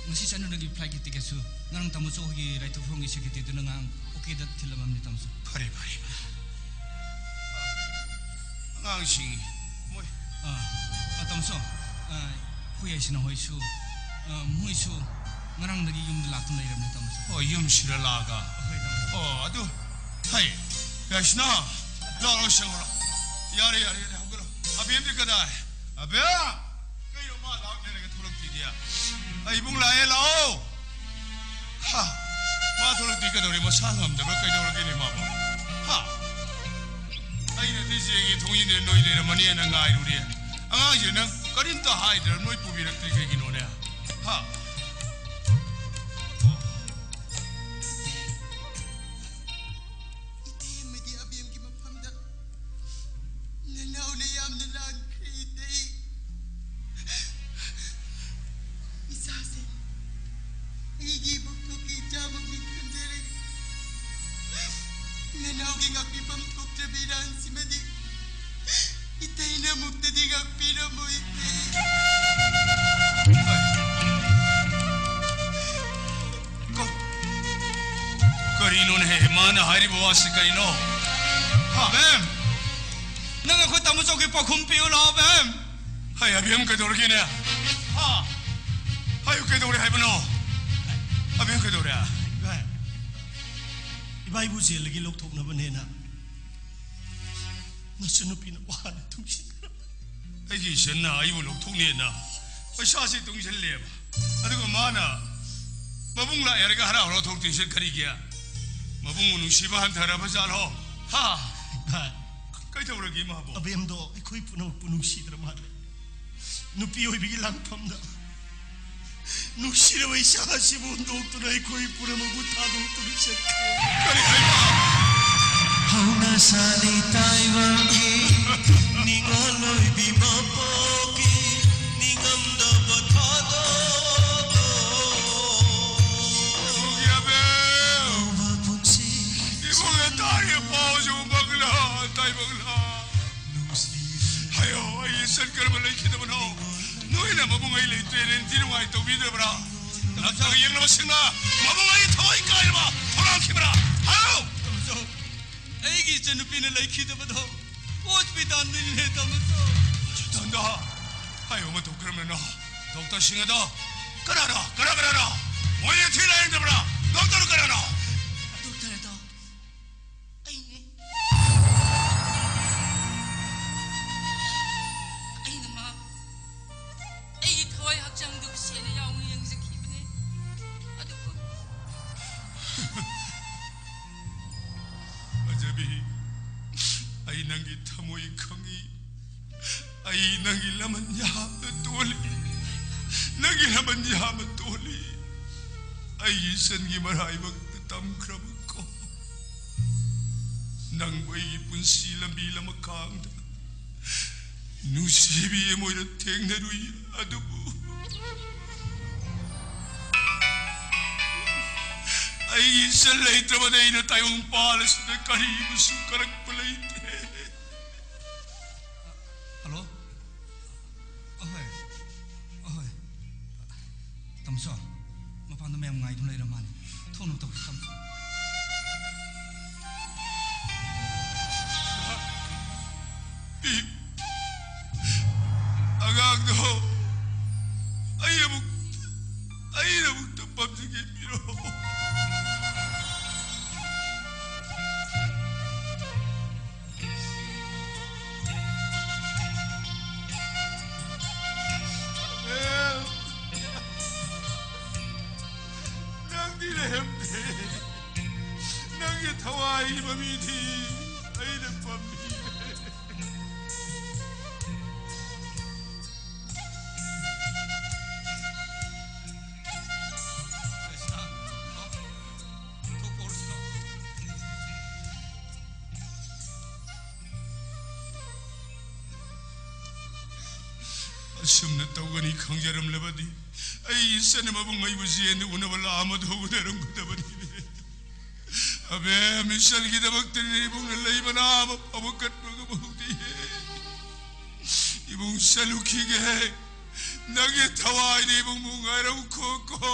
ꯉꯁꯤ ꯆꯠꯅꯕꯒꯤ ꯐ꯭ꯂꯥꯏꯠꯀꯤ ꯇꯤꯀꯦꯠꯁꯨ ꯉꯔꯥꯡ ꯇꯥꯃꯣꯆꯧ ꯍꯣꯏꯒꯤ ꯔꯥꯏꯇꯔ ꯐꯣꯔꯝꯒꯤ ꯁꯦꯀ꯭ꯔꯦꯇꯔꯤꯗꯨꯅ ꯉꯔꯥꯡ ꯑꯣꯀꯦꯗ ꯊꯤꯜꯂꯝꯃꯕꯅꯤ, ꯇꯥꯃꯣꯆꯧ꯫ ꯐꯔꯦ, ꯐꯔꯦ, ꯐꯔꯦ꯫ ꯑꯉꯥꯡꯁꯤꯡ ꯃꯣꯏ ꯑ, ꯑ, ꯇꯥꯃꯣꯆꯧ, ꯑ, ꯑꯩꯈꯣꯏ ꯌꯥꯏꯁꯅꯥ ꯍꯣꯏꯁꯨ, ꯑ, ꯃꯣꯏꯁꯨ ꯉꯔꯥꯡꯗꯒꯤ ꯌꯨꯝꯗ ꯂꯥꯛꯇꯨꯅ ꯂꯩꯔꯕꯅꯤ, ꯇꯥꯃꯣꯆꯧ꯫ ꯑꯣ, ꯌꯨꯝꯁꯤꯗ ꯂꯥꯛꯑꯒ? ꯍꯣꯏ, ꯇꯥꯃꯣꯆꯧ꯫ ꯑꯣ, ꯑꯗꯨ, ꯍꯩ, ꯌꯥꯏꯁꯅꯥ, ꯂꯥꯛꯑꯣ, ꯁꯦꯡꯉꯨꯔꯣ꯫ ꯌꯥꯔꯦ, ꯌꯥꯔꯦ, ꯌꯥꯔꯦ, ꯍꯧꯒꯠꯂꯣ꯫ ꯑꯕꯦꯝꯗꯤ ꯀꯗꯥꯏ? ꯑꯕꯦꯝ! ꯀꯩꯅꯣ ꯃꯥ ꯂꯥꯛ ꯂꯩꯔꯒ ꯊꯣꯛꯂꯛꯇ꯭ꯔꯤꯗꯤ? ꯑꯩ ꯏꯕꯨꯡ ꯂꯥꯛꯑꯦ, ꯂꯥꯛꯑꯣ꯫ ꯍꯥ, ꯃꯥ ꯊꯣꯛꯂꯛꯇ꯭ꯔꯤ ꯀꯩꯗꯧꯔꯦ? ꯃꯁꯥ ꯉꯝꯗꯕ꯭ꯔꯥ ꯀꯩꯗꯧꯔꯒꯦꯅꯦ ꯃꯥꯕꯣ? ꯍꯥ? ꯑꯩꯅꯗꯤ ꯆꯦꯒꯤ ꯊꯣꯡꯖꯤꯟꯗ ꯅꯣꯏ ꯂꯩꯔꯝꯃꯅꯤꯅ ꯉꯥꯏꯔꯨꯔꯦ꯫ ꯑꯉꯥꯡꯁꯦ ꯅꯪ ꯀꯔꯤꯝꯇ ꯍꯥꯏꯗ꯭ꯔꯥ? ꯅꯣꯏ ꯄꯨꯕꯤꯔꯛꯇ꯭ꯔꯤ ꯀꯩꯒꯤꯅꯣꯅꯦ? ꯍꯥ? ꯏꯇꯩ ꯑꯃꯗꯤ ꯑꯕꯦꯝꯒꯤ ꯃꯐꯝꯗ ꯅꯅꯥꯎꯅ ꯌꯥꯝꯅ ꯂꯥꯟꯈ꯭ꯔꯦ, ꯏꯇꯩ꯫ ꯏꯆꯥꯁꯦ ꯑꯩꯒꯤ ꯏꯕꯣꯛꯇꯣꯒꯤ ꯏꯆꯥꯃꯛꯅꯤ ꯈꯟꯖꯔꯦ꯫ ꯅꯅꯥꯎꯒꯤ ꯉꯥꯛꯄꯤꯐꯝ ꯊꯣꯛꯇ꯭ꯔꯕ ꯏꯔꯥꯟꯁꯤꯃꯗꯤ ꯏꯇꯩꯅ ꯑꯃꯨꯛꯇꯗꯤ ꯉꯥꯛꯄꯤꯔꯝꯃꯣ, ꯏꯇꯩ꯫ ꯀ-, ꯀꯔꯤꯅꯣꯅꯦꯍꯦ, ꯃꯥꯅ ꯍꯥꯏꯔꯤꯕ ꯋꯥꯁꯤ ꯀꯔꯤꯅꯣ? ꯍꯥ? ꯑꯕꯦꯝ! ꯅꯪ ꯑꯩꯈꯣꯏ ꯇꯥꯃꯣ ꯆꯧꯒꯤ ꯄꯥꯎꯈꯨꯝ ꯄꯤꯌꯨ ꯂꯥꯛꯑꯣ, ꯑꯕꯦꯝ! ꯍꯩ, ꯑꯕꯦꯝ ꯀꯩꯗꯧꯔꯒꯦꯅꯦ? ꯍꯥ? ꯍꯥꯏꯌꯨ, ꯀꯩꯗꯧꯔꯦ ꯍꯥꯏꯕꯅꯣ? ꯑꯕꯦꯝ ꯀꯩꯗꯧꯔꯦ? ꯏꯕꯥꯏꯕꯨ ꯖꯦꯜꯗꯒꯤ ꯂꯧꯊꯣꯛꯅꯕꯅꯦꯅ ꯅꯆꯟꯅꯨꯄꯤꯅ ꯋꯥꯅ ꯇꯨꯡꯁꯤꯟꯈ꯭ꯔꯕ꯫ ꯑꯩꯒꯤ ꯏꯆꯟꯅ ꯑꯩꯕꯨ ꯂꯧꯊꯣꯛꯅꯦꯅ ꯄꯩꯁꯥꯁꯤ ꯇꯨꯡꯁꯤꯜꯂꯦꯕ꯫ ꯑꯗꯨꯒ ꯃꯥꯅ ꯃꯕꯨꯡ ꯂꯥꯛꯑꯦ ꯍꯥꯏꯔꯒ ꯍꯔꯥꯎ ꯍꯔꯥꯎ ꯊꯣꯛꯇ꯭ꯔꯤꯁꯦ ꯀꯔꯤꯒꯤ? ꯃꯕꯨꯡꯕꯨ ꯅꯨꯡꯁꯤꯕ ꯍꯟꯊꯔꯕ ꯖꯥꯠꯂꯣ? ꯍꯥ? ꯚꯥꯏ, ꯀꯩꯗꯧꯔꯒꯦ ꯃꯥꯕꯨ? ꯑꯕꯦꯝꯗꯣ ꯑꯩꯈꯣꯏ ꯄꯨꯝꯅꯃꯛꯄꯨ ꯅꯨꯡꯁꯤꯗ꯭ꯔ ꯃꯥꯜꯂꯦ꯫ ꯅꯨꯄꯤ ꯑꯣꯏꯕꯒꯤ ꯂꯥꯟꯐꯝꯗ ꯅꯨꯡꯁꯤꯔꯕ ꯏꯆꯥ ꯑꯁꯤꯕꯨ ꯍꯨꯟꯗꯣꯛꯇꯨꯅ ꯑꯩꯈꯣꯏ ꯄꯨꯝꯅꯃꯛꯄꯨ ꯊꯥꯗꯣꯛꯇꯨꯅ ꯆꯠꯈ꯭ꯔꯦ꯫ ꯀꯔꯤ ꯍꯥꯏꯕ? ꯍꯧꯅꯁꯥꯅꯤ ꯇꯥꯏꯕꯪꯒꯤ ꯅꯤꯡꯉꯣꯜ ꯑꯣꯏꯕꯤ ꯃꯄꯣꯛꯀꯤ ꯅꯤꯡꯉꯝꯗꯕ ꯊꯥꯗꯣꯛꯑꯣ꯫ ꯏꯕꯨꯡꯒꯤ ꯑꯕꯦꯝ! ꯑꯅꯧꯕ ꯄꯨꯟꯁꯤ ꯏꯕꯨꯡꯒꯤ ꯇꯥꯔꯤꯕ ꯄꯥꯎꯁꯤꯕꯨ ꯃꯪꯂꯥ ꯇꯥꯏꯕꯪꯂꯥ? ꯍꯥꯏꯌꯣ, ꯑꯩ ꯏꯆꯟ ꯀꯔꯝꯕ ꯂꯩꯈꯤꯗꯕꯅꯣ? ꯅꯣꯏꯅ ꯃꯕꯨꯡ ꯑꯩ ꯂꯩꯇ꯭ꯔꯦꯅ ꯅꯤꯡꯊꯤ ꯅꯨꯡꯉꯥꯏ ꯇꯧꯕꯤꯗ꯭ꯔꯕ꯭ꯔꯥ? ꯗꯥꯛꯇꯔꯒ ꯌꯦꯡꯅꯕꯁꯤꯡꯅ ꯃꯕꯨꯡ ꯑꯩ ꯊꯋꯥꯏ ꯀꯥꯏꯔꯕ ꯊꯧꯔꯥꯡꯈꯤꯕ꯭ꯔꯥ? ꯍꯥꯏꯌꯣ! ꯇꯥꯃꯣꯆꯧ, ꯑꯩꯒꯤ ꯏꯆꯟꯅꯨꯄꯤꯅ ꯂꯩꯈꯤꯗꯕꯗꯣ ꯍꯣꯁꯄꯤꯇꯥꯜꯗꯅꯤꯅꯦ, ꯇꯥꯃꯣꯆꯧ꯫ ꯍꯣꯁꯄꯤꯇꯥꯜꯗ? ꯍꯥꯏꯌꯣ, ꯃꯇꯧ ꯀꯔꯝꯅꯅꯣ? ꯗꯣꯛꯇꯔꯁꯤꯡ ꯑꯗꯣ ꯀꯅꯥꯅꯣ? ꯀꯅꯥ ꯀꯅꯥꯅꯣ? ꯃꯣꯏꯅ ꯊꯤ ꯂꯥꯌꯦꯡꯗꯕ꯭ꯔꯥ? ꯗꯣꯛꯇꯔ ꯀꯅꯥꯅꯣ? ꯗꯣꯛꯇꯔꯗꯣ ꯑꯩꯅꯦ꯫ ꯑꯩꯅ ꯃꯥꯕꯨ ꯑꯩꯒꯤ ꯊꯋꯥꯏ ꯍꯛꯆꯥꯡꯗꯨ ꯁꯦꯜꯅ ꯌꯥꯎꯅ ꯌꯦꯡꯖꯈꯤꯕꯅꯦ꯫ ꯑꯗꯨꯕꯨ ꯐꯖꯕꯤ, ꯑꯩ ꯅꯪꯒꯤ ꯊꯃꯣꯏ ꯈꯪꯏ꯫ ꯑꯩ ꯅꯪꯒꯤ ꯂꯃꯟ ꯌꯥꯝꯅ ꯇꯣꯜꯂꯤ꯫ ꯅꯪꯒꯤ ꯂꯃꯟ ꯌꯥꯝꯅ ꯇꯣꯜꯂꯤ꯫ ꯑꯩꯒꯤ ꯏꯆꯟꯒꯤ ꯃꯔꯥꯏꯕꯛꯇ ꯇꯝꯈ꯭ꯔꯕ ꯀꯣ꯫ ꯅꯪꯕꯨ ꯑꯩꯒꯤ ꯄꯨꯟꯁꯤ ꯂꯝꯕꯤ ꯂꯃꯈꯥꯡꯗ ꯅꯨꯡꯁꯤꯕꯤ ꯑꯃ ꯑꯣꯏꯅ ꯊꯦꯡꯅꯔꯨꯏ꯫ ꯑꯗꯨꯕꯨ ꯑꯩꯒꯤ ꯏꯆꯟ ꯂꯩꯇ꯭ꯔꯕꯗ ꯑꯩꯅ ꯇꯥꯏꯕꯪ ꯄꯥꯜ ꯑꯁꯤꯗ ꯀꯔꯤꯕꯨꯁꯨ ꯀꯔꯛꯄ ꯂꯩꯇꯦ꯫ ꯍꯜꯂꯣ? ꯑꯍꯣꯏ꯫ ꯑꯍꯣꯏ꯫ ꯇꯥꯃꯣꯆꯧ, ꯃꯄꯥꯟꯗ ꯃꯌꯥꯝ ꯉꯥꯏꯗꯨꯅ ꯂꯩꯔ ꯃꯥꯜꯂꯦ꯫ ꯊꯣꯛꯅꯕ ꯇꯧꯁꯤ, ꯇꯥꯃꯣꯆꯧ꯫ ꯑꯉꯥꯡꯗꯣ ꯑꯩ ꯑꯃꯨꯛ, ꯑꯩꯅ ꯑꯃꯨꯛꯇ ꯄꯝꯖꯒꯦ ꯄꯤꯔꯛꯑꯣ꯫ ꯑꯁꯨꯝꯅ ꯇꯧꯒꯅꯤ ꯈꯪꯖꯔꯝꯂꯕꯗꯤ ꯑꯩꯒꯤ ꯏꯆꯟ ꯃꯕꯨꯡ ꯑꯩꯕꯨ ꯆꯦꯟꯗꯨꯅ ꯎꯅꯕ ꯂꯥꯛꯑꯝꯃꯗꯨ ꯎꯅꯔꯝꯒꯗꯕꯅꯤ꯫ ꯑꯕꯦꯝ, ꯏꯆꯟꯒꯤꯗꯃꯛꯇꯅꯤ ꯏꯕꯨꯡꯅ ꯂꯩꯕ ꯅꯥꯕ ꯐꯥꯎꯕ ꯀꯠꯄꯒ ꯐꯪꯗꯦ꯫ ꯏꯕꯨꯡ ꯆꯠꯂꯨꯈꯤꯒꯦ꯫ ꯅꯪꯒꯤ ꯊꯋꯥꯏꯅ ꯏꯕꯨꯡꯕꯨ ꯉꯥꯏꯔꯝꯈꯣꯀꯣ꯫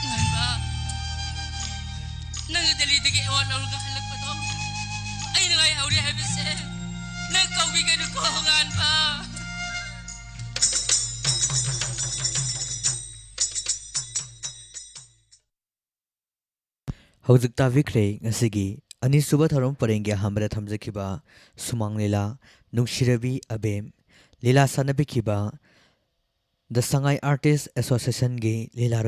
ꯉꯥꯟꯕ, ꯅꯪ ꯗꯦꯜꯂꯤꯗꯒꯤ ꯑꯦꯋꯥꯔꯗ ꯂꯧꯔꯒ ꯍꯜꯂꯛꯄꯗꯣ ꯑꯩꯅ ꯉꯥꯏꯍꯧꯔꯤ ꯍꯥꯏꯕꯁꯦ ꯅꯪ ꯀꯥꯎꯕꯤꯒꯅꯨꯀꯣ, ꯉꯥꯟꯕ꯫ ꯍꯧꯖꯤꯛ ꯇꯥꯕꯤꯈ꯭ꯔꯦ ꯉꯁꯤꯒꯤ ꯑꯅꯤꯁꯨꯕ ꯊꯧꯔꯝ ꯄꯔꯦꯡꯒꯤ ꯑꯍꯥꯟꯕꯗ ꯊꯝꯖꯈꯤꯕ ꯁꯨꯃꯥꯡ ꯂꯤꯂꯥ ꯅꯨꯡꯁꯤꯔꯕꯤ ꯑꯕꯦꯝ꯫ ꯂꯤꯂꯥ ꯁꯥꯟꯅꯕꯤꯈꯤꯕ ꯗ ꯁꯉꯥꯏ ꯑꯥꯔꯇꯤꯁ ꯑꯦꯁꯣꯁꯤꯌꯦꯁꯟꯒꯤ ꯂꯤꯂꯥ